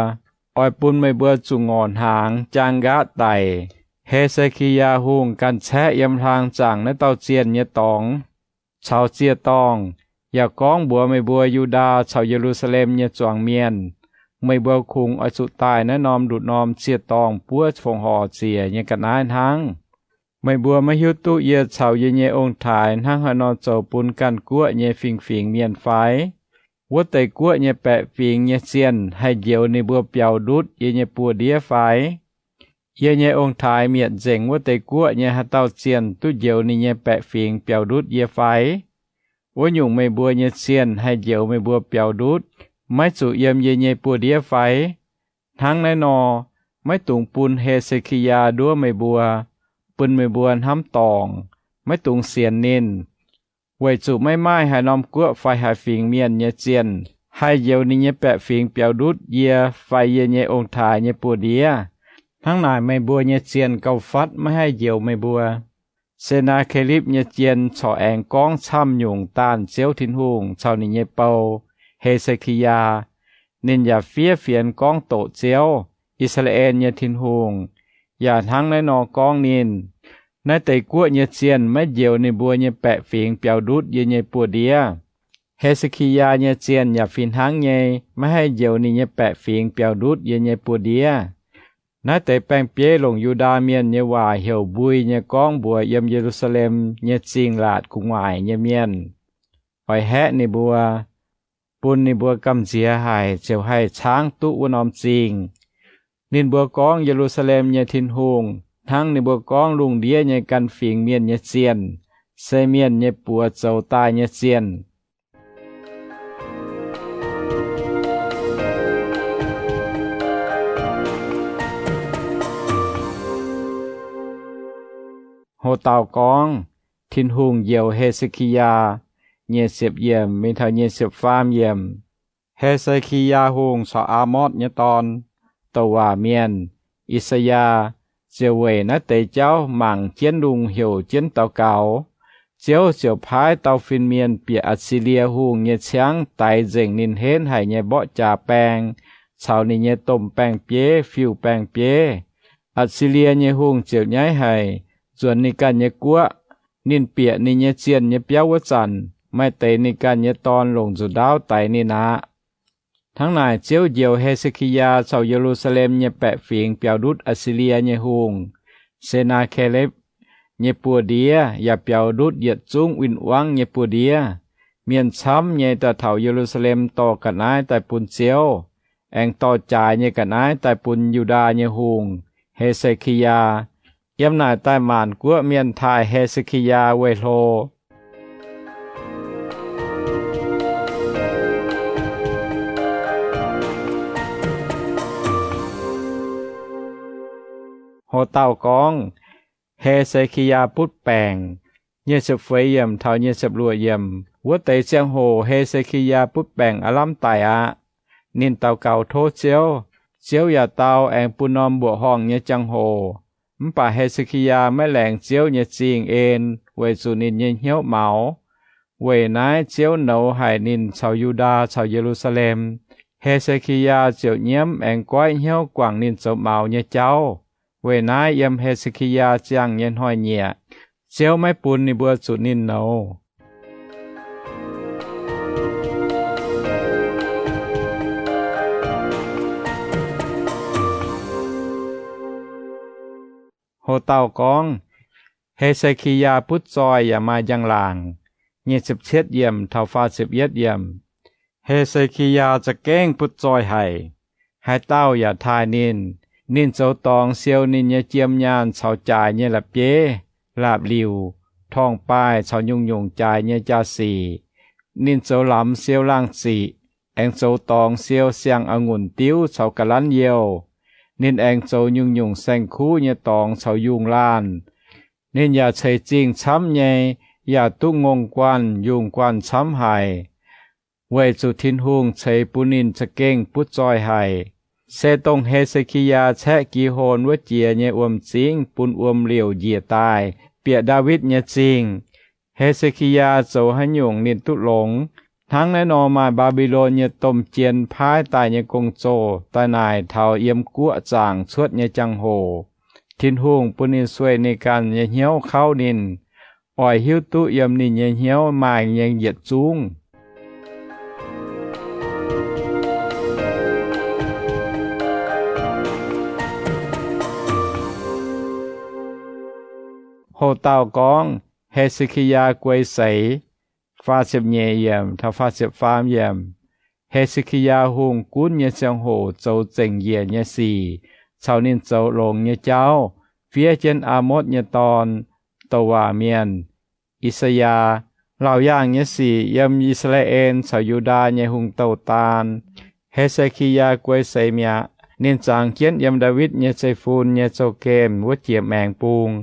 oix bun meih mbuo zuqc ngorc hnaangx jaang nqaatv daic. He^se^ki^yaa Hungh ganh caeqv yiem hlaang zaangc naaiv dauh zienh nyei dorngx caux ziec-dorngh, yaac gorngv mbuox meih mbuo Yu^ndaa caux Ye^lu^saa^lem nyei zuangx mienh, Meih mbuo kungx oix zuqc daaih naaiv norm nduqc norm ziec-dorngh buov fongc horc ziec nyei ga'naaiv hnangv. Meih mbuo maiv hiuv duqv yie caux yie nyei ong-taaix hnangv haaix nor zoux bun ganh guoqv nyei fingx-fingx mienh fai? Wuov deix guoqv nyei baeqc fingx nyei zienh haih njoux ninh mbuo biaux ndutv yie nyei buoz-ndiev fai? Yie nyei ong-taaix mietc nzengc wuov deix guoqv nyei haaix dauh zienh duqv njoux ninh nyei baeqc fingx biaux ndutv yie fai? Wuov nyungc, meih mbuo nyei zienh haih njoux meih mbuo biaux ndutv, maiv zuqc yiem yie nyei buoz-ndiev fai? Hnangv naaiv nor, maiv dungx bun He^se^ki^yaa nduov meih mbuo, bun meih mbuo hnamv dorngc, maiv dungx sienx ninh, weic zuqc maiv maaih haaix norm guoqv fai haaix fingx mienh nyei zienh haih njoux ninh nyei baeqc fingx biaux ndutv yie fai yie nyei ong-taaix nyei buoz-ndiev. Hnangv naaic, meih mbuo nyei zienh gauh fatv maiv haih njoux meih mbuo. Se^naa^ke^lipv nyei jien corc aengx gorngv camv nyungc daanh Ziouv Tin-Hungh caux ninh nyei bou, He^se^ki^yaa. Ninh yaac fiev fienx gorngv doqc Ziouv, I^saa^laa^en nyei Tin-Hungh, yaac hnangv naaiv nor gorngv ninh, Naaiv deix guoqv nyei zienh maiv njoux ninh mbuo nyei baeqc fingx biaux ndutv yie nyei buoz-ndiev. He^se^ki^yaa nyei zienh yaac fih hnangv nyei maiv haih njoux ninh nyei baeqc fingx biaux ndutv yie nyei buoz-ndiev. Naaiv deix baeng-bieiv longc Yu^ndaa Mienh nyei waac heuc mbui nyei gorngv mbuox yiem Ye^lu^saa^lem nyei zingh laatc gu'nguaaic nyei mienh, oix haeqv ninh mbuo, bun ninh mbuo gamh nziex haic ziouc haih caangv duqv wuov norm zingh. Ninh mbuo gorngv Ye^lu^saa^lem nyei Tin-Hungh hnangv ninh mbuo gorngv lungh ndiev nyei gan fingx mienh nyei zienh, se mienh nyei buoz zoux daaih nyei zienh. Ho dauh gorngv, Tin-Hungh njoux He^se^ki^yaa. Nyic ziepc yiemc mingh taux nyic ziepc faam yiemc. He^se^ki^yaa Hungh caux Aamotv nyei dorn, douc waac mienh, I^saa^yaa, ziouc weic naaiv deix jauv mangc jienv lungh heuc jienv daux gaux. Ziouv ziouc paaiv dauh fin-mienh bieqc Atc^si^lie Hungh nyei ciangv daix nzengc ninh henv haic nyei mborqv jaax baeng caux ninh nyei domh baeng-bieiv, fiuv-baeng-bieiv. Atc^si^lie nyei hungh ziouc nyaiv haic, nzuonx ninh ganh nyei guoqv. Ninh bieqc ninh nyei zienh nyei biauv wuov zanc, maaih deix ninh ganh nyei dorn longc nzuqc ndaauv daix ninh aqv. Hnangv naaic, Ziouv njoux He^se^ki^yaa caux Ye^lu^saa^lem nyei baeqc fingx biaux ndutv Atc^si^lie nyei hungh, Se^naa^ke^lepv, nyei buoz-ndiev, yaac biaux ndutv yietc zungv win-wangv nyei buoz-ndiev. Mienh camv nyei daaih taux Ye^lu^saa^lem dorh ga'naaiv daaih bun Ziouv, aengx dorh jaaix nyei ga'naaiv daaih bun Yu^ndaa nyei hungh, He^se^ki^yaa. Yiem naaic daaih maanc guoqv mienh taaih He^se^ki^yaa weih hlo. Ho dauh gorngv, He^se^ki^yaa Butv Baengc. Nyic ziepc feix yiemc taux nyic ziepc luoqc yiemc. Wuov deix ziangh hoc He^se^ki^yaa butv baengc aav lamh daic aqv. Ninh daux gaux tov Ziouv, Ziouv yaac dau aengx bun norm mbuoqc horngh nyei jangx-hoc. Mv baac He^se^ki^yaa maiv laengz Ziouv nyei zingh en weic zuqc ninh nyei hnyouv maux. Weic naaiv Ziouv nouz haic ninh caux Yu^ndaa caux Ye^lu^saa^lem. He^se^ki^yaa ziouc nyiemv aengx goiv hnyouv guangc ninh zoux maux nyei jauv. Weic naaiv yiem He^se^ki^yaa ziangh nyei hnoi-nyieqc, Ziouv maiv bun ninh mbuo zuqc ninh nouz. Ho dauh gorngv, He^se^ki^yaa butv zoih yaac maaih njang-laangc. Nyic ziepc cietv yiemc taux faah ziepc yietv yiemc. He^se^ki^yaa za'gengh butv zoih haic. Haaix dauh yaac taaih ninh. Ninh zoux dorngx siou ninh nyei jiem nyaanh caux jaaix nyei la'bieiv, laapc liuc, torngv-baaih caux nyungc-nyungc jaaix nyei jaa-sic. Ninh zoux lamz siou laangh ziqc, aengx zoux dorngx siou siang-a'ngunc diuv caux ga'lanv youh. Ninh aengx zoux nyungc-nyungc saeng-kuv nyei dorngx caux yungh laanh. Ninh yaac ceix zingh camv nyei, yaac duqv ngongh guanh yungh guanh camv haic. weic zuqc Tin-Hungh ceix bun ninh za'gengh butv zoih haic. Se dongh He^se^ki^yaa caeqv Gihon wuov jiex nyei wuom-zingv bun wuom liouc njiec daaih, bieqc Ndaawitv nyei Zingh. He^se^ki^yaa zoux haaix nyungc ninh duqv longx. Hnangv naaiv nor maaih Mbaa^mbi^lon nyei domh jien paaiv daaih nyei gong-zoh daaih naaic taux yiem guoqv zaangc cuotv nyei jangx-hoc, Tin-Hungh bun ninh sueih ninh ganh nyei hnyouv kauv ninh, oix hiuv duqv yiem ninh nyei hnyouv maaih nyei yietc zungv. Hoc dauh gorngv He^se^ki^yaa guei seix. Faah ziepc nyeic yiemc taux faah ziepc faam yiemc. He^se^ki^yaa Hungh gunv nyei ziangh hoc zoux zengc njiec nyei sic caux ninh zoux longx nyei jauv fiev jienv Aamotv nyei dorn, douc waac mienh, I^saa^yaa, laauc yaangh nyei sic yiem I^saa^laa^en caux Yu^ndaa nyei hungh douh daan. He^se^ki^yaa guei seix mi'aqv. Ninh zangx jienv yiem Ndaawitv nyei zeiv-fun nyei zouv-gemh wuov jiex maengx bung.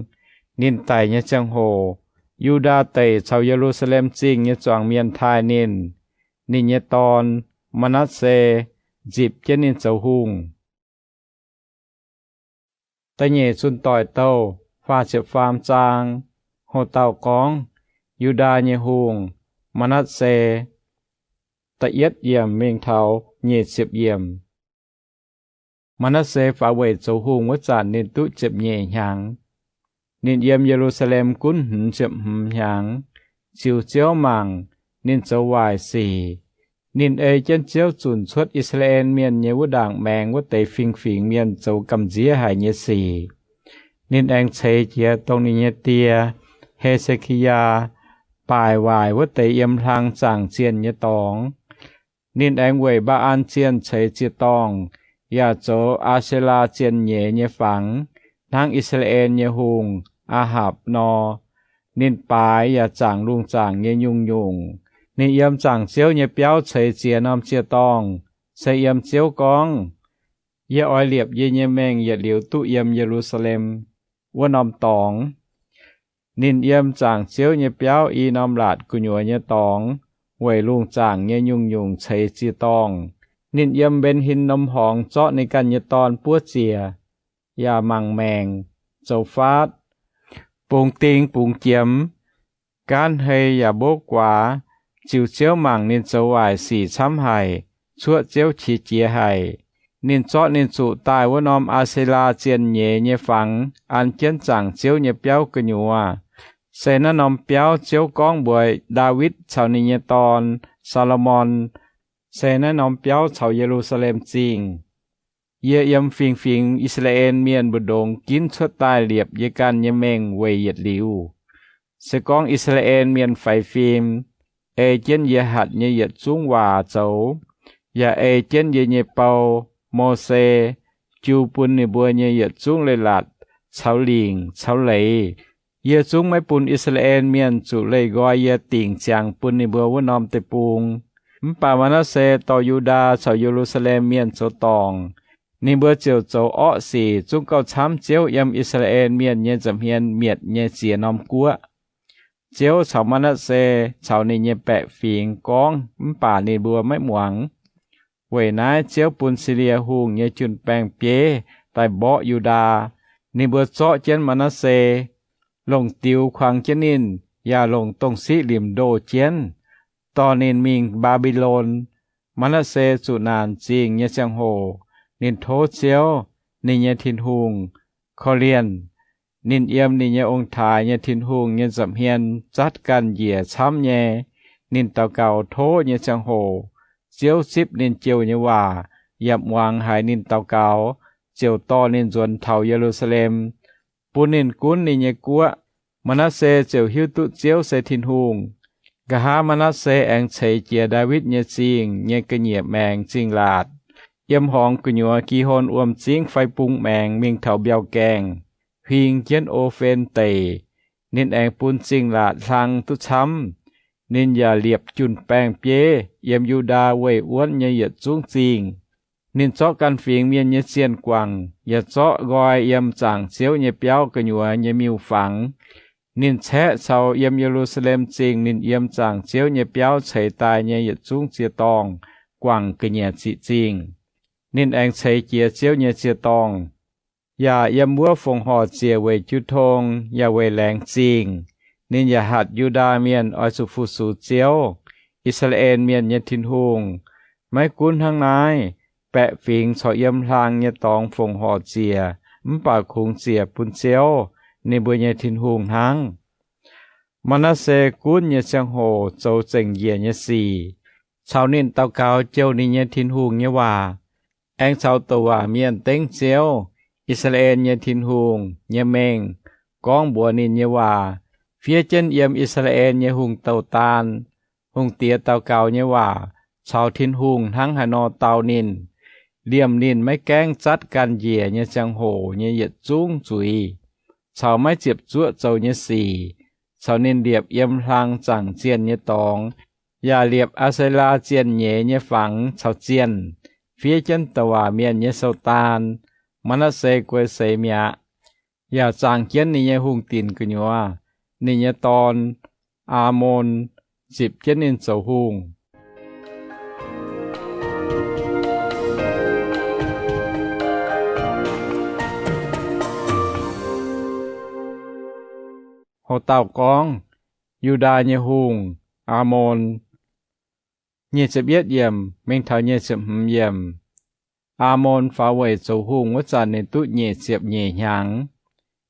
Ninh daic nyei ziangh hoc, Yu^ndaa Deic caux Ye^lu^saa^lem Zingh nyei zuangx mienh taaih ninh. Ninh nyei dorn, Maa^natv^se, nzipc jienv ninh zoux hungh. Da'nyeic Zunh Doic Douh faah ziepc faam zaang. Hoc dauh gorngv Yu^ndaa nyei hungh, Maa^natv^se. Da'yietv yiemc mingh taux nyic ziepc yiemc. Maa^natv^se faaux weic zoux hungh wuov zanc ninh duqv ziepc nyeic hnyangx. Ninh yiem Ye^lu^saa^lem gunv hmz ziepc hmz hnyangx. Ziux Ziouv mangc, ninh zoux waaic sic. Ninh ei jienv Ziouv zunc cuotv I^saa^laa^en Mienh nyei wuov ndaangc maengx wuov deix fingx-fingx mienh zoux gamh nziev haic nyei sic. Ninh aengx ceix jiez dongh ninh nyei die, He^se^ki^yaa, baaic waaic wuov deix yiem hlang zaangc zienh nyei dorngx. Ninh aengx weic Mbaa^an Zienh ceix ziec-dorngh, yaac zoux Aa^se^laa Zienh nyeiz nyei fangx, hnangv I^saa^laa^en nyei hungh, Aa^hapc, nor. Ninh baaix yaac zaangc lungh zaangc nyei nyungc-nyungc. Ninh yiem zaangc Ziouv nyei biauv ceix ziex norm ziec-dorngh, se yiem Ziouv gorngv, Yie oix liepc yie nyei mengh yietc liuz duqv yiem Ye^lu^saa^lem wuov norm dorngx. Ninh yiem zaangc Ziouv nyei biauv i norm laatc gu'nyuoz nyei dorngx, weic lungh zaangc nyei nyungc-nyungc ceix ziec-dorngh. Ninh yiem Mben^hin Norm Horngz zorqv ninh ganh nyei dorn buov ziec, yaac mangc maengc, zoux faatv, bungx ding bungx jiemx, gaanv hei yaac mbouv guaax. Ziux Ziouv mangc ninh zoux waaic sic camv haic, cuoqv Ziouv qiex jiez haic. Ninh zorqv ninh zuqc daaih wuov norm Aa^se^laa Zienh nyeiz nyei fangx an jienv zaangc Ziouv nyei biauv gu'nyuoz. Se naaiv norm biauv Ziouv gorngv mbuox Ndaawitv caux ninh nyei dorn, Saa^lo^morn. Se naaiv norm biauv caux Ye^lu^saa^lem Zingh. Yie yiem fingx-fingx I^saa^laa^en Mienh mbu'ndongx ginv cuotv daaih liepc yie ganh nyei mengh weic yietc liuz. Se gorngv I^saa^laa^en Mienh faix fim, ei jienv yie hatc nyei yietc zungv waac zoux, yaac ei jienv yie nyei bou, Mose, jiu bun ninh mbuo nyei yietc zungv leiz-latc caux lingc caux leiz, yie zungv maiv bun I^saa^laa^en Mienh zuqc leih nqoi yie dingc ziangx bun ninh mbuo wuov norm deic-bung. Mv baac Maa^natv^se dorh Yu^ndaa caux Ye^lu^saa^lem Mienh zoux dorngc. Ninh mbuo ziouc zoux orqv sic zungv gauh camv Ziouv yiem I^saa^laa^en Mienh nyei nza'hmien mietc nyei ziex norm guoqv. Ziouv caux Maa^natv^se caux ninh nyei baeqc fingx gorngv, mv baac ninh mbuo maiv muangx. Weic naaiv Ziouv bun Silie Hungh nyei jun-baeng-bieiv daaih mborqv Yu^ndaa. Ninh mbuo zorqv jienv Maa^natv^se, longc diux kuangx jienv ninh, yaac longc dongh siqv limc ndoh jienv, dorh ninh mingh Mbaa^mbi^lon. Maa^natv^se zuqc naanc zingh nyei ziangh hoc, ninh tov Ziouv, ninh nyei Tin-Hungh, korv-lienh. Ninh yiem ninh nyei ong-taaix nyei Tin-Hungh nyei nza'hmien zatv ganh njiec camv nyei. Ninh daux gaux tov nyei ziangh hoc, Ziouv zipv ninh jouh nyei waac, yaac muangx haiz ninh daux gaux, ziouc dorh ninh nzuonx taux Ye^lu^saa^lem, bun ninh gunv ninh nyei guoqv. Maa^natv^se ziouc hiuv duqv Ziouv se Tin-Hungh. Nqa'haav Maa^natv^se aengx ceix jiez Ndaawitv nyei Zingh nyei ga'nyiec maengx Zingh Laatc, yiem horngz gu'nyuoz Gihon wuom-zingv fai bung maengx mingh taux mbiauh gaengh, huing jienv O^fen Deic. Ninh aengx bun Zingh Laatc hlang duqv camv. Ninh yaac liepc jun-baeng-bieiv yiem Yu^ndaa weih wuonv nyei yietc zungv zingh. Ninh zorqv ganh fingx mienh nyei zienh guangc, yaac zorqv nqoi yiem zaangc Ziouv nyei biauv gu'nyuoz nyei miuc-fangx. Ninh caeqv caux yiem Ye^lu^saa^lem Zingh ninh yiem zaangc Ziouv nyei biauv ceix daaih nyei yietc zungv ziex dorngh guangc ga'nyiec ziqc zingh. Ninh aengx ceix jiez Ziouv nyei ziex dorngh, yaac yiem wuov fongc horc ziec weic jiu tong yaac weic laengz zingh. Ninh yaac hatc Yu^ndaa Mienh oix zuqc fu-sux Ziouv, I^saa^laa^en Mienh nyei Tin-Hungh. Maiv gunv hnangv naaiv, baeqc fingx corc yiem hlaang nyei dorngx fongc horc ziec mv baac kungx ziec bun Ziouv, ninh mbuo nyei Tin-Hungh hnangv. Maa^natv^se gunv nyei ziangh hoc zoux zengc njiec nyei sic, caux ninh daux gaux jouh ninh nyei Tin-Hungh nyei waac, aengx caux douc waac mienh dengv Ziouv, I^saa^laa^en nyei Tin-Hungh, nyei mengh gorngv mbuox ninh nyei waac, fiev jienv yiem I^saa^laa^en nyei hungh douh daan, hungh diex daux gaux nyei waac caux Tin-Hungh hnangv haaix nor dau ninh, liemh ninh maiv gaengh zatv ganh njiec nyei ziangh hoc nyei yietc zungv zuiz, caux maiv ziepc zuoqv zoux nyei sic, caux ninh liepc yiem hlang zaangc zienh nyei dorngx, yaac liepc Aa^se^laa zienh nyeiz nyei fangx caux zienh, fiev jienv douc waac mienh nyei sou daan. Maa^natv^se guei seix mi'aqv, yaac zaangh jienv ninh nyei hungh dinc gu'nyuoz. Ninh nyei dorn, Aamon, zipc jienv ninh zoux hungh. Ho dauh gorngv, Yu^ndaa nyei hungh, Aamon. Nyic ziepc yietv yiemc mingh taux nyic ziepc hmz yiemc. Aamon faaux weic zoux hungh wuov zanc ninh duqv nyic ziepc nyeic hnyangx.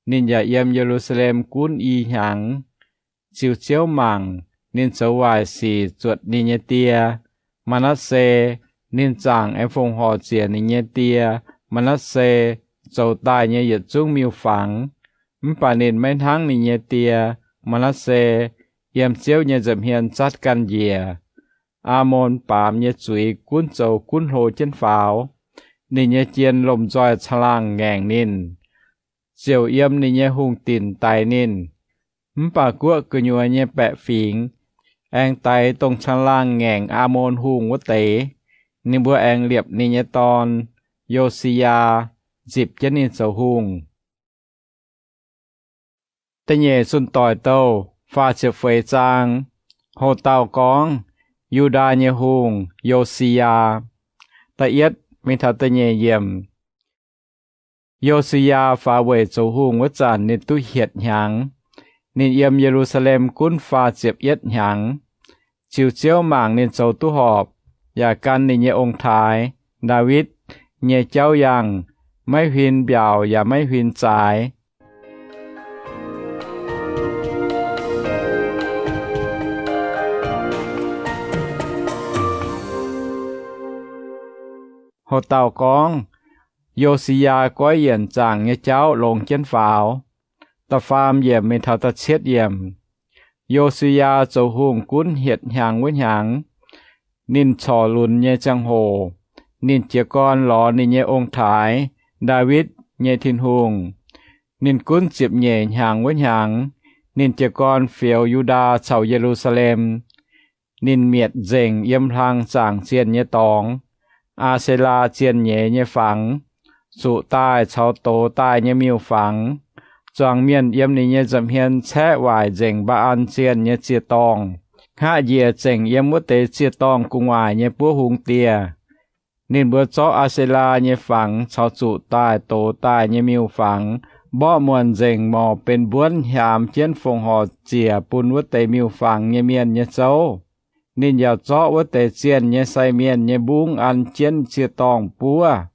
Ninh yaac yiem Ye^lu^saa^lem gunv i hnyangx. Ziux Ziouv mangc, ninh zoux waaic sic zuotc ninh nyei die, Maa^natv^se. Ninh zaangc aengx fongc horc ziec ninh nyei die, Maa^natv^se, zoux daaih nyei yietc zungv miuc-fangx. Mv baac ninh maiv hnangv ninh nyei die, Maa^natv^se, yiem Ziouv nyei nza'hmien zatv ganh njiec. Aamon baamz nyei zuiz gunv zoux gunv hlo jienv faaux. Ninh nyei jien lomh nzoih caangh laangh ngaengc ninh, ziouc yiem ninh nyei hungh dinc daix ninh. Mv baac guoqv gu'nyuoz nyei baeqc fingx aengx daix dongh caangh laangh ngaengc Aamon Hungh wuov deix. Ninh mbuo aengx liepc ninh nyei dorn, Yo^si^yaa, nzipc jienv ninh zoux hungh. Da'nyeic Zunh Doic Douh faah ziepc feix zaang. Ho dauh gorngv, Yu^ndaa nyei hungh, Yo^si^yaa. Da'yietv mingh taux da'nyeic yiemc. Yo^si^yaa faaux weic zoux hungh wuov zanc ninh duqv hietc hnyangx. Ninh yiem Ye^lu^saa^lem gunv faah ziepc yietv hnyangx. Ziux Ziouv mangc ninh zoux duqv horpc, yaac gan ninh nyei ong-taaix, Ndaawitv, nyei jauv yangh, maiv huin mbiaauc yaac maiv huin zaaix. Ho dauh gorngv, Yo^si^yaa goiv yienc zaangc nyei jauv longx jienv faaux. Da'faam yiemc mingh taux da'cietv yiemc. Yo^si^yaa zoux hungh gunv hietc hnyangx wuov hnyangx, ninh corc lunx nyei ziangh hoc, ninh jiez gorn lorz ninh nyei ong-taaix, Ndaawitv, nyei Tin-Hungh. Ninh gunv ziepc nyeic hnyangx wuov hnyangx, ninh jiez gorn fioux Yu^ndaa caux Ye^lu^saa^lem. Ninh mietc nzengc yiem hlang zaangc zienh nyei dorngx, Aa^se^laa zienh nyeiz nyei fangx, zuqc daaih caux dox daaih nyei miuc-fangx. Zuangx mienh yiem ninh nyei nza'hmien caeqv waaic nzengc Mbaa^an zienh nyei ziec-dorngh, hngaqv njiec zengc yiem wuov deix ziec-dorngh gu'nguaaic nyei buov hungh dieh. Ninh mbuo zorqv Aa^se^laa nyei fangx caux zuqc daaih dox daaih nyei miuc-fangx mborqv muonc nzengc, morc benx mbuonv hiaamx jienv fongc horc ziec bun wuov deix miuc-fangx nyei mienh nyei zouv. Ninh yaac zorqv wuov deix zienh nyei sai mienh nyei mbungv an jienv ziec-dorngh buov,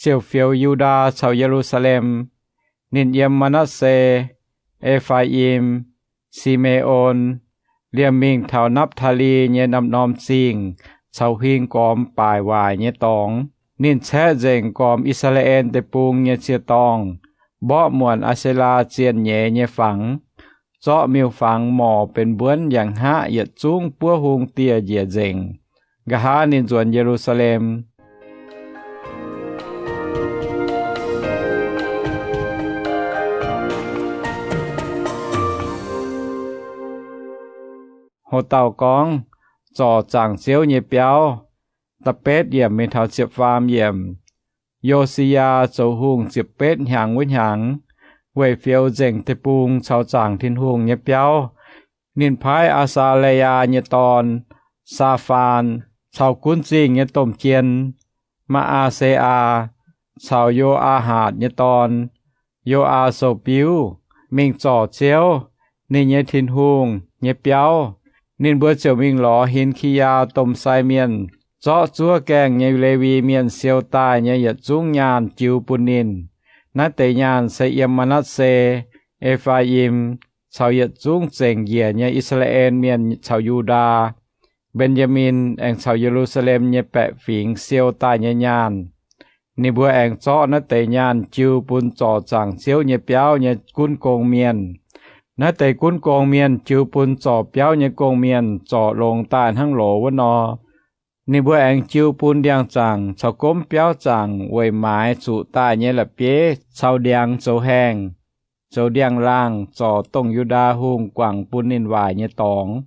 ziouc fioux Yu^ndaa caux Ye^lu^saa^lem. Ninh yiem Maa^natv^se, E^faa^im, Si^me^on, liemh mingh taux Napv^taa^li nyei norm-norm zingh caux huing gormx baaic waaic nyei dorngx. Ninh caeqv nzengc gormx I^saa^laa^en Deic-Bung nyei ziec-dorngh, mborqv muonc Aa^se^laa zienh nyeiz nyei fangx, zorqv miuc-fangx morc benx mbuonv yangh hngaqv yietc zungv buov hungh dieh njiec nzengc. Nqa'haav ninh nzuonx Ye^lu^saa^lem. Ho dauh gorngv, zorc zaangc Ziouv nyei biauv. Da'betv yiemc mingh taux ziepc faam yiemc. Yo^si^yaa zoux hungh ziepc betv hnyangx wuov hnyangx, weic fioux nzengc deic-bung caux zaangc Tin-Hungh nyei biauv. Ninh paaiv Aa^saa^le^yaa nyei dorn, Saafaan, caux gunv zingh nyei domh jien, Maa^aa^se^aa, caux Yo^aa^hatc nyei dorn, Yo^aa, sou-biuv, mingh zorc Ziouv, ninh nyei Tin-Hungh, nyei biauv. Ninh mbuo ziouc mingh lorz Hin^ki^yaa domh sai mienh, zorqv zuov gaengh nyei Lewi Mienh siou daaih nyei yietc zungv nyaanh jiu bun ninh. Naaiv deix nyaanh se yiem Maa^natv^se, E^faa^im, caux yietc zungv zengc njiec nyei I^saa^laa^en Mienh caux Yu^ndaa, Mben^yaa^min aengx caux Ye^lu^saa^lem nyei baeqc fingx siou daaih nyei nyaanh. Ninh mbuo aengx zorqv naaiv deix nyaanh jiu bun zorc zaangc Ziouv nyei biauv nyei gunv gong mienh. Naaiv deix gunv gong mienh jiu bun zorc biauv nyei gong mienh zorc longx daaih hnangv loz wuov nor. Ninh mbuo aengx jiu bun ndiangx-zaangc caux gomv biauv zaangc weic maaiz zuqc daaih nyei la'bieiv caux ndiangx zoux haengh, zoux ndiangx-laangh zorc dongh Yu^ndaa Hungh guangc bun ninh waaic nyei dorngx.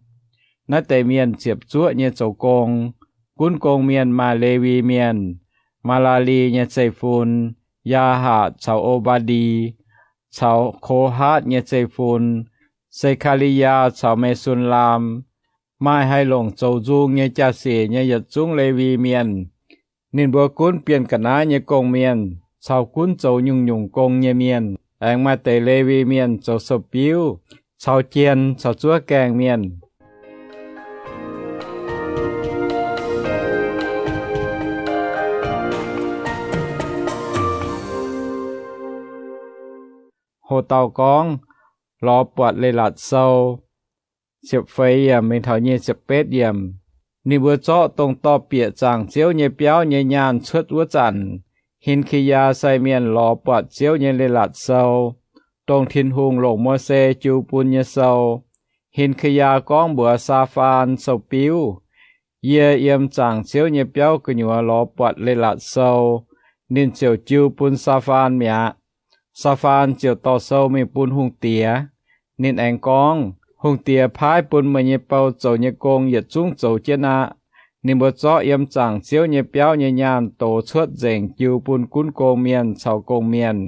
Naaiv deix mienh ziepc zuoqv nyei zoux gong. Gunv gong mienh maaih Lewi Mienh, Maa^laa^li nyei zeiv-fun, Yaahaatc caux O^mbaa^ndi, caux Ko^haatv nyei zeiv-fun, Se^kaa^li^yaa caux Me^sun^laam, maaih haih longc zoux nzung nyei jaa-sic nyei yietc zungv Lewi Mienh. Ninh mbuo gunv bienh ga'naaiv nyei gong-mienh caux gunv zoux nyungc-nyungc gong nyei mienh. Aengx maaih deix Lewi Mienh zoux sou-biuv caux jien caux zuov gaengh mienh. Ho dauh gorngv, lorz buatc leiz-latc sou. Ziepc feix yiemc mingh taux nyic ziepc betv yiemc. Ninh mbuo zorqv dongh dorh bieqc zaangc Ziouv nyei biauv nyei nyaanh cuotv wuov zanc, Hin^ki^yaa sai mienh lorz buatc Ziouv nyei leiz-latc sou, dongh Tin-Hungh longc Mose jiu bun nyei sou. Hin^ki^yaa gorngv mbuox Saafaan sou-biuv, Yie yiem zaangc Ziouv nyei biauv gu'nyuoz lorz buatc leiz-latc sou. Ninh ziouc jiu bun Saafaan mi'aqv. Saafaan ziouc dorh sou mingh bun hungh diex. Ninh aengx gorngv, Hungh diex paaiv bun meih nyei bou zoux nyei gong yietc zungv zoux jienv aqv. Ninh mbuo zorqv yiem zaangc Ziouv nyei biauv nyei nyaanh dox cuotv nzengc jiu bun gunv gong-mienh caux gong-mienh.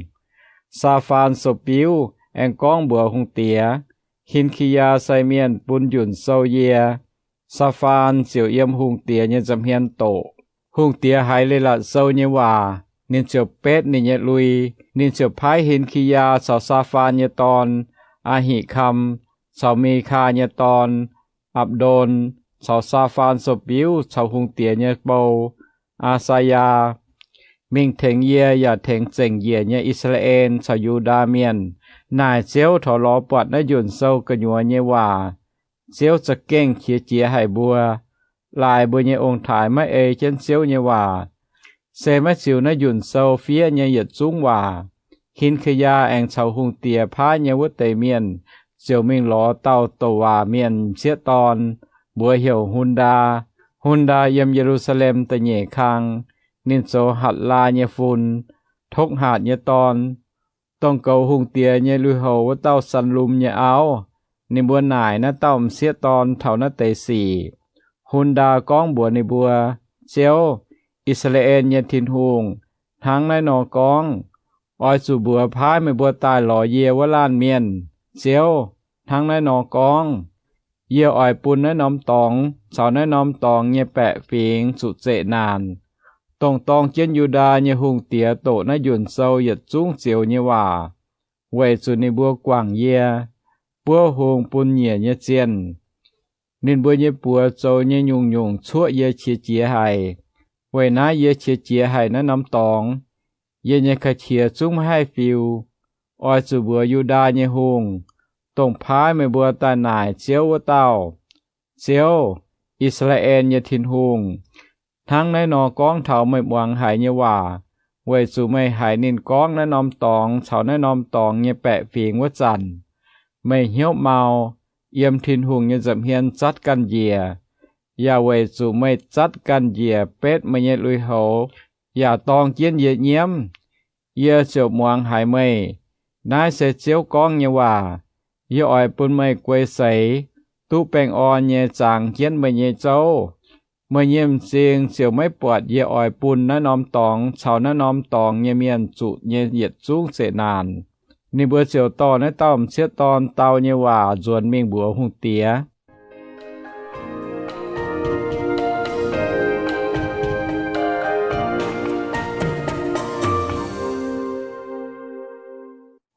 Saafaan sou-biuv aengx gorngv mbuox hungh diex, Hin^ki^yaa sai mienh bun njunc sou yie. Saafaan ziouc yiem hungh diex nyei nza'hmien doqc. Hungh diex haiz leiz-latc sou nyei waac, ninh ziouc betv ninh nyei lui. Ninh ziouc paaiv Hin^ki^yaa caux Saafaan nyei dorn, Aa^hikam, caux Mikaa nyei dorn, Apc^ndon, caux Saafaan sou-biuv caux hungh diex nyei bou, Aa^saa^yaa, mingh tengx yie yaac tengx zengc njiec nyei I^saa^laa^en caux Yu^ndaa Mienh naaic Ziouv taux lorz buatc naaiv njunc sou gu'nyuoz nyei waac. Ziouv za'gengh qiex jiez haic mbuo, laaix mbuo nyei ong-taaix maiv ei jienv Ziouv nyei waac, se maiv ziux naaiv njunc sou fiev nyei yietc zungv waac. Hin^ki^yaa aengx caux hungh diex paaiv nyei wuov deix mienh ziouc mingh lorz dauh douc waac mienh m'sieqv dorn, mbuox heuc Hun^ndaa. Hun^ndaa yiem Ye^lu^saa^lem da'nyeic kang. Ninh zoux Hatc^laa nyei fun, Tokv^hatc nyei dorn. Dongh goux hungh diex nyei lui-houx wuov dauh Sanlum nyei auv. Ninh mbuo naaic naaiv dauh m'sieqv dorn taux naaiv deix sic. Hun^ndaa gorngv mbuox ninh mbuo, Ziouv, I^saa^laa^en nyei Tin-Hungh, hnangv naaiv nor gorngv, Oix zuqc mbuox paaiv meih mbuo daaih lorz yie wuov laanh mienh, Ziouv, hnangv naaiv nor gorngv, Yie oix bun naaiv norm dorngx caux naaiv norm dorngx nyei baeqc fingx zuqc zeqc naanc. Dongh dorng jienv Yu^ndaa nyei hungh diex doqc naaiv njunc sou yietc zungv zioux nyei waac, weic zuqc ninh mbuo guangc yie, buov hung bun nyiec nyei zienh. Ninh mbuo nyei buoz zoux nyei nyungc-nyungc cuoqv yie qiex jiez haic. Weic naaiv yie qiex jiez haic naaiv norm dorngx. Yie nyei ga'qiex zungv maiv haih fiux. Oix zuqc mbuox Yu^ndaa nyei hungh, dongh paaiv meih mbuo daaih naaic Ziouv wuov dauh, Ziouv, I^saa^laa^en nyei Tin-Hungh, hnangv naaiv nor gorngv taux meih muangx haiz nyei waac, weic zuqc meih haiz ninh gorngv naaiv norm dorngx caux naaiv norm dorngx nyei baeqc fingx wuov zanc. Meih hnyouv mau, yiem Tin-Hungh nyei nza'hmien zatv ganh njiec, yaac weic zuqc meih zatv ganh njiec betv meih nyei lui-houx, yaac dorng jienv yie nyiemv. Yie ziouc muangx haiz meih. Naaiv se Ziouv gorngv nyei waac. Yie oix bun meih guei seix, duqv baengh orn nyei zangx jienv meih nyei zouv. Meih nyei m'zing ziouc maiv buatc yie oix bun naaiv norm dorngx caux naaiv norm dorngx nyei mienh zuqc nyei yietc zungv zeqc naanc. Ninh mbuo ziouc dorh naaiv dauh m'sieqv dorn dau nyei waac nzuonx mingh mbuox hungh diex.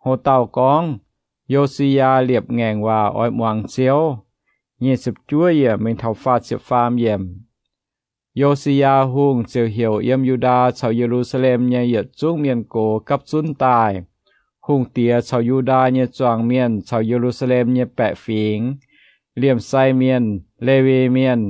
Ho dauh gorngv, Yo^si^yaa liepc ngaengc waac oix muangx Ziouv. Nyic ziepc juov yiemc mingh taux faah ziepc faam yiemc. Yo^si^yaa Hungh ziouc heuc yiem Yu^ndaa caux Ye^lu^saa^lem nyei yietc zungv mienh gox gapv zunv daaih. Hungh diex caux Yu^ndaa nyei zuangx mienh caux Ye^lu^saa^lem nyei baeqc fingx, liemh sai mienh, Lewi Mienh,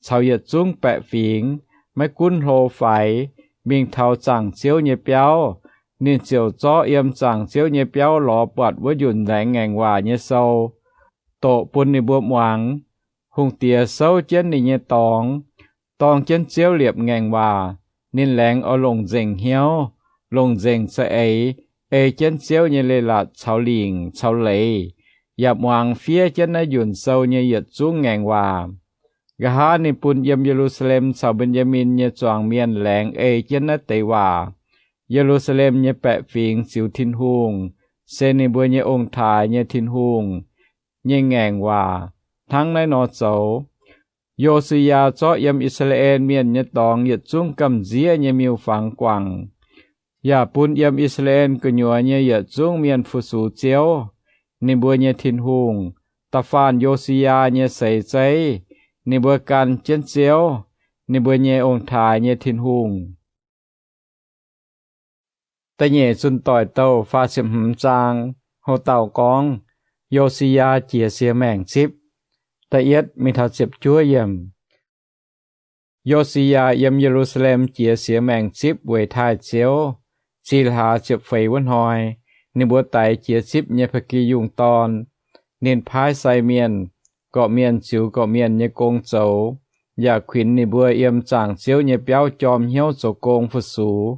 caux yietc zungv baeqc fingx, maiv gunv hlo faix, mingh taux zaangc Ziouv nyei biauv. Ninh ziouc zorqv yiem zaangc Ziouv nyei biauv lorz buatc wuov njunc laengz ngaengc waac nyei sou, doqc bun ninh mbuo muangx. Hungh diex souv jienv ninh nyei dorngx, dorng jienv Ziouv liepc ngaengc waac. Ninh laengz oix longc nzengc hnyouv, longc nzengc za'eix ei jienv Ziouv nyei leiz-latc caux lingc caux leiz, yaac muangx fiev jienv naaiv njunc sou nyei yietc zungv ngaengc waac. Nqa'haav ninh bun yiem Ye^lu^saa^lem caux Mben^yaa^min nyei zuangx mienh laengz ei jienv naaiv deix waac. Ye^lu^saa^lem nyei baeqc fingx ziux Tin-Hungh, se ninh mbuo nyei ong-taaix nyei Tin-Hungh, nyei ngaengc waac hnangv naaiv nor zoux. Yo^si^yaa zorqv yiem I^saa^laa^en Mienh nyei dorngx yietc zungv gamh nziev nyei miuc-fangx guangc, yaac bun yiem I^saa^laa^en gu'nyuoz nyei yietc zungv mienh fu-sux Ziouv, ninh mbuo nyei Tin-Hungh, da'faanh Yo^si^yaa nyei seix zeiv. Ninh mbuo gan jienv Ziouv, ninh mbuo nyei ong-taaix nyei Tin-Hungh. Da'nyeic Zunh Doic Douh faah ziepc hmz zaang. Ho dauh gorngv, Yo^si^yaa jiex siex maengc zipv. Da'yietv mingh taux ziepc juov yiemc. Yo^si^yaa yiem Ye^lu^saa^lem jiex siex maengc zipv weic taaih Ziouv. Zih hlaax ziepc feix wuov hnoi, ninh mbuo daix jiex zipv nyei ba'gi yungh dorn. Ninh paaiv sai mienh, gorqv-mienh ziux gorqv-mienh nyei gong zoux, yaac kuinx ninh mbuo yiem zaangc Ziouv nyei biauv jorm hnyouv zoux gong fu-sux.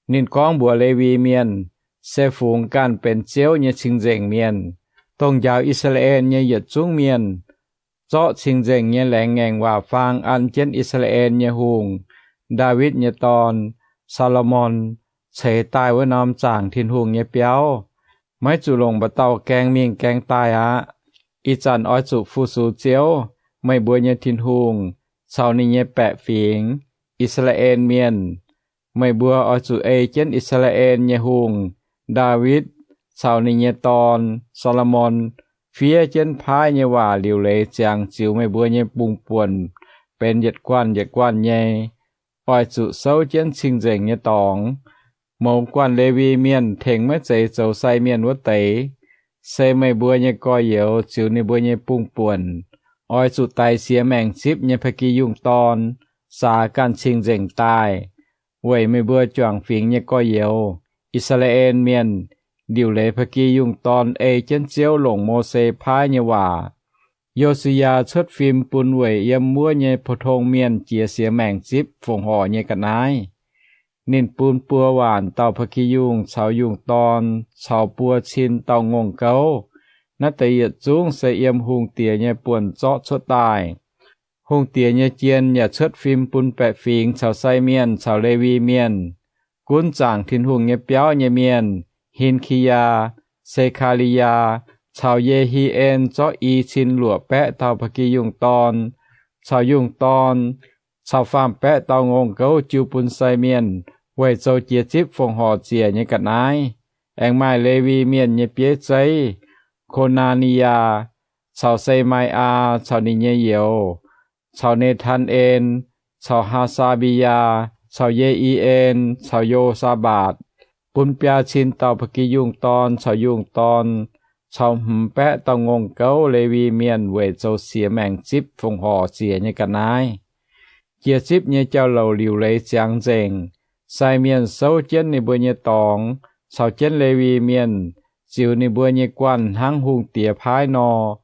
Ninh gorngv mbuox Lewi Mienh, se fungx ganh benx Ziouv nyei cing-nzengc mienh, dongh njaaux I^saa^laa^en nyei yietc zungv mienh, zorqv cing-nzengc nyei laengz ngaengc waac faang an jienv I^saa^laa^en nyei hungh, Ndaawitv nyei dorn, Saa^lo^morn, ceix daaih wuov norm zaangc Tin-Hungh nyei biauv. Maiv zuqc longc mba'dauh gaeng mingh gaeng daaih aqv. Ih zanc oix zuqc fu-sux Ziouv, meih mbuo nyei Tin-Hungh, caux ninh nyei baeqc fingx, I^saa^laa^en Mienh. Meih mbuo oix zuqc ei jienv I^saa^laa^en nyei hungh, Ndaawitv, caux ninh nyei dorn, Saa^lo^morn, fiev jienv paaiv nyei waac liuc leiz ziangx ziux meih mbuo nyei bungx-buonc benx yietc guanh yietc guanh nyei. Oix zuqc souv jienv cing-nzengc nyei dorngx. Mouz guanh Lewi Mienh tengx maiv zeiz zoux sai mienh wuov deix, se meih mbuo nyei gorx-youz ziux ninh mbuo nyei bungx-buonc. Oix zuqc daix siex maengc zipv nyei ba'gi yungh dorn, zaax ganh cing-nzengc daaih, weic meih mbuo juangc fingx nyei gorx-youz, I^saa^laa^en Mienh, liuc leiz ba'gi yungh dorn ei jienv Ziouv longc Mose paaiv nyei waac. Yo^si^yaa cuotv fim bun weic yiem wuov nyei pou-tong mienh jiex siex maengc zipv fongc horc nyei ga'naaiv. Ninh bun buo waanc dauh ba'gi yungh caux yungh dorn caux buo cin dauh ngongh gouv. Naaiv deix yietc zungv se yiem hungh diex nyei buonc zorqv cuotv daaih. Hungh diex nyei jien yaac cuotv fim bun baeqc fingx caux sai mienh caux Lewi Mienh. Gunv zaangc Tin-Hungh nyei biauv nyei mienh, Hin^ki^yaa, Se^kaa^li^yaa, caux Ye^hi^en zorqv i cin luoqc baeqv dauh ba'gi yungh dorn, caux yungh dorn, caux faam-baeqv dauh ngongh gouv jiu bun sai mienh weic zoux jiex zipv fongc horc ziec nyei ga'naaiv. Aengx maaih Lewi Mienh nyei bieiv zeiv, Ko^naa^ni^yaa, caux Se^mai^aa caux ninh nyei youz, caux Ne^tan^en, caux Haa^saa^mbi^yaa, caux Ye^i^en, caux Yo^saa^mbatc, bun biaa cin dauh ba'gi yungh dorn caux yungh dorn, caux hmz baeqv dauh ngongh gouv Lewi Mienh weic zoux siex maengc zipv fongc horc ziec nyei ga'naaiv. Jiex zipv nyei jauv-louc liuc leiz ziangx nzengc. Sai mienh souv jienv ninh mbuo nyei dorngx caux jienv Lewi Mienh ziux ninh mbuo nyei guanh hnangv hungh diex paaiv nor.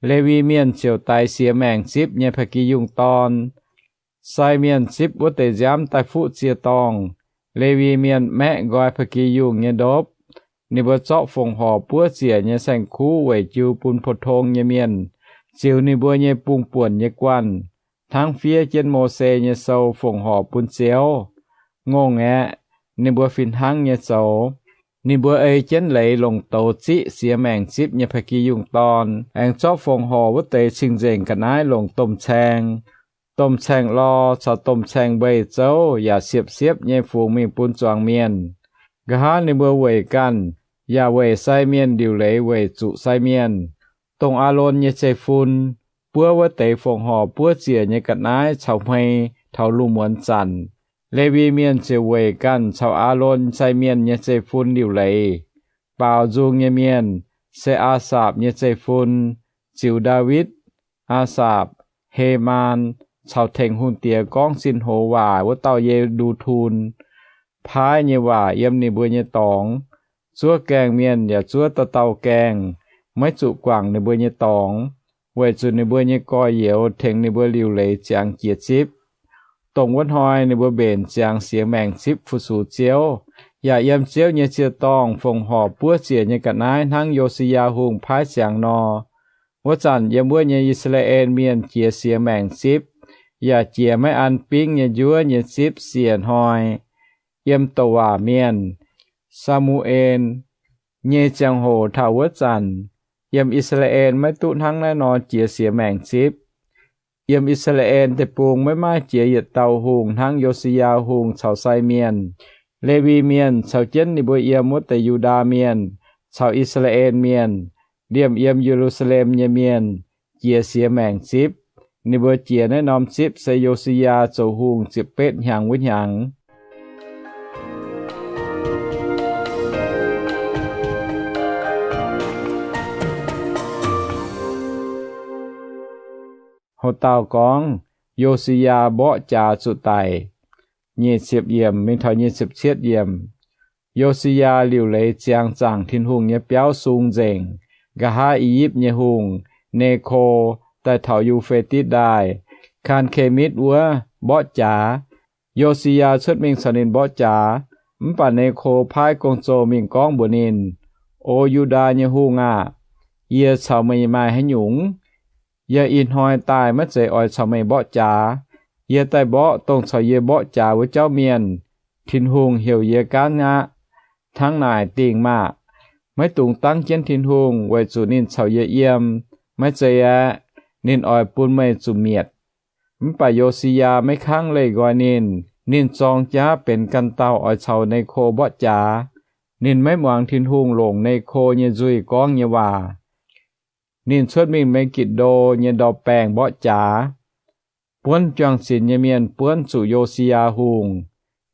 Lewi Mienh ziouc daix siex maengc zipv nyei ba'gi yungh dorn. Sai mienh zipv wuov deix nziaamv daaih fuqv ziec-dorngh. Lewi Mienh maeqv nqoi ba'gi yungh nyei ndopv. Ninh mbuo zorqv fongc horc buov ziec nyei saeng-kuv weic jiu bun pou-tong nyei mienh ziux ninh mbuo nyei bungx-buonc nyei guanh, hnangv fiev jienv Mose nyei sou fongc horc bun Ziouv. Ngongh aeqv, ninh mbuo fih hnangv nyei zoux. Ninh mbuo ei jienv leiz longc douz ziqv siex maengc zipv nyei pa'gi yungh dorn, aengx zorqv fongc horc wuov deix cing-nzengc ga'naaiv longc domh caeng, domh caeng lor caux domh caeng mbeih zouv yaac siepv-siepv nyei fungx mingh bun zuangx mienh. Nqa'haav ninh mbuo weic ganh yaac weic sai mienh liuc leiz weic zuqc sai mienh, dongh Aalon nyei zeiv-fun, buov wuov deix fongc horc buov ziec nyei ga'naaiv caux hmei taux lungh muonz zanc. Lewi Mienh ziouc weic ganh caux Aalon sai mienh nyei zeiv-fun liuc leiz. Baaux nzung nyei mienh se Aasaapc nyei zeiv-fun, ziux Ndaawitv, Aasaapc, Hemaan, caux tengx hungh diex gorngv sin-hoz waac wuov dauh Ye^ndu^tun, paaiv nyei waac yiem ninh mbuo nyei dorngx. Zuov gaengh mienh yaac zuov dauh dauh gaengh, maiv zuqc guangc ninh mbuo nyei dorngx, weic zuqc ninh mbuo nyei gorx-youz tengx ninh mbuo liuc leiz ziangx jiex zipv. Dongh wuov hnoi ninh mbuo mbenc ziangx siex maengc zipv fu-sux Ziouv, yaac yiem Ziouv nyei ziec-dorngh fongc horc buov ziec nyei ga'naaiv hnangv Yo^si^yaa Hungh paaiv ziangx nor. Wuov zanc yiem wuov nyei I^saa^laa^en Mienh jiex siex maengc zipv, yaac jiex maiv an bingv nyei njuov nyei zipv siec hnoi. Yiem douc waac mienh, Saa^mu^en, nyei ziangh hoc taux wuov zanc, yiem I^saa^laa^en maiv duqv hnangv naaiv nor jiex siex maengc zipv. Yiem I^saa^laa^en Deic-Bung maiv maaih jiex yietc dauh hungh hnangv Yo^si^yaa Hungh caux sai mienh. Lewi Mienh caux jienv ninh mbuo yiem wuov deix Yu^ndaa Mienh caux I^saa^laa^en Mienh, liemh yiem Ye^lu^saa^lem nyei mienh, jiex siex maengc zipv. Ninh mbuo jiex naaiv norm zipv se Yo^si^yaa zoux hungh ziepc betv hnyangx wuov hnyangx. Ho dauh gorngv, Yo^si^yaa mborqv jaax zuqc daic. Nyic ziepc yiemc mingh taux nyic ziepc cietv yiemc. Yo^si^yaa liuc leiz ziangx zaangc Tin-Hungh nyei biauv sung nzengc. Nqa'haav I^yipv nyei hungh, Ne^ko, daaih taux Yu^fe^ditv Ndaaih, Kaan^ke^mitv wuov, mborqv jaax. Yo^si^yaa cuotv mingh caux ninh mborqv jaax. Mv baac Ne^ko paaiv gong-zoh mingh gorngv mbuox ninh, O Yu^ndaa nyei hungh aah! Yie caux meih maaih haaix nyungc? Yie ih hnoi daaih maiv zeiz oix caux meih mborqv jaax. Yie daaih mborqv dongh caux yie mborqv jaax wuov jauv mienh. Tin-Hungh heuc yie gaanv aqv. Hnangv naaic dingh maah! Maiv dungx dangv jienv Tin-Hungh weic zuqc ninh caux yie yiem. Maiv zeiz aeqv, ninh oix bun meih zuqc mietc. Mv baac Yo^si^yaa maiv kangv leih nqoi ninh. Ninh zorng jaav benx ganh dauh oix caux Ne^ko mborqv jaax. Ninh maiv muangx Tin-Hungh longc Ne^ko nyei nzuih gorngv nyei waac. Ninh cuotv mingh Me^gitc^ndo nyei ndau-baengh mborqv jaax. Buonv juang-zinx nyei mienh buonv zuqc Yo^si^yaa Hungh.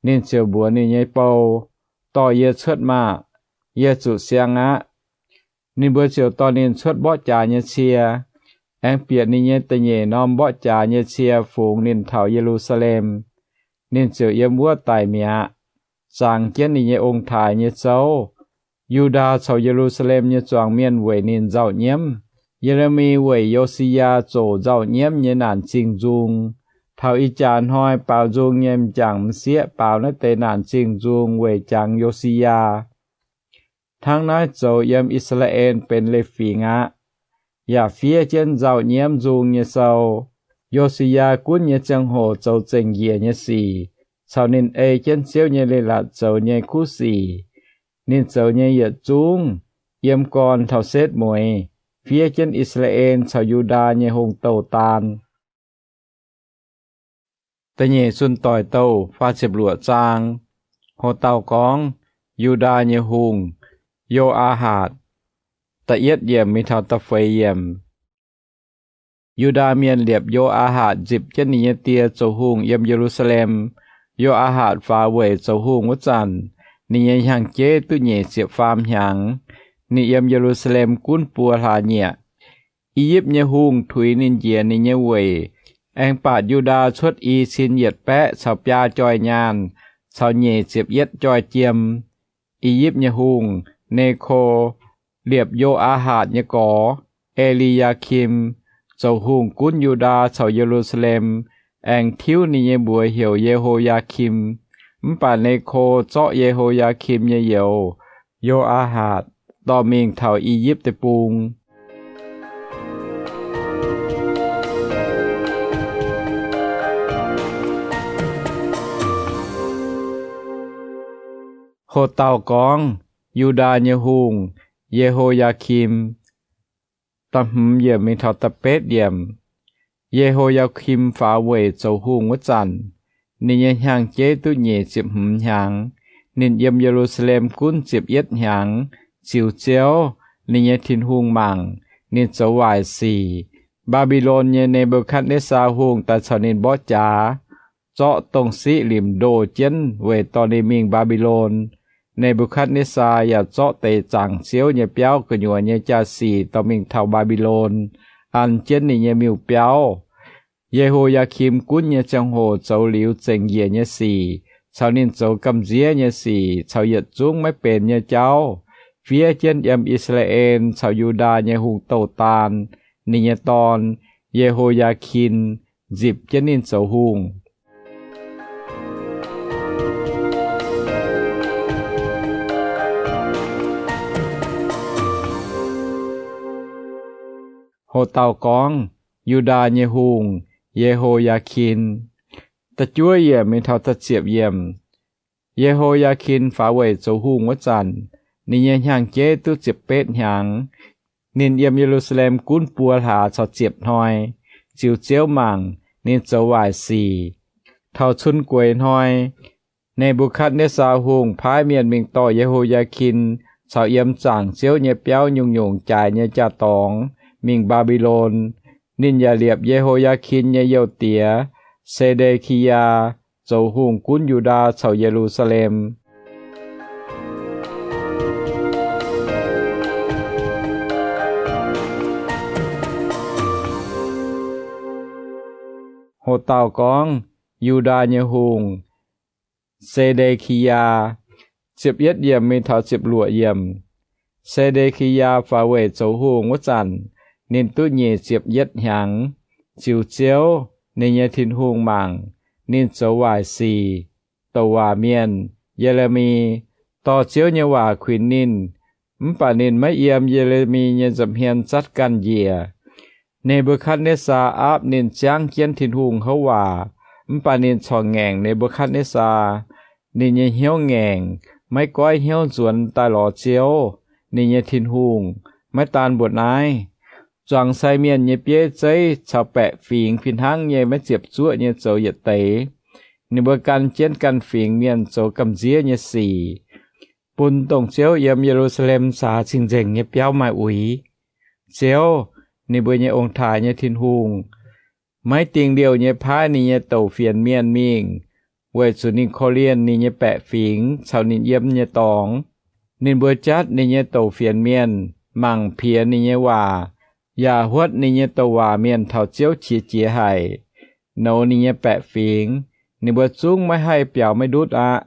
Ninh ziouc mbuox ninh nyei bou, Dorh yie cuotv maah! Yie zuqc siang aqv. Ninh mbuo ziouc dorh ninh cuotv mborqv jaax nyei cie, aengx bieqc ninh nyei da'nyeic norm mborqv jaax nyei cie fungx ninh taux Ye^lu^saa^lem. Ninh ziouc yiem wuov daic mi'aqv, zangx jienv ninh nyei ong-taaix nyei zouv. Yu^ndaa caux Ye^lu^saa^lem nyei zuangx mienh weic ninh nzauh nyiemv. Ye^le^mi weic Yo^si^yaa zoqc nzauh nyiemv nyei naanc zingh nzung. Taux ih jaax hnoi baaux nzung nyei m'jangc m'sieqv baaux naaiv deix naanc zingh nzung weic jangx Yo^si^yaa. Hnangv naaiv zoux yiem I^saa^laa^en benx leiz-fingx aqv, yaac fiev jienv nzauh nyiemv nzung nyei sou. Yo^si^yaa gunv nyei ziangh hoc zoux zengc njiec nyei sic, caux ninh ei jienv Ziouv nyei leiz-latc zoux nyei kuv sic. Ninh zoux nyei yietc zungv, yiem gorn taux setv mueiz, fiev jienv I^saa^laa^en caux Yu^ndaa nyei hungh douh daan. Da'nyeic Zunh Doic Douh faah ziepc luoqc zaang. Ho dauh gorngv, Yu^ndaa nyei hungh, Yo^aa^hatc, da'yietv yiemc mingh taux da'feix yiemc. Yu^ndaa Mienh liepc Yo^aa^hatc nzipc jienv ninh nyei die zoux hungh yiem Ye^lu^saa^lem. Yo^aa^hatc faaux weic zoux hungh wuov zanc, ninh nyei hnyangx-jeiv duqv nyic ziepc faam hnyangx. Ninh yiem Ye^lu^saa^lem gunv buo hlaax nyieqc. I^yipv nyei hungh tuix ninh njiec ninh nyei weic, aengx baatc Yu^ndaa cuotv i cin yietc baeqv caux biaa joih nyaanh caux nyic ziepc yietv joih jiem. I^yipv nyei hungh, Neko, liepc Yo^aa^hatc nyei gorx, E^li^yaa^kim, zoux hungh gunv Yu^ndaa caux Ye^lu^saa^lem, aengx tiuv ninh nyei mbuox heuc Ye^ho^yaa^kim. Mv baac Neko zorqv Ye^ho^yaa^kim nyei youz, Yo^aa^hatc, dorh mingh taux I^yipv Deic-Bung. Ho dauh gorngv, Yu^ndaa nyei hungh, Ye^ho^yaa^kim. Da'hmz yiemc mingh taux da'betv yiemc. Ye^ho^yaa^kim faaux weic zoux hungh wuov zanc, ninh nyei hnyangx-jeiv duqv nyic ziepc hmz hnyangx. Ninh yiem Ye^lu^saa^lem gunv ziepc yietv hnyangx. Ziux Ziouv, ninh nyei Tin-Hungh mangc, ninh zoux waaic sic. Mbaa^mbi^lon nyei Ne^mbu^katv^netv^saa Hungh daaih caux ninh mborqv jaax, zorqv dongh siqv limc ndoh jienv weic dorh ninh mingh Mbaa^mbi^lon. Ne^mbu^katv^netv^saa yaac zorqv deix zaangc Ziouv nyei biauv gu'nyuoz nyei jaa-sic dorh mingh taux Mbaa^mbi^lon, an jienv ninh nyei miuc-biauv. Ye^ho^yaa^kim gunv nyei ziangh hoc zoux liuz zengc njiec nyei sic, caux ninh zoux gamh nziev nyei sic, caux yietc zungv maiv benx nyei jauv, fiev jienv yiem I^saa^laa^en caux Yu^ndaa nyei hungh douh daan. Ninh nyei dorn, Ye^ho^yaa^kin, nzipc jienv ninh zoux hungh. Ho dauh gorngv, Yu^ndaa nyei hungh, Ye^ho^yaa^kin. Da'juov yiemc mingh taux da'ziepc yiemc. Ye^ho^yaa^kin faaux weic zoux hungh wuov zanc, ninh nyei hnyangx-jeiv duqv ziepc betv hnyangx. Ninh yiem Ye^lu^saa^lem gunv buo hlaax caux ziepc hnoi. Ziux Ziouv mangc, ninh zoux waaic sic. Taux cun gueix hnoi, Ne^mbu^katv^netv^saa Hungh paaiv mienh mingh dorh Ye^ho^yaa^kin caux yiem zaangc Ziouv nyei biauv nyungc-nyungc jaaix nyei jaa-dorngx mingh Mbaa^mbi^lon. Ninh yaac liepc Ye^ho^yaa^kin nyei youh diex, Se^nde^ki^yaa, zoux hungh gunv Yu^ndaa caux Ye^lu^saa^lem. Ho dauh gorngv, Yu^ndaa nyei hungh, Se^nde^ki^yaa. Ziepc yietv yiemc mingh taux ziepc luoqc yiemc. Se^nde^ki^yaa faaux weic zoux hungh wuov zanc, ninh duqv nyic ziepc yietv hnyangx. Ziux Ziouv, ninh nyei Tin-Hungh mangc, ninh zoux waaic sic, douc waac mienh, Ye^le^mi, dorh Ziouv nyei waac kuinx ninh. Mv baac ninh maiv yiem Ye^le^mi nyei nza'hmien zatv ganh njiec. Ne^mbu^katv^netv^saa aapv ninh ziangv jienv Tin-Hungh houv waac, mv baac ninh corc ngaengc Ne^mbu^katv^netv^saa. Ninh nyei hnyouv ngaengc, maiv goiv hnyouv nzuonx daaih lorz Ziouv, ninh nyei Tin-Hungh. Maiv daan mbuo naaiv, zuangx sai mienh nyei bieiv zeiv caux baeqc fingx fih hnangv nyei maiv ziepc zuoqv nyei zoux yietc deix. Ninh mbuo gan jienv ganh fingx mienh zoux gamh nziev nyei sic, bun dongh Ziouv yiem Ye^lu^saa^lem Saax Cing-Nzengc nyei biauv maaih uix. Ziouv, ninh mbuo nyei ong-taaix nyei Tin-Hungh, maiv dingh liouh nyei paaiv ninh nyei douc fienx mienh mingh, weic zuqc ninh korv-lienh ninh nyei baeqc fingx caux ninh yiem nyei dorngx. Ninh mbuo jatv ninh nyei douc fienx mienh, mangc piex ninh nyei waac, yaac huotv ninh nyei douc waac mienh taux Ziouv qiex jiez haic, nouz ninh nyei baeqc fingx. Ninh mbuo zungv maiv haih biaux maiv ndutv aqv.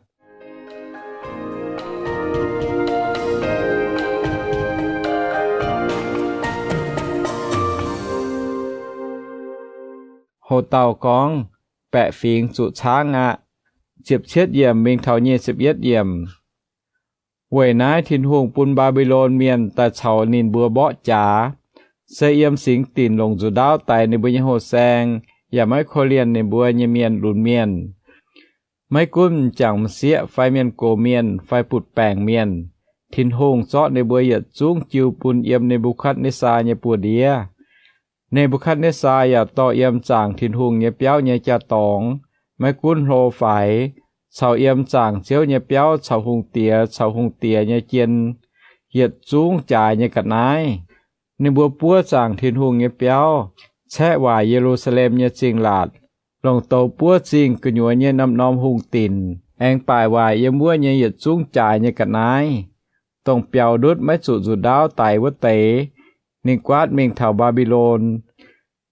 Ho dauh gorngv, Baeqc fingx zuqc caangv aqv. Ziepc cietv yiemc mingh taux nyic ziepc yietv yiemc. Weic naaiv Tin-Hungh bun Mbaa^mbi^lon Mienh daaih caux ninh mbuo mborqv jaax. Se yiem singx dinc longc nzuqc ndaauv daix ninh mbuo nyei houh saeng, yaac maiv korv-lienh ninh mbuo nyei mienh lunx mienh. Maiv gunv m'jangc m'sieqv fai mienh gox mienh fai butv-baengc mienh, Tin-Hungh zorqv ninh mbuo yietc zungv jiu bun yiem Ne^mbu^katv^netv^saa nyei buoz-ndiev. Ne^mbu^katv^netv^saa yaac dorh yiem zaangc Tin-Hungh nyei biauv nyei jaa-dorngx, maiv gunv hlo faix, caux yiem zaangc Ziouv nyei biauv caux hungh diex caux hungh diex nyei jien, yietc zungv jaaix nyei ga'naaiv. Ninh mbuo buov zaangc Tin-Hungh nyei biauv, caeqv waaic Ye^lu^saa^lem nyei zingh laatc, longc douz buov zingh gu'nyuoz nyei norm-norm hungh dinc, aengx baaic waaic yiem wuov nyei yietc zungv jaaix nyei ga'naaiv, dongh biaux ndutv maiv zuqc nzuqc ndaauv daix wuov deix. Ninh guaatv mingh taux Mbaa^mbi^lon.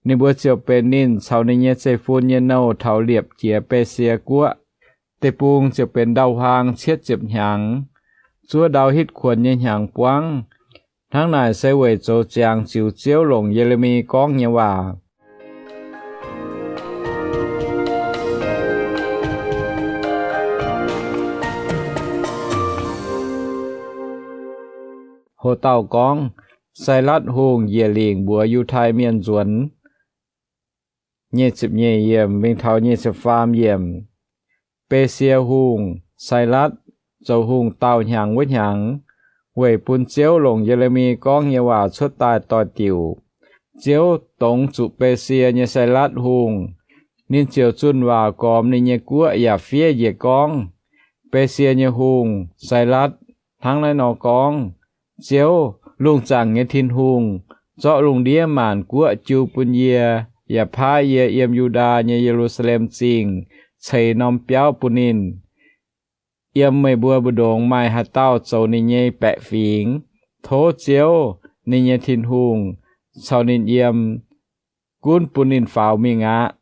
Ninh mbuo ziouc benx ninh caux ninh nyei zeiv-fun nyei nouh taux liepc jiez Besie Guoqv. Deic-bung ziouc benx ndau-huaang cietv ziepc hnyangx. Zuov ndau hitv kuonx nyei hnyangx buangv. Hnangv naaic se weic zoux ziangx ziux Ziouv longc Ye^le^mi gorngv nyei waac. Ho dauh gorngv, Sailatv Hungh njiec lingc mbuox Yiutai Mienh nzuonx. Nyic ziepc nyeic yiemc mingh taux nyic ziepc faam yiemc. Besie Hungh, Sailatv, zoux hungh daauh hnyangx wuov hnyangx, weic bun Ziouv longc Ye^le^mi gorngv nyei waac cuotv daaih doix-diuc. Ziouv dongz zuqc Besie nyei Sailatv Hungh. Ninh ziouc zunh waac gormx ninh nyei guoqv yaac fiev njiec gorngv, Besie nyei hungh, Sailatv, hnangv naaiv nor gorngv, Ziouv, lungh zaangc nyei Tin-Hungh, zorqv lungh ndiev maanc guoqv jiu bun yie, yaac paaiv yie yiem Yu^ndaa nyei Ye^lu^saa^lem Zingh ceix norm biauv bun ninh. Yiem meih mbuo mbu'ndongx maaih haaix dauh zoux ninh nyei baeqc fingx, tov Ziouv, ninh nyei Tin-Hungh, caux ninh yiem, gunv bun ninh faaux mingh aqv.